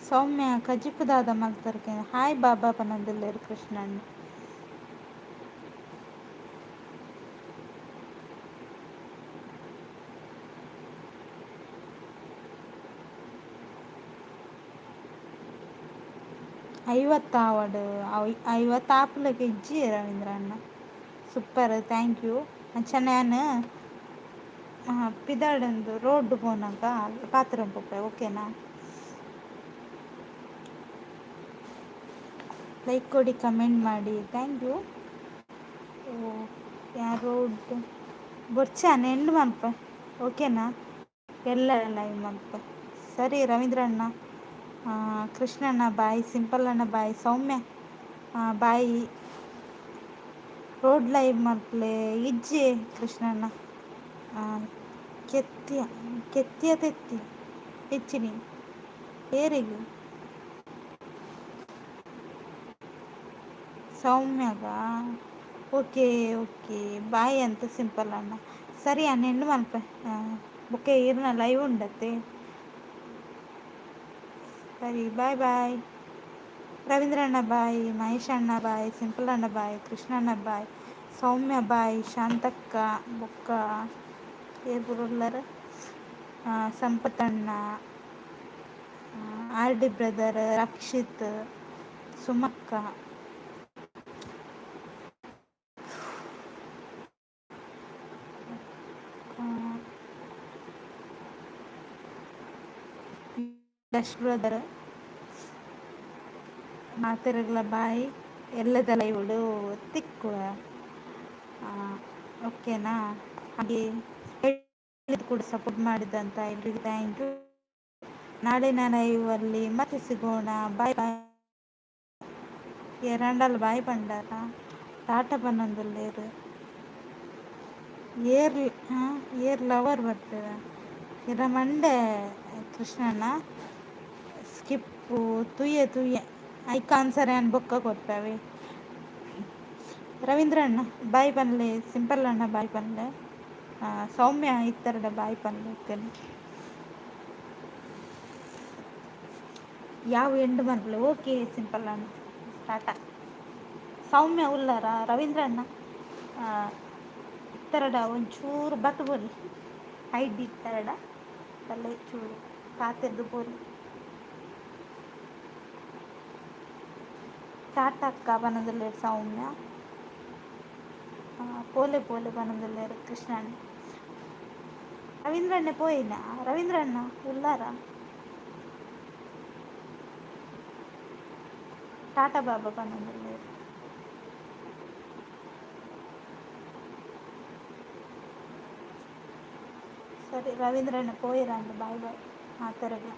ಸೌಮ್ಯ ಕಜಿಪು ದಾದ ಮಲ್ತರ್ಗೆ? ಹಾಯ್ ಬಾಬಾ ಪನೊಂದುಲ್ಲೆರ್ ಕೃಷ್ಣ ಅಣ್ಣ. ಐವತ್ತಾವಡ್, ಐವತ್ತು ಆಪುಲಕ ಇಜ್ಜಿ ರವೀಂದ್ರ ಅಣ್ಣ. Super, thank you. ಅಂಚನೆ ಯಾನ್ ಪಿದಾಡೊಂದು ರೋಡ್ ಪೋನಗ ಪಾತೆರೊಂದು ಪೋಪೆ, ಓಕೆನಾ? ಲೈಕ್ ಕೊಡಿ, ಕಮೆಂಟ್ ಮಾಡಿ, thank you. ಓ ಯಾನ್ ರೋಡ್ ಬೊರ್ಚಿ ಎಂಡ್ ಮನ್ಪೆ, ಓಕೆನಾ? ಎಲ್ಲ ಲೈವ್ ಮನ್ಪೆ. ಸರಿ ರವೀಂದ್ರ ಅಣ್ಣ, ಕೃಷ್ಣಣ್ಣ ಬಾಯ್, ಸಿಂಪಲ್ ಅಣ್ಣ boy, Soumya boy. Road live ಮಲ್ಪಲೆ ಇಜ್ಜಿ ಕೃಷ್ಣಣ್ಣ. ಕೆತ್ತಿಯ ಕೆತ್ತಿಯ ತೆತ್ತಿ ಹೆಚ್ಚಿನಿ ಏರಿಗ್? ಸೌಮ್ಯಗ? ಓಕೆ ಓಕೆ, ಬಾಯ್ ಅಂತ ಸಿಂಪಲ್ ಅಣ್ಣ. ಸರಿ ಅಣ್ಣ, ಎಂಡ್ ಮಲ್ಪೆ. ಬೊಕ್ಕ ಈರ್ನ ಲೈವ್ ಉಂಡತ್ತೆ? ಸರಿ, ಬಾಯ್ ಬಾಯ್. ರವೀಂದ್ರಣ್ಣ ಬಾಯ್, ಮಹೇಶ್ ಅಣ್ಣ ಬಾಯ್, ಸಿಂಪಲ್ ಅಣ್ಣ ಬಾಯ್, ಕೃಷ್ಣಣ್ಣ ಬಾಯ್, ಸೌಮ್ಯ ಬಾಯ್, ಶಾಂತಕ್ಕ, ಬೊಕ್ಕ ಏರ್ ಪೂರ? ಸಂಪತಣ್ಣ, ಆರ್ ಡಿ ಬ್ರದರ್, ರಕ್ಷಿತ್, ಸುಮಕ್ಕ, ಯಶ್ ಬ್ರದರ್, ಮಾತೆರೆಗ್ಲ ಬಾಯ್. ಎಲ್ಲದ ಲೈವ್ಡು ತಿಕ್ಕುವ, ಓಕೆನಾ? ಹಾಗೆ ಕೂಡ ಸಪೋರ್ಟ್ ಮಾಡಿದಂತ ಎಲ್ರಿಗೂ thank you. ನಾಳಿನ ಲೈವಲ್ಲಿ ಮತ್ತೆ ಸಿಗೋಣ. Bye bye. ಏರಾಂಡಲ ಬಾಯ್ ಪಂಡಾರ? ಟಾಟಾ ಪನ್ನೊಂದುಲ್ಲೆರ್. ಏರ್ ಹಾಂ, ಏರ್ ಲವರ್ ಬರ್ತದ ಇರ ಮಂಡೆ ಕೃಷ್ಣಣ್ಣ. ಸ್ಕಿಪ್ಪು ತೂಯೆ ತೂಯೆ, ಐಕ್ ಆನ್ಸರ್ ಯಾನ್ ಬೊಕ್ಕ ಕೊರ್ಪೆ. ರವೀಂದ್ರ ಅಣ್ಣ ಬಾಯ್ ಪನ್ಲೆ. ಸಿಂಪಲ್ ಅಣ್ಣ ಬಾಯ್ ಪನ್ಲೆ. ಸೌಮ್ಯ ಇತ್ತರ್ಡ ಬಾಯ್ ಪನ್ಲೆ. ಯಾವ ಎಂಡ್ ಮನ್ಪುಲೆ. ಓಕೆ ಸಿಂಪಲ್ ಅಣ್ಣ, ಟಾಟಾ. ಸೌಮ್ಯ ಉಲ್ಲರ? ರವೀಂದ್ರ ಅಣ್ಣ ಇತ್ತರಡ ಒಂಚೂರು ಬತ್ತು ಬೋಲಿ. ಐಡಿ ಇತ್ತರಡ ಬಲ್ಲೆ, ಚೂರು ಪಾತೆರ್ದು ಪೋಲಿ. ಟಾಟಾ ಅಕ್ಕ ಪನೊಂದುಲ್ಲೆರ್ ಸೌಮ್ಯ. ಪೋಲೆ ಪೋಲೆ ಪನೊಂದುಲ್ಲೆರ್ ಕೃಷ್ಣಣ್ಣ. ರವೀಂದ್ರಣ್ಣೆ ಪೋಯಿನ? ರವೀಂದ್ರಣ್ಣ ಉಲ್ಲಾರ? ಟಾಟಾ ಬಾಬಾ ಪನೊಂದುಲ್ಲೆರ್. ಸರಿ, ರವೀಂದ್ರಣ್ಣ ಪೋಯಿರಂದ್. Boy boy ಮಾತೆರೆಗ್ಲ.